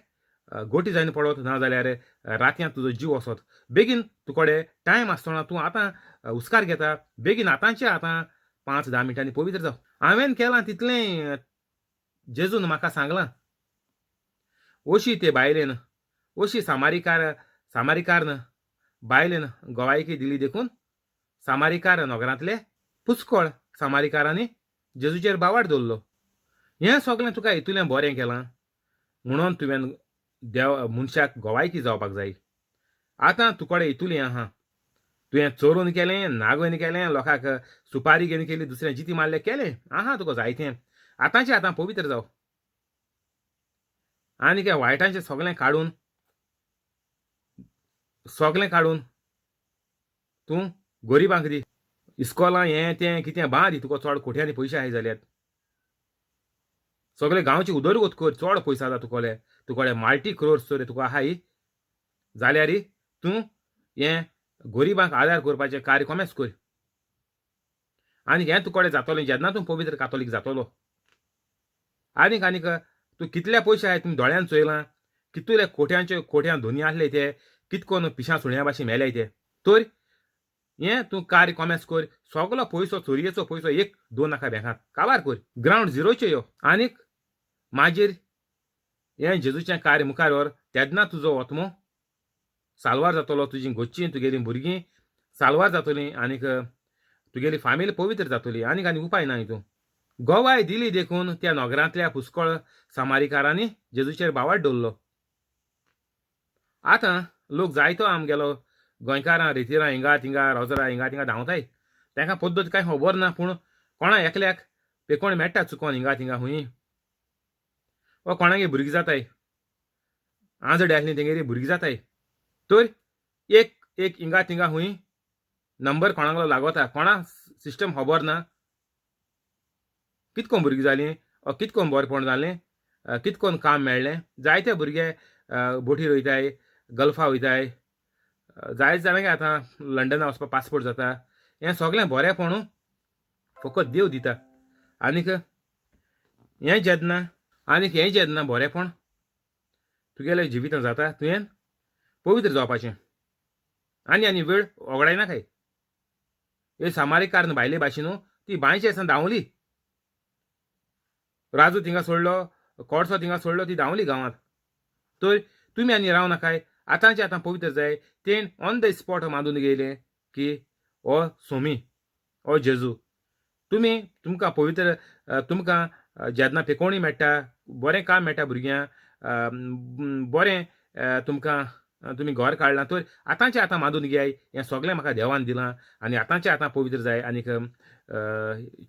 गोटी जायन पडत, ना जाल्यार रातयांत तुजो जीव वचत. बेगीन तुकडे टायम आसतना तूं आतां हुस्कार घेता, बेगीन आतांचे आतां 5-10 मिनटांनी पवित्र जाव. हांवें केलां तितलें जेजून म्हाका सांगलां. अशी ते बायलेन, अशी सामारिकारन बायलेन गोवायकी दिली देखून सामारीकार नगरांतले पुस्कळ सामारीकारांनी जेजूचेर बावाड दवरलो. हें सगळें तुका इतलें बरें केलां म्हणून तुवें देव मनशाक गोवायकी जावपाक जाय. आतां तुकडे इतुलें आहा, तुवें चोरून केलें, नागोवन केलें, लोकांक सुपारी घेवन केली, दुसरें जिती मारलें, केलें आहा तुका जायतें. आतांचें आतां पवित्र जाव आनी त्या वायटांचें सगळें काडून, सगळें काडून तूं गरिबांक दी. इस्कोलां हें तें कितें बांद, तुका चड कोट्यांनी पयशे आहाय जाल्यार सगळे गांवची उदरगत कर, चड पयसो आसा तुकोले, तुकडे माल्टी क्रोर्स तर तुका आहाय जाल्यार तूं हें गरिबांक आदार करपाचें कार्य कोमेस कर. आनी हें तुकडे जातलें जेन्ना तूं पवित्र कातोलीक जातलो. आनीक आनीक तूं कितले पयशे आहाय तुमी दोळ्यान चोयलां, कितले कोट्यांचे कोट्यां धोनी आसले ते कितकोन पिशां सुण्या भाशेन मेले ते. तर हें तूं कार्य कोमेस कर, सगलो पयसो चोरयेचो पयसो एक दोन नाका बँकांत काबार कर, ग्रावंड झिरोचेर यो. आनीक मागीर हें जेजूचें कार्य मुखार व्हर, तेन्ना तुजो आत्मो साल्वार जातलो, तुजी घोच्चीं तुगेलीं भुरगीं साल्वार जातलीं आनीक तुगेली फामील पवित्र जातली. आनीक आनी उपाय ना हितून. गोवाय दिली देखून त्या नगरांतल्या पुस्कळ सामारीकारांनी जेजूचेर बावाड दवरलो. आतां लोक जायतो आमगेलो गोंयकारां रेतिरां हिंगा थिंगा रोजरा हिंगा थिंगा धांवताय, तांकां पद्दत कांय खबर ना, पूण कोणा एकल्याक पेकोण मेळटा चुकोन हिंगा थिंगा हुंय, वा कोणागे भुरगीं जाताय, आंजडे आसली तेंगेरी भुरगीं जाताय, तर एक एक हिंगा थिंगा हुंय नंबर कोणागलो लागोता, कोणा सिस्टम खबर ना, कितकोन भुरगीं जालीं वा कितकोन बरेपण जालें, कितकोन काम मेळ्ळें. जायते भुरगे बोटीर वयताय, गल्फा वयताय, जायते जाणांक आतां लंडना वचपाक पासपोर्ट जाता. हें सगळें बरेंपण फकत देव दिता. आनीक हें जेन्ना आनीक हें जेन्ना बरेंपण तुगेलें जिवितांत जाता, तुवें पवित्र जावपाचें आनी आनी वेळ वगडायनाकाय. हे सामारीकारन भायले भाशेन ती बांयचे दिसान धांवली, राजू थिंगा सोडलो, कोडसो थिंगा सोडलो, ती धांवली गांवांत. तर तुमी आनी राव नाकाय, आतांचे आतां पवित्र जाय. तेण ऑन the spot मांदून गेले की हो सोमी, हो जेजू. तुमी तुमकां पवित्र, तुमकां जेन्ना पेकोणी मेळटा, बरें काम मेळटा भुरग्यांक, बरें तुमकां तुमी घर काडलां, तर आतांचें आतां मांदून घेयाय, हें सगळें म्हाका देवान दिलां आनी आतांचें आतां पवित्र जाय. आनीक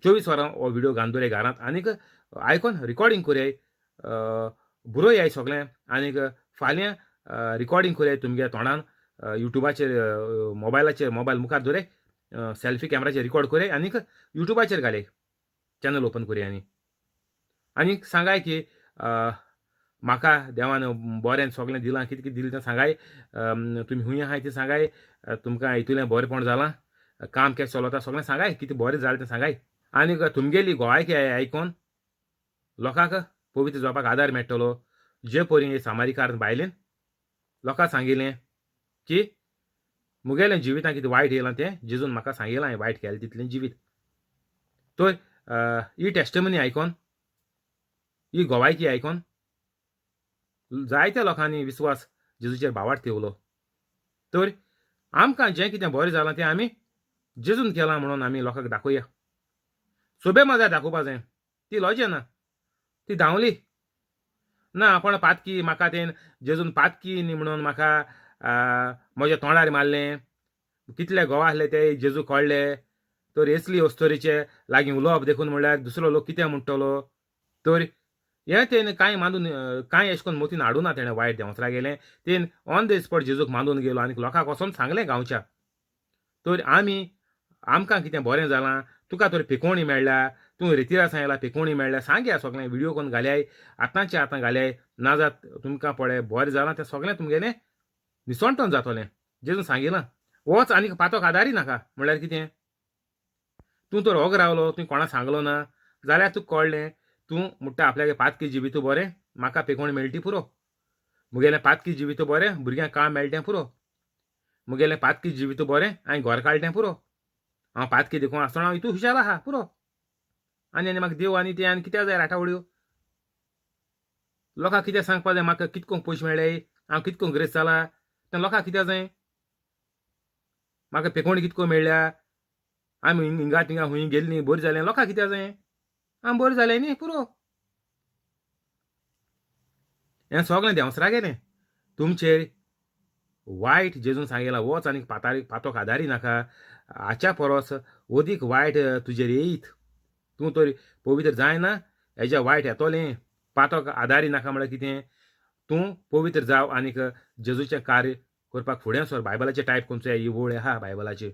24 वरां हो व्हिडियो घालून दवराय घरांत आनीक आयकोन रिकॉर्डिंग करयाय, बरोयाय सगळें. आनीक फाल्यां रिकॉर्डिंग करयाय तुमगे तोंडान, युट्यूबाचेर, मोबायलाचेर, मोबायल मुखार दवराय, सेल्फी कॅमेराचेर रिकॉर्ड करयाय आनीक युट्यूबाचेर घालय, चॅनल ओपन करया. आनी आनीक सांगाय की म्हाका देवान बरें सगळें दिलां, कितें कितें दिलें तें सांगाय, तुमी खूंय आहाय तें सांगाय, तुमकां हितूंतलें बरेंपण जालां, काम केशें चलता सगळें सांगाय, कितें बरें जालें तें सांगाय. आनीक तुमगेली गोवायकी आयकोन लोकांक पवित्र जावपाक आदार मेळटलो. जे परी सामारीकार बायलेन लोकांक सांगिल्लें की मुगेलें जिवितांत कितें वायट येयलां तें जेजून म्हाका सांगिलां, हांवें वायट केलें तितलें जिवीत. तर ही टेस्टिमनी आयकोन, ही गोवायकी आयकोन जायत्या लोकांनी विस्वास जेजूचेर भावार्थ ठेवलो. तर आमकां जें कितें बरें जालां तें आमी जेजून केलां म्हणून आमी लोकांक दाखोवया. सोबे मजा दाखोवपा जाय. ती लजेना, ती धांवली ना आपण पातकी, म्हाका तें जेजून पातकी न्ही म्हणून म्हाका म्हज्या तोंडार मारलें, कितले घोव आसले ते जेजू कळ्ळे. तर एसली अस्तोरीचे लागीं उलोवप देखून म्हणल्यार दुसरो लोक कितें म्हणटलो. तर हें तेणें कांय मानून, कांय अशें करून मतीन हाडूना तेणें वायट देंवचारा गेलें, तेणें ऑन the spot जेजूक मानून गेलो आनी लोकांक वचोन सांगलें गांवच्या. तर आमी आमकां कितें बरें जालां, तुका तर पिकोवणी मेळ्ळ्या, तूं रेतिरा सांगला पिकोवणी मेळ्ळ्या, सांगया सगळें व्हिडियो करून घाल्याय, आतांचे आतां घाल्याय, ना जात तुमकां पळय बरें जालां तें सगळें तुमगेलें निसणटोन जातलें. जेजून सांगिलां वच आनीक पातोक आदारी नाका. म्हणल्यार कितें, तूं तर ओग रावलो, तुवें कोणाक सांगलो ना जाल्यार तुका कळ्ळें, तूं म्हणटा आपल्यागे पातकी जिवीत बरें, म्हाका पिकोवणी मेळटी पुरो, मुगेलें पातकी जिवीत बरें, भुरग्यांक काम मेळटें पुरो, मुगेलें पातकी जिवीत बरें, हांवें घर काडलें पुरो, हांव पातकी देखून आसतना हांव हितू हुशार आहा पुरो. आनी आनी म्हाका देव आनी तें आनी कित्याक जाय राटावळ्यो. लोकांक कित्याक सांगपा जाय म्हाका कितकोंक पयशे मेळ्ळे, हांव कितकोंक ग्रेस जाला तें लोकांक कित्याक जाय. म्हाका पेकोवणी कितको मेळ्ळ्या, आमी हिंगा थिंगा हुंय गेल्लीं बरीं जालें, लोकां कित्याक जायें, आमी बरें जालें न्ही पुरो. हें सगळें देंवसरा गेलें तुमचेर वायट जेजून सांगिलां, वच आनी पातारी पातोक आदारी नाका, हाच्या परस अदीक वायट तुजेर येयत, तूं तर पवित्र जायना हेज्या वायट येतोलें. पातोक आदारी नाका म्हळ्यार कितें, तूं पवित्र जाव आनीक जेजूचें कार्य करपाक फुडें सर. बायबलाचें टायप खंयचो ही वळ आहा बायबलाची,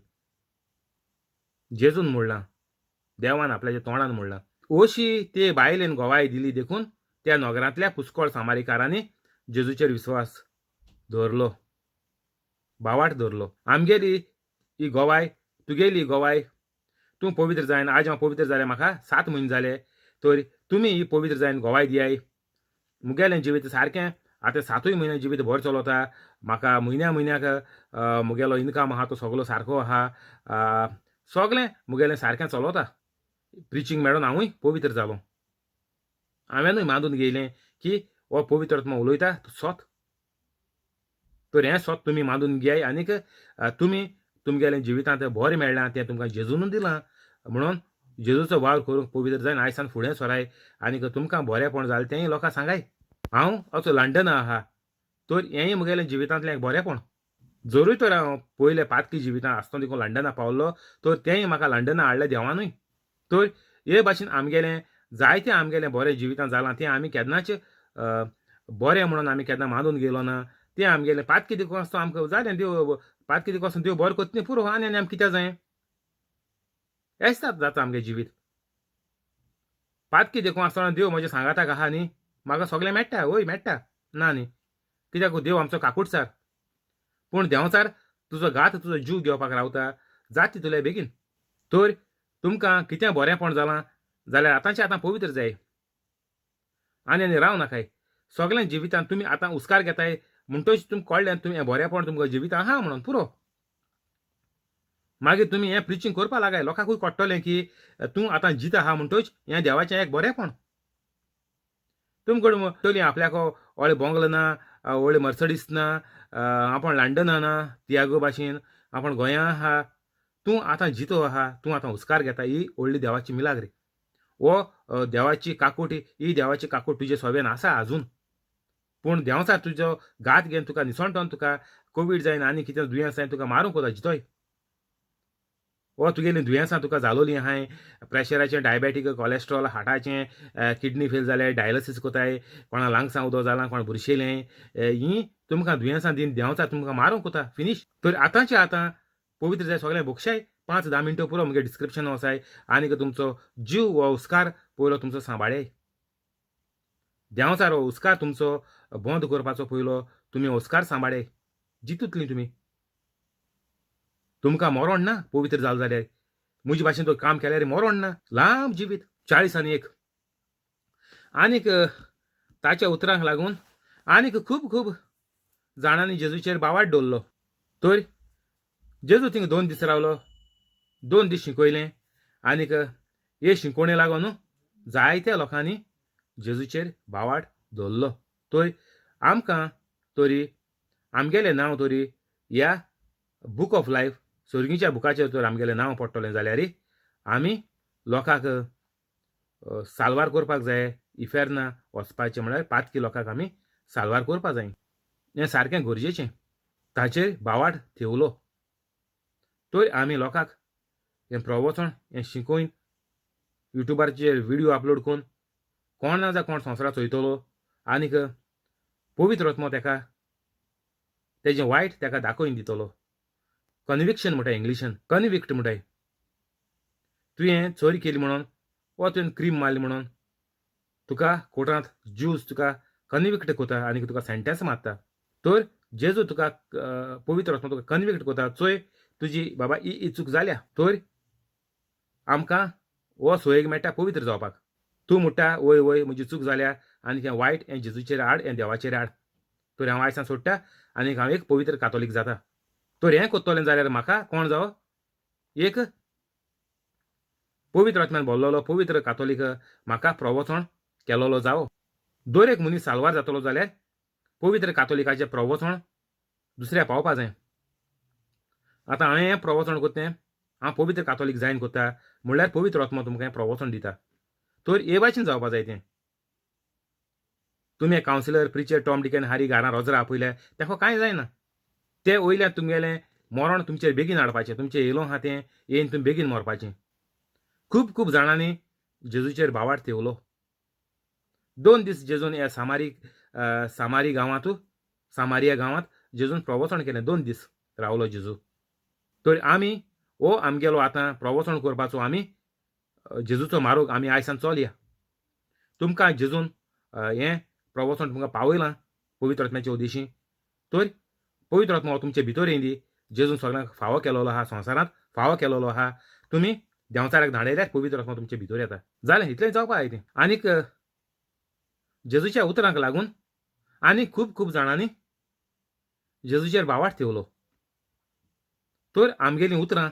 जेजून म्हणलां, देवान आपल्याच्या तोंडान म्हणलां. अशी ते बायलेन गोवाय दिली देखून त्या नगरांतल्या पुस्कळ सामारीकारांनी जेजूचेर विस्वास दवरलो, बावाट दवरलो. आमगेली ही गोवाय, तुगेली गोवाय, तूं पवित्र जायन, आज हांव पवित्र जालें, म्हाका 7 म्हयने जाले, तर तुमी ही पवित्र जायन गोवाय दियाय. मुगेलें जिवीत सारकें आतां 7 म्हयने जिवीत बरें चलता, म्हाका म्हयन्या म्हयन्याक मुगेलो इनकम आहा तो सगलो सारको आहा, सगलें मुगेलें सारकें चलता. प्रिचींग मेळोन हांवूय पवित्र जालो, हांवेंनूय मानून घेयलें की हो पवित्र आत्मा उलयता तो सत, तर हें सत तुमी मानून घेयाय आनीक तुमी तुमगेलें जिवितांत बरें मेळ्ळां तें तुमकां जेजूनूय दिलां, म्हणून जेजूचो वावर करूंक पवित्र जायन आयसान फुडें सराय आनीक तुमकां बरेंपण जालें तेंय लोकांक सांगाय. हांव असो लंडना आहा तर हेंय मुगेलें जिवितांतलें एक बरेंपण. जरूय तर हांव पयले पातकी जिवितांत आसतना देखून लंडना पावलो तर तेंय म्हाका लंडना हाडलें देवानूय. तर हे भाशेन आमगेलें जायतें आमगेलें बरें जिवितांत जालां तें आमी केन्नाच बरें म्हणून आमी केन्ना मानून गेलो ना, तें आमगेलें पातकी देखून आसता आमकां जालें देव पातकी देखून आसता देव बरें करता न्ही पुरो, आनी आनी आमकां कित्याक जायें, एसात जाता आमगें जिवीत. पातकी देखून आसतना देव म्हज्या सांगाताक आहा न्ही, म्हाका सगळें मेळटा, वय मेळटा ना न्ही, कित्याक देव आमचो काकुटसार, पूण देंवचार तुजो घात तुजो जीव घेवपाक रावता, जात तितूंतल्या बेगीन. तर तुमकां कितें बरेंपण जालां जाल्यार आतांचें आतां पवित्र जाय आनी आनी राव नाकाय. सगळें जिवितांत तुमी आतां हुस्कार घेताय म्हणटच तुमकां कळ्ळें तुमी हें बरेंपण तुमकां जिवितांत आहा म्हणून पुरो. मागीर तुमी हें प्रिचींग करपाक लागाय, लोकांकूय कळटलें की तूं आतां जिता आहा म्हणटच हें देवाचें एक बरेंपण. तुमकां म्हणटली आपल्याक व्हडलें बोंगलो ना, व्हडलें मर्सडीस ना, आपूण लंडना ना तियागो भाशेन, आपूण गोंया आहा, तूं आतां जितो आहा, तूं आतां हुस्कार घेता, ही व्हडली देवाची मिलाग्री, हो देवाची काकूट, ही देवाची काकूट तुजे सोबेन आसा आजून. पूण देंवचार तुजो घात घेवन तुका निसणटोन तुका कोवीड जायन आनी कितें दुयेंस जायन तुका मारूंक वता जितोय, हो तुगेलीं दुयेंसां तुका जालोलीं आहाय, प्रेशराचें, डायबेटीक, कॉलेस्ट्रॉल, हार्टाचें, किडनी फेल जालें, डायलिसीस कोताय, कोणा लंग्सां उदक जालां, कोण बुरशेलें, हीं तुमकां दुयेंसां दिवन देंवचार तुमकां मारूंक वता फिनीश. तर आतांचें आतां पवित्र जाय सगळें बक्षाय, 5-10 मिनटां पुरो मुगे डिस्क्रिप्शन वचाय आनीक तुमचो जीव हो हुस्कार पयलो तुमचो सांबाळय. देंवचार हो हुस्कार तुमचो बंद करपाचो पयलो तुमी हुस्कार सांबाळय, जितुतलीं तुमी, तुमकां मरण ना पवित्र जाल जाल्यार, म्हजे भाशेन तो काम केल्यार मरण ना, लांब जिवीत. 41. आनीक ताच्या उतरांक लागून आनीक खूब खूब जाणांनी जेजूचेर बावाट दवरलो. तर जेजू थिंगा 2 दीस रावलो, 2 दीस शिकयलें आनीक हे शिकोवणे लागून जायत्या लोकांनी जेजूचेर बावाट दवरलो. तर आमकां तरी आमगेलें नांव तरी ह्या बूक ऑफ लायफ सर्गीच्या बुकाचेर तर आमगेलें नांव पडटलें जाल्यार आमी लोकांक साल्वार करपाक जाय, इफेर्ना वचपाचें म्हळ्यार पातकी लोकांक आमी साल्वार करपाक जाय, हें सारकें गरजेचें. ताचेर बावाट थेवलो तर आमी लोकांक हें प्रवचन हें शिकोवन युट्यूबाचेर व्हिडियो अपलोड करून कोण ना जा कोण संवसाराक चोयतलो आनीक पवित्र आत्मो तेका तेजें वायट तेका दाखोवन दितलो. कन्विक्शन म्हणटा इंग्लिशान, कन्विक्ट म्हणटाय, तुवें चोरी केली म्हणून वा तुवें क्रीम मारली म्हणून तुका कोर्टांत ज्यूज तुका कन्विक्ट करता आनी तुका सेंटेन्स मारता. तर जेजू तुका पवित्र आत्मो तुका कन्विक्ट करता, चोय तुजी बाबा ही ही चूक जाल्या, तर आमकां हो सोयेक मेळटा पवित्र जावपाक. तूं म्हणटा वय वय म्हजी चूक जाल्या आनी हें वायट हें जेजूचेर हाड, हें देवाचेर हाड, तर हांव आयसान सोडटा आनी हांव एक पवित्र कातोलीक जाता. तर हें करतलें जाल्यार म्हाका कोण जावो, एक पवित्र आत्म्यान भरलेलो पवित्र कातोलीक म्हाका प्रवचन केलोलो जावो. दर एक मनीस साल्वार जातलो जाल्यार पवित्र कातोलिकाचें प्रवचन दुसऱ्या पावपा जाय. आतां हांवें हें प्रवचन कोत्ता तें हांव पवित्र कातोलीक जायन कोत्ता म्हणल्यार पवित्र आत्मो तुमकां हें प्रवचन दिता. तर हे भाशेन जावपा जाय तें. तुमी कावन्सिलर प्रिचर टॉम डिकन हारी घरां रोजरा आपयल्या तेका कांय जायना. ते वयल्यान तुमगेलें मरण तुमचेर बेगीन हाडपाचें, तुमचें येयलो आहा तें येयन तुमी बेगीन मरपाचें. खूब खूब जाणांनी जेजूचेर भावार्थ थेवलो. 2 दीस जेजून ह्या सामारी सामारी गांवांत, सामारिया गांवांत जेजून प्रवचन केलें. 2 दीस रावलो जेजू. तर आमी हो आमगेलो आतां प्रवचन करपाचो आमी जेजूचो मार्ग आमी आयसान चलया. तुमकां जेजून हें प्रवचन तुमकां पावयलां पवित्र आत्म्याच्या उद्देशी. तर पवित्र आत्मो तुमचे भितर येयली, जेजून सगळ्यांक फावो केलोलो आहा, संवसारांत फावो केलोलो आहा. तुमी देंवचाराक धाडयल्यार पवित्र आत्मो तुमचे भितर येता. जालें, इतलें जावपा जाय तें. आनीक जेजूच्या उतरांक लागून आनी खूब खूब जाणांनी जेजूचेर भावार्थ ठेवलो. तर आमगेलीं उतरां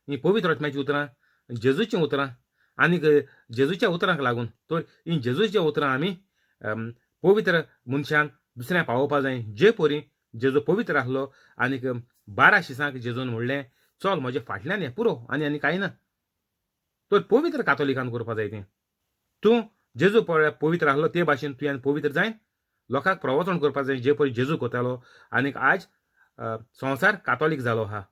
हीं पवित्र आत्म्याचीं उतरां, जेजूचीं उतरां आनीक जेजूच्या उतरांक लागून तर हीं जेजूचीं उतरां आमी पवित्र मनशान दुसऱ्यांक पावोवपा जाय. जे परी जेजू पवित्र आसलो आनीक 12 शिसांक जेजून म्हणलें चल म्हजे फाटल्यान हें पुरो आनी आनी कांय ना. तर पवित्र कातोलिकान करपा जाय तें. तूं जेजू पवित्र आसलो ते भाशेन तुवें पवित्र जायन लोकांक प्रवचन करपा जाय जे परी जेजू करतालो. आनीक आज संवसार कातोलीक जालो आहा.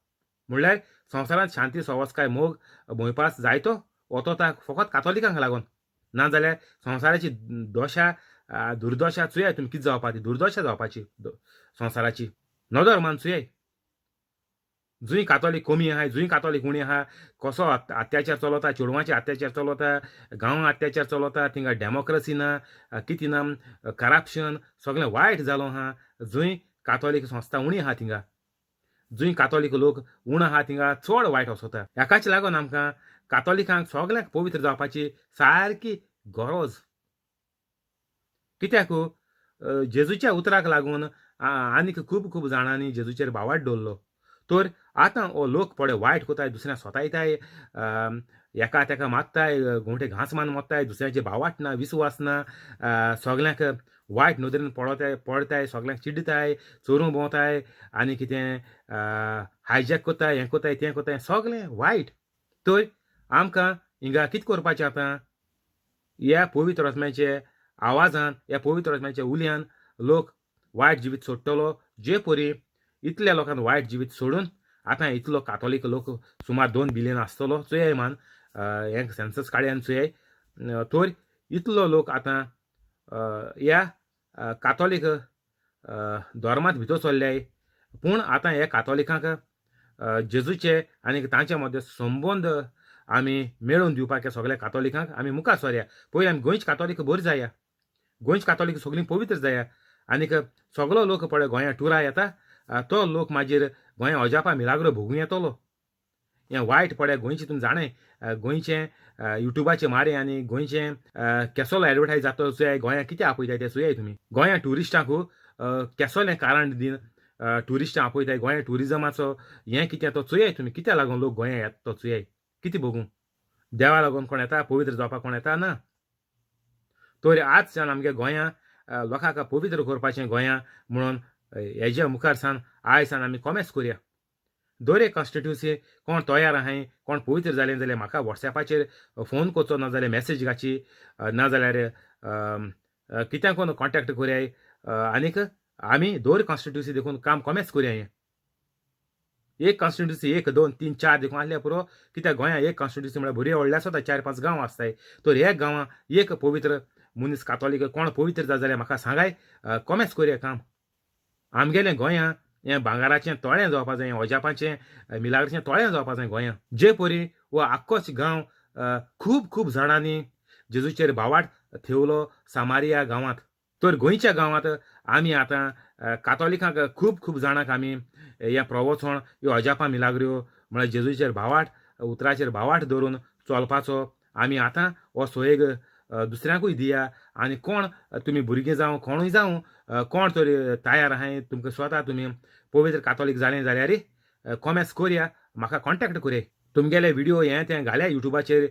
म्हणल्यार संवसारांत शांती सवस्काय मोग भंयपास जायतो वतोता फकत कातोलिकांक लागून. नाजाल्यार संवसाराची दशा दुर्दशा चोयाय तुमी कितें जावपा ती दुर्दशा जावपाची संवसाराची. नदर मान चोयाय जंय कातोलीक कमी आहाय, जंय कातोलीक उणी आहा, कसो अत्याचार चलता, चेडवांचे अत्याचार चलता, गांवांत अत्याचार चलता, थिंगा डेमोक्रसी ना, कितें ना, करप्शन सगळें वायट जालो आहा. जंय कातोलीक संस्था उणी आहा थिंगा, जंय कातोलीक लोक उणो आहा थिंगा चड वायट वचता. हेकाच लागून आमकां कातोलिकांक सगळ्यांक पवित्र जावपाची सारकी गरज. कित्याक जेजूच्या उतराक लागून आनीक खूब खूब जाणांनी जेजूचेर भावार्थ दवरलो. तर आतां हो लोक पळय वायट कोताय, दुसऱ्यांक सोतायताय, एका तेका मारताय, गोंवटे घांस मारून मोत्ताय, दुसऱ्याचे भावार्थ ना, विस्वास ना, सगळ्यांक वायट नदरेन पळोवताय पळताय, सगळ्यांक चिड्डताय, चोरूंक भोंवताय आनी कितें हायजॅक कोताय, हें कोताय तें कोताय, सगळें वायट. तर आमकां हिंगा कितें करपाचें आतां? ह्या पवित्र आत्म्याचे आवाजान, ह्या पवित्र आत्म्याच्या उल्यान लोक वायट जिवीत सोडटलो. जे परी इतल्या लोकांक वायट जिवीत सोडून आतां इतलो कातोलीक लोक सुमार 2 बिलियन आसतलो चोयाय मान, हें सेन्सस काडया चोयाय. तर इतलो लोक आतां ह्या कातोलीक धर्मांत भितर सरल्याय. पूण आतां ह्या कातोलिकांक जेजूचे आनी तांचे मदें संबंद आमी मेळोवन दिवपाक सगळ्या कातोलिकांक आमी मुखार सरया. पयलीं आमी गोंयचे कातोलीक बरी जाया, गोंयचे कातोलीक सगळीं पवित्र जाया. आनीक सगळो लोक पळय गोंया टुरा येता तो लोक मागीर गोंया अजापा मिलाग्रो भोगूं येतलो. हें वायट पळय गोंयचें तुमी जाणें, गोंयचें युट्यूबाचें मारे आनी गोंयचें केसलो एडवर्टायज जाता चोयाय, गोंया कितें आपयताय तें चोयाय तुमी. गोंया ट्युरिस्टांक केसलें कारण दिवन ट्युरिस्टां आपयताय, गोंया ट्युरिजमाचो हें कितें तो चोयाय तुमी. कित्याक लागून लोक गोंया येता तो चोयाय, कितें बगूं देवा लागून कोण येता, पवित्र जावपाक कोण येता ना. तर आजच्यान आमगे गोंया लोकांक पवित्र करपाचें गोंया म्हणून हेज्या मुखार सान आयज सान आमी कोमेस करुया. दर एक कॉन्स्टिट्युन्सी कोण तयार आहाय, कोण पवित्र जालें जाल्यार म्हाका वॉट्सॅपाचेर फोन करचो, नाजाल्यार मॅसेज घाची, नाजाल्यार कित्याक कोण कॉन्टेक्ट करयाय. आनीक आमी दर कॉन्स्टिट्युन्सी देखून काम कोमेस करुया. हें एक कॉन्स्टिट्युन्सी 1 2 3 4 देखून आसल्यार पुरो. कित्याक गोंया एक कॉन्स्टिट्युन्सी म्हळ्यार बरी व्हडली आसता, 4-5 गांव आसताय. तर ह्या गांवां एक पवित्र मनीस कातोलीक कोण पवित्र जाता जाल्यार म्हाका सांगाय, कोमेस करुया काम. आमगेलें गोंया हें भांगराचें तळें जावपा जाय, अजापाचें मिलाग्राचें तळें जावपा जाय गोंया. जे परी हो आख्खोच गांव खूब खूब जाणांनी जेजूचेर भावार्थ थेवलो सामारिया गांवांत. तर गोंयच्या गांवांत आमी आतां कातोलिकांक खूब खूब जाणांक आमी हें प्रवचन, ह्यो अजापां मिलाग्र्यो म्हळ्यार जेजूचेर भावार्थ, उतराचेर भावार्थ दवरून चलपाचो आमी आतां हो सोयेग दुसऱ्यांकूय दिया. आनी कोण तुमी भुरगीं जावं कोणूय जावं कोण तरी तयार आहाय तुमकां स्वता तुमी पवित्र कातोलीक जालें जाल्यार कॉमेस करया, म्हाका कॉन्टेक्ट करया. तुमगेले व्हिडियो हें तें घाल्या युट्यूबाचेर,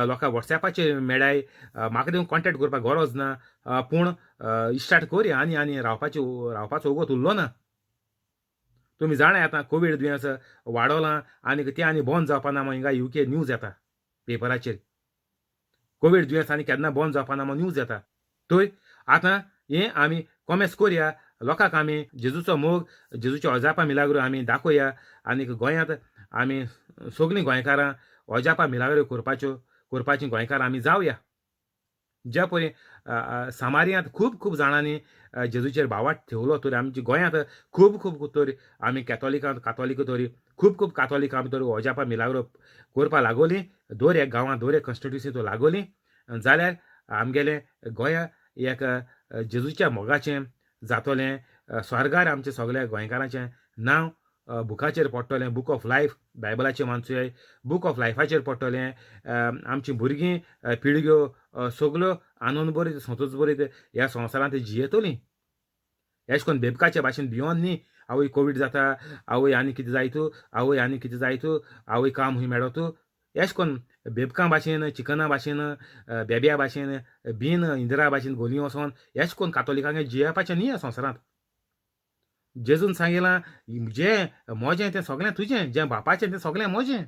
लोकां वॉट्सॅपाचेर मेळाय, म्हाका देखून कॉन्टेक्ट करपाक गरज ना. पूण इस्टार्ट करया आनी आनी रावपाचो वोगोत उरलो ना. तुमी जाणाय आतां कोवीड दुयेंस वाडोलां आनी तें आनी बंद जावपा ना म्हूण हिंगा युके न्यूज येता पेपराचेर. कोवीड दुयेंस आनी केन्ना बंद जावपा ना म्हूण न्यूज येता. तर आतां हें आमी कोमेस कोरया, लोकांक आमी जेजूचो मोग, जेजूच्यो अजापां मिलाग्रो आमी दाखोवया आनी गोंयांत आमी सगलीं गोंयकारां अजापां मिलाग्रो करपाचीं गोंयकारां आमी जावया. ज्या परी सामारियांत खूब खूब जाणांनी जेजूचेर भावार्थ ठेवलो, तर आमच्या गोंयांत खूब खूब तर आमी कॅथोलिकांत कातोलीक तरी खूब खूब कातोलीक आमी तर अजापां मिलाग्रो करपा लागोली, दर एक गांवांत दर एक कॉन्स्टिट्युन्सींत लागोली जाल्यार आमगेलें गोंया एक जेजूच्या मोगाचें जातोलें. स्वर्गार आमच्या सगल्या गोंयकारांचें नांव बुकाचेर पडटलें, बूक ऑफ लायफ बायबलाचें वाचूया, बूक ऑफ लायफाचेर पडटलें. आमचीं भुरगीं पिळग्यो सगल्यो आनंद बरीत संतोश बरीत ह्या संवसारांत जियेतलीं. एश कोन्न बेबकाचे भाशेन भियोन न्ही, आवय कोवीड जाता, आवय आनी कितें जायत, आवय आनी कितें जायत, आवय काम हूंय मेळत, एश कोन्न बेबकां भाशेन, चिकना भाशेन, बेब्या भाशेन, बीन इंदिरा भाशेन गोली वचोन एश कोन्न कातोलिकांक जियेवपाचें न्ही ह्या संवसारांत. जेजून सांगिलां, जें म्हजें तें सगळें तुजें, जें बापाचें तें सगळें म्हजें.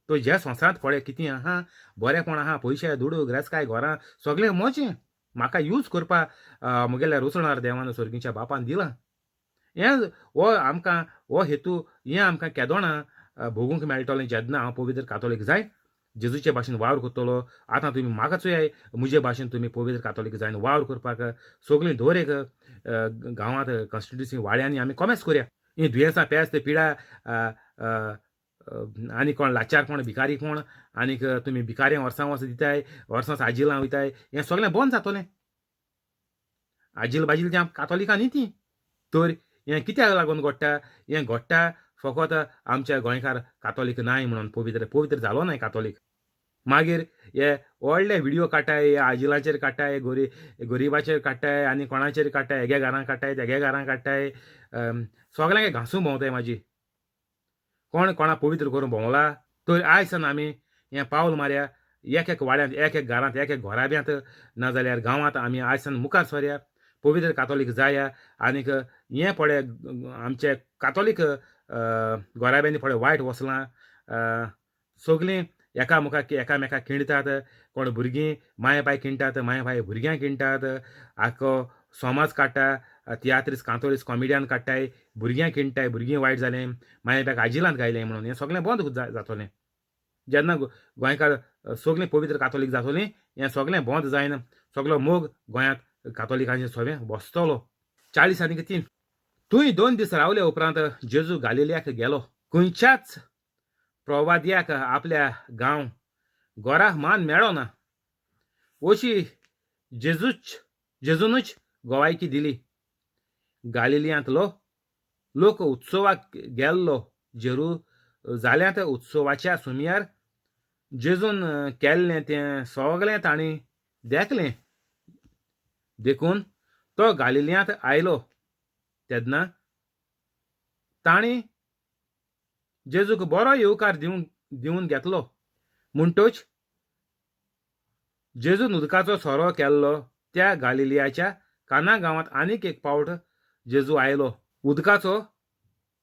तो ज्या संवसारांत पळय कितें आहा, बरेंपण आहा, पयशे, दुडू, ग्रेसकाय, घरां सगळें म्हजें, म्हाका यूज करपा म्हगेल्या रोसणार देवान सर्गीच्या बापान दिलां. हें हो आमकां हो हेतू हें आमकां केदोणा भोगूंक मेळटलें जेन्ना हांव पवित्र कातोलीक जाय जेजूचे भाशेन वावर करतलो. आतां तुमी म्हाका चोयाय, म्हजे भाशेन तुमी पवित्र कातोलीक जायन वावर करपाक सगळीं दर एक गांवांत कॉन्स्टिट्युन्सी वाड्यांनी आमी कोमेस करया. हीं दुयेंसां, पेस्त, पिडा, आनी कोण लाचार कोण, भिकारी कोण, आनीक तुमी भिकाऱ्यां वर्सां वर्स दिताय, वर्सां वर्स आजिलां वयताय, हें सगळें बंद जातलें. आजील बाजील तें कातोलिकां न्ही ती. तर हें कित्याक लागून घडटा? हें घडटा फकत आमच्या गोंयकार कातोलीक नाय म्हणून, पवित्र पवित्र जालो नाय कातोलीक. मागीर हे व्हडले व्हिडियो काडटाय, हे आजिलाचेर काडटाय, गरिबाचेर काडटाय, आनी कोणाचेर काडटाय, हेगे घरां काडटाय, तेगे घरां काडटाय, सगळ्यांक घांसून भोंवताय. म्हाजी कोण कोणा पवित्र करून भोंवला? तर आयज सान आमी हें पावल मारया, एक एक वाड्यांत, एक एक घरांत, एक एक घराब्यांत, नाजाल्यार गांवांत आमी आयज सान मुखार सरया, पवित्र कातोलीक जाया. आनीक हें पळय आमचे कातोलीक घराब्यांनी पळय वायट वसलां, सगलीं एकामेकाक एकामेकाक खिणटात, कोण भुरगीं माय बाय खिणटात, माय बाय भुरग्यांक खिणटात, आख्खो समाज काडटा, तियात्रीस कांतोरीस कॉमेडियन काडटाय, भुरग्यांक खिणटाय, भुरगीं वायट जालें, माय बायक आजिलांत गायलें म्हणून. हें सगळें बंद जातलें जेन्ना गोंयकार सगळीं पवित्र कातोलीक जातलीं. हें सगळें बंद जायन सगळो मोग गोंयांत कातोलिकांचें सगळें बसतलो. 40 आनी 3. थंय 2 दीस रावले उपरांत जेजू गालिलियाक गेलो. खंयच्याच प्रवाद्याक आपल्या गांव घरा मान मेळो ना अशी जेजूनच गवायकी दिली. गालिलियांतलो लोक उत्सवाक गेल्लो. जेरुजाल्यांत उत्सवाच्या सुमयार जेजून केल्लें तें सगळें तांणी देखलें. देखून तो गालिलियांत आयलो तेन्ना तांणी जेजूक बरो येवकार दिवन घेतलो. म्हणटच जेजून उदकाचो सोरो केल्लो त्या गालिलियाच्या काना गांवांत आनीक एक पावट जेजू आयलो. उदकाचो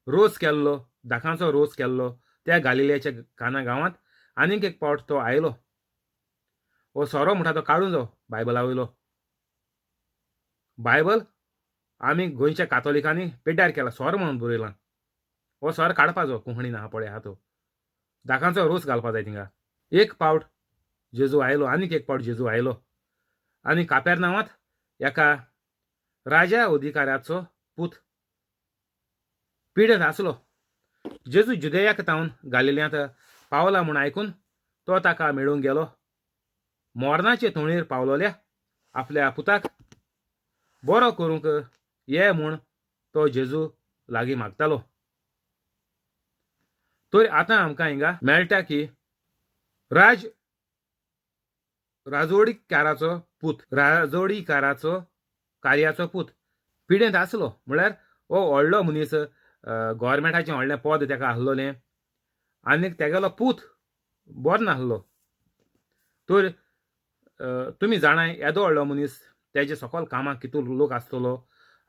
रोस केल्लो, दाखांचो रोस केल्लो त्या गालिलियाच्या काना गांवांत आनीक एक पावट तो आयलो. हो सोरो म्हणटा तो काडून जावं बायबला वयलो. बायबल आमी गोंयच्या कातोलिकांनी पेड्ड्यार केला, सोरो म्हणून बरयलां. हो सोरो काडपाचो कोंकणीन आहा पळय आहा तो. दाखांचो रोस घालपा जाय थिंगा. एक पावट जेजू आयलो, आनीक एक पावट जेजू आयलो आनी कापेरनांवांत एका राजा अधिकाऱ्याचो पूत पिडेंत आसलो. जेजू जुदेयाक तावन गालिल्यांत पावला म्हूण आयकून तो ताका मेळूंक गेलो. मोरनाचे तोणीर पावलोल्या आपल्या पुताक बरो करूंक ये म्हूण तो जेजू लागीं मागतालो. तर आतां आमकां हिंगा मेळटा की राजोडीकाराचो पूत, राजोडीकाराचो कार्याचो पूत पिडेंत आसलो. म्हळ्यार हो व्हडलो मनीस, गोवोरमेंटाचें व्हडलें पद तेका आसलोलें आनीक तेगेलो पूत बरो नासलो. तर तुमी जाणाय येदो व्हडलो मनीस तेजे सकल कामाक कितू लोक आसतलो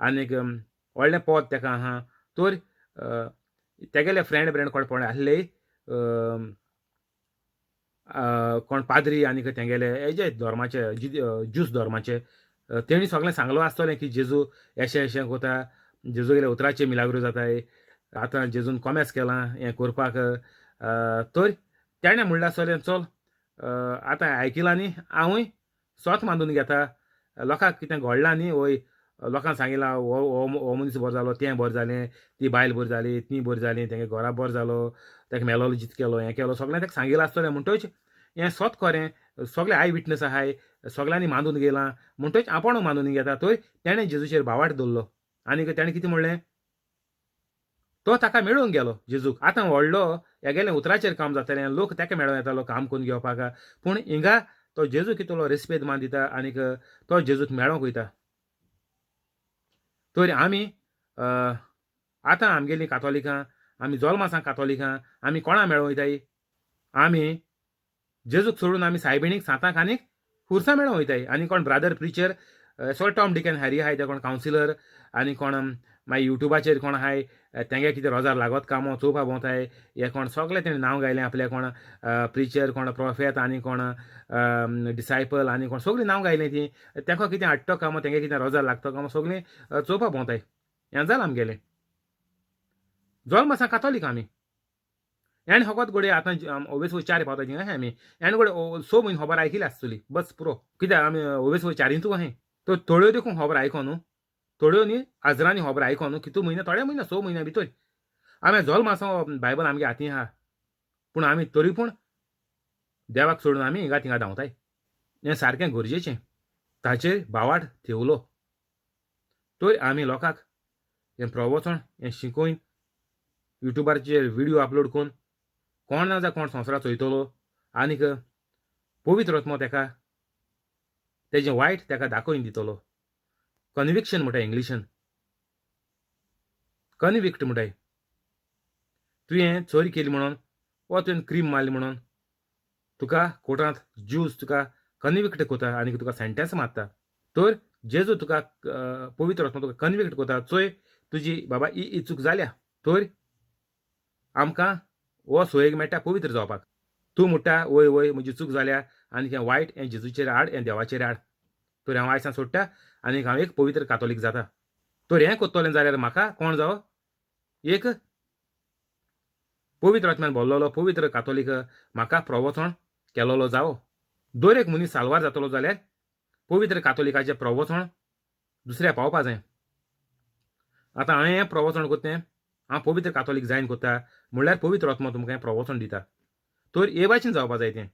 आनीक व्हडलें पद तेका आहा. तर तेगेले फ्रेंड ब्रेंड कोण कोण आसले, कोण पाद्री आनी तेंगेले हेजे धर्माचे, ज्यूस धर्माचे, तेणी सगळें सांगलो आसतलें की जेजू एशें एशें कोता, जेजूगेले उतराचे मिलाग्रो जाताय, आतां जेजून कोमेस केलां हें करपाक. तर तेणें म्हणलें आसतलें चल आतां आयकिलां न्ही, हांवूय स्वत मानून घेता, लोकांक कितें घडलां न्ही, वय लोकांक सांगिलां हो हो मनीस बरो जालो, तें बरें जालें, ती बायल बरी जाली, ती बरी जाली, तेंगे घरा बरो जालो, ताका मेलोलो जीत केलो, हें केलो, सगळें ताका सांगिलां आसतलें. म्हणटच हें सत खरें, सगळे I witness आहाय, सगळ्यांनी मानून गेलां, म्हणटच आपूण मानून घेता. तर तेणें जेजूचेर भावार्थ दवरलो आनी तेणें कितें म्हणलें, तो ताका मेळूंक गेलो जेजूक. आतां व्हडलो हेगेलें उतराचेर काम जातलें, लोक ताका मेळों येतालो काम करून घेवपाक, पूण हिंगा तो जेजू कितलो रेस्पेद मान दिता आनीक तो जेजूक मेळोंक वयता. तर आमी आतां आमगेलीं कातोलिकां, आमी जोल्मासां कातोलिकां, आमी कोणा मेळोंक वयताय? आमी जेजूक सोडून आमी सायबिणीक, सांताक आनीक खुर्सां मेळोंक वयताय. आनी कोण ब्रादर प्रिचर, सगळे टॉम डिकन हॅरी आहाय, ते कोण कावन्सिलर आनी कोण मागीर युट्यूबाचेर कोण आहाय, तेंगे कितें रोजार लागत कामां चोवपा भोंवताय, हे कोण सगळे तेणें नांव गायलें आपलें, कोण प्रिचर, कोण प्रोफेत आनी कोण डिसायपल आनी कोण, सगळीं नांव गायलें तीं. तेंका कितें हाडटो कामां, तेंगे कितें रोजार लागतो कामां, सगळीं चोवपा भोंवताय. हें जालां आमगेलें. जल्म आसा कातोलीक आमी. एण फकत घडये आतां ओवेस चार पावता थिंगा आहाय आमी, एण घडये 6 म्हयने खबर आयकिली आसतली, बस पुरो. कित्याक आमी ओवेस चारींतू आहाय, तर थोड्यो देखून खबर आयको न्हू, थोड्यो न्ही हजरांनी खबर आयको न्हू, कितू म्हयने, थोडे म्हयने, 6 म्हयन्या भितर आमी जल्म आसा, बायबल आमगे हातीं आहा, पूण आमी तरी पूण देवाक सोडून आमी हिंगा थिंगा धांवताय. हें सारकें गरजेचें. ताचेर भावार्थ थेवलो तर आमी लोकांक हें प्रवचन हें शिकोवन युट्यूबाचेर व्हिडियो अपलोड करून कोण ना जा कोण संवसाराक चोयतलो आनीक पवित्र आत्मो तेका तेजें वायट तेका दाखोवन दितलो. कन्विक्शन म्हणटा इंग्लिशान, कन्विक्ट म्हणटाय. तुवें चोरी केली म्हणून वा तुवें क्रीम मारली म्हणून तुका कोर्टांत ज्यूज तुका कन्विक्ट करता आनी तुका सेंटेन्स मारता. तर जेजू तुका पवित्र आत्मो तुका कन्विक्ट करता, चोय तुजी बाबा ही ही चूक जाल्या, तर आमकां हो सोयेक मेळटा पवित्र जावपाक. तूं म्हणटा वय वय म्हजी चूक जाल्या आनी हें वायट हें जेजूचेर हाड, हें देवाचेर हाड, तर हांव आयसान सोडटा आनी हांव एक पवित्र कातोलीक जाता. तर हें करतलें जाल्यार म्हाका कोण जावो, एक पवित्र आत्म्यान भरलेलो पवित्र कातोलीक म्हाका प्रवचन केलोलो जावो. दर एक मनीस साल्वार जातलो जाल्यार पवित्र कातोलिकाचें प्रवचन दुसऱ्या पावपा जाय. आतां हांवें हें प्रवचन करता तें हांव पवित्र कातोलीक जायन करता, म्हणल्यार पवित्र आत्मो तुमकां हें प्रवचन दिता. तर हे भाशेन जावपा जाय तें.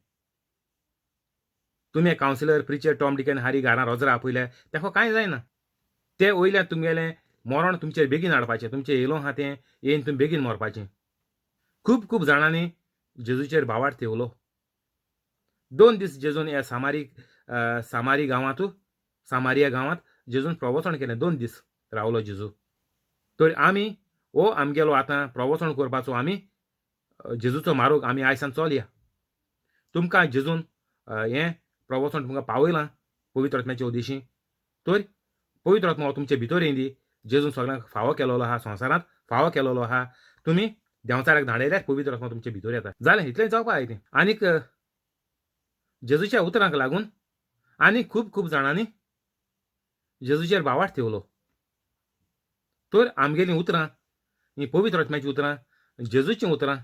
तुमी कावन्सिलर, प्रिचर, टॉम डिकन हारी घरां रोजरा आपयल्या तेका कांय जायना. ते वयल्यान तुमगेलें मरण तुमचेर बेगीन हाडपाचें, तुमचें येयलो आहा तें येयन तुमी बेगीन मरपाचें. खूब खूब जाणांनी जेजूचेर भावार्थ थेवलो. 2 दीस जेजून ह्या सामारी सामारी गांवांत, सामारिया गांवांत जेजून प्रवचन केलें, 2 दीस रावलो जेजू. तर आमी हो आमगेलो आतां प्रवचन करपाचो आमी जेजूचो मार्ग आमी आयसान चलया. तुमकां जेजून हें प्रवचन तुमकां पावयलां पवित्र आत्म्याचे उद्देशी, तर पवित्र आत्मो तुमचे भितर येयली, जेजून सगळ्यांक फावो केलोलो आहा, संवसारांत फावो केलोलो आहा, तुमी देंवचाराक धाडयल्यार पवित्र आत्मो तुमचे भितर येता. जालें, इतलें जावपा जाय तें. आनीक जेजूच्या उतरांक लागून आनी खूब खूब जाणांनी जेजूचेर भावार्थ थेवलो. तर आमगेलीं उतरां हीं पवित्र आत्म्याचीं उतरां, जेजूचीं उतरां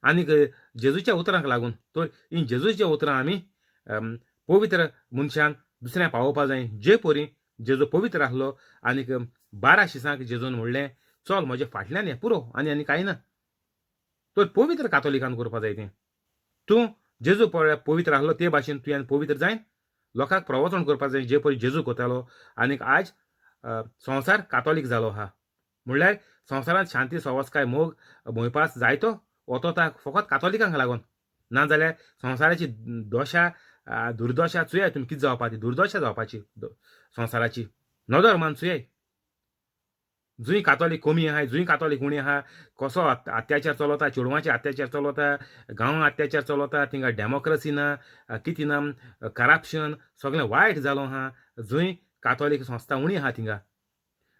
आनीक जेजूच्या उतरांक लागून, तर हीं जेजूचीं उतरां आमी पवित्र मनशान दुसऱ्यांक पावोवपा जाय. जे परी जेजू पवित्र आसलो आनीक 12 शिसांक जेजून म्हणलें चल म्हजे फाटल्यान ये, पुरो आनी आनी कांय ना. तर पवित्र कातोलिकान करपा जाय तें. तूं जेजू पवित्र आसलो ते भाशेन तुवें पवित्र जायन लोकांक प्रवचन करपा जाय जे परी जेजू करतालो. आनीक आज संवसार कातोलीक जालो आहा, म्हणल्यार संवसारांत शांती, सवस्काय, मोग, भंयपास जायतो वतोता फकत कातोलिकांक लागून. नाजाल्यार संवसाराची दशा, दुर्दशा चुयाय तुमी कितें जावपा ती दुर्दशा जावपाची संवसाराची. नदर मान चुयाय, जंय कातोलीक कमी आहाय, जंय कातोलीक उणी आहा, कसो अत्याचार चलता, चेडवांचे अत्याचार चलता, गांवांत अत्याचार चलता, थिंगा डेमोक्रसी ना, कितें ना, करप्शन सगळें वायट जालो आहा. जंय कातोलीक संस्था उणी आहा थिंगा.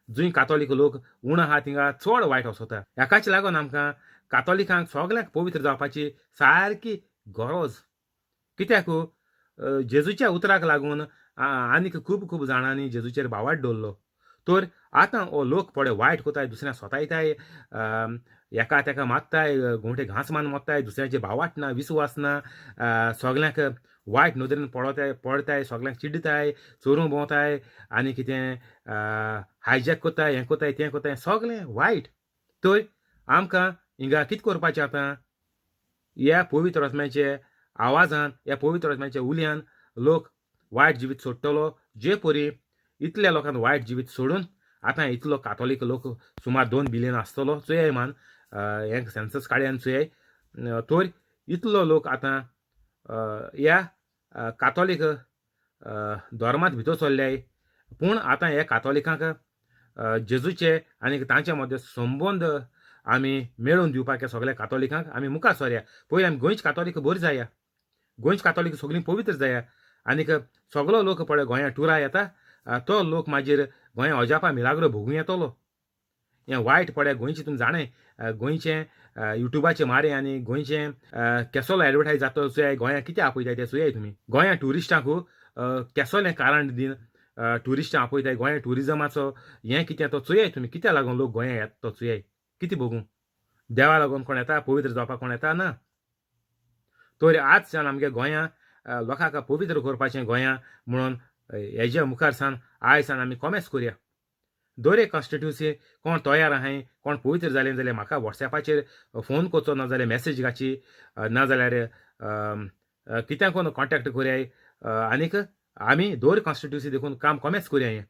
जुंय कातोलीक लोक उणो आहा थिंगा चड वायट वसोता. हाकाच लागून आमकां कातोलिकांक सगल्यांक पवित्र जावपाची सारकी गरज. कित्याक जेजूच्या उतराक लागून आनीक खूब खूब जाणांनी जेजूचेर भावार्थ दवरलो. तर आतां हो लोक पळय वायट कोताय, दुसऱ्यांक सोतायताय, एका तेका मारताय, गोंवटे घांस मारून मोत्ताय, दुसऱ्यांचे भावार्थ ना, विस्वास ना, सगल्यांक वायट नदरेन पळोताय पळताय, सगल्यांक चिड्डताय, चोरूंक भोंवताय आनी कितें हायजॅक कोताय, हें कोताय तें कोताय, सगलें वायट. तर आमकां हिंगा कितें करपाचें आतां? ह्या पवित्र आत्म्याचे आवाजान, ह्या पवित्र आत्म्याच्या उल्यान लोक वायट जिवीत सोडटलो. जे परी इतल्या लोकांक वायट जिवीत सोडून आतां इतलो कातोलीक लोक सुमार 2 बिलियन आसतलो, चोयाय मान हें सेन्सस काडया आनी चोयाय. तर इतलो लोक आतां ह्या कातोलीक धर्मांत भितर सरल्याय. पूण आतां ह्या कातोलिकांक जेजूचे आनी तांचे मदें संबंद आमी मेळोवन दिवपाक सगल्या कातोलिकांक आमी मुखार सरया. पयलीं आमी गोंयचे कातोलीक बरी जाया, गोंयचे कातोलीक सगळीं पवित्र जाया आनीक सगलो लोक पळय गोंया टुरा येता तो लोक मागीर गोंया अजापा मिलाग्रो भोगूं येतलो. हें वायट पळय गोंयचें तुमी जाणें, गोंयचें युट्यूबाचें मारे आनी गोंयचें केसलो एडवर्टायज जाता चोयाय, गोंया कितें आपयताय तें चोयाय तुमी. गोंया ट्युरिस्टांक केसलें कारण दिवन ट्युरिस्टां आपयताय, गोंया ट्युरिजमाचो हें कितें तो चोयाय तुमी, कित्याक लागून लोक गोंया येता तो चोयाय. कितें भोगूं देवा लागून कोण येता, पवित्र जावपाक कोण येता ना. तर आजच्यान आमगे गोंया लोकांक पवित्र करपाचें गोंया म्हणून हेज्या मुखार सान आयज सान आमी कोमेस करुया. दर एक कॉन्स्टिट्युन्सी कोण तयार आहाय, कोण पवित्र जालें जाल्यार म्हाका वॉट्सॅपाचेर फोन करचो, ना जाल्यार मॅसेज घाची, ना जाल्यार कित्याक कोण कॉन्टेक्ट करयाय आनीक आमी दर कॉन्स्टिट्युन्सी देखून काम कोमेस करुया. हें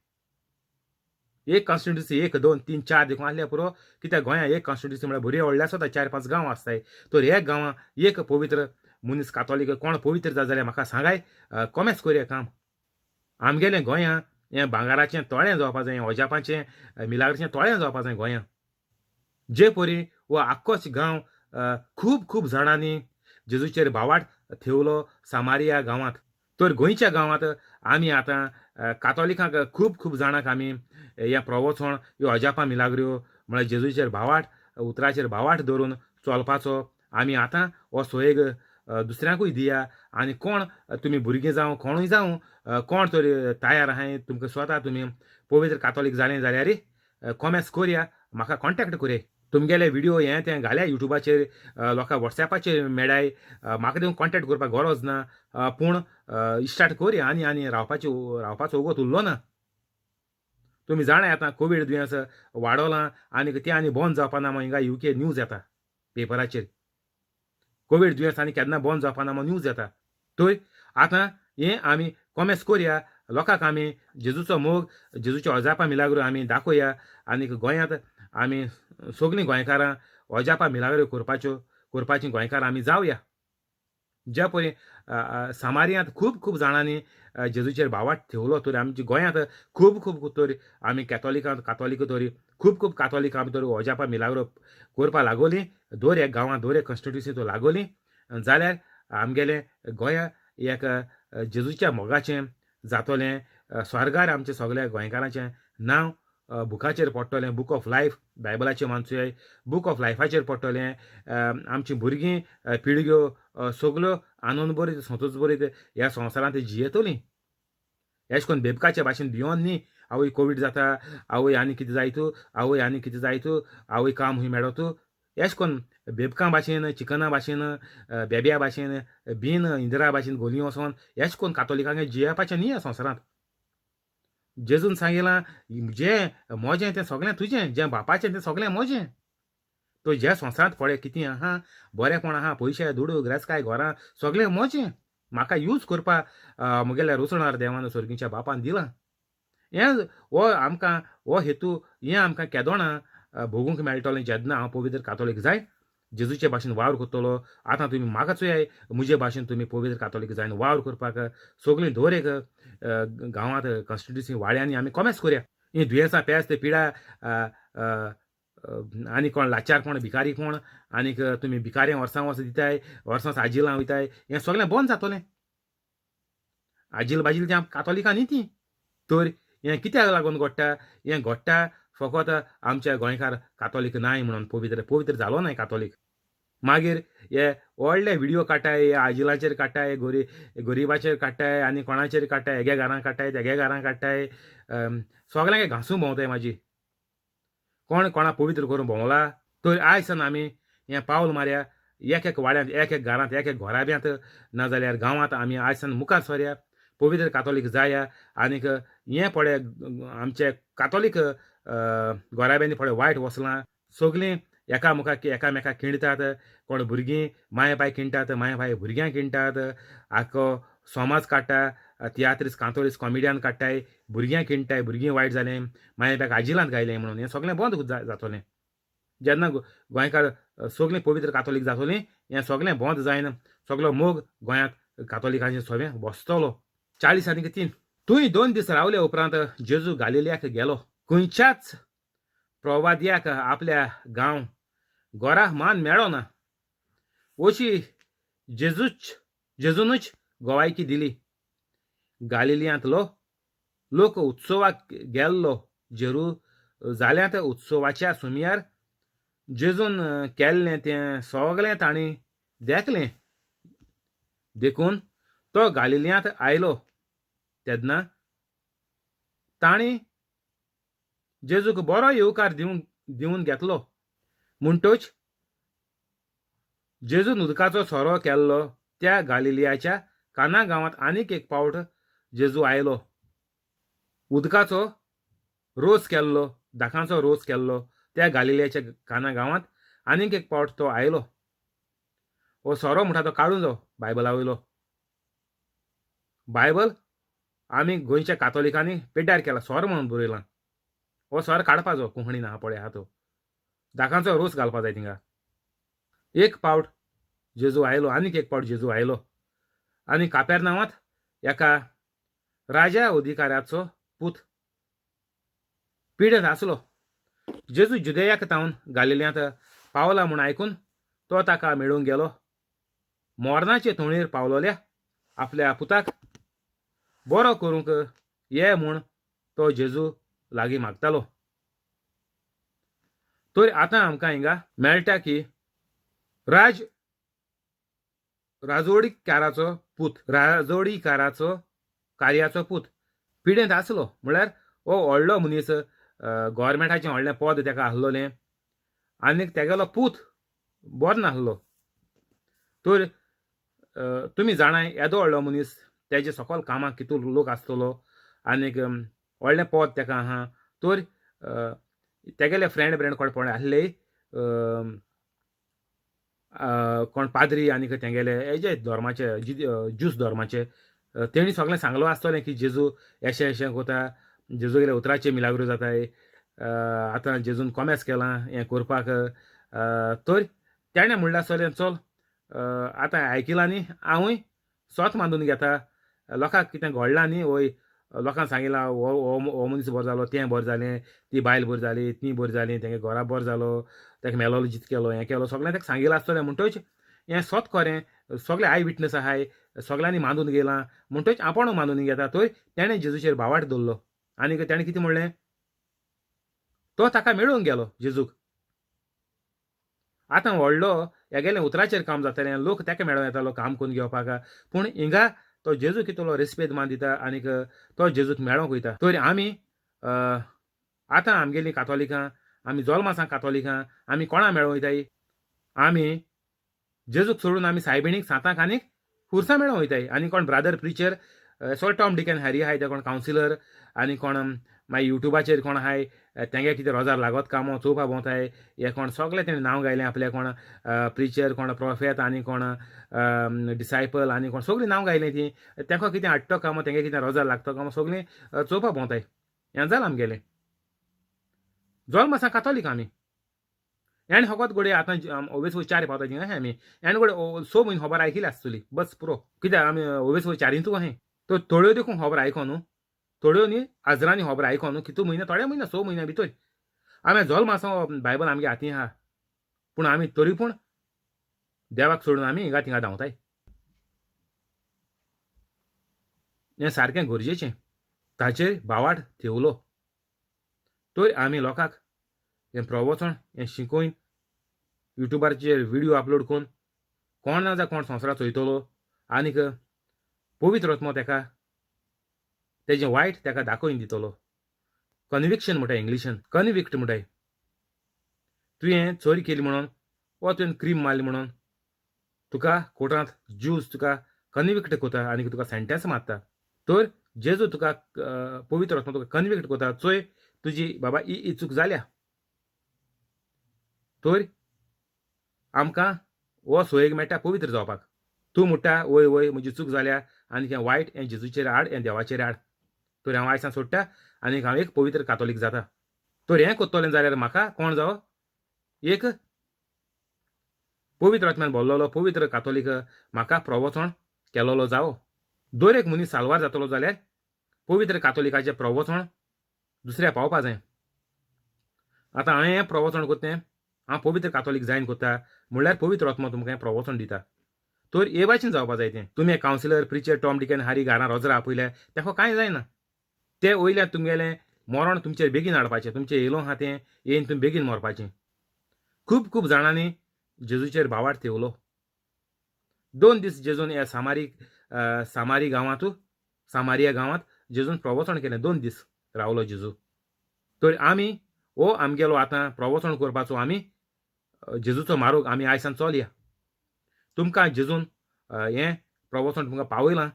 एक कॉन्स्टिट्युन्सी 1 2 3 4 देखून आसल्यार पुरो, कित्याक गोंया एक कॉन्स्टिट्युन्सी म्हळ्यार बरी व्हडली आसता, 4-5 गांव आसताय. तर एक गांवां एक पवित्र मनीस कातोलीक कोण पवित्र जाता जाल्यार म्हाका सांगाय, कोमेस करुया काम. आमगेलें गोंया हें भांगराचें तळें जावपा जाय, अजापाचें मिलाग्राचें तळें जावपा जाय गोंया. जे परी हो आख्खोच गांव खूब खूब जाणांनी जेजूचेर भावार्थ थेवलो सामारिया गांवांत. तर गोंयच्या गांवांत आमी आतां कातोलिकांक खूब खूब जाणांक आमी हें प्रवचन, ह्यो अजापां मिलाग्र्यो म्हळ्यार जेजूचेर भावार्थ, उतराचेर भावार्थ दवरून चलपाचो आमी आतां हो सोयेग दुसऱ्यांकूय दिया. आनी कोण तुमी भुरगीं जावं कोणूय जावं कोण तरी तयार आहाय तुमकां स्वता तुमी पवित्र कातोलीक जालें जाल्यार कॉमेस करया, म्हाका कॉन्टेक्ट करया. तुमगेले व्हिडियो हें तें घाल्या युट्यूबाचेर, लोकां वॉट्सॅपाचेर मेळाय, म्हाका देखून कॉन्टेक्ट करपाक गरज ना. पूण इस्टार्ट करया आनी आनी रावपाचो वगत उरलो ना. तुमी जाणाय आतां कोवीड दुयेंस वाडोलां आनी तें आनी बंद जावपा ना. हिंगा युके न्यूज येता पेपराचेर, कोवीड दुयेंस आनी केन्ना बंद जावपा ना म्हूण न्यूज येता. तर आतां हें आमी कॉमेस करया, लोकांक आमी जेजूचो मोग, जेजूच्यो अजापां मिलाग्रो आमी दाखोवया. आनी गोंयांत आमी सगळीं गोंयकारां अजापां मिलाग्रो करपाचीं गोंयकारां आमी जावया. ज्या परी सामारियांत खूब खूब जाणांनी जेजूचेर भावार्थ थेवलो, तर आमच्या गोंयांत खूब खूब तर आमी कॅथोलिकांत कातोलीक तरी खूब खूब कातोलीक आमी तर अजापां मिलाग्रो करपाक लागोली. दर एक गांवांत दर एक कॉन्स्टिट्युन्सी तो लागोली जाल्यार आमगेलें गोंया एक जेजूच्या मोगाचें जातलें. स्वर्गार आमच्या सगल्या गोंयकारांचें नांव बुकाचेर पडटलें, बूक ऑफ लायफ बायबलाचें मानचें बूक ऑफ लायफाचेर पडटलें. आमचीं भुरगीं पिळग्यो सगल्यो आनंद बरीत संतोश बरीत ह्या संवसारांत जियेतलीं. अशें करून बेबकाचे भाशेन भियोन न्ही, आवय कोवीड जाता, आवय आनी कितें जायत, आवय आनी कितें जायत, आवय काम खंय मेळत, अशें करून बेबकां भाशेन, चिकना भाशेन, बेब्या भाशेन, बीन इंदिरा भाशेन गोली वचोन अशें करून कातोलिकांक जियेवपाचें न्ही ह्या संवसारांत. जेजून सांगिलां जें म्हजें तें सगळें तुजें, जें बापाचें तें सगळें म्हजें. तो ज्या संवसारांत पळय कितें आहा, बरेंपण आहा, पयशे दुडू ग्रेसकाय घरां सगळें म्हजें, म्हाका यूज करपाक म्हगेल्या रोचणार देवान सर्गीच्या बापान दिलां. हें हो आमकां हो हेतू हें आमकां केदोणा भोगूंक मेळटलें जेन्ना हांव पवित्र कातोलीक जाय जेजूचे भाशेन वावर करतलो. आतां तुमी म्हाका चोयाय, म्हजे भाशेन तुमी पवित्र कातोलीक जायन वावर करपाक सगळीं दर एक गांवांत कॉन्स्टिट्युन्सी वाड्यांनी आमी कॉमेस करया. हीं दुयेंसां पेस्त पिडा आनी कोण लाचार कोण भिकारी कोण आनीक तुमी भिकाऱ्यां वर्सां वर्सां दिताय, वर्सां वर्सां आजिलां वयताय, हें सगळें बंद जातलें. आजील बाजील तें कातोलिकां न्ही ती. तर हें कित्याक लागून घडटा? हें घडटा फकत आमच्या गोंयकार कातोलीक नाय म्हणून पवित्र पवित्र जालो नाय कातोलीक. मागीर हे व्हडले व्हिडियो काडटाय, हे आजिलाचेर काडटाय, गरिबाचेर काडटाय आनी कोणाचेर काडटाय, हेगे घरां काडटाय, तेगे घरां काडटाय, सगल्यांक घांसून भोंवताय. माजी कोण कोणा पवित्र करून भोंवला? तर आयज सान आमी हें पावल मारया, एक एक वाड्यांत, एक एक घरांत, एक एक घराब्यांत, नाजाल्यार गांवांत आमी आयज सान मुखार सरया, पवित्र कातोलीक जाया. आनीक हें पळय आमचे कातोलीक घराब्यांनी पळय वायट वसलां, सगलीं एकामेकाक एकामेकाक खिणटात, कोण भुरगीं माय बाय खिणटात, माय बाय भुरग्यांक खिणटात, आख्खो समाज काडटा, तियात्रीस कांतोरीस कॉमिडियन काडटाय, भुरग्यांक खिणटाय, भुरगीं वायट जालें, माय बायक आजिलांत गायलें म्हणून. हें सगळें बंद जातलें जेन्ना गोंयकार सगळीं पवित्र कातोलीक जातलीं, हें सगळें बंद जायन सगळो मोग गोंयांत कातोलिकांचें सगळें बसतलो. 40 आनी 3. थंय 2 दीस रावले उपरांत जेजू गालिलियाक गेलो. खंयच्याच प्रवाद्याक आपल्या गांव घरा मान मेळो ना अशी जेजूनच गवायकी दिली. गालिलियांतलो लोक उत्सवाक गेल्लो. जेरुजाल्यांत उत्सवाच्या सुमयार जेजून केल्लें तें सगळें तांणी देखलें. देखून तो गालिलियांत आयलो तेन्ना तांणी जेजूक बरो येवकार दिवन घेतलो. म्हणटच जेजून उदकाचो सोरो केल्लो त्या गालिलियाच्या काना गांवांत आनीक एक पावट जेजू आयलो. उदकाचो रोस केल्लो, दाकांचो रोस केल्लो त्या गालिलियाच्या काना गांवांत आनीक एक पावट तो आयलो. हो सोरो म्हणटा तो काडून जावं बायबला वयलो. बायबल आमी गोंयच्या कातोलिकांनी पेड्ड्यार केला, सोरो म्हणून बरयलां. हो सोरो काडपाचो कोंकणीन आहा पळय आहा तो, दाकांचो रोस घालपा जाय थिंगा. एक पावट जेजू आयलो, आनीक एक पावट जेजू आयलो आनी कापेरनांवांत एका राजा अधिकाऱ्याचो पूत पिडेंत आसलो. जेजू जुदेयाक तावन गालिल्यांत पावला म्हूण आयकून तो ताका मेळूंक गेलो. मोरनाचे तोणीर पावलोल्या आपल्या पुताक बरो करूंक ये म्हूण तो जेजू लागीं मागतालो. तर आतां आमकां हिंगा मेळटा की राजोडीकाराचो पूत, राजोडीकाराचो कार्याचो पूत पिडेंत आसलो. म्हळ्यार हो व्हडलो मनीस, गोवोरमेंटाचें व्हडलें पद ताका आसलोलें आनीक तेगेलो पूत बरो नासलो. तर तुमी जाणाय येदो व्हडलो मनीस तेजे सकल कामाक कितू लोक आसतलो आनीक व्हडलें पद ताका आहा. तर तेगेले फ्रेंड ब्रेंड कोण पळय आसले, कोण पाद्री आनीक तेंगेले हेजे धर्माचे, ज्यूस धर्माचे, तेणी सगळें सांगलो आसतलें की जेजू एशें एशें कोता, जेजूगेले उतराचे मिलाग्रो जाताय, आतां जेजून कॉमेस केलां हें करपाक. तर तेणें म्हणलें आसतलें चल आतां आयकिलां न्ही हांवूय स्वत मानून घेता, लोकांक कितें घडलां न्ही, वय लोकांक सांगिलां हो हो मनीस बरो जालो, तें बरें जालें, ती बायल बरी जाली, ती बरी जाली, तेंगे घरा बरो जालो, ताका मेलोलो जीत केलो, हें केलो, सगळें ताका सांगिलां आसतलें. म्हणटच हें सत खरें, सगळे I witness आहाय, सगळ्यांनी मानून गेलां, म्हणटच आपूण मानून घेता. तर तेणें जेजूचेर भावाट दवरलो आनी तेणें कितें म्हणलें, तो ताका मेळूंक गेलो जेजूक. आतां व्हडलो हेगेलें उतराचेर काम जातलें, लोक ताका मेळों येतालो काम करून घेवपाक, पूण हिंगा तो जेजू कितलो रेस्पेद मान दिता आनीक तो जेजूक मेळोंक वयता. तर आमी आतां आमगेलीं कातोलिकां, आमी जोल्मासां कातोलिकां, आमी कोणा मेळोंक वयताय? आमी जेजूक सोडून आमी सायबिणीक, सांतांक आनीक खुर्सां मेळोंक वयताय. आनी कोण ब्रादर प्रिचर, सगळे टॉम डिकन हॅरी आहाय, ते कोण कावन्सिलर आनी कोण मागीर युट्यूबाचेर कोण आहाय तेंगे कितें रोजार लागत कामो चोवपा भोंवताय, हे कोण सगळे तेणें नांव गायलें आपलें, कोण प्रिचर, कोण प्रोफेत आनी कोण डिसायपल आनी कोण, सगळीं नांव गायलें तीं. तेंका कितें हाडटो कामो, तेंगे कितें रोजार लागतो कामो, सगळीं चोवपा भोंवताय. हें जालां आमगेलें जल्म आसा कातोलीक आमी. एण फकत घडये आतां ओवेस वय 4 पावता थिंगा आमी, एण घडये 6 म्हयने खबर आयकिली आसतली बस पुरो, कित्याक आमी ओवेस वय 4 अहें. तर थोड्यो देखून खबर आयको न्हू, थोड्यो न्ही हजरांनी खबर आयको न्हू, कितू म्हयने, थोडे म्हयने, 6 म्हयन्या भितर आमी जल्म आसा, बायबल आमगे हातीं आहा, पूण आमी तरी पूण देवाक सोडून आमी हिंगा थिंगा धांवताय. हें सारकें गरजेचें. ताचेर भावाट थेवलो. तर आमी लोकांक हें प्रवचन हें शिकोवन युट्यूबाचेर व्हिडियो अपलोड करून कोण ना जाल्यार कोण संवसाराक चोयतलो आनीक पवित्र आत्मो तेका तेजें वायट तेका दाखोवन दितलो. कन्विक्शन म्हणटाय इंग्लिशीन, कन्विक्ट म्हणटाय. तुवें चोरी केली म्हणून वा तुवें क्रीम मारली म्हणून तुका कोर्टांत ज्यूज तुका कन्विक्ट करता आनी तुका सेंटेन्स मारता. तर जेजू तुका पवित्र आत्मो तुका कन्विक्ट करता, चोय तुजी बाबा ही ही चूक जाल्या. तर आमकां हो सोयेक मेळटा पवित्र जावपाक. तूं म्हणटा वय वय म्हजी चूक जाल्या आनी हें वायट हें जेजूचेर हाड, हें देवाचेर हाड, तर हांव आयसान सोडटा आनी हांव एक पवित्र कातोलीक जाता. तर हें करतलें जाल्यार म्हाका कोण जावो, एक पवित्र आत्म्यान भरलेलो पवित्र कातोलीक म्हाका प्रवचन केलोलो जावो. दर एक मनीस साल्वार जातलो जाल्यार पवित्र कातोलिकाचें प्रवचन दुसऱ्या पावपा जाय. आतां हांवें हें प्रवचन करता तें हांव पवित्र कातोलीक जायन करता म्हणल्यार पवित्र आत्मो तुमकां हें प्रवचन दिता. तर हे भाशेन जावपा जाय तें. तुमी कावन्सिलर प्रिचर टॉम डिकन हारी घरां रोजरा आपयल्या तेका कांय जायना. ते वयल्यान तुमगेलें मरण तुमचेर बेगीन हाडपाचें, तुमचें येयलो आहा तें येयन तुमी बेगीन मरपाचें. खूब खूब जाणांनी जेजूचेर भावार्थ थेवलो. 2 दीस जेजून ह्या सामारी गांवांत, सामारिया गांवांत जेजून प्रवचन केलें. 2 दीस रावलो जेजू. तर आमी हो आमगेलो आतां प्रवचन करपाचो आमी जेजूचो मार्ग आमी आयसान चलया. तुमकां जेजून हें प्रवचन तुमकां पावयलां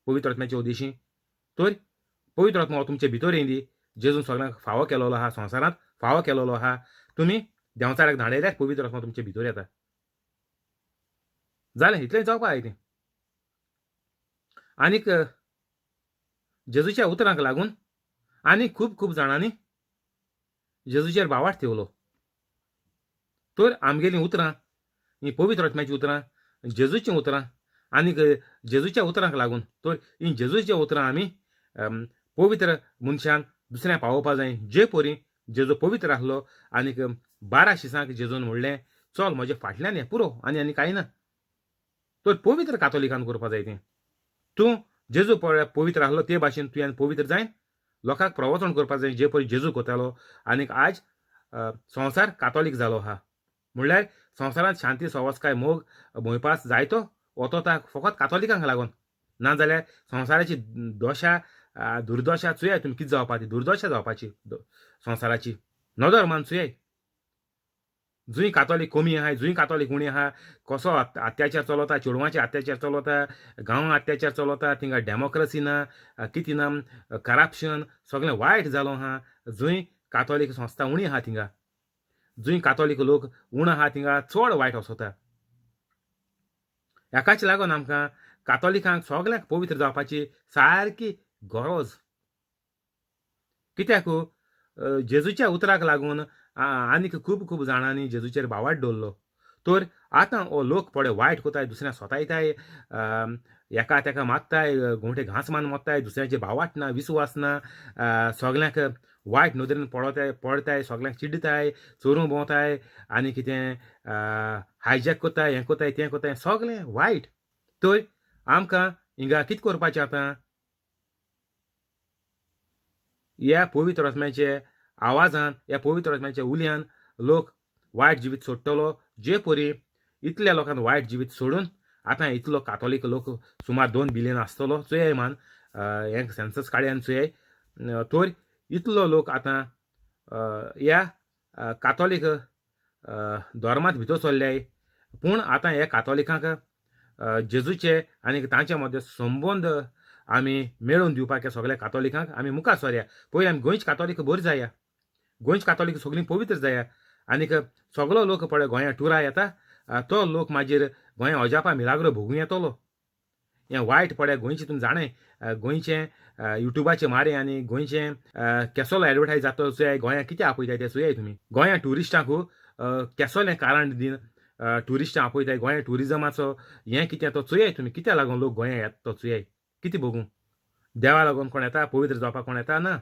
पवित्र आत्म्याच्या उद्देशी. तर पवित्र आत्मो तुमचे भितर येयली, जेजून सगळ्यांक फावो केलोलो आहा, संवसारांत फावो केलोलो आहा. तुमी देंवचाराक धाडयल्यार पवित्र आत्मो तुमचे भितर येता. जालें, इतलें जावपा जाय तें. आनीक जेजूच्या उतरांक लागून आनी खूब खूब जाणांनी जेजूचेर भावार्थ ठेवलो. तर आमगेलीं उतरां हीं पवित्र आत्म्याचीं उतरां, जेजूचीं उतरां आनीक जेजूच्या उतरांक लागून तर हीं जेजूचीं उतरां आमी पवित्र मनशान दुसऱ्यांक पावोवपा जाय. जे परी जेजू पवित्र आसलो आनीक 12 शिसांक जेजून म्हणलें चल म्हजे फाटल्यान हें पुरो आनी आनी कांय ना. तर पवित्र कातोलिकान करपा जाय तें. तूं जेजू पवित्र आसलो ते भाशेन तुवें पवित्र जायन लोकांक प्रवचन करपा जाय जे परी जेजू करतालो. आनीक आज संवसार कातोलीक जालो आहा. म्हणल्यार संवसारांत शांती सवस्काय मोग भंयपास जायतो वतोता फकत कातोलिकांक लागून. नाजाल्यार संवसाराची दशा दुर्दशा चुयाय तुमी कितें जावपा ती दुर्दशा जावपाची संवसाराची. नदर मान चुयाय जंय कातोलीक कमी आहाय, जंय कातोलीक उणी आहा, कसो अत्याचार चलता, चेडवांचे अत्याचार चलता, गांवां अत्याचार चलता, थिंगा डेमोक्रसी ना, कितें ना, करप्शन सगळें वायट जालो आहा. जंय कातोलीक संस्था उणी आहा थिंगा, जंय कातोलीक लोक उण आहा थिंगा चड वायट वसता. हेकाच लागून आमकां कातोलिकांक सगळ्यांक पवित्र जावपाची सारकी गरज. कित्याक जेजूच्या उतराक लागून आनीक खूब खूब जाणांनी जेजूचेर भावार्थ दवरलो. तर आतां हो लोक पळय वायट कोताय, दुसऱ्यांक सोतायताय, एका तेका मारताय, गोंवटे घांस मारून मोत्ताय, दुसऱ्यांचेर भावार्थ ना, विस्वास ना, सगळ्यांक वायट नदरेन पळोताय पळताय, सगळ्यांक चिड्डताय, चोरूंक भोंवताय आनी कितें हायजॅक कोताय, हें कोताय तें कोताय, सगळें वायट. तर आमकां हिंगा कितें करपाचें आतां? ह्या पवित्र आत्म्याचे आवाजान, ह्या पवित्र आत्म्याच्या उल्यान लोक वायट जिवीत सोडटलो. जे परी इतल्या लोकांक वायट जिवीत सोडून आतां इतलो कातोलीक लोक सुमार 2 बिलियन आसतलो चोयाय मान, हें सेन्सस काडया आनी चोयाय. तर इतलो लोक आतां ह्या कातोलीक धर्मांत भितर सरल्याय. पूण आतां ह्या कातोलिकांक जेजूचे आनी तांचे मदें संबंद आमी मेळोवन दिवपाक सगळ्या कातोलिकांक आमी मुखार सरया. पयलीं आमी गोंयचे कातोलीक बरी जाया, गोंयचे कातोलीक सगळीं पवित्र जाया आनीक सगळो लोक पळय गोंया टुरा येता तो लोक मागीर गोंया अजापा मिलाग्रो भोगूं येतलो. हें वायट पळय गोंयचें तुमी जाणें, गोंयचें युट्यूबाचें मारें आनी गोंयचें केसलो एडवर्टायज जाता चोयाय, गोंया कितें आपयताय तें चोयाय तुमी. गोंया ट्युरिस्टांक केसलें कारण दिवन ट्युरिस्टां आपयताय, गोंया ट्युरिजमाचो हें कितें तो चोयाय तुमी, कित्याक लागून लोक गोंया येता तो चोयाय. कितें भोगूं देवा लागून कोण येता, पवित्र जावपाक कोण येता ना.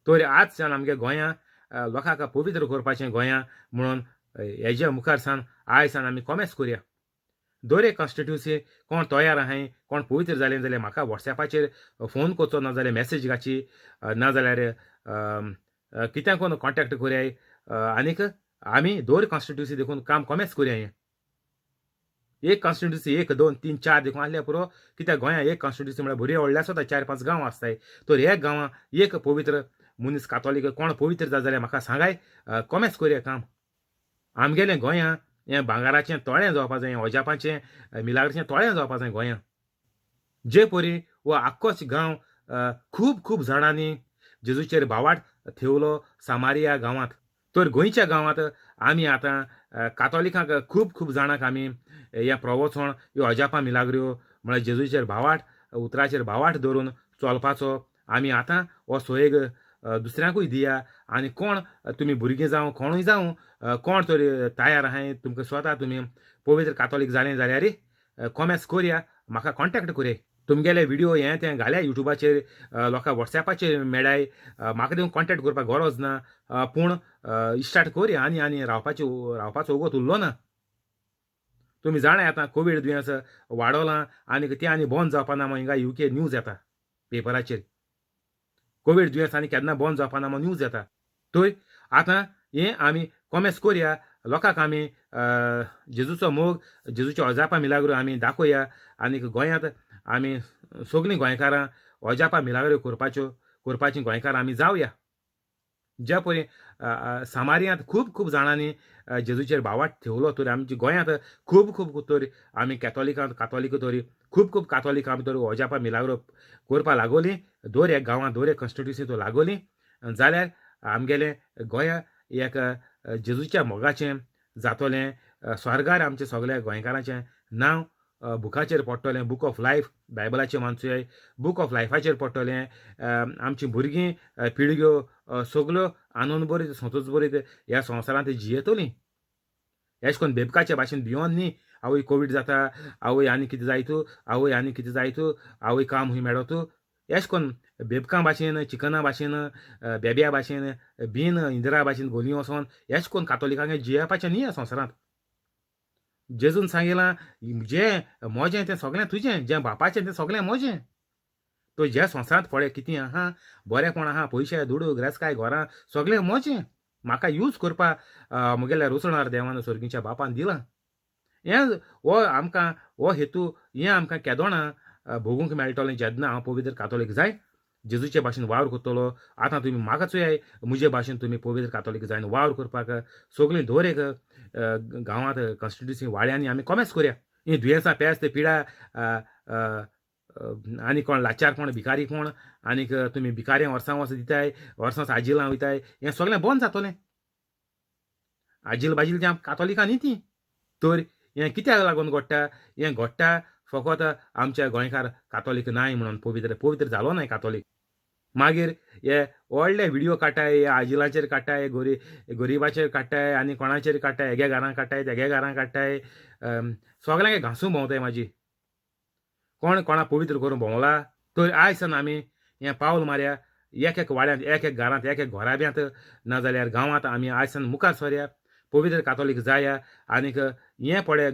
तर आजच्यान आमगे गोंया लोकांक पवित्र करपाचें गोंया म्हणून हेज्या मुखार सान आयज सान आमी कोमेस करुया. दर एक कॉन्स्टिट्युन्सी कोण तयार आहाय, कोण पवित्र जालें जाल्यार म्हाका वॉट्सॅपाचेर फोन करचो, ना जाल्यार मॅसेज घाची, ना जाल्यार कित्याक कॉन्टेक्ट कोरयाय आनीक आमी दोर कॉन्स्टिट्युन्सी देखून काम कोमेच कोरया. एक कॉन्स्टिट्युन्सी 1 2 3 4 देखून आहल्यार पुरो, कित्याक गोंया एक कॉन्स्टिट्युन्सी म्हळ्यार बरी व्हडली आसता, 4-5 गांव आसताय. तर एक गांवां एक पवित्र मनीस कातोलीक कोण पवित्र जाता जाल्यार म्हाका सांगाय, कोमेच कोरया काम. आमगेलें गोंया हें भांगराचें तळें जावपा जाय, अजापाचें मिलाग्राचें तळें जावपा जाय गोंया. जे परी हो आख्खोच गांव खूब खूब जाणांनी जेजूचेर भावाट थेवलो सामारिया गांवांत. तर गोंयच्या गांवांत आमी आतां कातोलिकांक खूब खूब जाणांक आमी हें प्रवचन ह्यो अजापां मिलाग्र्यो म्हळ्यार जेजूचेर भावाट उतराचेर भावाट धरून चलपाचो आमी आतां हो सोयेग दुसऱ्यांकूय दिया. आनी कोण तुमी भुरगीं जावं कोणूय जावं कोण तरी तयार आहाय तुमकां स्वता तुमी पवित्र कातोलीक जालें जाल्यार कॉमेंट्स कोरया, म्हाका कॉन्टेक्ट कोरया. तुमगेले व्हिडियो हें तें घाल्या युट्यूबाचेर, लोकां वॉट्सॅपाचेर मेळाय, म्हाका देव कॉन्टेक्ट करपाक गरज ना, पूण इस्टार्ट कोरया आनी आनी रावपाचो वगत उरलो ना. तुमी जाणाय आतां कोवीड दुयेंस वाडोलां आनी तें आनी बंद जावपा ना म्हूण हिंगा UK news येता पेपराचेर, कोवीड दुयेंस आनी केन्ना बंद जावपा ना म्हूण न्यूज येता. तर आतां हें आमी कॉमेस कोरया, लोकांक आमी जेजूचो मोग जेजूच्यो अजापां मिलाग्रो आमी दाखोवया. आनी गोंयांत आमी सगळीं गोंयकारां अजापां मिलाग्रो करपाचीं गोंयकारां आमी जावया. ज्या परी सामारियांत खूब खूब जाणांनी जेजूचेर भावाट ठेवलो, तर आमच्या गोंयांत खूब खूब तर आमी कॅथोलिकांत कातोलीक तरी खूब खूब कातोलीक आमी तर अजापां मिलाग्रो करपाक लागोली, दर एक गांवांत दर एक कॉन्स्टिट्युन्सी तो लागोली जाल्यार आमगेलें गोंया एक जेजूच्या मोगाचें जातलें, स्वर्गार आमचें सगल्या गोंयकारांचें नांव बुकाचेर पडटलें, बूक ऑफ लायफ बायबलाचें मानसुया बूक ऑफ लायफाचेर पडटलें. आमचीं भुरगीं पिळग्यो सगल्यो आनंद बरीत संतोश बरीत ह्या संवसारांत जियेतलीं. अशें करून बेबकाचे भाशेन भियोन न्ही, आवय कोवीड जाता, आवय आनी कितें जायत, आवय आनी कितें जायत, आवय काम खंय मेळत, अशें करून बेबकां भाशेन चिकना भाशेन बेब्या भाशेन बीन इंदिरा भाशेन गोली वचोन अशें करून कातोलिकांक जियेवपाचें न्ही ह्या संवसारांत. जेजून सांगिलां जें म्हजें तें सगळें तुजें, जें बापाचें तें सगळें म्हजें. तो ज्या संवसारांत पळय कितें आहा, बरेंपण आहा, पयशे दुडू ग्रेसकाय घरां सगळें म्हजें, म्हाका यूज करपाक म्हगेल्या रुचणार देवान सर्गीच्या बापान दिलां. हें हो आमकां हो हेतू हें आमकां केदोणा भोगूंक मेळटलें जेन्ना हांव पवित्र कातोलीक जाय जेजूचे भाशेन वावर करतलो. आतां तुमी म्हाका चोयाय म्हजे भाशेन तुमी पवित्र कातोलीक जायन वावर करपाक सगळीं दर एक गांवांत कॉन्स्टिट्युन्सी वाड्यांनी आमी कॉमेस करया. हीं दुयेंसां पेस्त पिडा आनी कोण लाचार कोण भिकारी कोण आनीक तुमी भिकाऱ्यां वर्सां वर्सां दिताय, वर्सां वर्सां आजिलां वयताय, हें सगळें बंद जातलें. आजील बाजील तें कातोलिकां न्ही ती. तर हें कित्याक लागून घडटा? हें घडटा फकत आमच्या गोंयकार कातोलीक नाय म्हणून पवित्र पवित्र जालो नाय कातोलीक. मागीर हे व्हडले व्हिडियो काडटाय, हे आजिलाचेर काडटाय, गरिबाचेर काडटाय आनी कोणाचेर काडटाय, हेगे घरां काडटाय तेगे घरां काडटाय, सगळ्यांक घांसून भोंवताय. म्हाजी कोण कोणा पवित्र करून भोंवला. तर आयज सान आमी हें पावल मारया, एक एक वाड्यांत एक एक घरांत एक एक घराब्यांत नाजाल्यार गांवांत आमी आयज सान मुखार सरया, पवित्र कातोलीक जाया. आनीक हें पळय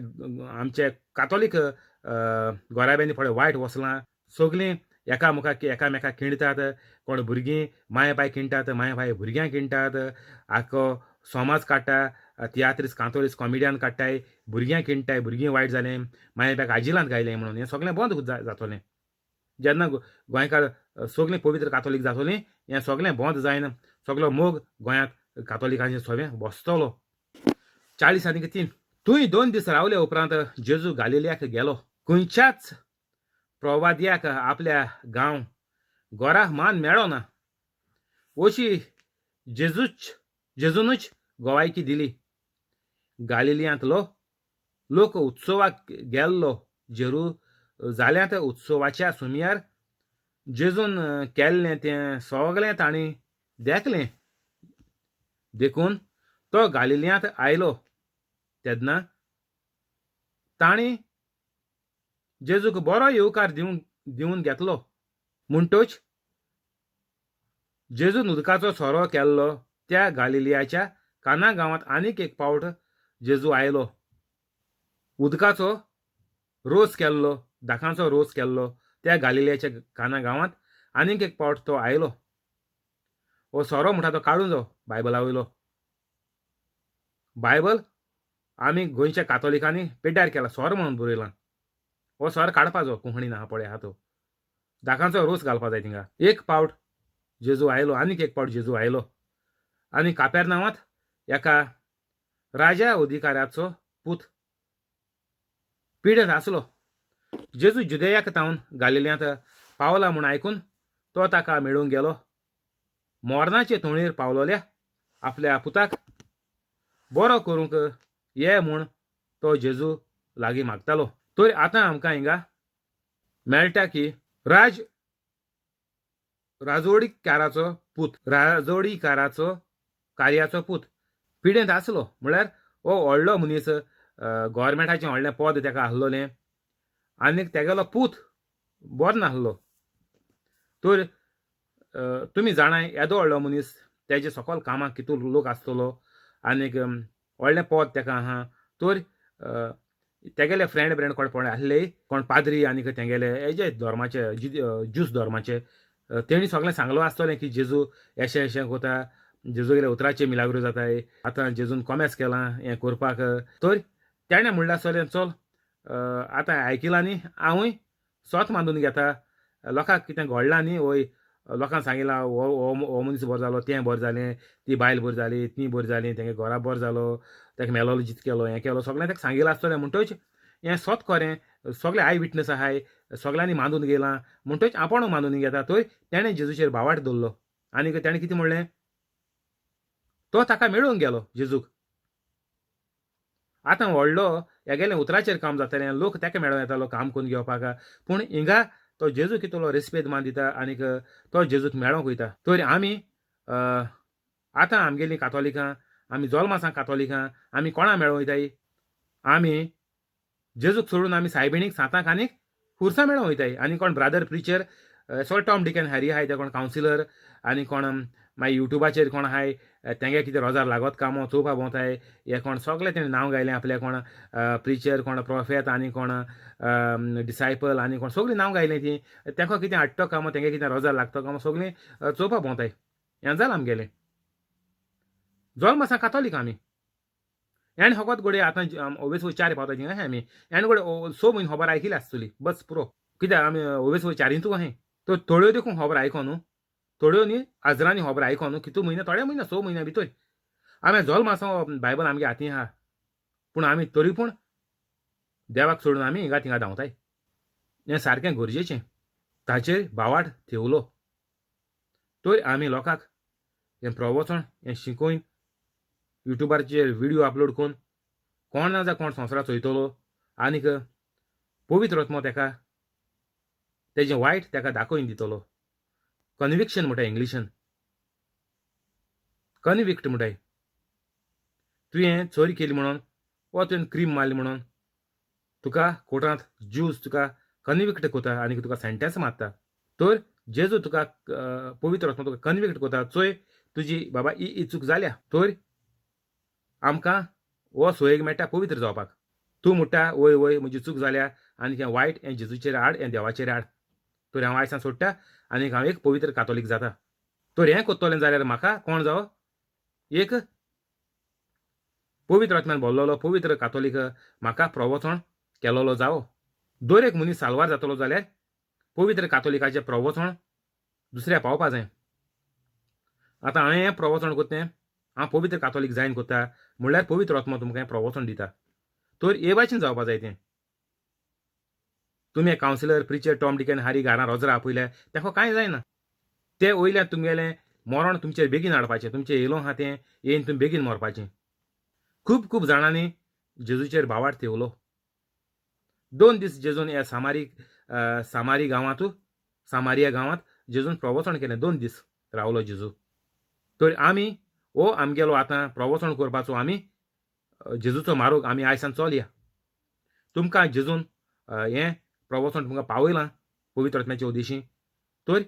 आमचे कातोलीक घराब्यांनी पळय वायट वसलां, सगळीं एकामेकाक एकामेकाक खिणटात, कोण भुरगीं माय बाय खिणटात, माय बाय भुरग्यांक खिणटात, आख्खो समाज काडटा, तियात्रीस कांतोरीस कॉमेडियन काडटाय, भुरग्यांक खिणटाय, भुरगीं वायट जालें, माय बायक आजिलांत गायलें म्हणून हें सगळें बंद जातलें. जेन्ना गोंयकार सगळीं पवित्र कातोलीक जातलीं हें सगळें बंद जायना, सगळो मोग गोंयांत कातोलिकांचें सगळें बसतलो. 40 आनी 3. थंय 2 दीस रावले उपरांत जेजू गालिलियाक गेलो. खंयच्याच प्रवाद्याक आपल्या गांव घरा मान मेळो ना अशी जेजूनच गवायकी दिली. गालिलियांतलो लोक उत्सवाक गेल्लो. जेरुजाल्यांत उत्सवाच्या सुमयार जेजून केल्लें तें सगळें तांणी देखलें. देखून तो गालिलियांत आयलो तेन्ना तांणी जेजूक बरो येवकार दिवन घेतलो. म्हणटच जेजून उदकाचो सोरो केल्लो त्या गालिलियाच्या काना गांवांत आनीक एक पावट जेजू आयलो. उदकाचो रोस केल्लो, दाकांचो रोस केल्लो त्या गालिलियाच्या काना गांवांत आनीक एक पावट तो आयलो. हो सोरो म्हणटा तो काडून जावो बायबला वयलो. बायबल आमी गोंयच्या कातोलिकांनी पेड्ड्यार केला, सोरो म्हणून बरयलां. हो सोरो काडपा जावो कोंकणीन आहा पळय आहा तो. दाकांचो रोस घालपा जाय थिंगा. एक पावट जेजू आयलो, आनीक एक पावट जेजू आयलो आनी कापेरनांवांत एका राजा अधिकाऱ्याचो पूत पिडेंत आसलो. जेजू जुदेयाक तावन गालिल्यांत पावला म्हूण आयकून तो ताका मेळूंक गेलो. मोरनाचे तोणीर पावलोल्या आपल्या पुताक बरो करूंक ये म्हूण तो जेजू लागीं मागतालो. तर आतां आमकां हिंगा मेळटा की राज राजवडीकाराचो पूत, राजवडीकाराचो कार्याचो पूत पिडेंत आसलो. म्हळ्यार हो व्हडलो मनीस, गोवोरमेंटाचें व्हडलें पद ताका आसलोलें आनीक तेगेलो पूत बरो नासलो. तर तुमी जाणाय येदो व्हडलो मनीस तेजे सकल कामाक कितू लोक आसतलो आनीक व्हडलें पद ताका आहा. तर तेगेले फ्रेंड ब्रेंड कोण कोण आसले, कोण पाद्री आनीक तेंगेले हेजे धर्माचे, ज्यूस धर्माचे, तेणी सगळें सांगलो आसतलें की जेजू एशें एशें कोता, जेजूगेले उतराचे मिलाग्रो जाताय, आतां जेजून कॉमेस केलां हें करपाक. तर तेणें म्हणलें आसतलें चल आतां आयकिलां न्ही हांवूय सोत मानून घेता, लोकांक कितें घडलां न्ही वय, लोकांक सांगिलां हो हो मनीस बरो जालो, तें बरें जालें, ती बायल बरी जाली, ती बरी जाली, तेंगे घरा बरो जालो, तेका मेलोलो जीत केलो, हें केलो, सगळें तेका सांगिलां आसतलें. म्हणटच हें सोत खरें, सगळे I witness आहाय, सगळ्यांनी मानून गेलां, म्हणटच आपूण मानून घेता. तर तेणें जेजूचेर भावार्थ दवरलो आनी तेणें कितें म्हणलें, तो ताका मेळूंक गेलो जेजूक. आतां व्हडलो हेगेलें उतराचेर काम जातालें, लोक ताका मेळों येतालो काम करून घेवपाक. पूण हिंगा तो जेजू कितलो रेस्पेद मान दिता आनीक तो जेजूक मेळोंक वयता. तर आमी आतां आमगेलीं कातोलिकां, आमी जोल्मासां कातोलिकां, आमी कोणा मेळोंक वयताय? आमी जेजूक सोडून आमी सायबिणीक, सांताक आनीक खुर्सा मेळोंक वयताय. आनी कोण ब्रादर प्रिचर, सगळे टॉम डिकन हॅरी आहाय ते कोण कावन्सिलर आनी कोण मागीर युट्यूबाचेर कोण आहाय तेंगे कितें रोजार लागत कामो चोवपा भोंवताय, हे कोण सगळे तेणें नांव गायलें आपलें, कोण प्रिचर, कोण प्रोफेत आनी कोण डिसायपल आनी कोण, सगळीं नांव गायलें तीं. तेंका कितें हाडटो कामो, तेंगे कितें रोजार लागतो कामो, सगळीं चोवपा भोंवताय. हें जालां आमगेलें. जोल्म आसा कातोलीक आमी. हेण फकत घडये आतां ओवेस चार पावता थिंगा आमी, हेण घडये 6 म्हयने खबर आयकिली आसतली, बस पुरो. कित्याक आमी ओवेस चारींतू अहें तर थोड्यो देखून खबर आयको न्हू, थोड्यो न्ही हजरांनी खबर आयको न्हू, कितू म्हयने, थोडे म्हयने, 6 म्हयन्या भितर आमी जल्म आसा, बायबल आमगे हातीं आहा, पूण आमी तरी पूण देवाक सोडून आमी हिंगा थिंगा धांवताय. हें सारकें गरजेचें. ताचेर भावार्थ थेवलो तर आमी लोकांक हें प्रवचन हें शिकोवन युट्यूबाचेर व्हिडियो अपलोड करून कोण ना जा कोण संवसारात चोयतलो आनीक पवित्र आत्मो तेका तेजें वायट तेका दाखोवन दितलो. कन्विक्शन म्हणटा इंग्लिशीन, कन्विक्ट म्हणटाय. तुवें चोरी केली म्हणून वा तुवें क्रीम मारली म्हणून तुका कोर्टांत ज्यूज तुका कन्विक्ट कोता आनी तुका सेंटेन्स मारता. तर जेजू तुका पवित्र आत्मो तुका कन्विक्ट कोता, चोय तुजी बाबा ही ही चूक जाल्या, तर आमकां हो सोयेक मेळटा पवित्र जावपाक. तूं म्हणटा वय वय म्हजी चूक जाल्या आनी हें वायट हें जेजूचेर हाड, हें देवाचेर हाड, तर हांव आयसान सोडटा आनी हांव एक पवित्र कातोलीक जाता. तर हें कोत्तलें जाल्यार म्हाका कोण जावो, एक पवित्र आत्म्यान भरलेलो पवित्र कातोलीक म्हाका प्रवचन केलोलो जावो. दर एक मनीस साल्वार जातलो जाल्यार पवित्र कातोलिकाचें प्रवचन दुसऱ्या पावपा जाय. आतां हांवें हें प्रवचन कोत्ता तें हांव पवित्र कातोलीक जायन कोत्ता, म्हणल्यार पवित्र आत्मो तुमकां हें प्रवचन दिता. तर हे भाशेन जावपा जाय तें. तुमी कावन्सिलर, प्रिचर, टॉम डिकन हारी घरां रोजरा आपयल्या तेका कांय जायना. ते वयल्यान तुमगेलें मरण तुमचेर बेगीन हाडपाचें, तुमचें येयलो आहा तें येयन तुमी बेगीन मरपाचें. खूब खूब जाणांनी जेजूचेर भावार्थ थेवलो. 2 दीस जेजून ह्या सामारी सामारी गांवांत, सामारिया गांवांत जेजून प्रवचन केलें, 2 दीस रावलो जेजू. तर आमी हो आमगेलो आतां प्रवचन करपाचो आमी जेजूचो मार्ग आमी आयसान चलया. तुमकां जेजून हें प्रवचन तुमकां पावयलां पवित्र आत्म्याचे उद्देशी. तर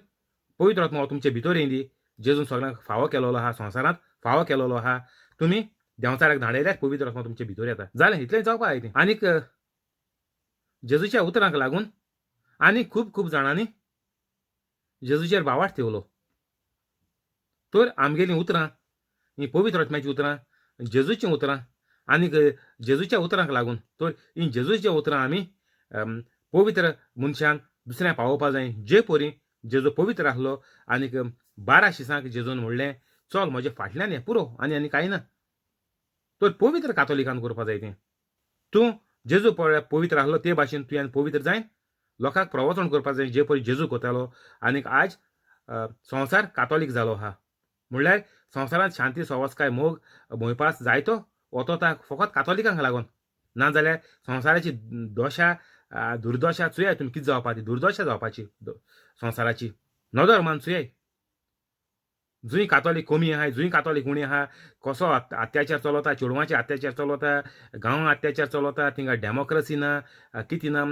पवित्र आत्मो तुमचे भितर येयली, जेजून सगळ्यांक फावो केलोलो आहा, संवसारांत फावो केलोलो आहा, तुमी देंवचाराक धाडयल्यार पवित्र आत्मो तुमचे भितर येता. जालें, इतलें जावपा जाय तें. आनीक जेजूच्या उतरांक लागून आनी खूब खूब जाणांनी जेजूचेर भावार्थ थेवलो. तर आमगेलीं उतरां हीं पवित्र आत्म्याचीं उतरां, जेजूचीं उतरां आनीक जेजूच्या उतरांक लागून तर हीं जेजूचीं उतरां आमी पवित्र मनशान दुसऱ्यांक पावोवपा जाय. जे परी जेजू पवित्र आसलो आनीक 12 शिसांक जेजून म्हणलें चल म्हज्या फाटल्यान हें पुरो आनी आनी कांय ना. तर पवित्र कातोलिकान करपा जाय तें. तूं जेजू पवित्र आसलो ते भाशेन तुवें पवित्र जायन लोकांक प्रवचन करपा जाय जे परी जेजू करतालो. आनीक आज संवसार कातोलीक जालो आहा. म्हणल्यार संवसारांत शांती सवसकाय मोग भोंयपास जायतो वतोता फकत कातोलिकांक लागून. नाजाल्यार संवसाराची दशा दुर्दशा चोयाय तुमी कितें जावपा ती दुर्दशा जावपाची संवसाराची नदर मान चोयाय. जंय कातोलीक कमी आहाय, जंय कातोलीक उणी आहा, कसो अत्याचार चलता, चेडवांचे अत्याचार चलता, गांवां अत्याचार चलता, थिंगा डेमोक्रसी ना, कितें ना,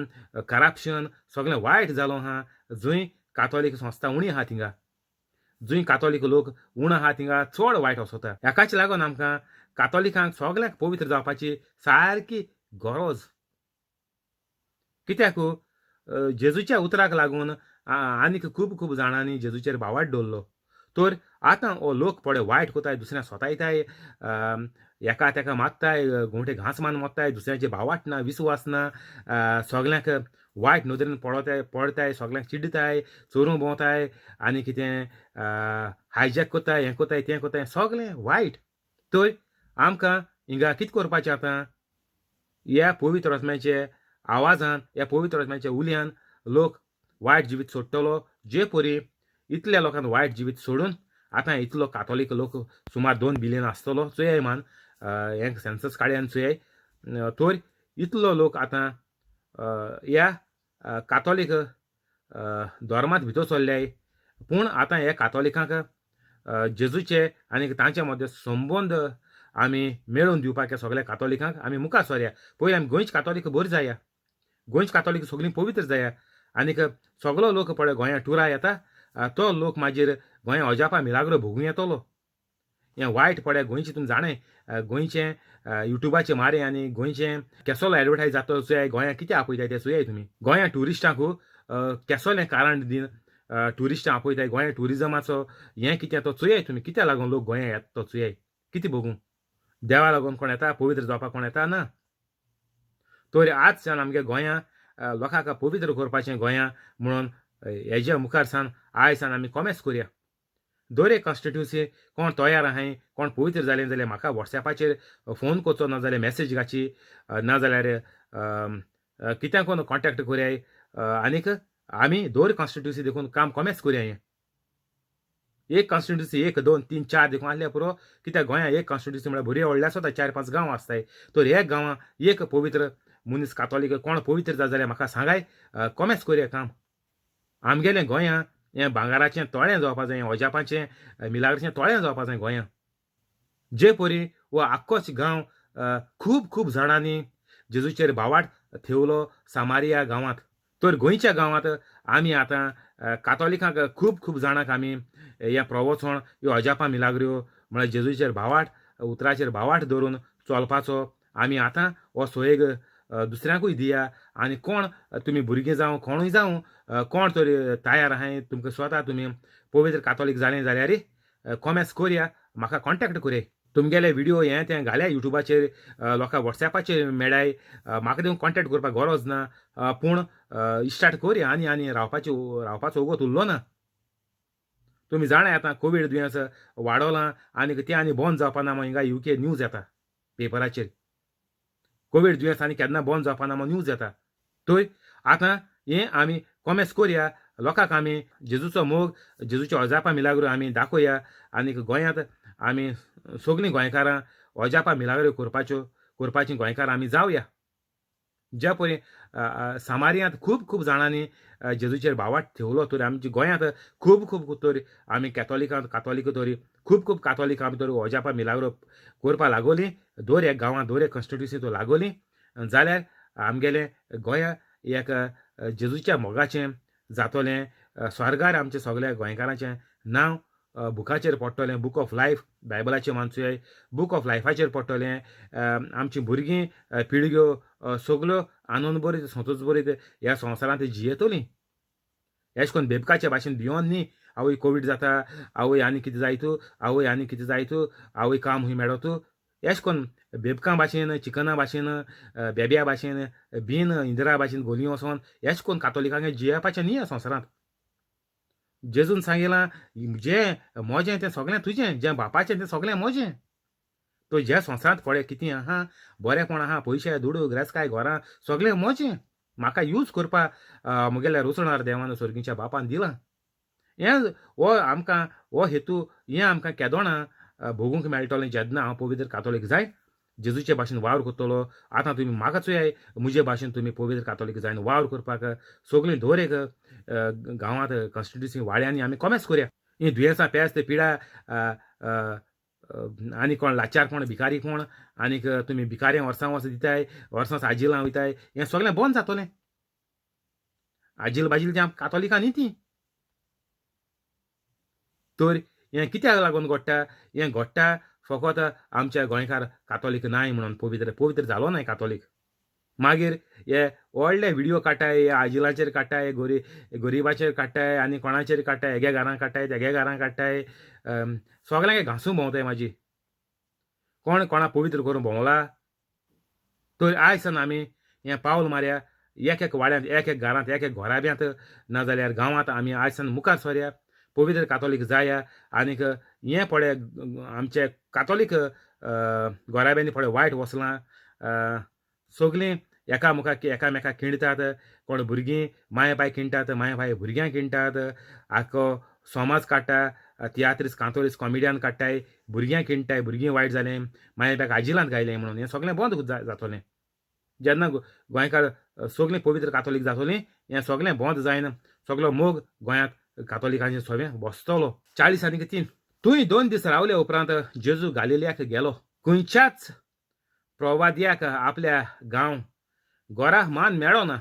करप्शन सगळें वायट जालो आहा. जंय कातोलीक संस्था उणी आहा थिंगा, जंय कातोलीक लोक उणो आहा थिंगा चड वायट वसता. हाकाच लागून आमकां कातोलिकांक सगळ्यांक पवित्र जावपाची सारकी गरज. कित्याक जेजूच्या उतराक लागून आनीक खूब खूब जाणांनी जेजूचेर भावार्थ दवरलो. तर आतां हो लोक पळय वायट कोताय, दुसऱ्यांक सोतायताय, एका तेका मारताय, गोंवटे घांस मारून मोत्ताय, दुसऱ्यांचे भावार्थ ना, विस्वास ना, सगळ्यांक वायट नदरेन पळोवताय पळताय, सगळ्यांक चिड्डताय, चोरूंक भोंवताय आनी कितें हायजॅक कोत्ताय, हें कोत्ताय तें कोत्ताय, सगळें वायट. तर आमकां हिंगा कितें करपाचें आतां? ह्या पवित्र आत्म्याचे आवाजान, ह्या पवित्र आत्म्याच्या उल्यान लोक वायट जिवीत सोडटलो. जे परी इतल्या लोकांक वायट जिवीत सोडून आतां इतलो कातोलीक लोक सुमार 2 बिलियन आसतलो चोयाय मान, हें सेन्सस काडया आनी चोयाय. तर इतलो लोक आतां ह्या कातोलीक धर्मांत भितर सरल्याय. पूण आतां ह्या कातोलिकांक जेजूचे आनी तांचे मदें संबंद आमी मेळोवन दिवपाक सगळ्या कातोलिकांक आमी मुखार सरया. पयलीं आमी गोंयचे कातोलीक बरी जाया, गोंयचे कातोलीक सगळीं पवित्र जाया आनीक सगळो लोक पळय गोंया टुरा येता तो लोक मागीर गोंया अजापा मिलाग्रो भोगूं येतलो. हें वायट पळय गोंयचें तुमी जाणें, गोंयचें युट्यूबाचें मारे आनी गोंयचें केसलो एडवर्टायज जाता चोयाय, गोंया कितें आपयताय तें चोयाय तुमी. गोंया ट्युरिस्टांक केसलें कारण दिवन ट्युरिस्टां आपयताय, गोंया ट्युरिजमाचो हें कितें तो चोयाय तुमी. कित्याक लागून लोक गोंया येता तो चोयाय, कितें बगूं देवा लागून कोण येता, पवित्र जावपाक कोण येता ना. तर आजच्यान आमगे गोंया लोकांक पवित्र करपाचें गोंया म्हणून हेज्या मुखार सान आयज सान आमी कोमेस करया. दर एक कॉन्स्टिट्युन्सी कोण तयार आहाय, कोण पवित्र जालें जाल्यार म्हाका वॉट्सॅपाचेर फोन करचो, नाजाल्यार मॅसेज घाची, नाजाल्यार कित्याक कोण कॉन्टेक्ट करयाय आनीक आमी दर कॉन्स्टिट्युन्सी देखून काम कोमेस करया. हें एक कॉन्स्टिट्युन्सी 1 2 3 4 देखून आसल्यार पुरो. कित्याक गोंया एक कॉन्स्टिट्युन्सी म्हळ्यार बरी व्हडली आसता, 4-5 गांव आसताय. तर एक गांवां एक पवित्र मनीस कातोलीक कोण पवित्र जाता जाल्यार म्हाका सांगाय, कोमेस करया काम. आमगेलें गोंया हें भांगराचें तळें जावपा जाय, अजापाचें मिलाग्राचें तळें जावपा जाय गोंया. जे परी हो आख्खोच गांव खूब खूब जाणांनी जेजूचेर भावार्थ थेवलो सामारिया गांवांत. तर गोंयच्या गांवांत आमी आतां कातोलिकांक खूब खूब जाणांक आमी हें प्रवचन, ह्यो अजापां मिलाग्र्यो म्हळ्यार जेजूचेर भावार्थ, उतराचेर भावार्थ दवरून चलपाचो आमी आतां हो सोयेग दुसऱ्यांकूय दिया. आनी कोण तुमी भुरगीं जावं कोणूय जावं कोण तरी तयार आहाय तुमकां स्वता तुमी पवित्र कातोलीक जालें जाल्यार कोमेस करया, म्हाका कॉन्टेक्ट करया. तुमगेले व्हिडियो हें तें घाल्या युट्यूबाचेर, लोकांक वॉट्सॅपाचेर मेळाय, म्हाका देखून कॉन्टेक्ट करपाक गरज ना. पूण इस्टार्ट करया आनी आनी रावपाचो वगत उरलो ना. तुमी जाणाय आतां कोवीड दुयेंस वाडोलां आनी तें आनी बंद जावपा ना म्हूण हिंगा UK news येता पेपराचेर. कोवीड दुयेंस आनी केन्ना बंद जावपा ना म्हूण न्यूज येता. तर आतां हें आमी कोमेस करया, लोकांक आमी जेजूचो मोग, जेजूच्यो अजापां मिलाग्रो आमी दाखोवया. आनी गोंयांत आमी सगळीं गोंयकारां अजापां मिलाग्रो करपाचीं गोंयकारां आमी जावया. ज्या परी सामारियांत खूब खूब जाणांनी जेजूचेर भावार्थ ठेवलो, तर आमच्या गोंयांत खूब खूब तर आमी कॅथोलिकां कातोलीक तरी खूब खूब कातोलीक आमी तर अजापां मिलाग्रो करपाक लागोली. दर एक गांवांत दर एक कॉन्स्टिट्युन्सी तो लागोली जाल्यार आमगेलें गोंया एक जेजूच्या मोगाचें जातलें. स्वर्गार आमच्या सगल्या गोंयकारांचें नांव बुकाचेर पडटलें, बूक ऑफ लायफ बायबलाचें मानसूय बूक ऑफ लायफाचेर पडटलें. आमचीं भुरगीं पिळग्यो सगल्यो आनंद बरीत संतोष बरीत ह्या संवसारांत जियेतलीं. एश कोन बेबकाचे भाशेन भियोन न्ही, आवय कोवीड जाता, आवय आनी कितें जायत, आवय आनी कितें जायत, आवय काम हूंय मेळत, एश कोन बेबकां भाशेन, चिकना भाशेन, बेब्या भाशेन, बीन इंदिरा भाशेन गोली वचोन एश कोन कातोलिकांक जियेवपाचें न्ही ह्या संवसारांत. जेजून सांगिलां जें म्हजें तें सगळें तुजें, जें बापाचें तें सगळें म्हजें. तो ज्या संवसारांत पळय कितें आहा, बरेंपण आहा, पयशे, दुडू, ग्रेसकाय, घरां सगळें म्हजें, म्हाका यूज करपा म्हगेल्या रुचणार देवान सर्गीच्या बापान दिलां. हें हो आमकां हो हेतू हें आमकां केदोणा भोगूंक मेळटलें जेन्ना हांव पवित्र कातोलीक जाय जेजूचे भाशेन वावर करतलो. आतां तुमी म्हाका चोयाय, म्हजे भाशेन तुमी पवित्र कातोलीक जायन वावर करपाक सगळीं दर एक गांवांत कॉन्स्टिट्युन्सी वाड्यांनी आमी कोमेस करया. हीं दुयेंसां, पेस्त, पिडा आनी कोण लाचार, कोण भिकारी, कोण आनीक तुमी भिकाऱ्यां वर्सां वर्सां दिताय, वर्सां वर्सां आजिलां वयताय, हें सगळें बंद जातलें. आजील बाजील तें कातोलिकां न्ही ती. तर हें कित्याक लागून घडटा? हें घडटा फकत आमच्या गोंयकार कातोलीक नाय म्हणून, पवित्र पवित्र जालो नाय कातोलीक. मागीर हे व्हडले व्हिडियो काडटाय, हे आजिलाचेर काडटाय, गरिबाचेर काडटाय आनी कोणाचेर काडटाय, हेगे घरां काडटाय, तेगे घरां काडटाय, सगळ्यांक घांसून भोंवताय. माजी कोण कोणा पवित्र करून भोंवला? तर आयज सान आमी हें पावल मारया, एक एक वाड्यांत, एक एक घरांत, एक एक घराब्यांत, नाजाल्यार गांवांत आमी आयज सान मुखार सरया, पवित्र कातोलीक जाया. आनीक हें पळय आमचे कातोलीक घराब्यांनी पळय वायट वसलां, सगळीं एकामेकाक एकामेकाक खिणटात, कोण भुरगीं माय बाय खिणटात, माय बाय भुरग्यांक खिणटात, आख्खो समाज काडटा, तियात्रीस कांतोरीस कॉमेडियन काडटाय, भुरग्यांक खिणटाय, भुरगीं वायट जालें, माय बायक आजिलांत गायलें म्हणून. हें सगळें बंद जातलें जेन्ना गोंयकार सगळीं पवित्र कातोलीक जातलीं. हें सगळें बंद जायना सगळो मोग गोंयांत कातोलिकांचे सगळें बसतलो. 40 आनी 3. थंय 2 दीस रावले उपरांत जेजू गालिलियाक गेलो. खंयच्याच प्रवाद्याक आपल्या गांव घरा मान मेळो ना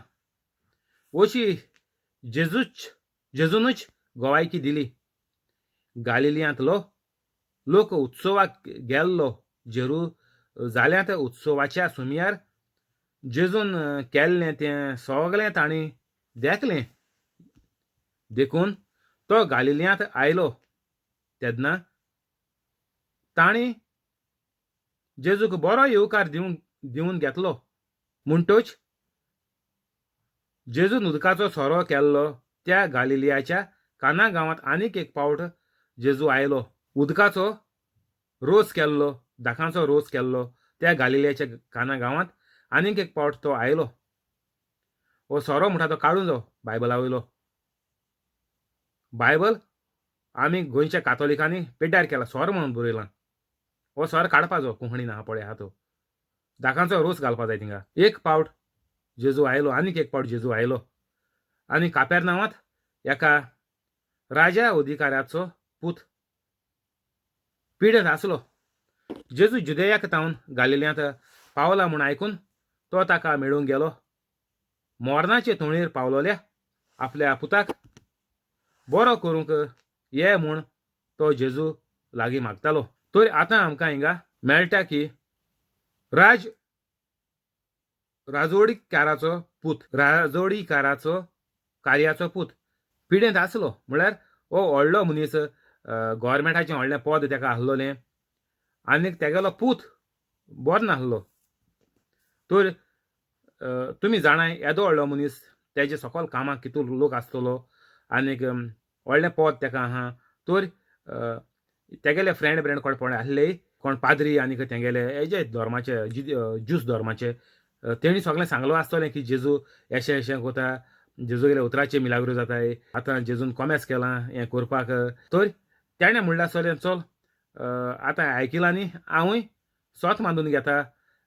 अशी जेजूनच गवायकी दिली. गालिलियांतलो लोक उत्सवाक गेल्लो. जेरुजाल्यांत उत्सवाच्या सुमयार जेजून केल्लें तें सगळें तांणी देखलें. देखून तो गालिलियांत आयलो तेन्ना तांणी जेजूक बरो येवकार दिवन घेतलो. म्हणटच जेजून उदकाचो सोरो केल्लो त्या गालिलियाच्या काना गांवांत आनीक एक पावट जेजू आयलो. उदकाचो रोस केल्लो, दाकांचो रोस केल्लो त्या गालिलियाच्या काना गांवांत आनीक एक पावट तो आयलो. हो सोरो म्हणटा तो काडून जावं बायबला वयलो. बायबल आमी गोंयच्या कातोलिकांनी पेड्ड्यार केला, सोरो म्हणून बरयलां. हो सोरो काडपाचो कोंकणीन आहा पळय आहा तो. दाकांचो रोस घालपा जाय थिंगा. एक पावट जेजू आयलो, आनीक एक पावट जेजू आयलो आनी कापेर नांवांत एका राजा अधिकाऱ्याचो पूत पिडेंत आसलो. जेजू जुदेयाक तावन गालिल्यांत पावला म्हूण आयकून तो ताका मेळूंक गेलो. मोरनाचे तोणीर पावलोल्या आपल्या पुताक बरो करूंक ये म्हूण तो जेजू लागीं मागतालो. तर आतां आमकां हिंगा मेळटा की राजोडीकाराचो पूत, राजोडीकाराचो कार्याचो पूत पिडेंत आसलो. म्हळ्यार हो व्हडलो मनीस, गोवोरमेंटाचें व्हडलें पद ताका आसलोलें आनीक तेगेलो पूत बरो नासलो. तर तुमी जाणाय येदो व्हडलो मनीस तेजे सकल कामाक कितू लोक आसतलो आनीक व्हडलें पद ताका आहा. तर तेगेले फ्रेंड ब्रेंड कोण कोण आसले, कोण पाद्री आनीक तेंगेले हेजे धर्माचे, ज्यूस धर्माचे, तेणी सगळें सांगलो आसतलें की जेजू एशें एशें कोता, जेजूगेले उतराचे मिलाग्रो जाताय, आतां जेजून कोमेस केलां हें करपाक. तर तेणें म्हणलें आसतलें चल आतां आयकिलां न्ही, हांवूय स्वत मानून घेता,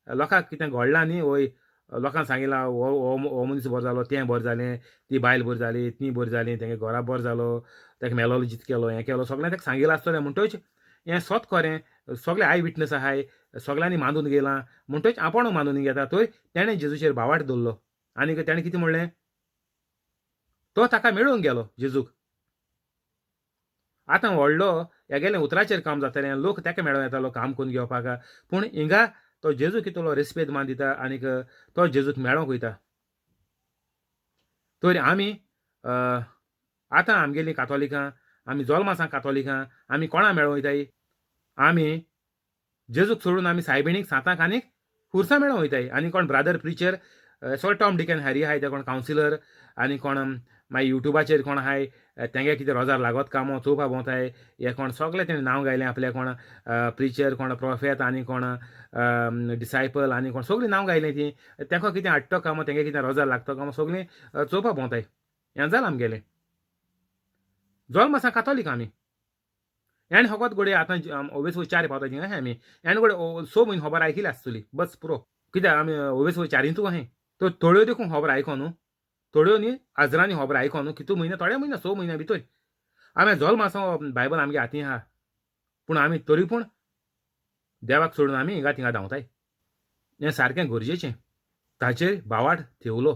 लोकांक कितें घडलां न्ही, वय लोकांक सांगिलां हो हो मनीस बरो जालो, तें बरें जालें, ती बायल बरी जाली, ती बरी जाली, तेंगे घरा बरो जालो, ताका मेलोलो जीत केलो, हें केलो, सगळें ताका सांगिलां आसतलें. म्हणटच हें सत खरें, सगळे I witness आहाय, सगळ्यांनी मानून गेलां, म्हणटच आपूण मानून घेता. तर तेणें जेजूचेर भावाट दवरलो आनी तेणें कितें म्हणलें, तो ताका मेळूंक गेलो जेजूक. आतां व्हडलो हेगेलें उतराचेर काम जातलें, लोक ताका मेळों येतालो काम करून घेवपाक. पूण हिंगा तो जेजू कितलो रेस्पेद मान दिता आनीक तो जेजूक मेळोंक वयता. तर आमी आतां आमगेलीं कातोलिकां, आमी जोल्मासां कातोलिकां, आमी कोणा मेळों वयताय? आमी जेजूक सोडून आमी सायबिणीक, सांताक आनीक खुर्सा मेळों वयताय. आनी कोण ब्रादर प्रिचर, सगळे टॉम डिक आनी हॅरी आहाय ते कोण कावन्सिलर, आनी कोण मागीर युट्यूबाचेर कोण आहाय तेंगे कितें रोजार लागत कामो चोवपा भोंवताय. हे कोण सगळे तेणें नांव गायलें आपलें, कोण प्रिचर, कोण प्रोफेत, आनी कोण डिसायपल, आनी कोण सगळीं नांव गायलें तीं. तेंका कितें हाडटो कामो, तेंगे कितें रोजार लागतो कामो सगळीं चोवपा भोंवताय. हें जालां आमगेलें. जोल्म आसा कातोलीक आमी. हेण फकत घडये आतां ओवेस चार पावता थिंगा आमी हेण घडये 6 म्हयने खबर आयकिली आसतली, बस पुरो. कित्याक आमी ओवेस चारींतू अहें तर थोड्यो देखून खबर आयको न्हू, थोड्यो न्ही हजरांनी खबर आयको न्हू. कितू म्हयने, थोडे म्हयने, 6 म्हयन्या भितर आमी जल्म आसा, बायबल आमगे हातीं आहा, पूण आमी तरी पूण देवाक सोडून आमी हिंगा थिंगा धांवताय. हें सारकें गरजेचें. ताचेर बावाट थेवलो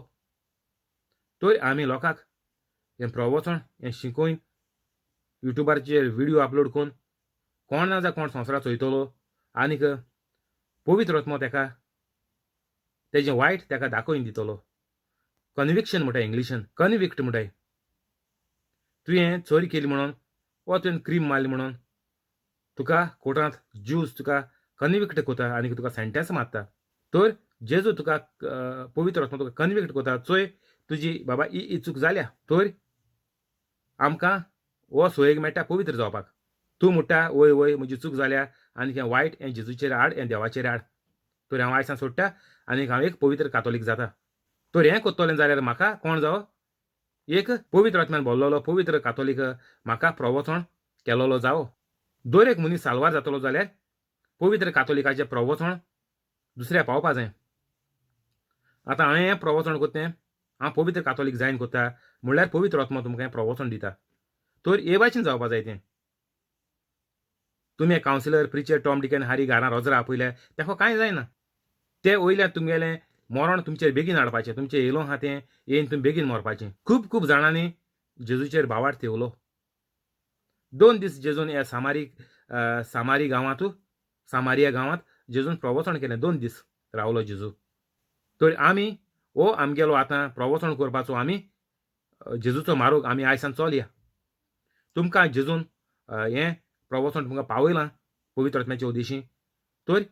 तर आमी लोकांक हें प्रवचन हें शिकोवन युट्यूबाचेर व्हिडियो अपलोड करून कोण ना जा कोण संवसारां चोयतलो आनीक पवित्र आत्मो तेका तेजें वायट तेका दाखोवन दितलो. कन्विक्शन म्हणटाय इंग्लिशीन, कन्विक्ट म्हणटाय. तुवें चोरी केली म्हणून वा तुवें क्रीम मारली म्हणून तुका कोर्टांत ज्यूज तुका कन्विक्ट करता आनी तुका सेंटेन्स मारता. तर जेजू तुका पवित्र आत्मो तुका कन्विक्ट करता, चोय तुजी बाबा ही चूक जाल्या, तर आमकां हो सोयेक मेळटा पवित्र जावपाक. तूं म्हणटा वय वय म्हजी चूक जाल्या आनी हें वायट हें जेजूचेर हाड, हें देवाचेर हाड, तर हांव आयसान सोडटा आनी हांव एक पवित्र कातोलीक जाता. तर हें करतलें जाल्यार म्हाका कोण जावो, एक पवित्र आत्म्यान भरलेलो पवित्र कातोलीक म्हाका प्रवचन केलोलो जावो. दर एक मनीस साल्वार जातलो जाल्यार पवित्र कातोलिकाचें प्रवचन दुसऱ्या पावपा जाय. आतां हांवें हें प्रवचन करता तें हांव पवित्र कातोलीक जायन करता म्हणल्यार पवित्र आत्मो तुमकां हें प्रवचन दिता. तर हे भाशेन जावपा जाय तें. तुमी कावन्सिलर, प्रिचर, टॉम डिकन, हारी घरां रोजरा आपयल्या तेका कांय जायना. ते वयल्यान तुमगेलें मरण तुमचेर बेगीन हाडपाचें, तुमचें येयलो आहा तें येयन तुमी बेगीन मरपाचें. खूब खूब जाणांनी जेजूचेर भावार्थ थेवलो. 2 दीस जेजून ह्या सामारी गांवांत, सामारिया गांवांत जेजून प्रवचन केलें. 2 दीस रावलो जेजू. तर आमी हो आमगेलो आतां प्रवचन करपाचो आमी जेजूचो मार्ग आमी आयसान चलया. तुमकां जेजून हें प्रवचन तुमकां पावयलां पवित्र आत्म्याच्या उदेशी. तर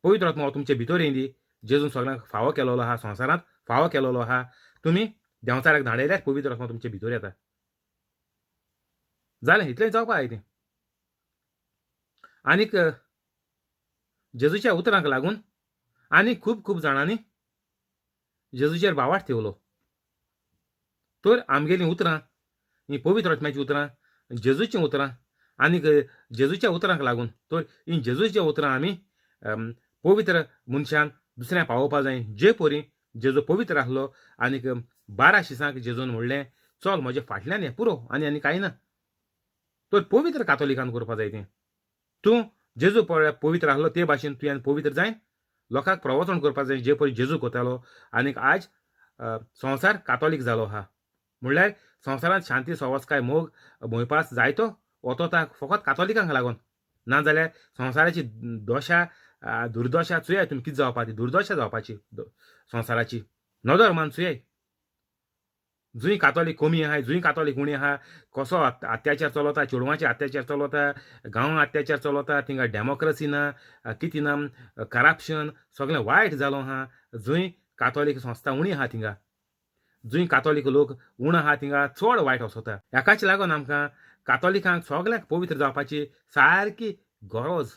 पवित्र आत्मो तुमचे भितर येयली, जेजून सगळ्यांक फावो केलोलो आहा, संवसारांत फावो केलोलो आहा. तुमी देंवचाराक धाडयल्यार पवित्र आत्मो तुमचे भितर येता. जालें, इतलें जावपा आहाय तें. आनीक जेजूच्या उतरांक लागून आनीक खूब खूब जाणांनी जेजूचेर भावार्थ थेवलो. तर आमगेलीं उतरां हीं पवित्र आत्म्याचीं उतरां, जेजूचीं उतरां आनीक जेजूच्या उतरांक लागून तर हीं जेजूचीं उतरां आमी पवित्र मनशान दुसऱ्यांक पावोवपा जाय. जे परी जेजू पवित्र आसलो आनीक 12 शिसांक जेजून म्हणलें चल म्हज्या फाटल्यान हें पुरो आनी आनी कांय ना. तर पवित्र कातोलिकान करपा जाय तें. तूं जेजू पवित्र आसलो ते भाशेन तुवें पवित्र जाय लोकांक प्रवचन करपा जाय जे परी जेजू करतालो. आनीक आज संवसार कातोलीक जालो आहा. म्हणल्यार संवसारांत शांती, सवस्काय, मोग, भंयपास जायतो वतोता फकत कातोलिकांक लागून. नाजाल्यार संवसाराची दशा, दुर्दशा चोयाय तुमी कितें जावपा ती दुर्दशा जावपाची संवसाराची. नदर मान चोयाय, जंय कातोलीक कमी आहाय, जंय कातोलीक उणी आहा, कसो अत्याचार चलता, चेडवांचे अत्याचार चलता, गांवांत अत्याचार चलता, थिंगा डेमोक्रसी ना, कितें ना, करप्शन सगळें वायट जालो आहा. जंय कातोलीक संस्था उणी आहा थिंगा, जंय कातोलीक लोक उणो आहा थिंगा चड वायट वचता. हेकाच लागून आमकां कातोलिकांक सगळ्यांक पवित्र जावपाची सारकी गरज.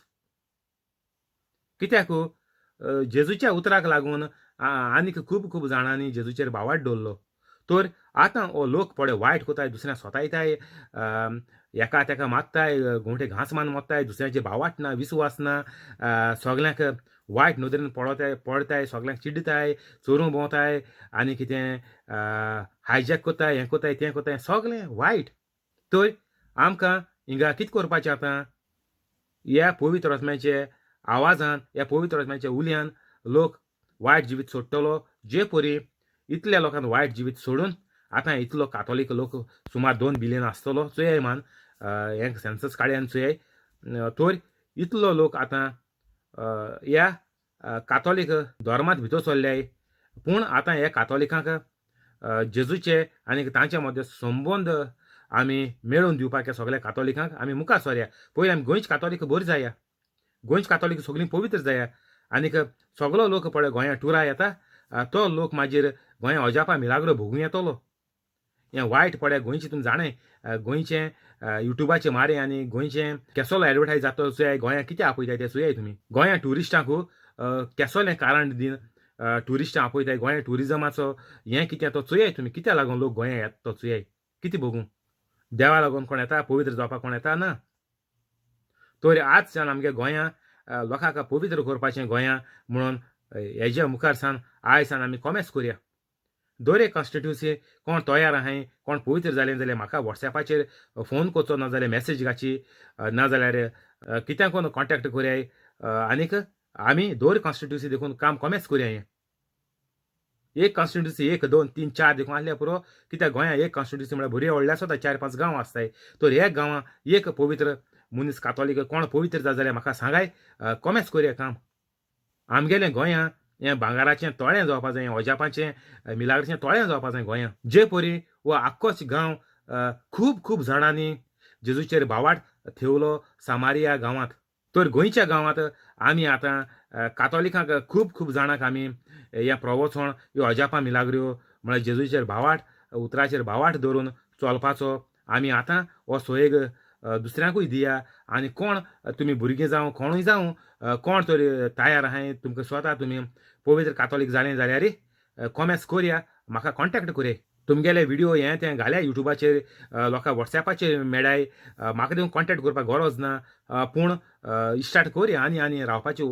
कित्याक जेजूच्या उतराक लागून आनीक खूब खूब जाणांनी जेजूचेर भावार्थ दवरलो. तर आतां हो लोक पळय वायट कोताय, दुसऱ्यांक सोतायताय, एका तेका मारताय, गोंवटे घांस मारून मोत्ताय, दुसऱ्यांचेर भावार्थ ना, विस्वास ना, सगळ्यांक वायट नदरेन पळोताय, पळताय, सगळ्यांक चिड्डताय, चोरूंक भोंवताय आनी कितें हायजॅक कोताय, हें कोताय, तें कोताय, सगळें वायट. तर आमकां हिंगा कितें करपाचें आतां? ह्या पवित्र आत्म्याचे आवाजान, ह्या पवित्र आत्म्याच्या उल्यान लोक वायट जिवीत सोडटलो. जे परी इतल्या लोकांक वायट जिवीत सोडून आतां इतलो कातोलीक लोक सुमार 2 बिलियन आसतलो चोयाय मान, हें सेन्सस काडया चोयाय. तर इतलो लोक आतां ह्या कातोलीक धर्मांत भितर सरल्याय. पूण आतां ह्या कातोलिकांक जेजूचे आनी तांच्या मदें संबंद आमी मेळोवन दिवपाक सगळ्या कातोलिकांक आमी मुखार सोरया. पयलीं आमी गोंयचे कातोलीक बरी जाया, गोंयचे कातोलीक सगळीं पवित्र जाया आनीक सगळो लोक पळय गोंया टुरा येता तो लोक मागीर गोंया अजापा मिलाग्रो भोगूं येतलो. हें वायट पळय गोंयचें तुमी जाणें, गोंयचें युट्यूबाचें मारे आनी गोंयचें केसलो एडवर्टायज जाता चोयाय, गोंया कितें आपयताय तें चोयाय तुमी. गोंया ट्युरिस्टांक केसलें कारण दिवन ट्युरिस्टां आपयताय, गोंया ट्युरिजमाचो हें कितें तो चोयाय तुमी, कित्याक लागून लोक गोंया येता तो चोयाय. कितें भोगूं देवा लागून कोण येता, पवित्र जावपाक कोण येता ना. तर आजच्यान आमगे गोंया लोकांक पवित्र करपाचें गोंया म्हणून हेज्या मुखार सान आयज सान आमी कोमेस करुया. दर एक कॉन्स्टिट्युन्सी कोण तयार आहाय, कोण पवित्र जालें जाल्यार म्हाका वॉट्सॅपाचेर फोन करचो, ना जाल्यार मॅसेज घाची, ना जाल्यार कित्याक कोण कॉन्टेक्ट करयाय आनीक आमी दर कॉन्स्टिट्युन्सी देखून काम कोमेस करया. हें एक कॉन्स्टिट्युन्सी 1 2 3 4 देखून आसल्यार पुरो, कित्याक गोंया एक कॉन्स्टिट्युन्सी म्हळ्यार बरी व्हडली आसता, 4-5 गांव आसताय. तर एक गांवां एक पवित्र मनीस कातोलीक कोण पवित्र जाता जाल्यार म्हाका सांगाय, कोमेस करया काम. आमगेलें गोंया हें भांगराचें तळें जावपा जाय, अजापाचें मिलाग्राचें तळें जावपा जाय गोंया. जे परी हो आख्खोच गांव खूब खूब जाणांनी जेजूचेर भावाट थेवलो सामारिया गांवांत. तर गोंयच्या गांवांत आमी आतां कातोलिकांक खूब खूब जाणांक आमी हें प्रवचन ह्यो अजापां मिलाग्र्यो म्हळ्यार जेजूचेर भावाट उतराचेर भावाट धरून चलपाचो आमी आतां हो सोयेग दुसऱ्यांकूय दिया. आनी कोण तुमी भुरगीं जावं कोणूय जावं कोण तरी तयार आहाय तुमकां स्वता तुमी पवित्र कातोलीक जालें जाल्यार कॉमेस करया, म्हाका कॉन्टेक्ट करया. तुमगेले व्हिडियो हें तें घाल्या युट्यूबाचेर, लोकां वॉट्सॅपाचेर मेळाय, म्हाका देखून कॉन्टेक्ट करपाक गरज ना, पूण इस्टार्ट करया आनी आनी रावपाचो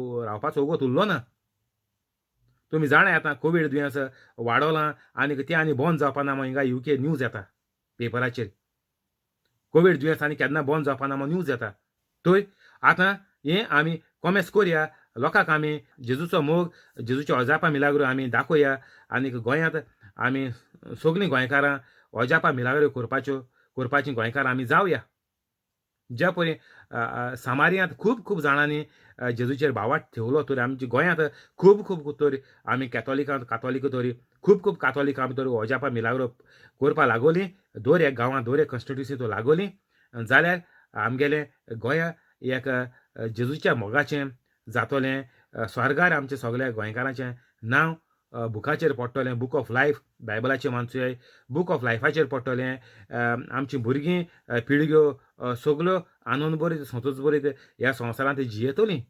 वगत उरलो ना. तुमी जाणाय आतां कोवीड दुयेंस वाडोलां आनी तें आनी बंद जावपा ना म्हूण हिंगा युके न्यूज येता पेपराचेर, कोवीड दुयेंस आनी केन्ना बंद जावपा ना म्हूण न्यूज येता. तर आतां हें आमी कॉमेस करया, लोकांक आमी जेजूचो मोग जेजूच्यो अजापां मिलाग्रो आमी दाखोवया आनी गोंयांत आमी सगळीं गोंयकारां अजापां मिलाग्रो करपाचीं गोंयकारां आमी जावया. ज्या परी सामारियांत खूब खूब जाणांनी जेजूचेर भावाट ठेवलो, तर आमच्या गोंयांत खूब खूब तर आमी कॅथोलिकांत कातोलीक तरी खूब खूब कातोलीक आमी तर अजापां मिलाग्रो करपाक लागोली, दर एक गांवांत दर एक कॉन्स्टिट्युन्सी तो लागोली जाल्यार आमगेलें गोंया एक जेजूच्या मोगाचें जातलें, स्वर्गार आमच्या सगल्या गोंयकारांचें नांव बुकाचेर पडटलें, बूक ऑफ लायफ बायबलाचें मानसूय बूक ऑफ लायफाचेर पडटलें. आमचीं भुरगीं पिळग्यो सगल्यो आनंद बरीत संतोष बरीत ह्या संवसारांत जियेतलीं.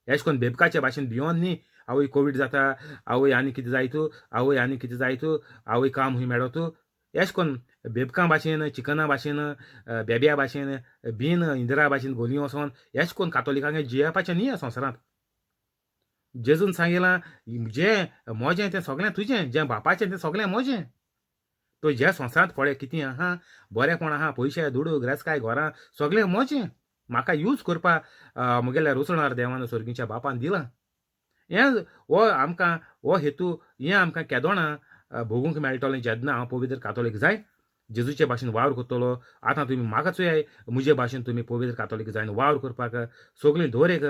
अशें करून बेबकाचे भाशेन भियोन न्ही, आवय कोवीड जाता, आवय आनी कितें जायत, आवय आनी कितें जायत, आवय काम खंय मेळत, अशें करून बेबकां भाशेन चिकना भाशेन बेब्या भाशेन बीन इंदिरा भाशेन गोली वचोन अशें करून कातोलिकांक जियेवपाचें न्ही ह्या संवसारांत. जेजून सांगिलां जें म्हजें तें सगळें तुजें, जें बापाचें तें सगळें म्हजें. तो ज्या संवसारांत पळय कितें आहा, बरेंपण आहा, पयशे दुडू ग्रेसकाय घरां सगळें म्हजें, म्हाका यूज करपाक म्हगेल्या रोसणार देवान स्वर्गीच्या बापान दिलां. हें हो आमकां हो हेतू हें आमकां केदोणा भोगूंक मेळटलें जेन्ना हांव पवित्र कातोलीक जाय जेजूचे भाशेन वावर करतलो. आतां तुमी म्हाका चोयाय म्हजे भाशेन तुमी पवित्र कातोलीक जायन वावर करपाक सगळीं दर एक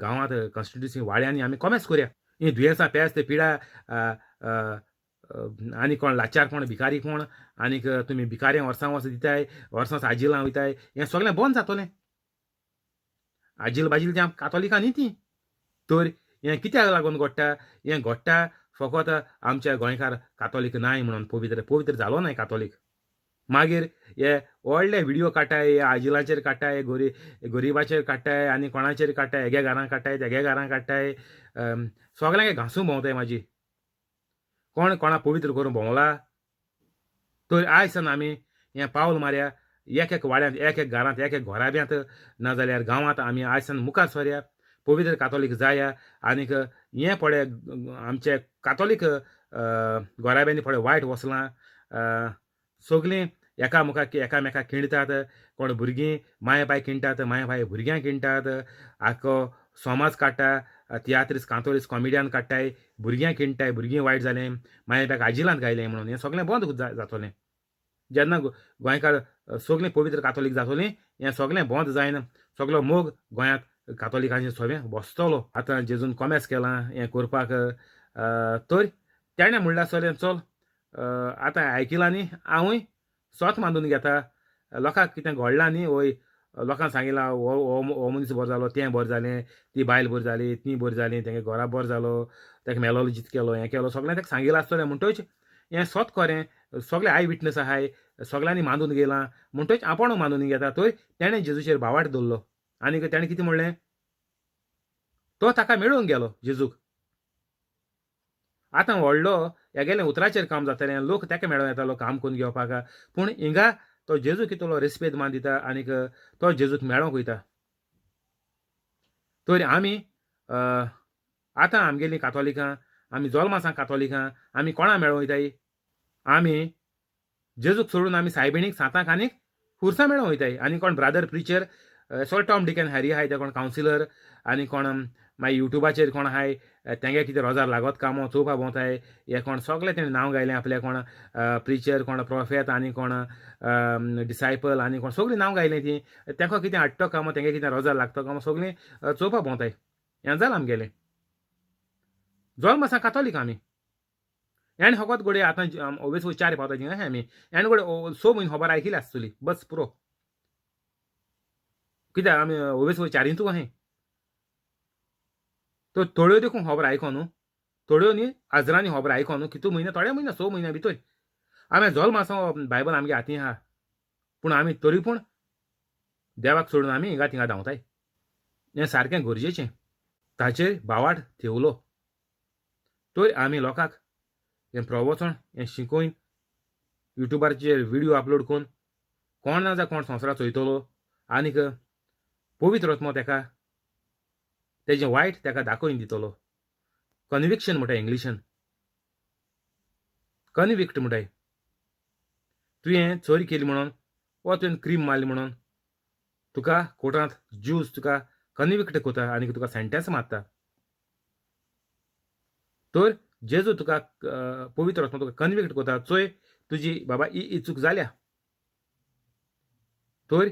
गांवांत कॉन्स्टिट्युन्सी वाड्यांनी आमी कॉमेस करया. हीं दुयेंसां पेस्त पिडा आनी कोण लाचार कोण भिकारी कोण आनीक तुमी भिकाऱ्यां वर्सां वर्स दिताय, वर्सां वर्स आजिलां वयताय, हें सगळें बंद जातलें. आजील बाजील तें कातोलिकां न्ही ती. तर हें कित्याक लागून घडटा? हें घडटा फकत आमच्या गोंयकार कातोलीक नाय म्हणून पवित्र पवित्र जालो नाय कातोलीक. मागीर हे व्हडले व्हिडियो काडटाय, हे आजिलाचेर काडटाय, गरिबाचेर काडटाय आनी कोणाचेर काडटाय, हेगे घरां काडटाय तेगे घरां काडटाय, सगळ्यांक घांसून भोंवताय. माजी कोण कोणा पवित्र करून भोंवला? तर आयज सान आमी हें पावल मारया, एक एक वाड्यांत एक एक घरांत एक एक घराब्यांत नाजाल्यार गांवांत आमी आयज सान मुखार सरया, पवित्र कातोलीक जाया. आनीक हें पळय आमचे कातोलीक घराब्यांनी पळय वायट वसलां, सगळीं एकामेकाक एकामेकाक खिणटात, कोण भुरगीं माय बाय खिणटात, माय बाय भुरग्यांक खिणटात, आख्खो समाज काडटा, तियात्रीस कांतोरीस कॉमेडियन काडटाय, भुरग्यांक खिणटाय, भुरगीं वायट जालें, माय बायक आजिलांत गायलें म्हणून हें सगळें बंद जातलें. जेन्ना गोंयकार सगळीं पवित्र कातोलीक जातलीं हें सगळें बंद जायन सगळो मोग गोंयांत कातोलिकांचें सगळें बसतलो. आतां जेजून कॉमेस केलां हें करपाक, तर तेणें म्हणल्यार सगळें चल आतां आयकिलां न्ही हांवूय सोत मानून घेता. लोकांक कितें घडलां न्ही, वय लोकांक सांगिलां हो हो हो मनीस बरो जालो, तें बरें जालें, ती बायल बरी जाली, ती बरी जाली, तेंगे घरा बरो जालो, ताका मेलोलो जीत केलो, हें केलो, सगळें ताका सांगिलां आसतलें. म्हणटच हें सत खरें, सगळे I witness आहाय, सगळ्यांनी मानून घेयलां, म्हणटच आपूण मानून घेता. तर तेणें जेजूचेर भावार्थ दवरलो आनी तेणें कितें म्हणलें, तो ताका मेळूंक गेलो जेजूक. आतां व्हडलो हेगेलें उतराचेर काम जातालें, लोक ताका मेळों येतालो काम करून घेवपाक. पूण हिंगा तो जेजू कितलो रेस्पेद मान दिता आनीक तो जेजूक मेळोंक वयता. तर आमी आतां आमगेलीं कातोलिकां, आमी जल्मासां कातोलिकां, आमी कोणा मेळों वयताय? आमी जेजूक सोडून आमी सायबिणीक, सांताक आनीक खुर्सां मेळों वयताय. आनी कोण ब्रादर प्रिचर, सगळे टॉम डिकन हॅरी आहाय, ते कोण कावन्सिलर आनी कोण मागीर युट्यूबाचेर कोण आहाय, तेंगे कितें रोजार लागत कामो चोवपा भोंवताय. हे कोण सगळे तेणें नांव गायलें आपलें, कोण प्रिचर, कोण प्रोफेत आनी कोण डिसायपल आनी कोण, सगळीं नांव गायलें तीं. तेंका कितें हाडटो कामो, तेंगे कितें रोजार लागतो कामो, सगळीं चोवपा भोंवताय. हें जालां आमगेलें. जल्म आसा कातोलीक आमी. एण फकत घडये आतां ओबेस चार पावता थिंगा आमी एण घडये 6 म्हयने खबर आयकिल्ली आसतली, बस पुरो. कित्याक आमी ओबेस चारींतू आहाय. तर थोड्यो देखून खबर आयको न्हू, थोड्यो न्ही हजरांनी खबर आयको न्हू, कितू म्हयने, थोडे म्हयने, 6 म्हयन्या भितर आमी जल्म आसा, बायबल आमगे हातीं आहा, पूण आमी तरी पूण देवाक सोडून आमी हिंगा थिंगा धांवताय. हें सारकें गरजेचें. ताचेर भावार्थ थेवलो तर आमी लोकांक हें प्रवचन हें शिकोवन युट्यूबाचेर व्हिडियो अपलोड करून कोण ना जा कोण संवसाराक चोयतलो आनीक पवित्र आत्मो तेका तेजें वायट तेका दाखोवन दितलो. कन्विक्शन म्हणटा इंग्लिशान, कन्विक्ट म्हणटाय. तुवें चोरी केली म्हणून वा तुवें क्रीम मारली म्हणून तुका कोर्टांत ज्यूज तुका कन्विक्ट करता आनी तुका सेंटेन्स मारता. तर जेजू तुका पवित्र आत्मो तुका कन्विक्ट करता, चोय तुजी बाबा ही ही चूक जाल्या. तर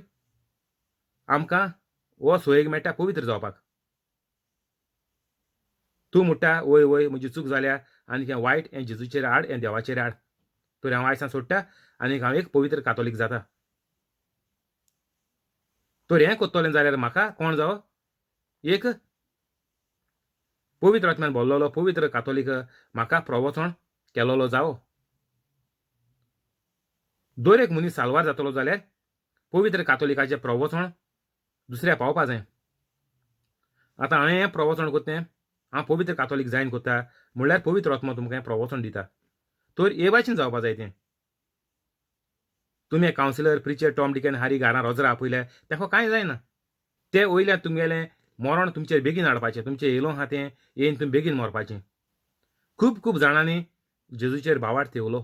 आमकां हो सोयेक मेळटा पवित्र जावपाक. तूं म्हणटा वय वय म्हजी चूक जाल्या आनी हें वायट हें जेजूचेर हाड, हें देवाचेर हाड, तर हांव आयसान सोडटा आनी हांव एक पवित्र कातोलीक जाता. तर हें करतलें जाल्यार म्हाका कोण जावो, एक पवित्र आत्म्यान भरलेलो पवित्र कातोलीक म्हाका प्रवचन केलोलो जावो. दर एक मनीस साल्वार जातलो जाल्यार पवित्र कातोलिकाचें प्रवचन दुसऱ्या पावपा जाय. आतां हांवें हें प्रवचन करता तें हांव पवित्र कातोलीक जायन करता म्हणल्यार पवित्र आत्मो तुमकां हें प्रवचन दिता. तर हे भाशेन जावपा जाय तें. तुमी कावन्सिलर, प्रिचर, टॉम डिकन हारी घरां रोजरा आपयल्या तेका कांय जायना. ते वयल्यान तुमगेलें मरण तुमचेर बेगीन हाडपाचें, तुमचें येयलो आहा तें येयन तुमी बेगीन मरपाचें. खूब खूब जाणांनी जेजूचेर भावार्थ थेवलो.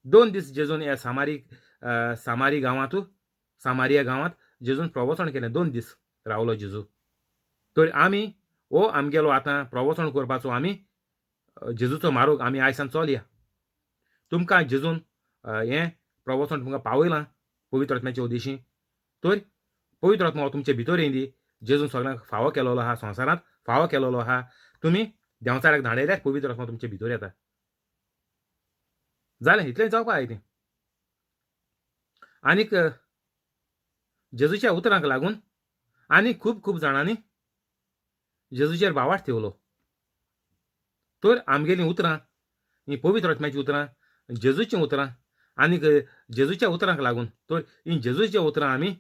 2 दीस जेजून ह्या सामारी गांवांत, सामारिया गांवांत जेजून प्रवचन केलें. 2 दीस रावलो जेजू. तर आमी हो आमगेलो आतां प्रवचन करपाचो आमी जेजूचो मार्ग आमी आयसान चलया. तुमकां जेजून हें प्रवचन तुमकां पावयलां पवित्र आत्म्याच्या उद्देशी. तर पवित्र आत्मो तुमचे भितर येयली, जेजून सगळ्यांक फावो केलोलो आहा, संवसारांत फावो केलोलो आहा. तुमी देंवचाराक धाडयल्यार पवित्र आत्मो तुमचे भितर येता. जालें, इतलें जावपा जाय तें. आनीक जेजूच्या उतरांक लागून आनी खूब खूब जाणांनी जेजूचेर भावार्थ थेवलो. तर आमगेलीं उतरां हीं पवित्र आत्म्याचीं उतरां, जेजूचीं उतरां आनीक जेजूच्या उतरांक लागून तर हीं जेजूचीं उतरां आमी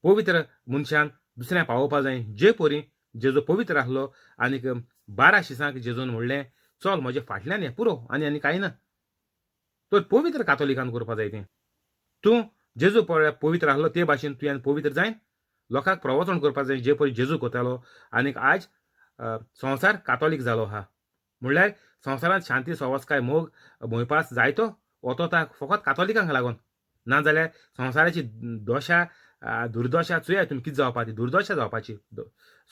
पवित्र मनशान दुसऱ्यांक पावोवपा जाय. जे परी जेजू पवित्र आसलो आनीक 12 शिसांक जेजून म्हणलें चल म्हज्या फाटल्यान हें पुरो आनी आनी कांय ना. तर पवित्र कातोलिकान करपा जाय तें. तूं जेजू पवित्र आसलो ते भाशेन तुवें पवित्र जायन लोकांक प्रवचन करपा जाय जे परी जेजू करतालो. आनीक आज संवसार कातोलीक जालो आहा. म्हणल्यार संवसारांत शांती, सवसकाय, मोग, भंयपास जायतो वतोता फकत कातोलिकांक लागून. नाजाल्यार संवसाराची दशा, दुर्दशा चोया तुमी कितें जावपा ती दुर्दशा जावपाची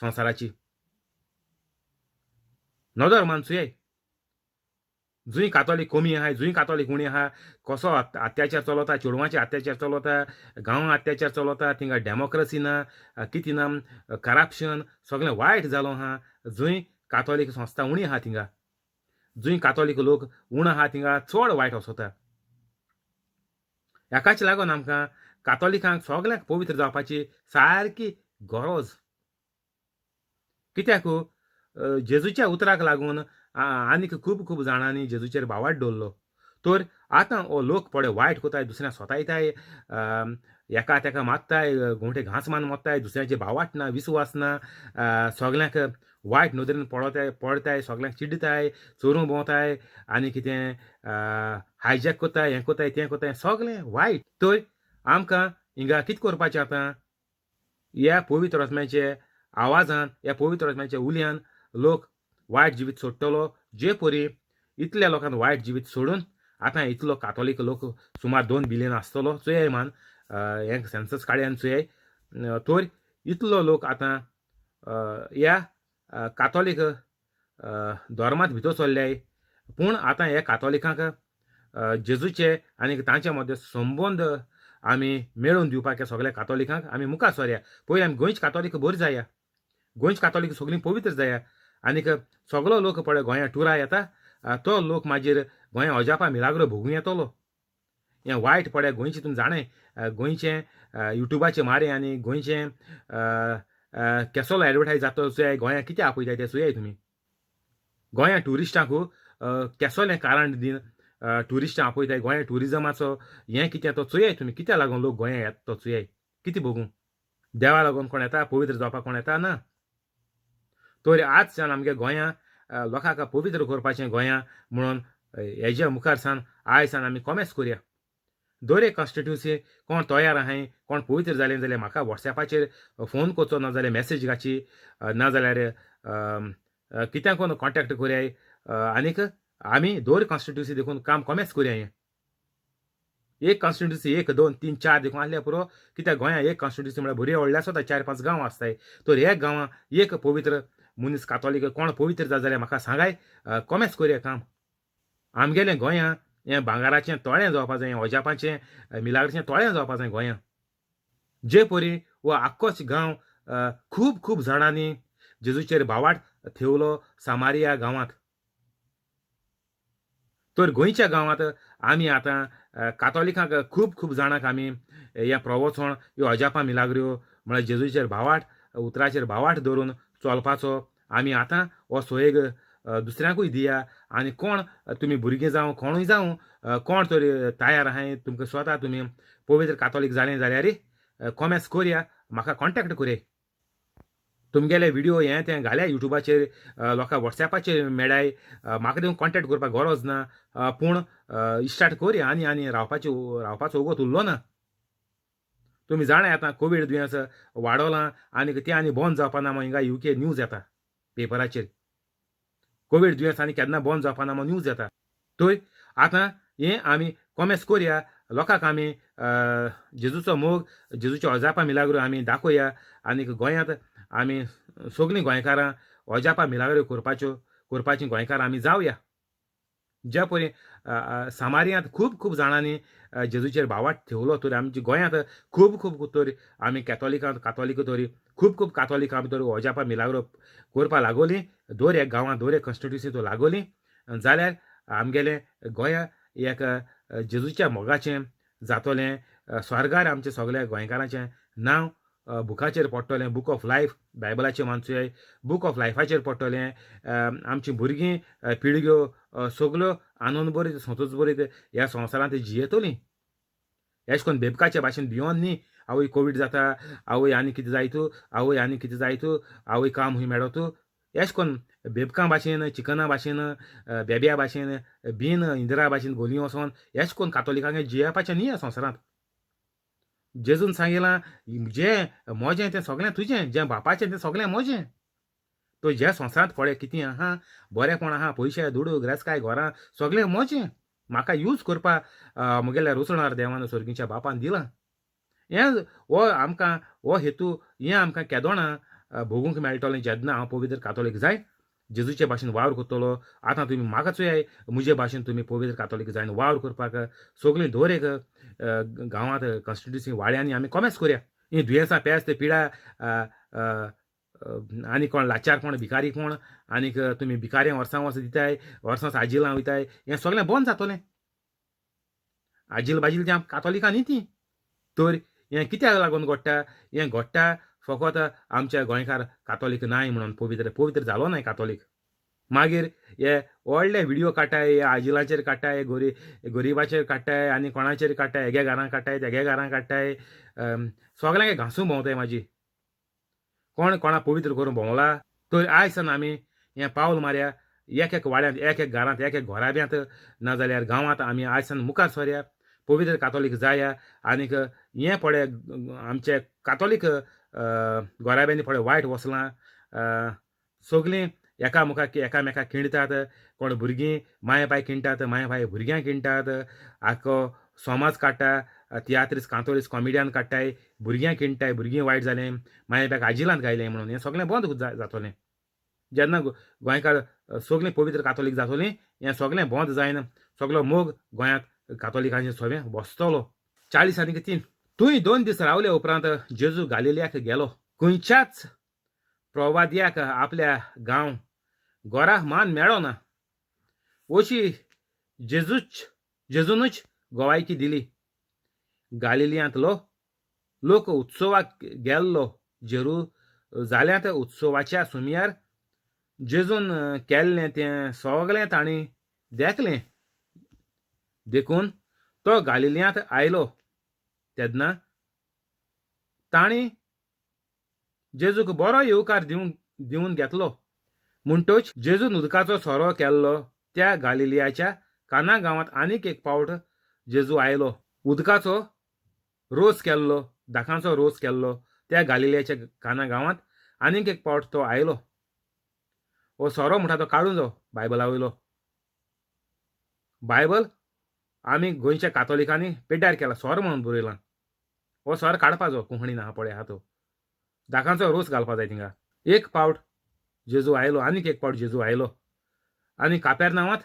संवसाराची. नदर मान चोयाय, जंय कातोलीक कमी आहाय, जंय कातोलीक उणी आहा, कसो अत्याचार चलता, चेडवांचे अत्याचार चलता, गांवांत अत्याचार चलता, थिंगा डेमोक्रसी ना, कितें ना, करप्शन सगळें वायट जालो आहा. जंय कातोलीक संस्था उणी आहा थिंगा, जंय कातोलीक लोक उणो आहा थिंगा चड वायट वचता. ह्याकाच लागून आमकां कातोलिकांक सगल्यांक पवित्र जावपाची सारकी गरज. कित्याक जेजूच्या उतराक लागून आनीक खूब खूब जाणांनी जेजूचेर भावार्थ दवरलो. तर आतां हो लोक पळय वायट कोताय, दुसऱ्यांक सोतायताय, एका तेका मारताय, गोंवटे घांस मारून मोत्ताय, दुसऱ्याचे भावार्थ ना, विस्वास ना, सगल्यांक वायट नदरेन पळोताय पळताय, सगल्यांक चिड्डताय, चोरूंक भोंवताय आनी कितें हायजॅक कोताय, हें कोताय तें कोताय, सगलें वायट. तर आमकां हिंगा कितें करपाचें आतां? ह्या पवित्र आत्म्याचे आवाजान, ह्या पवित्र आत्म्याच्या उल्यान लोक वायट जिवीत सोडटलो. जे परी इतल्या लोकांक वायट जिवीत सोडून आतां इतलो कातोलीक लोक सुमार 2 बिलियन आसतलो, चोयाय मान हें सेन्सस काडया आनी चोयाय. तर इतलो लोक आतां ह्या कातोलीक धर्मांत भितर सरल्याय. पूण आतां ह्या कातोलिकांक जेजूचे आनी तांचे मदें संबंद आमी मेळोवन दिवपाक सगल्या कातोलिकांक आमी मुखार सरया. पयलीं आमी गोंयचे कातोलीक बरी जाया, गोंयचे कातोलीक सगळीं पवित्र जाया आनीक सगलो लोक पळय गोंया टुरा येता तो लोक मागीर गोंया अजापा मिलाग्रो भोगूं येतलो. हें वायट पळय गोंयचें तुमी जाणें, गोंयचें युट्यूबाचें मारें आनी गोंयचें केसलो एडवर्टायज जाता चोयाय, गोंया कितें आपयताय तें चोयाय तुमी. गोंया ट्युरिस्टांक केसलें कारण दिवन ट्युरिस्टां आपयताय, गोंया ट्युरिजमाचो हें कितें तो चोयाय तुमी, कित्याक लागून लोक गोंया येता तो चोयाय. कितें भोगूं देवा लागून कोण येता, पवित्र जावपाक कोण येता ना. तर आजच्यान आमगे गोंया लोकांक पवित्र करपाचें गोंया म्हणून हेज्या मुखार सान आयज सान आमी कोमेस करया. दर एक कॉन्स्टिट्युन्सी कोण तयार आहाय, कोण पवित्र जालें जाल्यार म्हाका वॉट्सॅपाचेर फोन करचो, ना जाल्यार मॅसेज घाची, ना जाल्यार कित्याक कोण कॉन्टेक्ट करयाय आनीक आमी दर कॉन्स्टिट्युन्सी देखून काम कोमेस करया. हें एक कॉन्स्टिट्युन्सी 1 2 3 4 देखून आसल्यार पुरो, कित्याक गोंया एक कॉन्स्टिट्युन्सी म्हळ्यार बरी व्हडली आसता, 4-5 गांव आसताय. तर एक गांवां एक पवित्र मनीस कातोलीक कोण पवित्र जाता जाल्यार म्हाका सांगाय, कोमेस करया काम. आमगेलें गोंया हें भांगराचें तळें जावपा जाय, अजापाचें मिलाग्राचें तळें जावपा जाय गोंया. जे परी हो आख्खोच गांव खूब खूब जाणांनी जेजूचेर भावार्थ थेवलो सामारिया गांवांत. तर गोंयच्या गांवांत आमी आतां कातोलिकांक खूब खूब जाणांक आमी हें प्रवचन, ह्यो अजापां मिलाग्र्यो म्हळ्यार जेजूचेर भावार्थ, उतराचेर भावार्थ दवरून चलपाचो आमी आतां हो सोयेग दुसऱ्यांकूय दिया. आनी कोण तुमी भुरगीं जावं कोणूय जावं कोण तरी तयार आहाय तुमकां स्वता तुमी पवित्र कातोलीक जालें जाल्यार कोमेस करया, म्हाका कॉन्टेक्ट करया. तुमगेले व्हिडियो हें तें घाल्या युट्यूबाचेर, लोकां वॉट्सॅपाचेर मेळाय, म्हाका देखून कॉन्टेक्ट करपाक गरज ना. पूण इस्टार्ट करया आनी आनी रावपाचो वगत उरलो ना. तुमी जाणाय आतां कोवीड दुयेंस वाडोलां आनी तें आनी बंद जावपा ना म्हूण हिंगा UK news येता पेपराचेर. कोवीड दुयेंस आनी केन्ना बंद जावपा ना म्हूण न्यूज येता. तर आतां हें आमी कोमेस करया, लोकांक आमी जेजूचो मोग, जेजूच्यो अजापां मिलाग्रो आमी दाखोवया आनी गोंयांत आमी सगलीं गोंयकारां अजापां मिलाग्रो करपाचीं गोंयकारां आमी जावया. ज्या परी सामारियांत खूब खूब जाणांनी जेजूचेर भावार्थ ठेवलो, तर आमच्या गोंयांत खूब खूब तर आमी कॅथोलिकां कातोलीक तरी खूब खूब कातोलिकां आमी तर अजापां मिलाग्रो करपाक लागोली, दर एक गांवांत दर एक कॉन्स्टिट्युन्सी तो लागोली जाल्यार आमगेलें गोंया एक जेजूच्या मोगाचें जातलें. स्वर्गार आमचें सगल्या गोंयकारांचें नांव बुकाचेर पडटलें, बूक ऑफ लायफ बायबलाचें मानचें बूक ऑफ लायफाचेर पडटलें. आमचीं भुरगीं पिळग्यो सगल्यो आनंद बरीत संतोश बरीत ह्या संवसारांत जियेतलीं. अशें करून बेबकाचे भाशेन भियोन न्ही, आवय कोवीड जाता, आवय आनी कितें जायत, आवय आनी कितें जायत, आवय काम खंय मेळत, अशें करून बेबकां भाशेन चिकना भाशेन बेब्या भाशेन बीन इंदिरा भाशेन गोली वचोन अशें करून कातोलिकांक जियेवपाचें न्ही ह्या संवसारांत. जेजून सांगिलां जें म्हजें तें सगळें तुजें, जें बापाचें तें सगळें म्हजें. तो ज्या संवसारांत पळय कितें आहा, बरेंपण आहा, पयशे दुडू ग्रेसकाय घरां सगळें म्हजें, म्हाका यूज करपाक म्हगेल्या रुचणार देवान सर्गीच्या बापान दिलां. हें हो आमकां हो हेतू हें आमकां केदोणां भोगूंक मेळटलें जेन्ना हांव पवित्र कातोलीक जाय जेजूचे भाशेन वावर करतलो. आतां तुमी म्हाका चोयाय म्हजे भाशेन तुमी पवित्र कातोलीक जायन वावर करपाक सगळीं दर एक गांवांत कॉन्स्टिट्युन्सी वाड्यांनी आमी कोमेस करया. हीं दुयेंसां पेस्त पिडा आनी कोण लाचार कोण भिकारी कोण आनीक तुमी भिकाऱ्यां वर्सां वर्सां दिताय, वर्सां आजिलां वयताय, हें सगळें बंद जातलें. आजील बाजील तीं कातोलिकां न्ही तीं. तर हें कित्याक लागून घडटा? हें घडटा फकत आमच्या गोंयकार कातोलीक नाय म्हणून, पवित्र पवित्र जालो नाय कातोलीक. मागीर हे व्हडले व्हिडियो काडटाय, हे आजिलाचेर काडटाय, गरिबाचेर काडटाय आनी कोणाचेर काडटाय, हेगे घरां काडटाय, तेगे घरां काडटाय, सगल्यांक घांसून भोंवताय. माजी कोण कोणा पवित्र करून भोंवला? तर आयज सान आमी हें पावल मारया, एक एक वाड्यांत, एक एक घरांत, एक एक घराब्यांत, नाजाल्यार गांवांत आमी आयज सान मुखार सरया, पवित्र कातोलीक जाया. आनीक हें पळय आमचे कातोलीक घराब्यांनी पळय वायट वसलां, सगलीं एकामेकाक एकामेकाक खिणटात, कोण भुरगीं माय बापायक खिणटात, माय बापाय भुरग्यांक खिणटात. आख्खो समाज काडटा, तियात्रीस कांतोरीस कॉमिडियन काडटाय, भुरग्यांक खिणटाय, भुरगीं वायट जालें, माय बापायक आजिलांत घायलें म्हणून. हें सगळें बंद जातलें जेन्ना गोंयकार सगळीं पवित्र कातोलीक जातलीं. हें सगळें बंद जायन सगळो मोग गोंयांत कातोलिकांचें सगळें बसतलो. 40 आनी 3. थंय 2 दीस रावले उपरांत जेजू गालिलियाक गेलो. खंयच्याच प्रवाद्याक आपल्या गांव घरा मान मेळो ना अशी जेजूनच गवायकी दिली. गालिलियांतलो लोक उत्सवाक गेल्लो. जेरुजाल्यांत उत्सवाच्या सुमयार जेजून केल्लें तें सगळें तांणी देखलें. देखून तो गालिलियांत आयलो तेन्ना तांणी जेजूक बरो येवकार दिवन घेतलो. म्हणटच जेजून उदकाचो सोरो केल्लो त्या गालिलियाच्या काना गांवांत आनीक एक पावट जेजू आयलो. उदकाचो रोस केल्लो, दाखांचो रोस केल्लो त्या गालिलियाच्या काना गांवांत आनीक एक पावट तो आयलो. हो सोरो म्हणटा तो काडून जावो बायबला वयलो. बायबल आमी गोंयच्या कातोलिकांनी पेड्ड्यार केला, सोरो म्हणून बरयलां. हो सोरो काडपाचो कोंकणीन आहा पळय आहा तो. दाखांचो रोस घालपा जाय थिंगा. एक पावट जेजू आयलो, आनीक एक पावट जेजू आयलो आनी कापेरनांवांत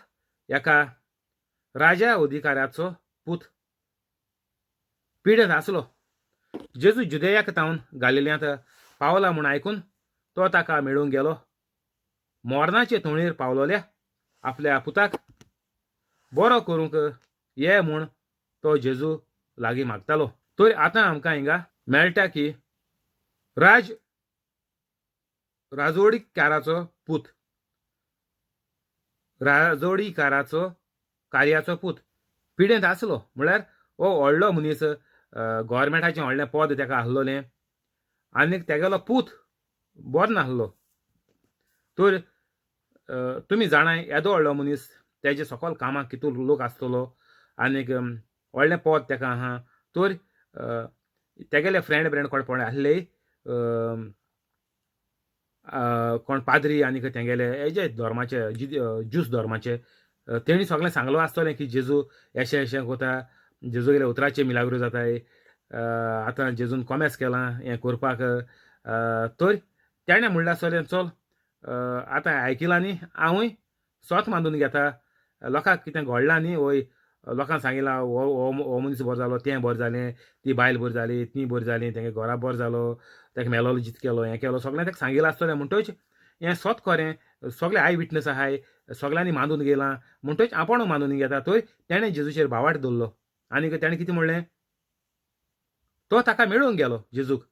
एका राजा अधिकाऱ्याचो पूत पिडेंत आसलो. जेजू जुदेयाक तावन गालिल्यांत पावला म्हूण आयकून तो ताका मेळूंक गेलो. मोरनाचे तोणीर पावलोल्या आपल्या पुताक बरो करूंक ये म्हूण तो जेजू लागीं मागतालो. तर आतां आमकां हिंगा मेळटा की राजोडीकाराचो पूत, राजोडीकाराचो कार्याचो पूत पिडेंत आसलो. म्हळ्यार हो व्हडलो मनीस, गोवोरमेंटाचें व्हडलें पद ताका आसलोलें आनीक तेगेलो पूत बरो नासलो. तर तुमी जाणाय येदो व्हडलो मनीस तेजे सकल कामाक कितू लोक आसतलो आनीक व्हडलें पद ताका आहा. तर तेगेले फ्रेंड ब्रेंड कोण पळय आसले, कोण पाद्री आनीक तेंगेले हेजे धर्माचे, ज्यूस धर्माचे, तेणी सगळें सांगलो आसतलें की जेजू एशें एशें कोता, जेजूगेले उतराचे मिलाग्रो जाताय, आतां जेजून कॉमेस केलां हें करपाक. तर तेणें म्हणलें आसतलें चल आतां आयकिलां न्ही, हांवूय सोत मानून घेता, लोकांक कितें घडलां न्ही, वय लोकांक सांगिलां हो हो मनीस बरो जालो, तें बरें जालें, ती बायल बरी जाली, ती बरी जाली, तेंगे घरा बरो जालो, तेका मेलोलो जीत केलो, हें केलो, सगळें ताका सांगिलां आसतलें. म्हणटच हें सोत खरें, सगळे I witness आहाय, सगळ्यांनी मानून गेलां, म्हणटच आपूण मानून घेता. तर तेणें जेजूचेर भावार्थ दवरलो आनी तेणें कितें म्हणलें, तो ताका मेळूंक गेलो जेजूक.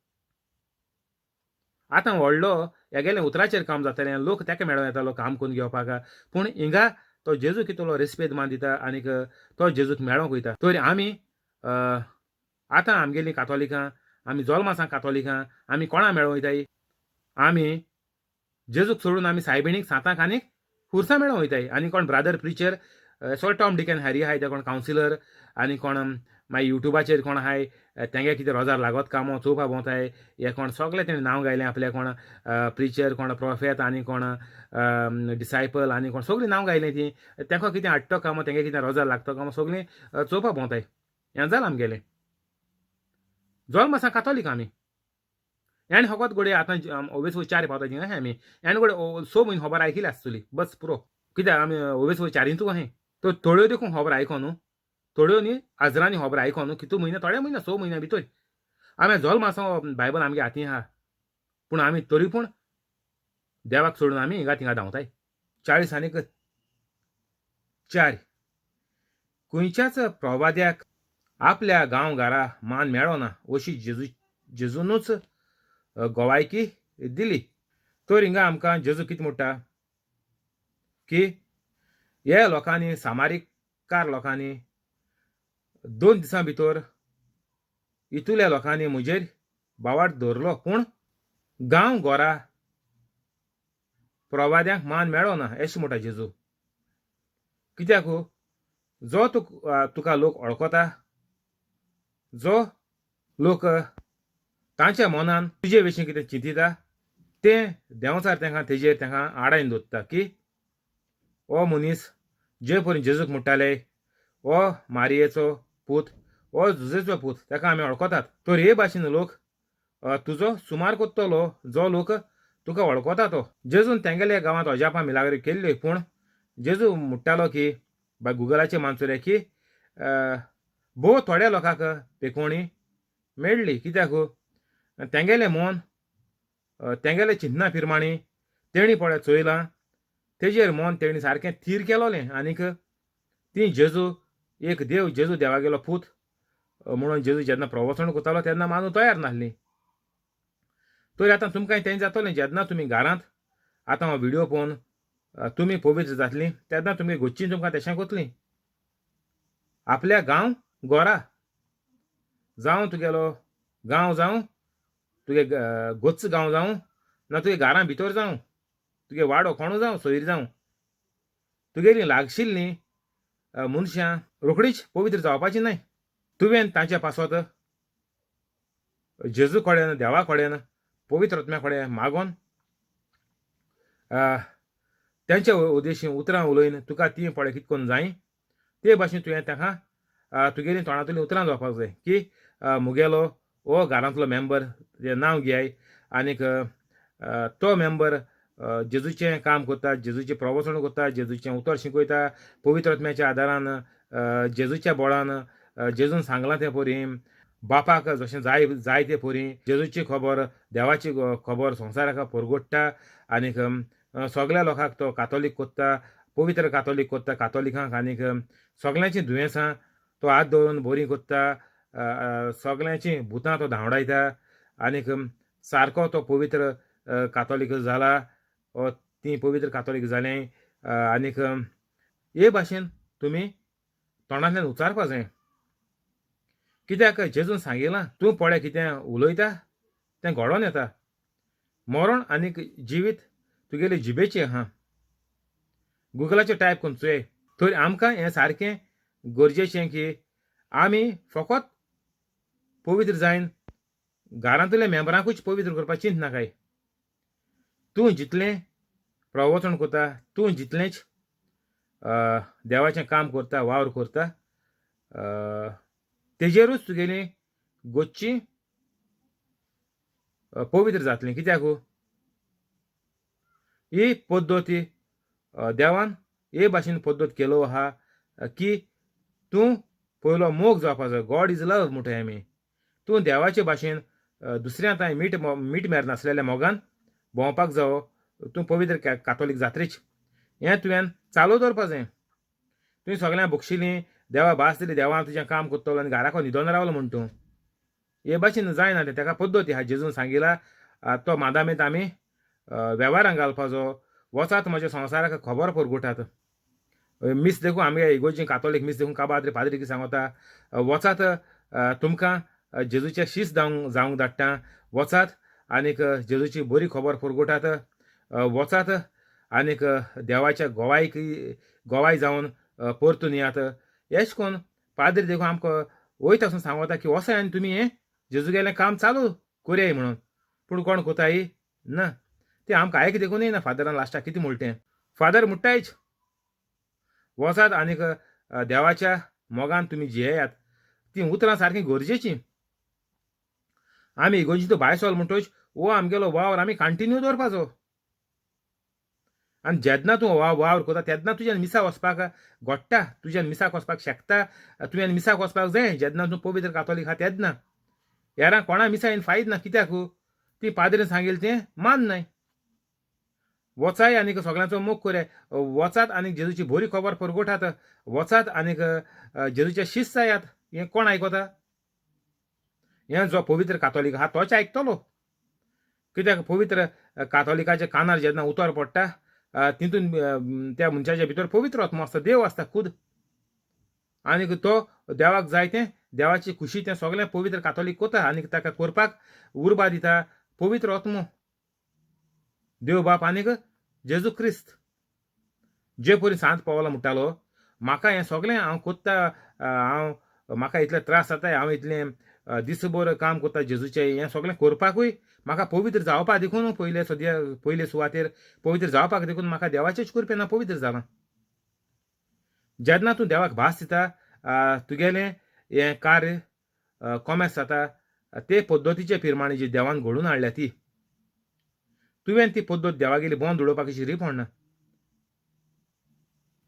आतां व्हडलो हेगेलें उतराचेर काम जातालें, लोक ताका मेळों येतालो काम करून घेवपाक. पूण हिंगा तो जेजू कितलो रेस्पेद मान दिता आनीक तो जेजूक मेळोंक वयता. तर आमी आतां आमगेलीं कातोलिकां, आमी जोल्मासां कातोलिकां, आमी कोणा मेळोंक वयताय? आमी जेजूक सोडून आमी सायबिणीक, सांताक आनीक खुर्सां मेळोंक वयताय. आनी कोण ब्रादर प्रिचर, सगळे टॉम डिकन हॅरी आहाय, ते कोण कावन्सिलर आनी कोण मागीर युट्यूबाचेर कोण आहाय तेंगे कितें रोजार लागत कामो चोवपा भोंवताय. हे कोण सगळे तेणें नांव गायलें आपलें, कोण प्रिचर, कोण प्रोफेत आनी कोण डिसायपल आनी कोण, सगळीं नांव गायलें तीं. तेंका कितें हाडटो कामो, तेंगे कितें रोजार लागतो कामो, सगळीं चोवपा भोंवताय. हें जालां आमगेलें जोल्म आसा कातोलीक आमी. एण फकत घडये आतां ओवेस चार पावता थिंगा आहाय आमी, एण घडये 6 म्हयने खबर आयकिली आसतली, बस पुरो. कित्याक आमी ओवेस चारींतू आहाय, तर थोड्यो देखून खबर आयको न्हू, थोड्यो न्ही हजरांनी खबर आयको न्हू, कितू म्हयने, थोडे म्हयने, 6 म्हयन्या भितर आमी जल्म आसा, बायबल आमगे हातीं आहा, पूण आमी तरी पूण देवाक सोडून आमी हिंगा थिंगा धांवताय. 40 आनीक 4. खंयच्याच प्रवाद्याक आपल्या गांव घरा मान मेळना अशी जेजू जेजूनूच गोवायकी दिली. तर हिंगा आमकां जेजू कितें म्हणटा की हे लोकांनी सामारीकार लोकांनी 2 दिसां भितर इतुल्या लोकांनी म्हजेर बावाट दवरलो, पूण गांव घरा प्रवाद्यांक मान मेळना अशें म्हणटा जेजू. कित्याक जो तुका लोक वळखता, जो लोक तांच्या मनान तुजे विशीं कितें चिंतिता तें देंवचार तांकां तेजेर तांकां आडायन दवरता की हो मनीस जे परी जेजूक म्हणटाले हो मारियेचो पूत, हो जुजेचो पूत, ताका आमी वळखतात. तर हे भाशेन लोक तुजो सुमार करतलो जो लोक तुका वळखता तो. जेजून तेंगेल्या गांवांत अजापां मिलाग्री केल्ल्यो, पूण जेजू म्हणटालो की बाय गुगलाचेर मानसुरें की भोव थोड्या लोकांक पेकोवणी मेळ्ळी. कित्याक तेंगेलें मन तेंगेलें चिंतना फिरमाणी तेणी पळय चोयलां तेजेर मन तेणी सारकें थीर केलोलें आनीक ती जेजू एक देव, जेजू देवागेलो पूत म्हणून जेजू जेन्ना प्रवचन करतालो तेन्ना मानू तयार नासली. तर आतां तुमकां तें जातलें जेन्ना तुमी घरांत आतां हो व्हिडियो पळोवन तुमी पवित्र जातलीं तेन्ना तुमी गोच्ची तुमकां तशें कोतलीं. आपल्या गांव गोरा जावं तुगेलो गांव जावं तुगे गोच्च गांव जावं ना तुगे घरां भितर जावं तुगे वाडो कोणू जावं सोयर जावं तुगेलीं लागशिल्लीं मनशां रोखडीच पवित्र जावपाची न्हय. तुवें तांच्या पासत जेजू कडेन देवा कडेन पवित्र आत्म्या कडेन मागोन तेंच्या उद्देशी उतरां उलयन तुका ती पळय कितें करून जाय ते भाशेन तुवें ताका तुगेलीं तोंडांतलीं उतरां जावपाक जाय की मुगेलो हो घरांतलो मेंबर तें नांव घेयाय आनीक तो मेंबर जेजूचें काम करता, जेजूचें प्रवचन करता, जेजूचें उतर शिकयता, पवित्र आत्म्याच्या आदारान जेजूच्या बळान जेजून सांगलां तें परी बापाक जशें जाय जाय ते परी जेजूची खबर देवाची खबर संवसाराक परगोडटा आनीक सगल्या लोकांक तो कातोलीक कोत्ता, पवित्र कातोलीक कोत्ता कातोलिकांक आनीक सगल्यांचीं दुयेंसां तो हात दवरून बरीं कोत्ता, सगल्यांचीं भुतां तो धांवडायता आनीक सारको तो पवित्र कातोलीक जाला, ती पवित्र कातोलीक जालें आनीक हे भाशेन तुमी तोंडांतल्यान उच्चारपा जाय. कित्याक जेजून सांगिलां तूं पळय कितें उलयता तें घडोवन येता. मरण आनीक जिवीत तुगेले जिबेचें आहा. गुगलाचेर टायप करून चोय. तर आमकां हें सारकें गरजेचें की आमी फकत पवित्र जायन घरांतल्या मेंबरांकूच पवित्र करपाक चिंत नाकाय. तूं जितलें प्रवचन करता, तूं जितलेंच देवाचें काम करता, वावर करता, तेजेरूच तुगेली गोच्ची पवित्र जातली. कित्याक ही पद्दती देवान हे भाशेन पद्दत केलो आहा की तूं पयलो मोग जावपा जाय. गॉड is love म्हणटाय आमी. तूं देवाचे भाशेन दुसऱ्या तांय मीठ मीठ मेर नासलेल्या मोगान भोंवपाक जावो. तूं पवित्र कातोलीक जात्रेच हें तुवें चालू दवरपा जाय. तुवें सगळ्यांक बक्षिली देवा भास दिली, देवा तुजें काम करतलो आनी घराक न्हिदोन रावलो म्हण तूं हे भाशेन जायना तें. ताका पद्दती आहा जेजून सांगिला तो मादामेंत आमी वेव्हारांक घालपाचो. वचात म्हज्या संवसाराक खबर परगुटात. मीस देखून आमगे इगोर्जी कातोलीक मीस देखून काबाद्री पाद्री कितें सांगता, वचात तुमकां जेजूचें शीस जावंक धाडटा, वचात आनीक जेजूची बरी खबर परगुटात, वचात आनीक देवाच्या गोवायक गोवाय जावन परतून येयात. एश कोन पाद्री देखून आमकां वयता आसून सांगता की वसाय आनी तुमी हें जेजूगेलें काम चालू करयाय म्हणून. पूण कोण कोताय ना, तें आमकां आयक देखून येना. फादरान लास्टाक कितें म्हणलें तें फादर म्हणटायच वचात आनीक देवाच्या मोगान तुमी जियेयात. तीं उतरां सारकीं गरजेचीं. आमी इगोर्जींत भायर सरलो म्हणटच हो आमगेलो वावर आमी कंटिन्यू दवरपाचो. आनी जेन्ना तूं वावर करता तेन्ना तुज्यान मिसाक वचपाक घडटा, तुज्यान मिसाक वचपाक शकता, तुवें मिसाक वचपाक जाय जेन्ना तूं पवित्र कातोलीक आहा तेन्ना. हेरां कोणा मिसा येवन फायद ना, कित्याक ती पाद्रीन सांगिल्लें तें मान नाय. वचाय आनीक सगळ्यांचो मोग करया, वचात आनीक जेजूची बरी खबर परगोटात, वचात आनीक जेजूचे शीस जायात. हें कोण आयकता? हें जो पवित्र कातोलीक आहा तोच आयकतलो. कित्याक पवित्र कातोलिकाच्या कानार जेन्ना उतर पडटा तितून त्या मनशाच्या भितर पवित्र आत्मो आसता, देव आसता खूद, आनीक तो देवाक जाय तें देवाची खुशी तें सगळें पवित्र कातोलीक कोता आनीक ताका करपाक उर्बा दिता पवित्र आत्मो, देव बाप आनीक जेजू क्रिस्त. जे परी सांत पावला म्हणटालो म्हाका हें सगळें हांव कोत्ता, हांव म्हाका इतले त्रास जाता, हांव इतलें दिसभर काम करता जेजूचें, हें सगळें करपाकूय म्हाका पवित्र जावपाक देखून पयले सद्या पयले सुवातेर पवित्र जावपाक देखून म्हाका देवाचेच कृपेन हांव पवित्र जालां. जेन्ना तूं देवाक भास दिता तुगेलें हें कार्य कोमेस जाता ते पद्दतीचे प्रमाणे जी देवान घडोवन हाडल्या ती. तुवें ती पद्दत देवागेली बंद उडोवपाक शिरी पडना.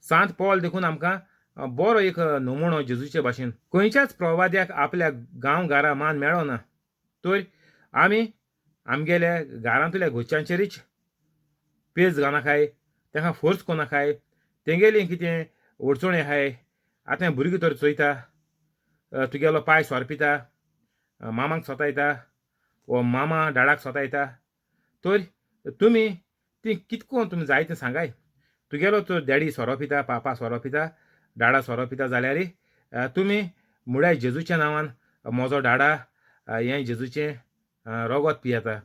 सांत पॉल देखून आमकां बरो एक नमुनो जेजूचे भाशेन. खंयच्याच प्रवाद्याक आपल्या गांव घरा मान मेळना तर आमी आमगेल्या घरांतल्या घरच्यांचेरूच पेज घालनाकाय, तांकां फोर्स करनाकाय, तेंगेली कितें अडचणी आहाय आतां भुरगीं तर चोयता, तुगेलो पाय सोरपिता, मामाक सोतायता वो मामा डाडाक सोतायता, तर तुमी ती कितको तुमी जाय तें सांगाय. तुगेलो तर डॅडी सोरो पिता, पापा सोरो पिता, डाडा सोरो पिता जाल्यार तुमी म्हळ्यार जेजूच्या नांवान म्हजो डाडा हें जेजूचें रोगोत पियेता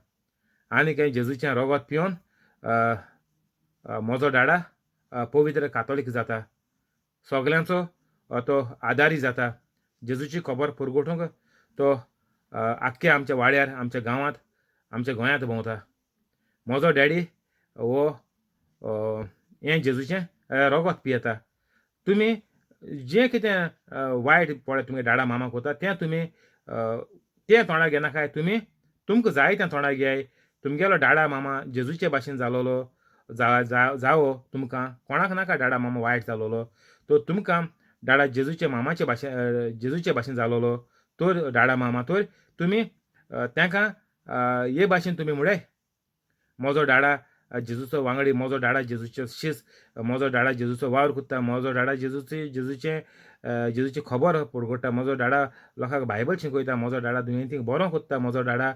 आनी हें जेजूचें रोगोत पिवन म्हजो डाडा पवित्र कातोलीक जाता, सगल्यांचो तो आदारी जाता, जेजूची खबर पुरगोटूंक तो आख्खे आमच्या वाड्यार, आमच्या गांवांत, आमच्या गोंयांत भोंवता. म्हजो डॅडी हो हें जेजूचें रोगोत पियेता. तुमी जें कितें वायट पळय तुमगे डाडा मामाक वता तें तुमी तें तोंडाक घेनाकाय, तुमी तुमकां जाय तें तोंडाक घेयाय. तुमगेलो डाडा मामा जेजूचे भाशेन जालोलो जावो, तुमकां कोणाक नाका डाडा मामा वायट जालोलो, तर तुमकां डाडा जेजूचे मामाचे भाशेन जेजूचे भाशेन जालोलो तर डाडा मामा, तर तुमी तांकां हे भाशेन तुमी म्हळ्यार म्हजो डाडा जेजूचो वांगडी, म्हजो डाडा जेजूचो शीस, म्हजो डाडा जेजूचो वावर करता, म्हजो डाडा जेजूची जेजूचें जेजूची खबर पुरगोडटा, म्हजो डाडा लोकांक बायबल शिकयता, म्हजो डाडा दुयेंतींक बरो करता, म्हजो डाडा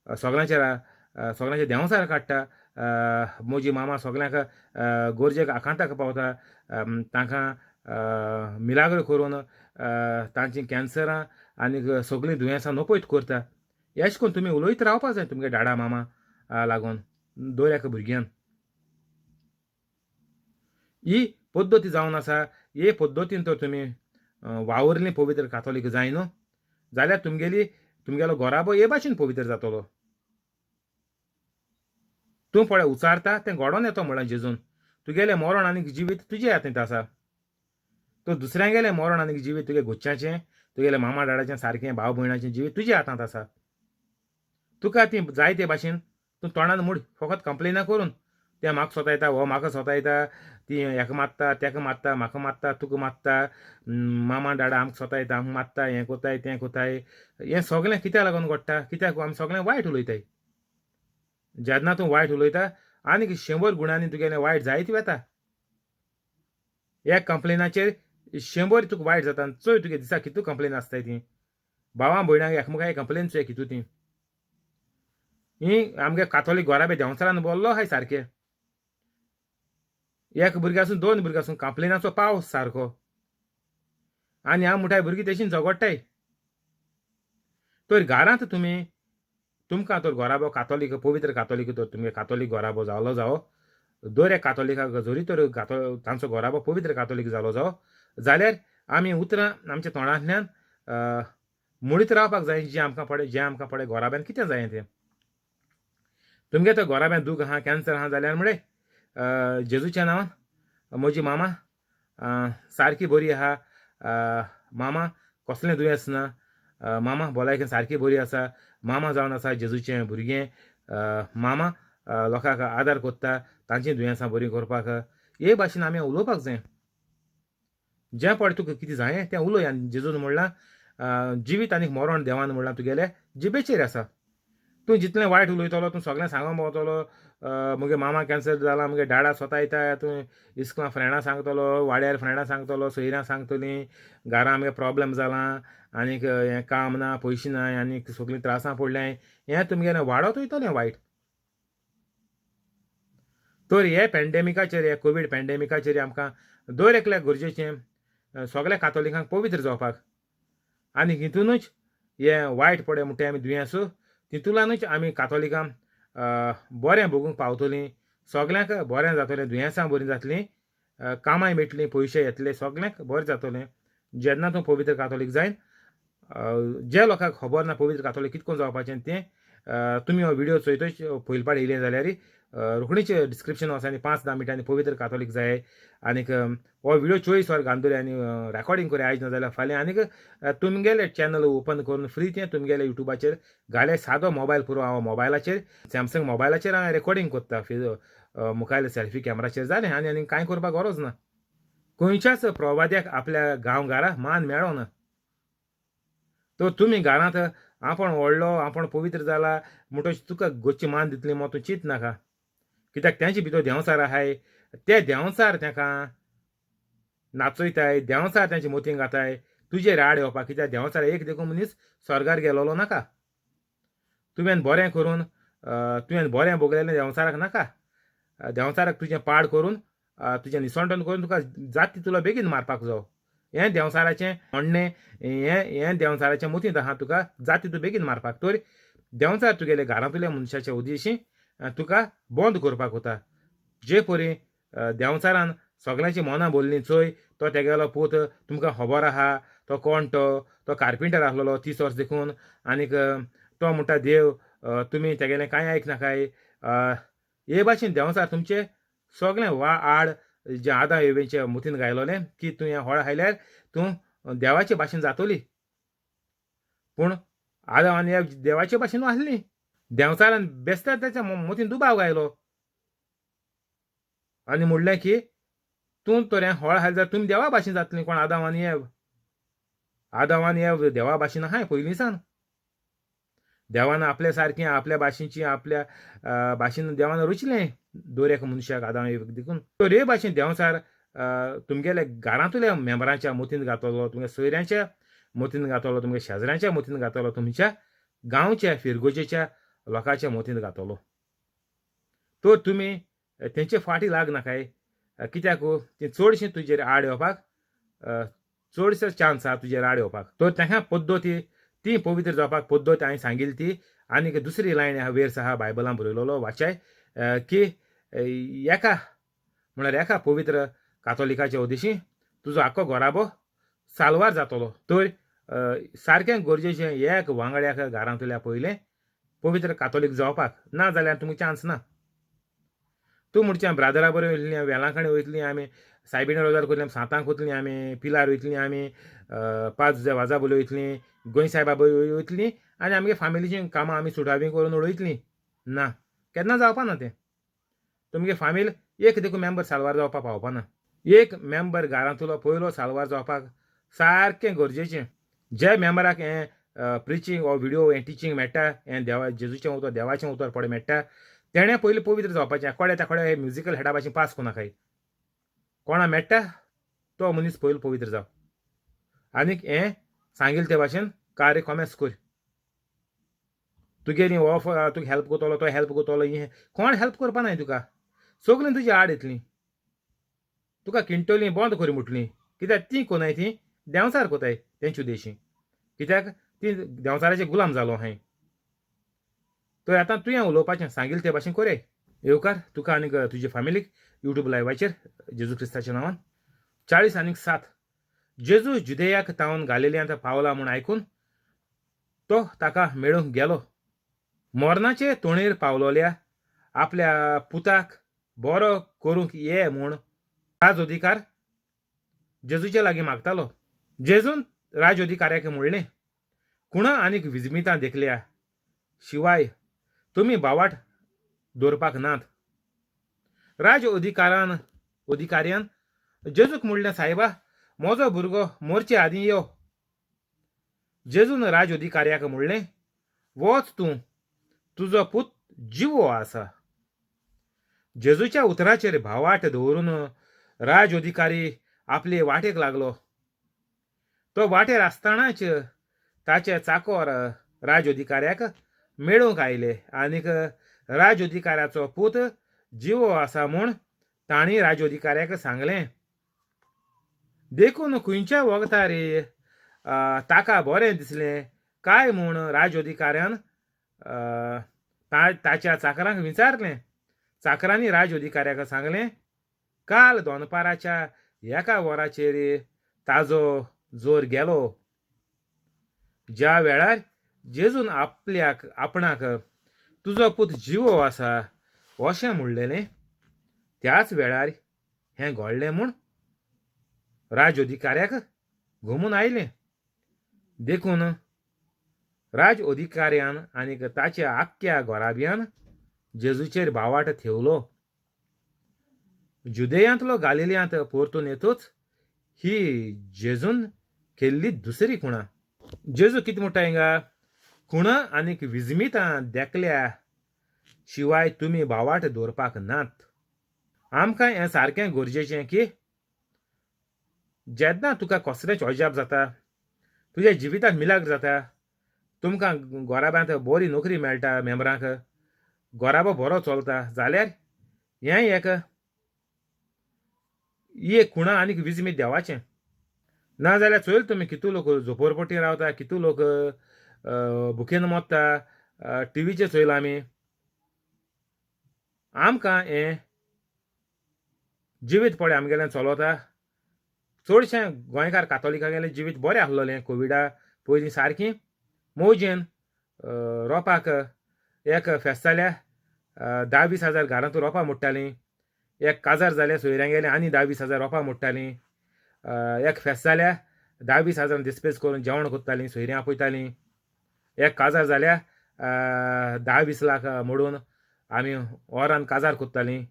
सगळ्यांच्या सगळ्यांच्या देंवचार काडटा, म्हजी मामा सगळ्यांक गरजेक आकांताक पावता, तांकां मिलाग्र करून तांचीं कॅन्सरां आनी सगळीं दुयेंसां नपयत करता. अशें करून तुमी उलयत रावपाक जाय तुमगे डाडा मामा लागून दर एका भुरग्यान. ही पद्दती जावन आसा, हे पद्दतीन तर तुमी वावुरलीं पवित्र कातोलीक जाय न्हू जाल्यार तुमगेली तुमगेलो घराबो हे भाशेन पवित्र जातलो. तूं पळय उचारता तें घडोवन येता म्हणलां जेजून. तुगेलें मरण आनी जिवीत तुजे हातींत आसा. तर दुसऱ्यांगेलें मरण आनी जिवीत तुगे घोच्च्याचें, तुगेलें मामा डाडाचें सारकें, भाव भयणाचें जिवीत तुज्या हातांत आसा. तुका ती जाय ते भाशेन तूं तोंडान मोड, फकत कंप्लेना करून तें म्हाका सोतायता, हो म्हाका सोतायता, ती हेका मारता, तेका मारता, म्हाका मारता, तुका मारता, मामा डाडा आमकां सोतायता, आमकां मारता, हें कोताय तें कोताय, हें सगळें कित्याक लागून घडटा? कित्याक आमी सगळें वायट उलयताय. जेन्ना तूं वायट उलयता आनीक 100 गुणांनी तुगेलें वायट जायत वता. एक कंप्लेनाचेर 100 तुका वायट जाता. चोय तुगे दिसा कितू कंप्लेन आसताय ती, भावां भयणांक एकमेकांक कंप्लेन चोय कितू ती. ही आमगे कातोलीक घोराबे देंवचारान बोल्लो आहाय सारकें, एक भुरगें आसूं दोन भुरगीं आसूं कंप्लेनाचो पावस सारको. आनी हांव म्हणटाय भुरगीं तेशीन झगडटाय. तर घरांत तुमी तुमकां तर घोराबो कातोलीक पवित्र कातोलीक तर तुमगे कातोलीक घोराबो जालो जावो, दर एक कातोलिकाक जरी तर तांचो घोराबो पवित्र कातोलीक जालो जावो जाल्यार आमी उतरां आमच्या तोंडांतल्यान मोडीत रावपाक जाय. जें आमकां पडे, जें आमकां पडे घोराब्यान कितें जाय तें. तुमगे तर घोराब्यान दूख आहा, कॅन्सर आहा जाल्यार म्हळे जेजूच्या नांवान म्हजी मामा सारकी बरी आहा, मामा कसलें दुयेंस ना, मामा भलायकेन सारकी बरी आसा, मामा जावन आसा जेजूचें भुरगें, मामा लोकांक आदार कोत्ता तांचीं दुयेंसां बरीं करपाक. हे भाशेन आमी उलोवपाक जाय. जें पळय तुका कितें जाय तें उलय. आनी जेजून म्हणलां जिवीत आनी मरण देवान म्हणलां तुगेले जिबेचेर आसा. तूं जितलें वायट उलयतलो, तूं सगळें सांगोंक पावतलो, मुगे मामा कॅन्सर जाला, मुगे डाडा सोतायता, तूं इस्कुलां फ्रेंडां सांगतलो, वाड्यार फ्रेंडां सांगतलो, सोयऱ्यां सांगतलीं, घरा आमगे प्रोब्लेम जालां आनीक हें काम ना, पयशे ना आनीक सगळीं त्रासां पडल्याय, हें तुमगेलें वाडत वयतलें वायट. तर हे पॅन्डेमिकाचेर, हे कोवीड पॅन्डेमिकाचेर आमकां दर एकल्याक गरजेचें सगल्या कातोलिकांक पवित्र जावपाक आनी हितूनच हें वायट पडे म्हणटा आमी दुयेंस तितूंतल्यानूच आमी कातोलिकां बरें भोगूंक पावतलीं, सगल्यांक बरें जातलें, दुयेंसां बरीं जातलीं, कामाय मेळटलीं, पयशे येतले, सगल्यांक बरें जातलें जेन्ना तूं पवित्र कातोलीक जायन. जे लोकांक खबर ना पवित्र कातोलीक कितें करून जावपाचें तें तुमी हो व्हिडियो चोयतच पयले पाट येयले जाल्यार रोखडीच डिस्क्रिप्शन आसा आनी 5-10 मिनटांनी पवित्र कातोलीक जाय आनीक हो व्हिडियो 24 वर घालून आनी रेकॉर्डिंग करूं आयज ना जाल्यार फाल्यां आनीक तुमगेले चॅनल ओपन करून फ्री तें तुमगेले युट्यूबाचेर घाले. सादो मोबायल पुरो, हांव मोबायलाचेर सॅमसंग मोबायलाचेर हांव रेकॉर्डिंग करता, मुखायले सेल्फी कॅमेराचेर जालें आनी आनी कांय करपाक गरज ना. खंयच्याच प्रवाद्याक आपल्या गांव घरा मान मेळना. तर तुमी घरांत आपूण व्हडलो आपूण पवित्र जाला म्हणटच तुका गोच्ची मान दितली म्हूण तूं चिंत नाका, कित्याक तेंचे भितर देंवचार आहाय, ते देंवचार तेका नाचयताय, देंवचार तेंचे मोतींक घाताय तुजेर आड येवपाक, कित्याक देंवचार एक देखून मनीस स्वर्गार गेलोलो नाका. तुवें बरें करून तुवें बरें भोगलेलें देंवचाराक नाका, देंवचाराक तुजें पाड करून तुजें निसणटन करून तुका जात तितलो बेगीन मारपाक जावो, हें देंवचाराचें म्हणणें, हें हें देंवचाराचें मोतींत आहा, तुका जात तितू बेगीन मारपाक. तर देंवचार तुगेले घरांतल्या मनशाच्या उदेशी तुका बंद करपाक वता. जे परी देंवचारान सगल्यांची मनां भरलीं, चोय तो तेगेलो पूत तुमकां खबर आहा तो कोण, तो तो कार्पेंटर आसलेलो 30 वर्स देखून, आनीक तो म्हणटा देव तुमी तेगेलें कांय आयकनाकाय. हे भाशेन देंवचार तुमचे सगळें वा आड जें आदां एवेचे मुतीन गायलोलें की तूं हें हळ खायल्यार तूं देवाचे भाशेन जातली, पूण आदां आनी एव देवाचे भाशेन आसली. देंवचारान बेस्ता तेच्या मोतीन दुबाव गायलो आनी म्हणलें की तूं तर हें हळ खायलें जाल्यार तुमी देवा भाशेन जातलीं. कोण? आदांव आनी एव. आदांव आनी एव देवा भाशेन आहाय पयलीं सावन. देवान आपल्या सारकें आपल्या भाशेची आपल्या भाशेन देवान रचलें दर एका मनशाक आदांव एवेक देखून. तर हे भाशेन देंवचार तुमगेले घरांतल्या मेंबरांच्या मोतीन घातलो, तुमगे सोयऱ्यांच्या मोतीन घातलो, तुमगे शेजऱ्यांच्या मोतीन घातलो, तुमच्या गांवच्या फिरगोजेच्या लोकांच्या मोतीन घातलो. तर तुमी तेंचे फाटी लागनाकाय, कित्याक ती चडशीं तुजेर आड येवपाक चडसो चान्स आहा तुजेर आड येवपाक. तर तेका पद्दती ती पवित्र जावपाक पद्दत हांवें सांगिल्ली ती. आनीक दुसरी लायन आहा वेर्स आहा बायबलान बरयलेलो वाचाय की एका म्हळ्यार एका पवित्र कातोलिकाच्या उदेशी तुजो आख्खो घराबो साल्वार जातलो. तर सारकें गरजेचें एक वांगड्याक घरांतल्या पयलें पवित्र कातोलीक जावपाक, ना जाल्यार तुमकां चान्स ना. तूं म्हणचें ब्रादरा बरोबर वयतलीं, वेलांकणी वयतलीं, आमी सायबिणी रोजार करतलीं, सांतांक वतलीं, आमी पिलार वयतलीं, आमी 5 वाजा बोली वयतलीं, गोंय सायबा बरोबर वयतलीं आनी आमगे फामिलीचीं कामां आमी सुटावीं करून उडयतलीं. ना, केन्ना जावपा ना तें. तुमगे फामील एक देखून मेंबर साल्वार जावपाक पावपा ना. एक मेंबर घरांतलो पयलो साल्वार जावपाक सारकें गरजेचें. जे मेंबराक हें प्रिचींग हो व्हिडियो हें टिचींग मेळटा, हें देवा जेजूचें उतर देवाचें उतर पळय मेळटा, तेणें पयलीं पवित्र जावपाचें. कोड्या त्या कोड्या म्युजिकल हेडा भाशेन पास करूं नाकाय. कोणा मेळटा तो मनीस पयलो पवित्र जाव आनीक हें सांगिल्लें ते भाशेन कार्य कोमेस कर. तुगेली हो तुका हेल्प करतलो, तो हेल्प करतलो, हें कोण हेल्प करपा नाय तुका, सगळीं तुजी आड येतलीं, तुका किंटोली बंद करी म्हटलीं, कित्याक तीं कोनाय तीं देंवचार कोताय तेंचे उदेशी, कित्याक ती देंवचाराचे गुलाम जालो हांवें. तर आतां तुवें उलोवपाचें सांगिल्लें ते भाशेन कोरे. येवकार तुका आनीक तुजे फामिलीक युट्यूब लायवाचेर जेजू क्रिस्ताच्या नांवान. 47 जेजू जुदेयाक तावन गालिलियांत पावला म्हूण आयकून तो ताका मेळूंक गेलो. मरणाचे तोणेर पावलोल्या आपल्या पुताक बरो करूंक ये म्हूण राज अधिकार जेजूचे लागीं मागतालो. जेजून राज अधिकाऱ्याक म्हणलें, कुणा आनीक विजमितां देखल्या शिवाय तुमी बावाट दवरपाक नात. राज अधिकाऱ्यान जेजूक म्हणलें, सायबा म्हजो भुरगो मोरचे आदीं यो. जेजून राज अधिकाऱ्याक म्हणलें, वच तूं, तुजो पूत जिवो आसा. जेजूच्या उतराचेर भावार्थ दवरून राज अधिकारी आपले वाटेक लागलो. तो वाटेर आसतनाच ताचे चाकोर राज अधिकाऱ्याक मेळूंक आयले आनीक राज अधिकाऱ्याचो पूत जिवो आसा म्हूण तांणी राज अधिकाऱ्याक सांगलें. देखून खंयच्या वखदार ताका बरें दिसलें काय म्हूण राज अधिकाऱ्यान ताच्या चाकरांक विचारलें. चाकरांनी राज अधिकाऱ्याक सांगलें, काल दनपाराच्या एका वराचेर ताजो जोर गेलो. ज्या वेळार जेजून आपल्याक आपणाक तुजो पूत जिवो आसा अशें म्हणलेलें त्याच वेळार हें घडलें म्हूण राज अधिकाऱ्याक घुमून आयलें. देखून राज अधिकाऱ्यान आनीक ताच्या आख्ख्या घराब्यान जेजूचेर भावार्थ थेवलो. जुदेयांतलो गालिलियांत परतून येतूच ही जेजून केल्ली दुसरी खुणा. जेजू कितें म्हणटा हिंगा, खुणा आनीक विजमितां देखल्या शिवाय तुमी भावार्थ दवरपाक नात. आमकां हें सारकें गरजेचें की जेन्ना तुका कसलेंच अजाप जाता, तुज्या जिवितांत मिलाग्र जाता, तुमकां घराब्यांत बरी नोकरी मेळटा, मेंबरांक घराबो बरो चलता जाल्यार हें एक ही एक खुणा आनीक विजमीत देवाचें. ना जाल्यार चोयल तुमी कितू लोक झोपरपट्टी रावता, कितू लोक भुकेन मोत्ता, टिवीचेर चोयलां आमी. आमकां हें जिवीत पळय आमगेलें चलोता. चडशें गोंयकार कातोलिकांगेलें जिवीत बरें आसलेलें कोविडा पयलीं सारकीं मौजेन रोपाक एक फेस्त जाल्यार 10-20 हजार घरांत रोपां मोडटालीं, एक काजार जाल्यार सोयऱ्यांगेलें आनी 10-20 हजार रोपां मोडटालीं, एक फेस्त जाल्यार 10-20 हजार दिस्पेस करून जेवण करतालीं, सोयऱ्यां आपयतालीं, एक काजार जाल्यार 10-20 लाख मोडून आमी वरान काजार करतालीं.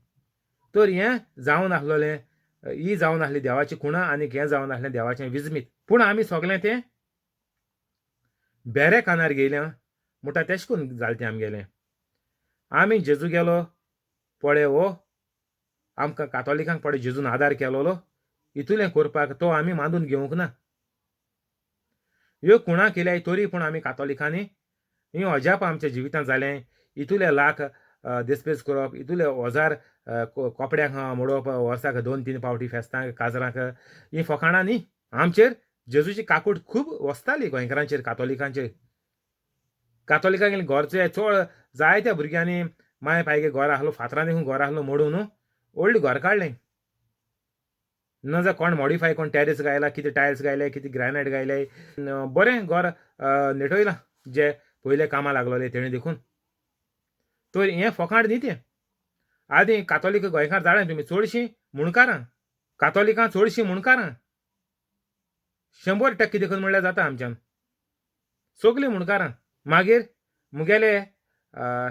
तर हें जावन आसलेलें, ही जावन आसली देवाची खुणा आनीक हें जावन आसलें देवाचें विजमीत. पूण आमी सगळें तें बेरे कानार घेयलें म्हणटा तेश करून जालें तें आमगेलें. आमी जेजू गेलो पळय हो आमकां कातोलिकांक पळय जेजून आदार केलोलो इतुलें करपाक तो आमी मानून घेवंक ना. ह्यो खुणा केल्याय तरी पूण आमी कातोलिकांनी हीं अजापां आमच्या जिवितांत जालें. इतुले लाख दिस्पेस करप, इतुले हजार कपड्यांक मोडप वर्साक 2-3 फावटी फेस्तांक काजरांक, हीं फकाणां न्ही. आमचेर जेजूची काकूट खूब वसताली गोंयकारांचेर, कातोलिकांचेर. कातोलिकांगेलें घरचें चड जायत्या भुरग्यांनी माय पायगे घर आसलो फातरां देखून घर आसलो मोडून व्हडलें घर काडलें. ना जाल्यार कोण मॉडिफाय, कोण टॅरिस गायला, कितें टायल्स गायले, कितें ग्रॅनायट गायले, बरें घर नेटयलां जे पयले कामां लागलोले तेणी देखून. तर हें फकांड न्ही तें. आदीं कातोलीक गोंयकार जाणा तुमी चडशीं मुणकारां, कातोलिकां चडशीं मुणकारां, 100% देखून म्हणल्यार जाता आमच्यान सगलीं मुणकारां. मागीर मुगेले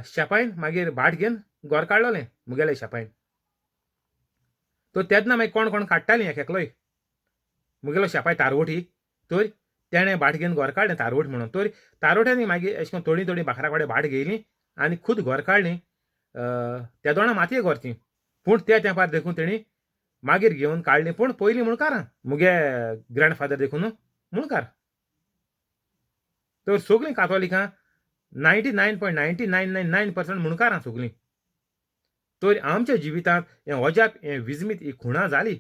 शेपायन मागीर भाट घेवन घर काडलोलें मुगेले शेपायन. तर तेन्ना मागीर कोण कोण काडटालीं एक एकलोय मुगेलो शेपाय तारवटी, तर तेणें भाट घेवन घर काडलें तारवट म्हणून. तर तारवट्यांनी मागीर अशें करून थोडीं थोडीं बाकरा कडेन भाट घेयलीं आनी खूद घर काडलीं. तेदोणा मातये घर ती, पूण त्या तेंपार देखून तेणी मागीर घेवन काडलीं. पूण पयलीं मुणकारां मुगे ग्रँडफादर देखून मुणकार. तर सगलीं कातोलिकां 99.999% मुणकारां सगलीं. तर आमच्या जिवितांत हें अजाप, हें विजमीत, ही खुणा जाली.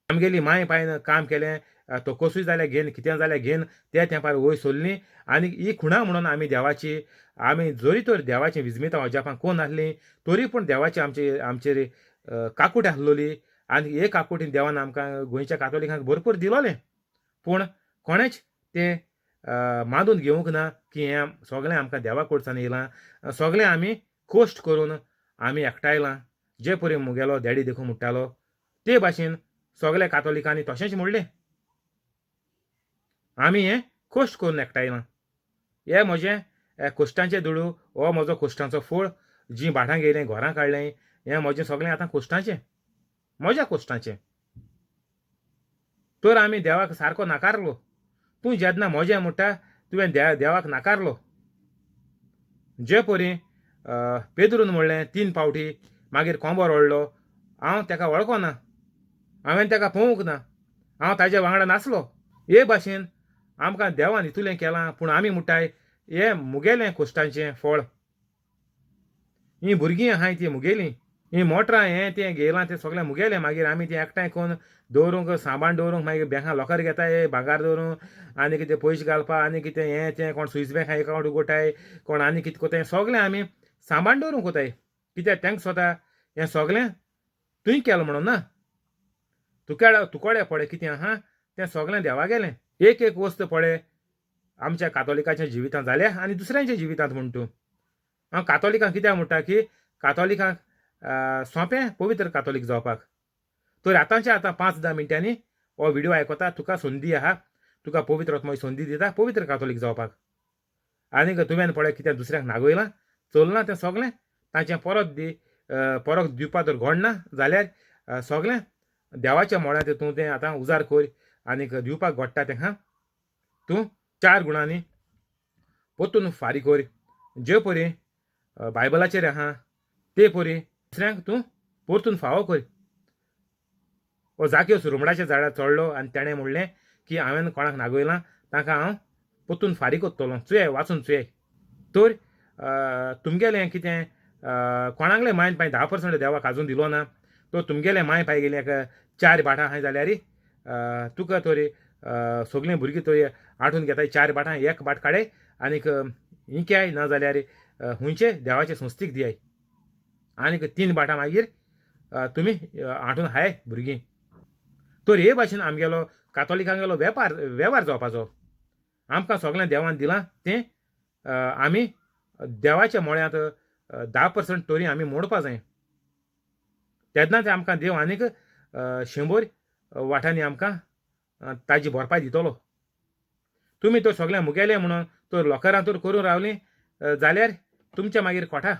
आमगेली माय पायन काम केलें, तकोसूय जाल्यार घेन, कितें जाल्यार घेन, ते तेंपार वयर सोल्लीं आनी ही खुणा म्हणून आमी देवाची, आमी जरी तर देवाची विजमितां अजापां कोण नासलीं तरी पूण देवाची आमचे आमचेर काकूट आसलोली आनी हे काकुटीन देवान आमकां गोंयच्या कातोलिकांक भरपूर दिलोलें. पूण कोणेच तें मानून घेवंक ना की हें सगळें आमकां देवा कडच्यान येयलां, सगळें आमी कश्ट करून आमी एकठांयलां. जे परी मुगेलो डॅडी देखून म्हणटालो ते भाशेन सगल्या कातोलिकांनी तशेंच म्हणलें, आमी हें कश्ट करून एकठांयलां. हे म्हजें कश्टांचे दुडू, हो म्हजो कश्टांचो फळ, जीं भाटां घेयलें, घरां काडलें, हें म्हजें सगळें आतां कश्टांचें, म्हज्या कश्टांचें. तर आमी देवाक सारको नाकारलो. तूं जेन्ना म्हजें म्हणटा तुवें देवाक नाकारलो. जे परी पेद्रून म्हणलें 3 फावटी मागीर कोंबो रडलो, हांव तेका वळखोना, हांवें तेका पळोवंक ना, हांव ताज्या वांगडा नासलो. हे भाशेन आमकां देवान इतुलें केलां, पूण आमी म्हणटाय हें मुगेलें कोश्टांचें फळ, हीं भुरगीं आहाय तीं मुगेलीं, हीं मोटरां हें तें घेयलां तें सगळें मुगेलें. मागीर आमी तें एकठांय करून दवरूंक, सामान दवरूंक मागीर बँकां लॉकर घेताय, भांगार दवरूंक आनी कितें पयशे घालपा आनी कितें हें तें, कोण स्वीस बँकां एकावंट उगोटाय, कोण आनी कितें कोताय, सगळें आमी सामान दवरूंक कोताय. कित्याक तांकां स्वता हें सगळें तुवें केलां म्हणून ना, तुका तुकोडे पळय कितें आहा तें सगळें देवा गेलें. एक एक वस्त पळय आमच्या कातोलिकाच्या जिवितांत जाल्या आनी दुसऱ्यांच्या जिवितांत म्हण तूं. हांव कातोलिकांक कित्याक म्हणटा की कातोलिकांक सोंपें पवित्र कातोलीक जावपाक. तर आतांच्या आतां 5-10 मिनटांनी हो व्हिडियो आयकता, तुका संदी आहा, तुका पवित्र आत्मो संदी दिता पवित्र कातोलीक जावपाक. आनीक तुवें पळय कितें दुसऱ्यांक नागयलां चलना तें सगळें तांचें परत दी, परत दिवपा तर घडना जाल्यार सगळें देवाच्या मोळ्यांत तूं तें आतां उजार कर आनीक दिवपाक घडटा तेंका तूं 4 गुणांनी परतून फारीक कर. जे परी बायबलाचेर आहा ते परी दुसऱ्यांक तूं परतून फावो कर. हो जाक्योस रुमडाच्या झाडार चडलो आनी तेणें म्हणलें की हांवें कोणाक नागयलां तांकां हांव परतून फारीक करतलो, चुये वाचून चुये. तर तुमगेलें कितें कोणागलें मायन पांय 10% देवाक आजून दिलो ना, तो तुमगेलें माय पांय गेलें एक 4 भाटां आहाय जाल्यार तुका तरी सगळीं भुरगीं तरी आठून घेताय, 4 भाटां एक भाट काडे आनीक इंक्याय ना जाल्यार हुंयचे देवाचे संस्थीक दियाय, आनीक 3 भाटां मागीर तुमी आठून हाय भुरगीं. तर हे भाशेन आमगेलो कातोलिकांगेलो वेपार वेव्हार जावपाचो. आमकां सगळें देवान दिलां तें आमी देवाच्या मोळ्यांत 10% तरी आमी मोडपा जाय, तेन्नाच आमकां देव आनीक 100 वाटांनी आमकां ताजी भरपाय दितलो. तुमी तर सगळें मुगेलें म्हणून तर लॉकरां तर करून रावलीं जाल्यार तुमच्या मागीर कोठा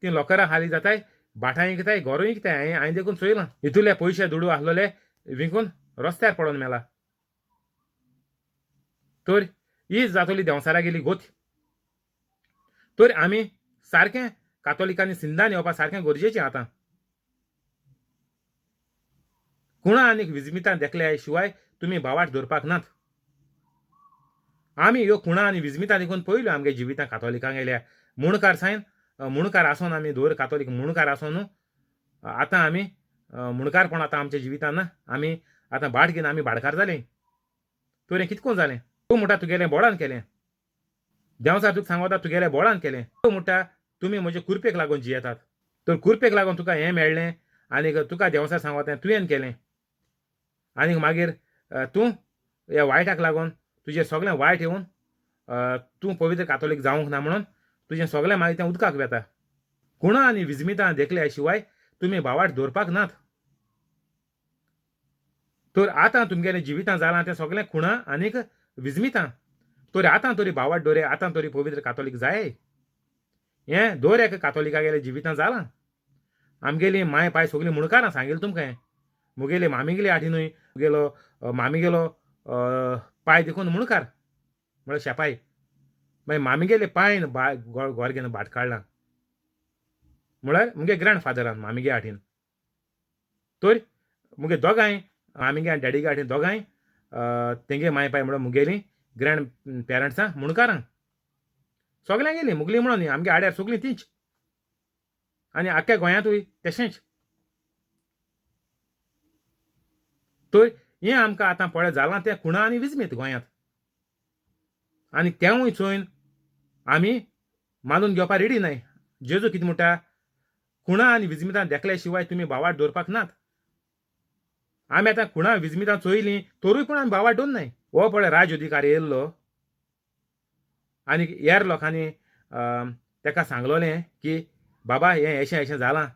तीं लॉकरां हाली जाताय, भाटां विकताय, घरूय विकताय. हांवें देखून चोयलां हितूले पयशे दुडू आसलेले विकून रस्त्यार पडोन मेला. तर ही जातली देंवसारा गेली गोत. तर आमी सारकें कातोलिकांनी सिंदान येवपा सारकें गरजेचें आतां. कुणा आनीक विजमितां देखल्या शिवाय तुमी भावाट दवरपाक नात. आमी ह्यो कुणा आनी विजमितां देखून पयल्यो आमगे जिवितां कातोलिकांक गेल्या. मुणकार सायन मुणकार आसून आमी दवर कातोलीक मुणकार आसून आतां आमी मुणकारपण आतां आमच्या जिवितान ना. आमी आतां भाट घेवन आमी भाडकार जाले. तर हें कितकोन जालें? तूं म्हणटा तुगेलें बोडान केलें, देंवचार तुका सांगता तुगेलें बोडान केलें. तूं म्हणटा तुमी म्हजे कुरपेक लागून जियेतात, तर कुरपेक लागून तुका हें मेळ्ळें आनीक तुका देंवचार सांगता तुवें केलें. आनीक मागीर तूं ह्या वायटाक लागून तुजें सगळें वायट येवन तूं पवित्र कातोलीक जावंक ना म्हणून तुजें सगळें मागीर तें उदकाक वेता. कुणां आनी विजमितां देखल्या शिवाय तुमी भावाट दवरपाक नात. तर आतां तुमगेलें जिवितां जालां तें सगळें खुणां आनीक विजमितां. तर आतां तरी भावाट दवरे, आतां तरी पवित्र कातोलीक जाय. हें दर एका कातोलिकागेलें जिवितां जालां. आमगेली माय पाय सगळीं मुणकारां सांगील तुमकां हें. मुगेली मामीगेली आठी न्हय, मुगेलो मामीगेलो पाय देखून मुणकार म्हळ्यार शेपाय. मागीर मामीगेले पायन घर घेवन भाट काडलां म्हळ्यार मुगे ग्रँड फादरान मामीगे आठीन. तर मुगे दोगांय मामीगे आनी डॅडीगे आठीन दोगांय तेंगे माय पाय म्हळ्यार मुगेली ग्रँड पेरंट्सां मुणकारां सगळ्यां गेलीं. मुगली म्हणून न्ही, आमगे आड्यार सगळीं तींच आनी आख्ख्या गोंयांतूय तशेंच. तर हें आमकां आतां पळय जालां तें खुणां आनी विजमीत गोंयांत. आनी तेंवूय चोयन आमी मानून घेवपाक रेडी नाय. जेजू कितें म्हणटा, खुणां आनी विजमितां देखल्या शिवाय तुमी भावाट दवरपाक नात. आमी आतां खुणां विजमितां चोयलीं तरूय पूण आमी भावाट दवर नाय. हो पळय राज अधिकारी येयल्लो आनी हेर लोकांनी ताका सांगलोलें की बाबा हें अशें अशें जालां.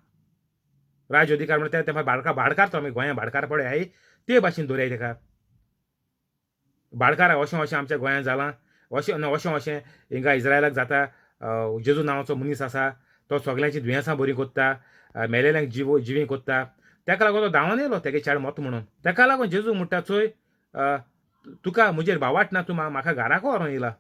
राज अधिकार म्हणल्यार ते भाडकार, भाडकार तो आमी गोंया भाडकार पळय हाय ते भाशेन दवरया ताका. भाडकार अशें अशें आमच्या गोंयांत जालां, अशें ना अशें अशें हिंगा इस्रायलाक जाता. जेजू नांवाचो मनीस आसा तो सगल्यांची दुयेंसां बरीं कोत्ता, मेलेल्यांक जिवीं कोत्ता. ताका लागून तो धांवन येयलो तेगे चेड मत म्हणून. ताका लागून जेजू म्हणटा चोय तुका म्हजेर भावाट ना, तूं म्हाका घराक व्हरोन येयला,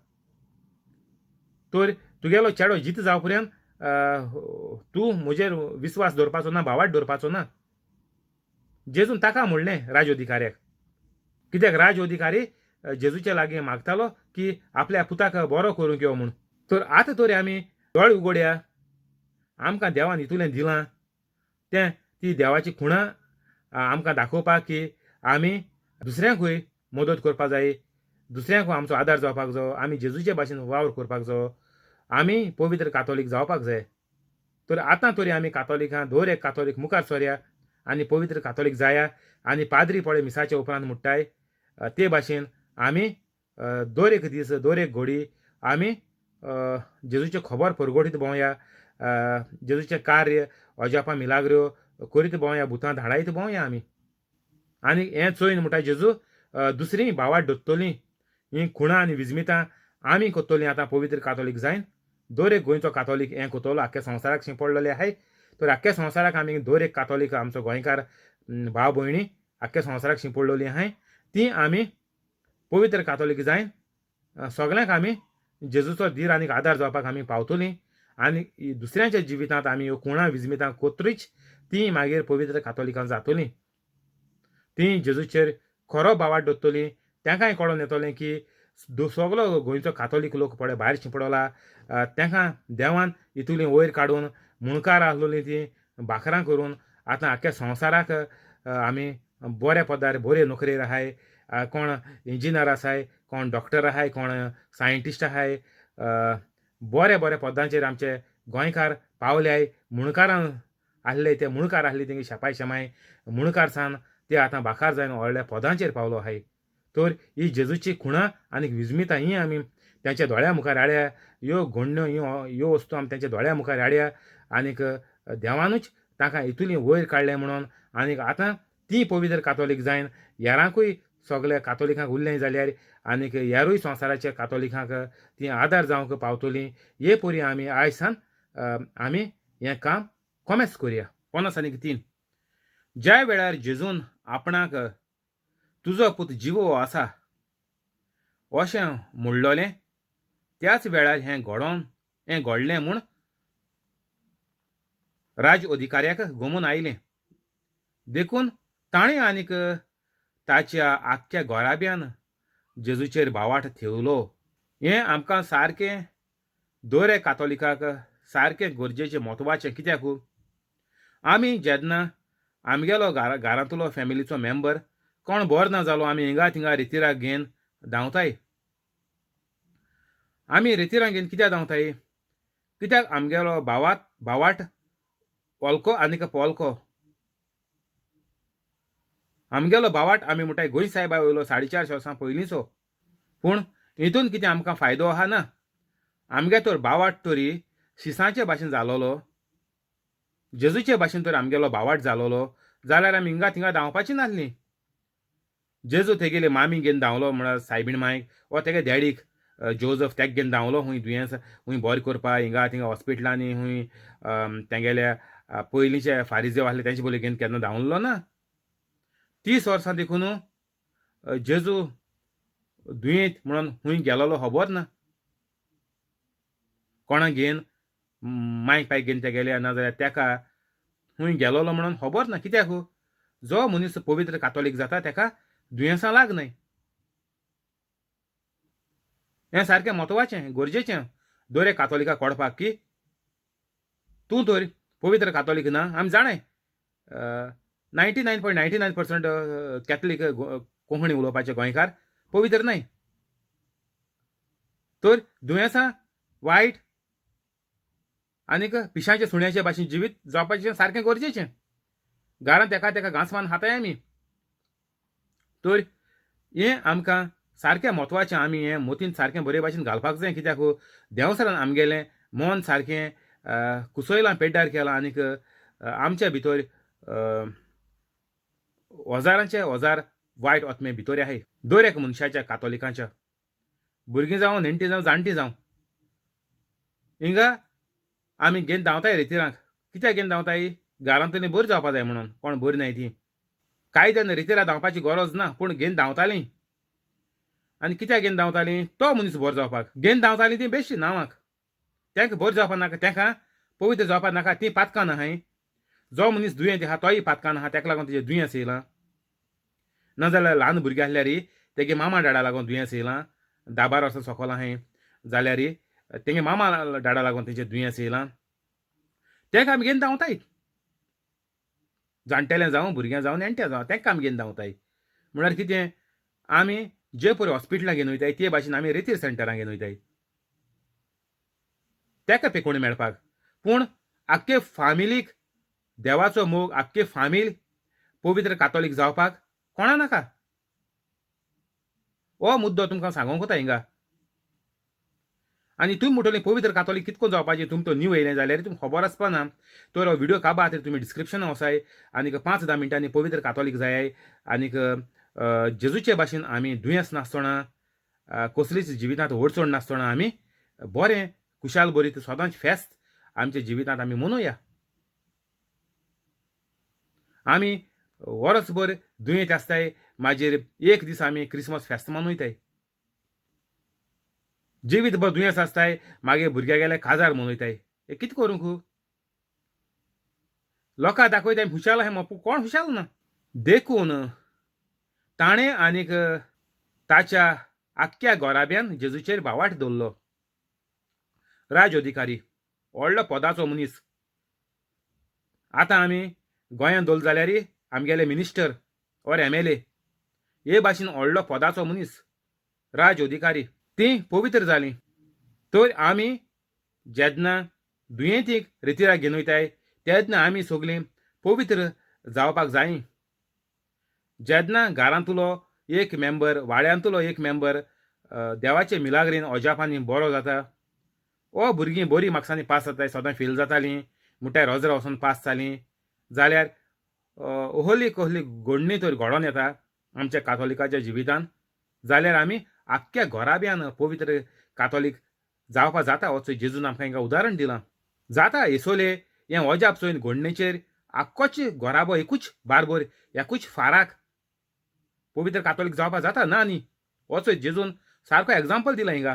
तर तुगेलो चेडो जीत जावं पर्यंत तूं म्हजेर विस्वास दवरपाचो ना, भावार्थ दवरपाचो ना. जेजून ताका म्हणलें राज अधिकाऱ्याक, कित्याक राज अधिकारी जेजूच्या लागीं मागतालो की आपल्या पुताक बरो करूंक यो म्हूण. तर आतां तरी आमी दोळे उगोडया, आमकां देवान इतुलें दिलां तें ती देवाची खुणां आमकां दाखोवपाक की आमी दुसऱ्यांकूय मदत करपाक जाय, दुसऱ्यांकूय आमचो आदार जावपाक जायो, आमी जेजूचे भाशेन वावर करपाक जायो, आमी पवित्र कातोलीक जावपाक जाय. तर आतां तरी आमी कातोलिकां दर एक कातोलीक मुखार सरया आनी पवित्र कातोलीक जाया आनी पाद्री पळय मिसाच्या उपरांत म्हणटाय ते भाशेन आमी दर एक दीस दर एक घडी आमी जेजूचें खबर परगटीत भोंवया, जेजूचें कार्य अजापां मिलाग्रो करीत भोंवया, भुतां धाडायत भोंवया आमी. आनी हें चोयन म्हणटा जेजू दुसरीं भावार्थ दोत्तोलीं हीं खुणां आनी विजमितां आमी कोत्तोलीं आतां पवित्र कातोलीक जायन. दर एक गोंयचो कातोलीक हें कोतोलो, आख्ख्या संवसाराक शिंपडलेले आहाय. तर आख्ख्या संवसाराक आमी दर एक कातोलीक आमचो गोंयकार भाव भयणी आख्ख्या संवसाराक शिंपडलेली आहाय, ती आमी पवित्र कातोलीक जायन सगल्यांक आमी जेजूचो धीर आनी आदार जावपाक आमी पावतलीं. आनी दुसऱ्यांच्या जिवितांत आमी ह्यो खुणां विजमितां कोत्रीच ती मागीर पवित्र कातोलिकां जातलीं, ती जेजूचेर खरो भावार्थ दवरतलीं. तांकांय कळोन येतलें की सगलो गोंयचो कातोलीक लोक पळय भायर शिंपडला, तांकां देवान इतुली वयर काडून मुणकार आहलोलीं तीं भाकरां करून आतां आख्ख्या संवसाराक आमी बऱ्या पदार बरे नोकरेर आहाय. कोण इंजिनियर आसाय, कोण डॉक्टर आहाय, कोण सायंटिस्ट आहाय, बऱ्या बऱ्या पदांचेर आमचे गोंयकार पावल्याय. मुणकारान आहले ते मुणकार आहले तेंगे शेपाय शेमाय मुणकार सान ते आतां बाकार जावन व्हडल्या पदांचेर पावलो आहाय. तर ही जेजूची खुणां आनी विजमितां ही आमी तेंच्या दोळ्या मुखार हाडया, ह्यो घडण्यो ह्यो वस्तू आमी तेंच्या दोळ्या मुखार हाडया आनीक देवानूच तांकां इतुली वयर काडलें म्हणून आनीक आतां ती पवित्र कातोलीक जायन हेरांकूय सगल्या कातोलिकांक उरलें जाल्यार आनीक हेरूय संवसाराच्या कातोलिकांक ती आदार जावंक पावतलीं. हे परी आमी आयज सान आमी हें काम कोमेस करुया. 53. ज्या वेळार जेजून आपणाक तुजो पूत जिवो आसा अशें म्हणलोलें त्याच वेळार हें हें घडलें म्हूण राज अधिकाऱ्याक गमून आयलें. देखून ताणें आनीक ताच्या आख्ख्या घराब्यान जेजूचेर भावार्थ थेवलो. हें आमकां सारकें दर एक कातोलिकाक सारकें गरजेचें म्हत्वाचें. कित्याक आमी जेन्ना आमगेलो घरांतलो फॅमिलीचो मेंबर कोण बरो ना जालो आमी हिंगा थिंगा रेतिराक घेवन धांवताय. आमी रेतिराक घेवन कित्याक धांवताय? कित्याक आमगेलो भावाट पोलको आनीक पोलको आमगेलो भावाट आमी म्हणटाय गोंय साहेबा वयलो 450 वर्सां पयलींचो. पूण हितून कितें आमकां फायदो आहा ना? आमगे तर भावाट तरी शिसांचे भाशेन जालोलो, जेजूचे भाशेन तर आमगेलो भावाट जालोलो जाल्यार आमी हिंगा थिंगा धांवपाची नासली. जेजू तेगेले मामी घेवन धांवलो म्हळ्यार सायबीण मायक वा तेगे डॅडीक जोजफ तेक घेवन धांवलो खूंय दुयेंस खूंय बरें करपा हिंगा थिंगा हॉस्पिटलांनी खूंय तेगेल्या पयलींचे फारिजेव आसले तेंचे बोली घेवन केन्ना धांवलो ना. 30 वर्सां देखून जेजू दुयेंत म्हणून खूंय गेलोलो खबर ना. कोणाक घेवन मायक पायक घेवन ते गेले ना जाल्यार तेका खूंय गेलोलो म्हणून खबर ना. कित्याक जो मनीस पवित्र कातोलीक जाता तेका दुयेंसां लागनाय. हें सारकें म्हत्वाचें गरजेचें दर एक कातोलिकाक कळपाक की तूं तर पवित्र कातोलीक ना. आमी जाणाय 99.99% कॅथलीक कोंकणी उलोवपाचे गोंयकार पवित्र न्हय. तर दुयेंसां वायट आनीक पिशांचे सुण्याचे भाशेन जिवीत जावपाचें सारकें गरजेचें. घरांत एका तेका घांस मारून खाताय आमी. तर हें आमकां सारकें म्हत्वाचें, आमी हें मोतीन सारकें बरे भाशेन घालपाक जाय. कित्याक देंवसरान आमगेलें मन सारकें कुसयलां, पेड्ड्यार केलां आनीक आमच्या भितर हजारांचे हजार वायट आत्मे भितर आहाय दर एक मनशाच्या कातोलिकांच्या, भुरगीं जावं नेणटीं जावं जाणटीं जावं. हिंगा आमी घेवन धांवताय रेतिरांक. कित्याक घेवन धांवताय? घरांतली बरी जावपा जाय म्हणून. कोण बरी नाय ती कायद्यान रेतिरा धांवपाची गरज ना, पूण घेवन धांवतालीं. आनी कित्याक घेवन धांवतालीं? तो मनीस बरो जावपाक घेवन धांवतालीं ती बेश्टी नांवाक. तांकां बरें जावपा नाका, तांकां पवित्र जावपाक नाका तीं पातकां नाहाय. जो मनीस दुयेंत आहा तोय पातकां आहा, ताका लागून तेजें दुयेंस येयलां. नाजाल्यार ल्हान भुरगें आसल्यार तेगे मामा डाडा लागून दुयेंस येयलां, 10-12 वर्सां सोकोल आहाय जाल्यार तेगे मामा डाडा लागून तेजें दुयेंस येयलां. तेका आमी घेवन धांवताय, जाणटेलें जावं भुरगें जावं नेणटें जावं तेंका आमी घेवन धांवताय. म्हळ्यार कितें, आमी जे पळय हॉस्पिटलां घेवन वयताय ते भाशेन आमी रेतीर सेंटरां घेवन वयताय तेका पेकोवणी मेळपाक. पूण आख्खे फामिलीक देवाचो मोग, आख्खे फामील पवित्र कातोलीक जावपाक कोणा नाका. हो मुद्दो तुमकां सांगूंक वता हिंगा. आनी तुमी म्हणटली पवित्र कातोलीक कितको जावपाचें, तुमी तो न्यू येयलें जाल्यार तुमकां खबर आसपा ना. तर हो व्हिडियो काबार तुमी डिस्क्रिप्शनान वचाय आनीक 5-10 मिनटांनी पवित्र कातोलीक जाय आनीक जेजूचे भाशेन आमी दुयेंस नासतना, कसलीच जिवितांत अडचण नासतना आमी बरें खुशाल बरीत सदांच फेस्त आमच्या जिवितांत आमी मनोवया. आमी वरसभर दुयेंत आसताय, मागीर एक दीस आमी क्रिसमस फेस्त मनयताय. जिवीतभर दुयेंस आसताय, मागीर भुरग्या गेले काजार मनयताय. हें कितें करूंक लोकां दाखयताय हुशाल आहाय म्हण, कोण हुशाल ना. देखून ताणें आनीक ताच्या आख्ख्या गोराब्यान जेजूचेर भावाट दवरलो. राज अधिकारी, व्हडलो पदाचो मनीस. आतां आमी गोंयांत दवरलो जाल्यार आमगेले मिनिस्टर ओर MLA हे भाशेन व्हडलो पदाचो मनीस, राज अधिकारी, तीं पवित्र जालीं. तर आमी जेन्ना दुयेंतीक रेतिराक घेवन वयताय तेन्ना आमी सगलीं पवित्र जावपाक जाय. जेन्ना घरांतलो एक मेंबर, वाड्यांतलो एक मेंबर देवाचे मिलाग्रीन अजापांनी बरो जाता, ओ भुरगीं बरीं मार्क्सांनी पास जाताय, सदां फेल जातालीं म्हणटाय रोजरा वचून पास जालीं जाल्यार ओहली कहली घडणी तर घडोवन येता आमच्या कातोलिकाच्या जिवितान, जाल्यार आमी आख्ख्या घराब्यान पवित्र कातोलीक जावपा जाता. हो जेजून आमकां हिंगा उदाहरण दिलां. जाता हेसोले हें अजाप चोयन घडणेचेर आख्खोच घराबो एकूच बारबर एकूच फाराक पवित्र कातोलीक जावपा जाता ना न्ही. हो चोय जेजून सारको एग्जाम्पल दिलां हिंगा.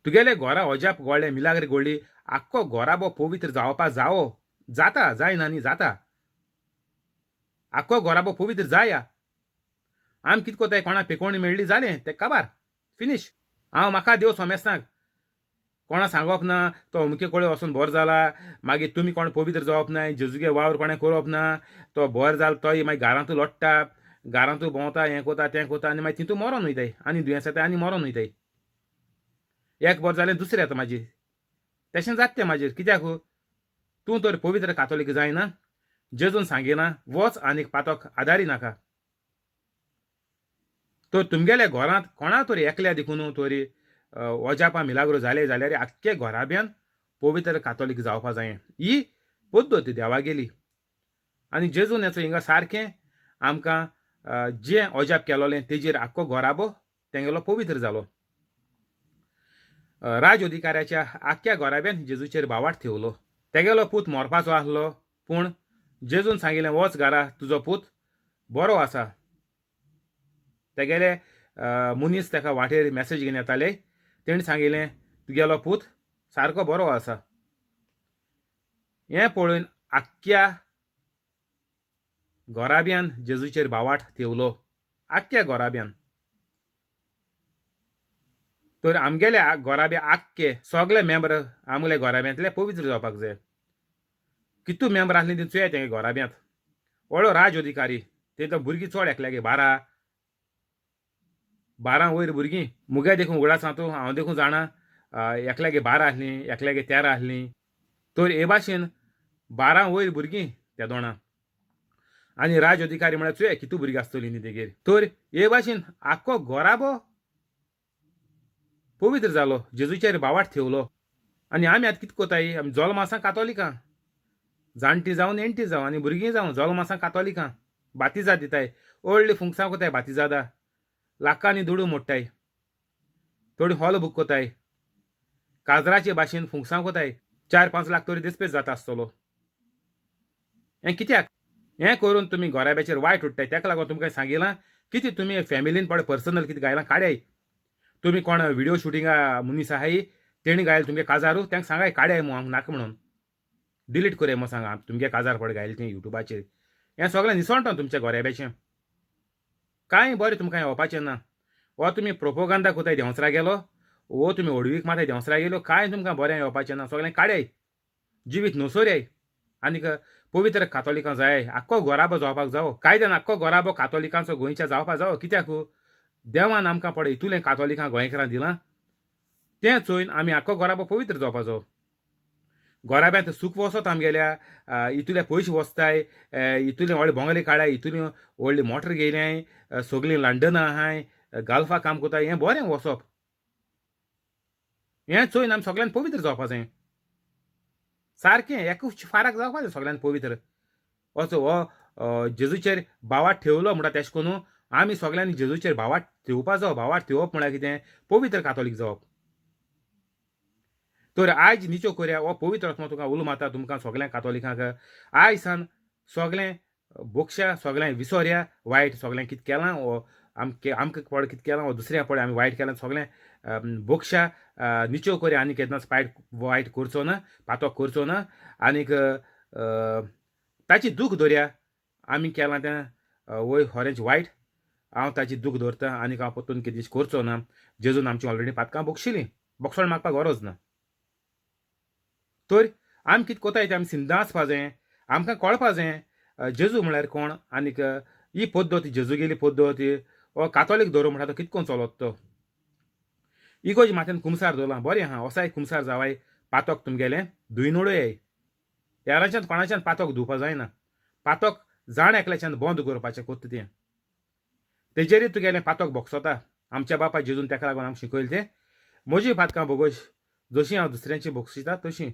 तुगेले घरा अजाप घडलें, मिलाग्र घडली, आख्खो घराबो पवित्र जावपा जावो जाता, जायना न्ही, जाता. आख्खो घराबो पवित्र जाया. आमी कितें कोताय, कोणाक पेकोवणी मेळ्ळी जालें तें काबार फिनीश. हांव म्हाका देव सोमेस्तांक कोणा सांगप ना तो अमके कडेन वचून बरो जाला, मागीर तुमी कोण पवित्र जावप ना, जेजूगे वावर कोणें करप ना, तो बरो जाला तोय मागीर घरांतू लोट्टा, घरांतू भोंवता, हें कोता तें कोता आनी मागीर तितू मरोन वयताय आनी दुयेंस जाता आनी मरोन वयताय. एक बरें जालें दुसरें येता मागीर, तशें जाता तें मागीर. कित्याक तूं तर पवित्र कातोलीक जायना, जेजून सांगिना वच आनीक पातक आदारी नाका. तर तुमगेल्या घरांत कोणा तरी एकल्या देखून तरी अजापां मिलाग्रो जाले जाल्यार आख्खे घराब्यान पवित्र कातोलीक जावपा जाय. ही पद्दत देवागेली. आनी जेजून हेचो हिंगा सारकें आमकां जें अजाप केलोलें तेजेर आख्खो घराबो तेंगेलो पवित्र जालो. राज अधिकाऱ्याच्या आख्ख्या घराब्यान जेजूचेर भावाट थेवलो. तेगेलो पूत मरपाचो आसलो, पूण जेजून सांगिलें वच घरा, तुजो पूत बरो आसा. तेगेले मनीस तेका वाटेर मॅसेज घेवन येताले, तेणें सांगिलें तुगेलो पूत सारको बरो आसा. हें पळोवन आख्ख्या घराब्यान जेजूचेर भावाट थेवलो, आख्ख्या घराब्यान. तर आमगेले घराबे आख्खे सगळे मेंबर आमगेले घराब्यांतले पवित्र जावपाक जाय. कितू मेंबर आसले ती चोया तेंगे घराब्यांत. व्हडलो राज अधिकारी, ते तर भुरगीं चड एकल्यागे 12 वयर भुरगीं. मुगे देखून उगडास तूं, हांव देखून जाणा, एकल्यागे 12 आसलीं, एकल्यागे 13 आसलीं. तर हे भाशेन 12 वयर भुरगीं त्या दोणां. आनी राज अधिकारी म्हळ्यार चोया कितू भुरगीं आसतलीं न्ही तेगेर. तर हे भाशेन आख्खो घराबो पवित्र जालो, जेजूचेर भावाट थेवलो. आनी आमी आतां कितें कोताय, आमी जल्म आसा कातोलिकां, जाणटी जावं नेणटी जावं आनी भुरगीं जावं, जल्म आसा कातोलिकां. बातिजाद दिताय, व्हडली फुंकसां कोताय, बातिजादा लाखांनी दुडू मोडटाय, थोडी हॉल बूक कोताय, काजराचे भाशेन फुंकसां कोताय, 4-5 लाख तरी दिसपेस जाता आसतलो. हें कित्याक हें करून तुमी घराब्याचेर वायट उडटाय. ताका लागून तुमकां सांगिलां कितें तुमी फॅमिलीन पळय पर्सनल कितें गायलां काड्याय. तुमी कोण व्हिडियो शुटिंगा मनीस आहाय तेणी गायल तुमगे काजारू, तांकां सांगाय काड्याय म्हूण नाका म्हणून. डिलीट कोरया म्हूण सांगा तुमगे काजार पड घायलें तें युट्यूबाचेर. हें सगळें निसणटा तुमच्या गोरेब्याचें. कांय बरें तुमकां येवपाचें ना. हो तुमी प्रोपोगांदा कोताय देंवचारा गेलो, वो तुमी व्हडवीक माताय देंवचारा गेलो, कांय तुमकां बरें येवपाचें ना. सगळें काड्याय जिवीत नोसोरयाय आनीक पवित्र कातोलिकां जाय आख्खो गोराबो जावपाक जावो. कायद्यान आख्खो गोराबो कातोलिकांचो गोंयच्या जावपाक जावो. कित्याक देवान आमकां पळय इतुलें कातोलिकां गोंयकारां दिलां तें चोयन आमी आख्खो गोराबो पवित्र जावपा जावो. गोराब्यांत सूख वचत आमगेल्या, इतुले पयशे वचताय, इतुले व्हडले बोंगले काडाय, इतुली व्हडली मोटर घेयल्याय, सगलीं लंडना आहाय, गाल्फा काम कोताय, हें बरें वचप. हें चोयन आमी सगळ्यान पवित्र जावपा जाय. सारकें एकूच फाराक जावपा जाय सगळ्यान पवित्र. असो हो जेजूचेर भावार्थ ठेवलो म्हणटा तेश कोरून आमी सगळ्यांनी जेजूचेर भावार्थ ठेवपा जावो. भावार्थ ठेवप म्हळ्यार कितें? पवित्र कातोलीक जावप. तर आयज निचो कोरया हो पवित्र आत्मो तुका उलो मारता तुमकां सगळ्या कातोलिकांक. आयज सान सगळें बोगशा, सगळें विसोरया, वायट सगळें कितें केलां वो आमकां आमकां पड कितें केलां वो दुसऱ्या पळय आमी वायट केलां सगळें बोगशा निचो कोरया. आनी केन्नाच वायट करचो ना, पातोक करचो ना. आनीक ताची दूख दवरया आमी केलां तें वय खरेंच वायट, हांव ताची दूख दवरता आनीक हांव परतून कितें करचो ना. जेजून आमची ऑलरेडी पातकां बोगशिलीं, बोगसण मागपाक गरज ना. तर आमी कितें कोताय तें आमी सिंदा आसपा जाय, आमकां कळपा जाय जेजू म्हळ्यार कोण आनीक ही पद्दत जेजूगेली पद्दत हो कातोलीक धर्म म्हणटा तो कितें करून चलत. तो इगोर्ज माथ्यान कुमसार दवरलां, बरें आहा, ओसाय कुमसार जावाय, पातक तुमगेलें धुयन उडयाय. हेरांच्यान कोणाच्यान पातक धुवपा जायना. पातक जाण एकल्याच्यान बंद करपाचें कोत्ता तें, तेजेरूय तुगेलें पातक बोगसता. आमच्या बापा जेजून तेका लागून आमकां शिकयलें तें, म्हजी पातकां बोगोश जशीं हांव दुसऱ्यांची बोगशिता तशीं.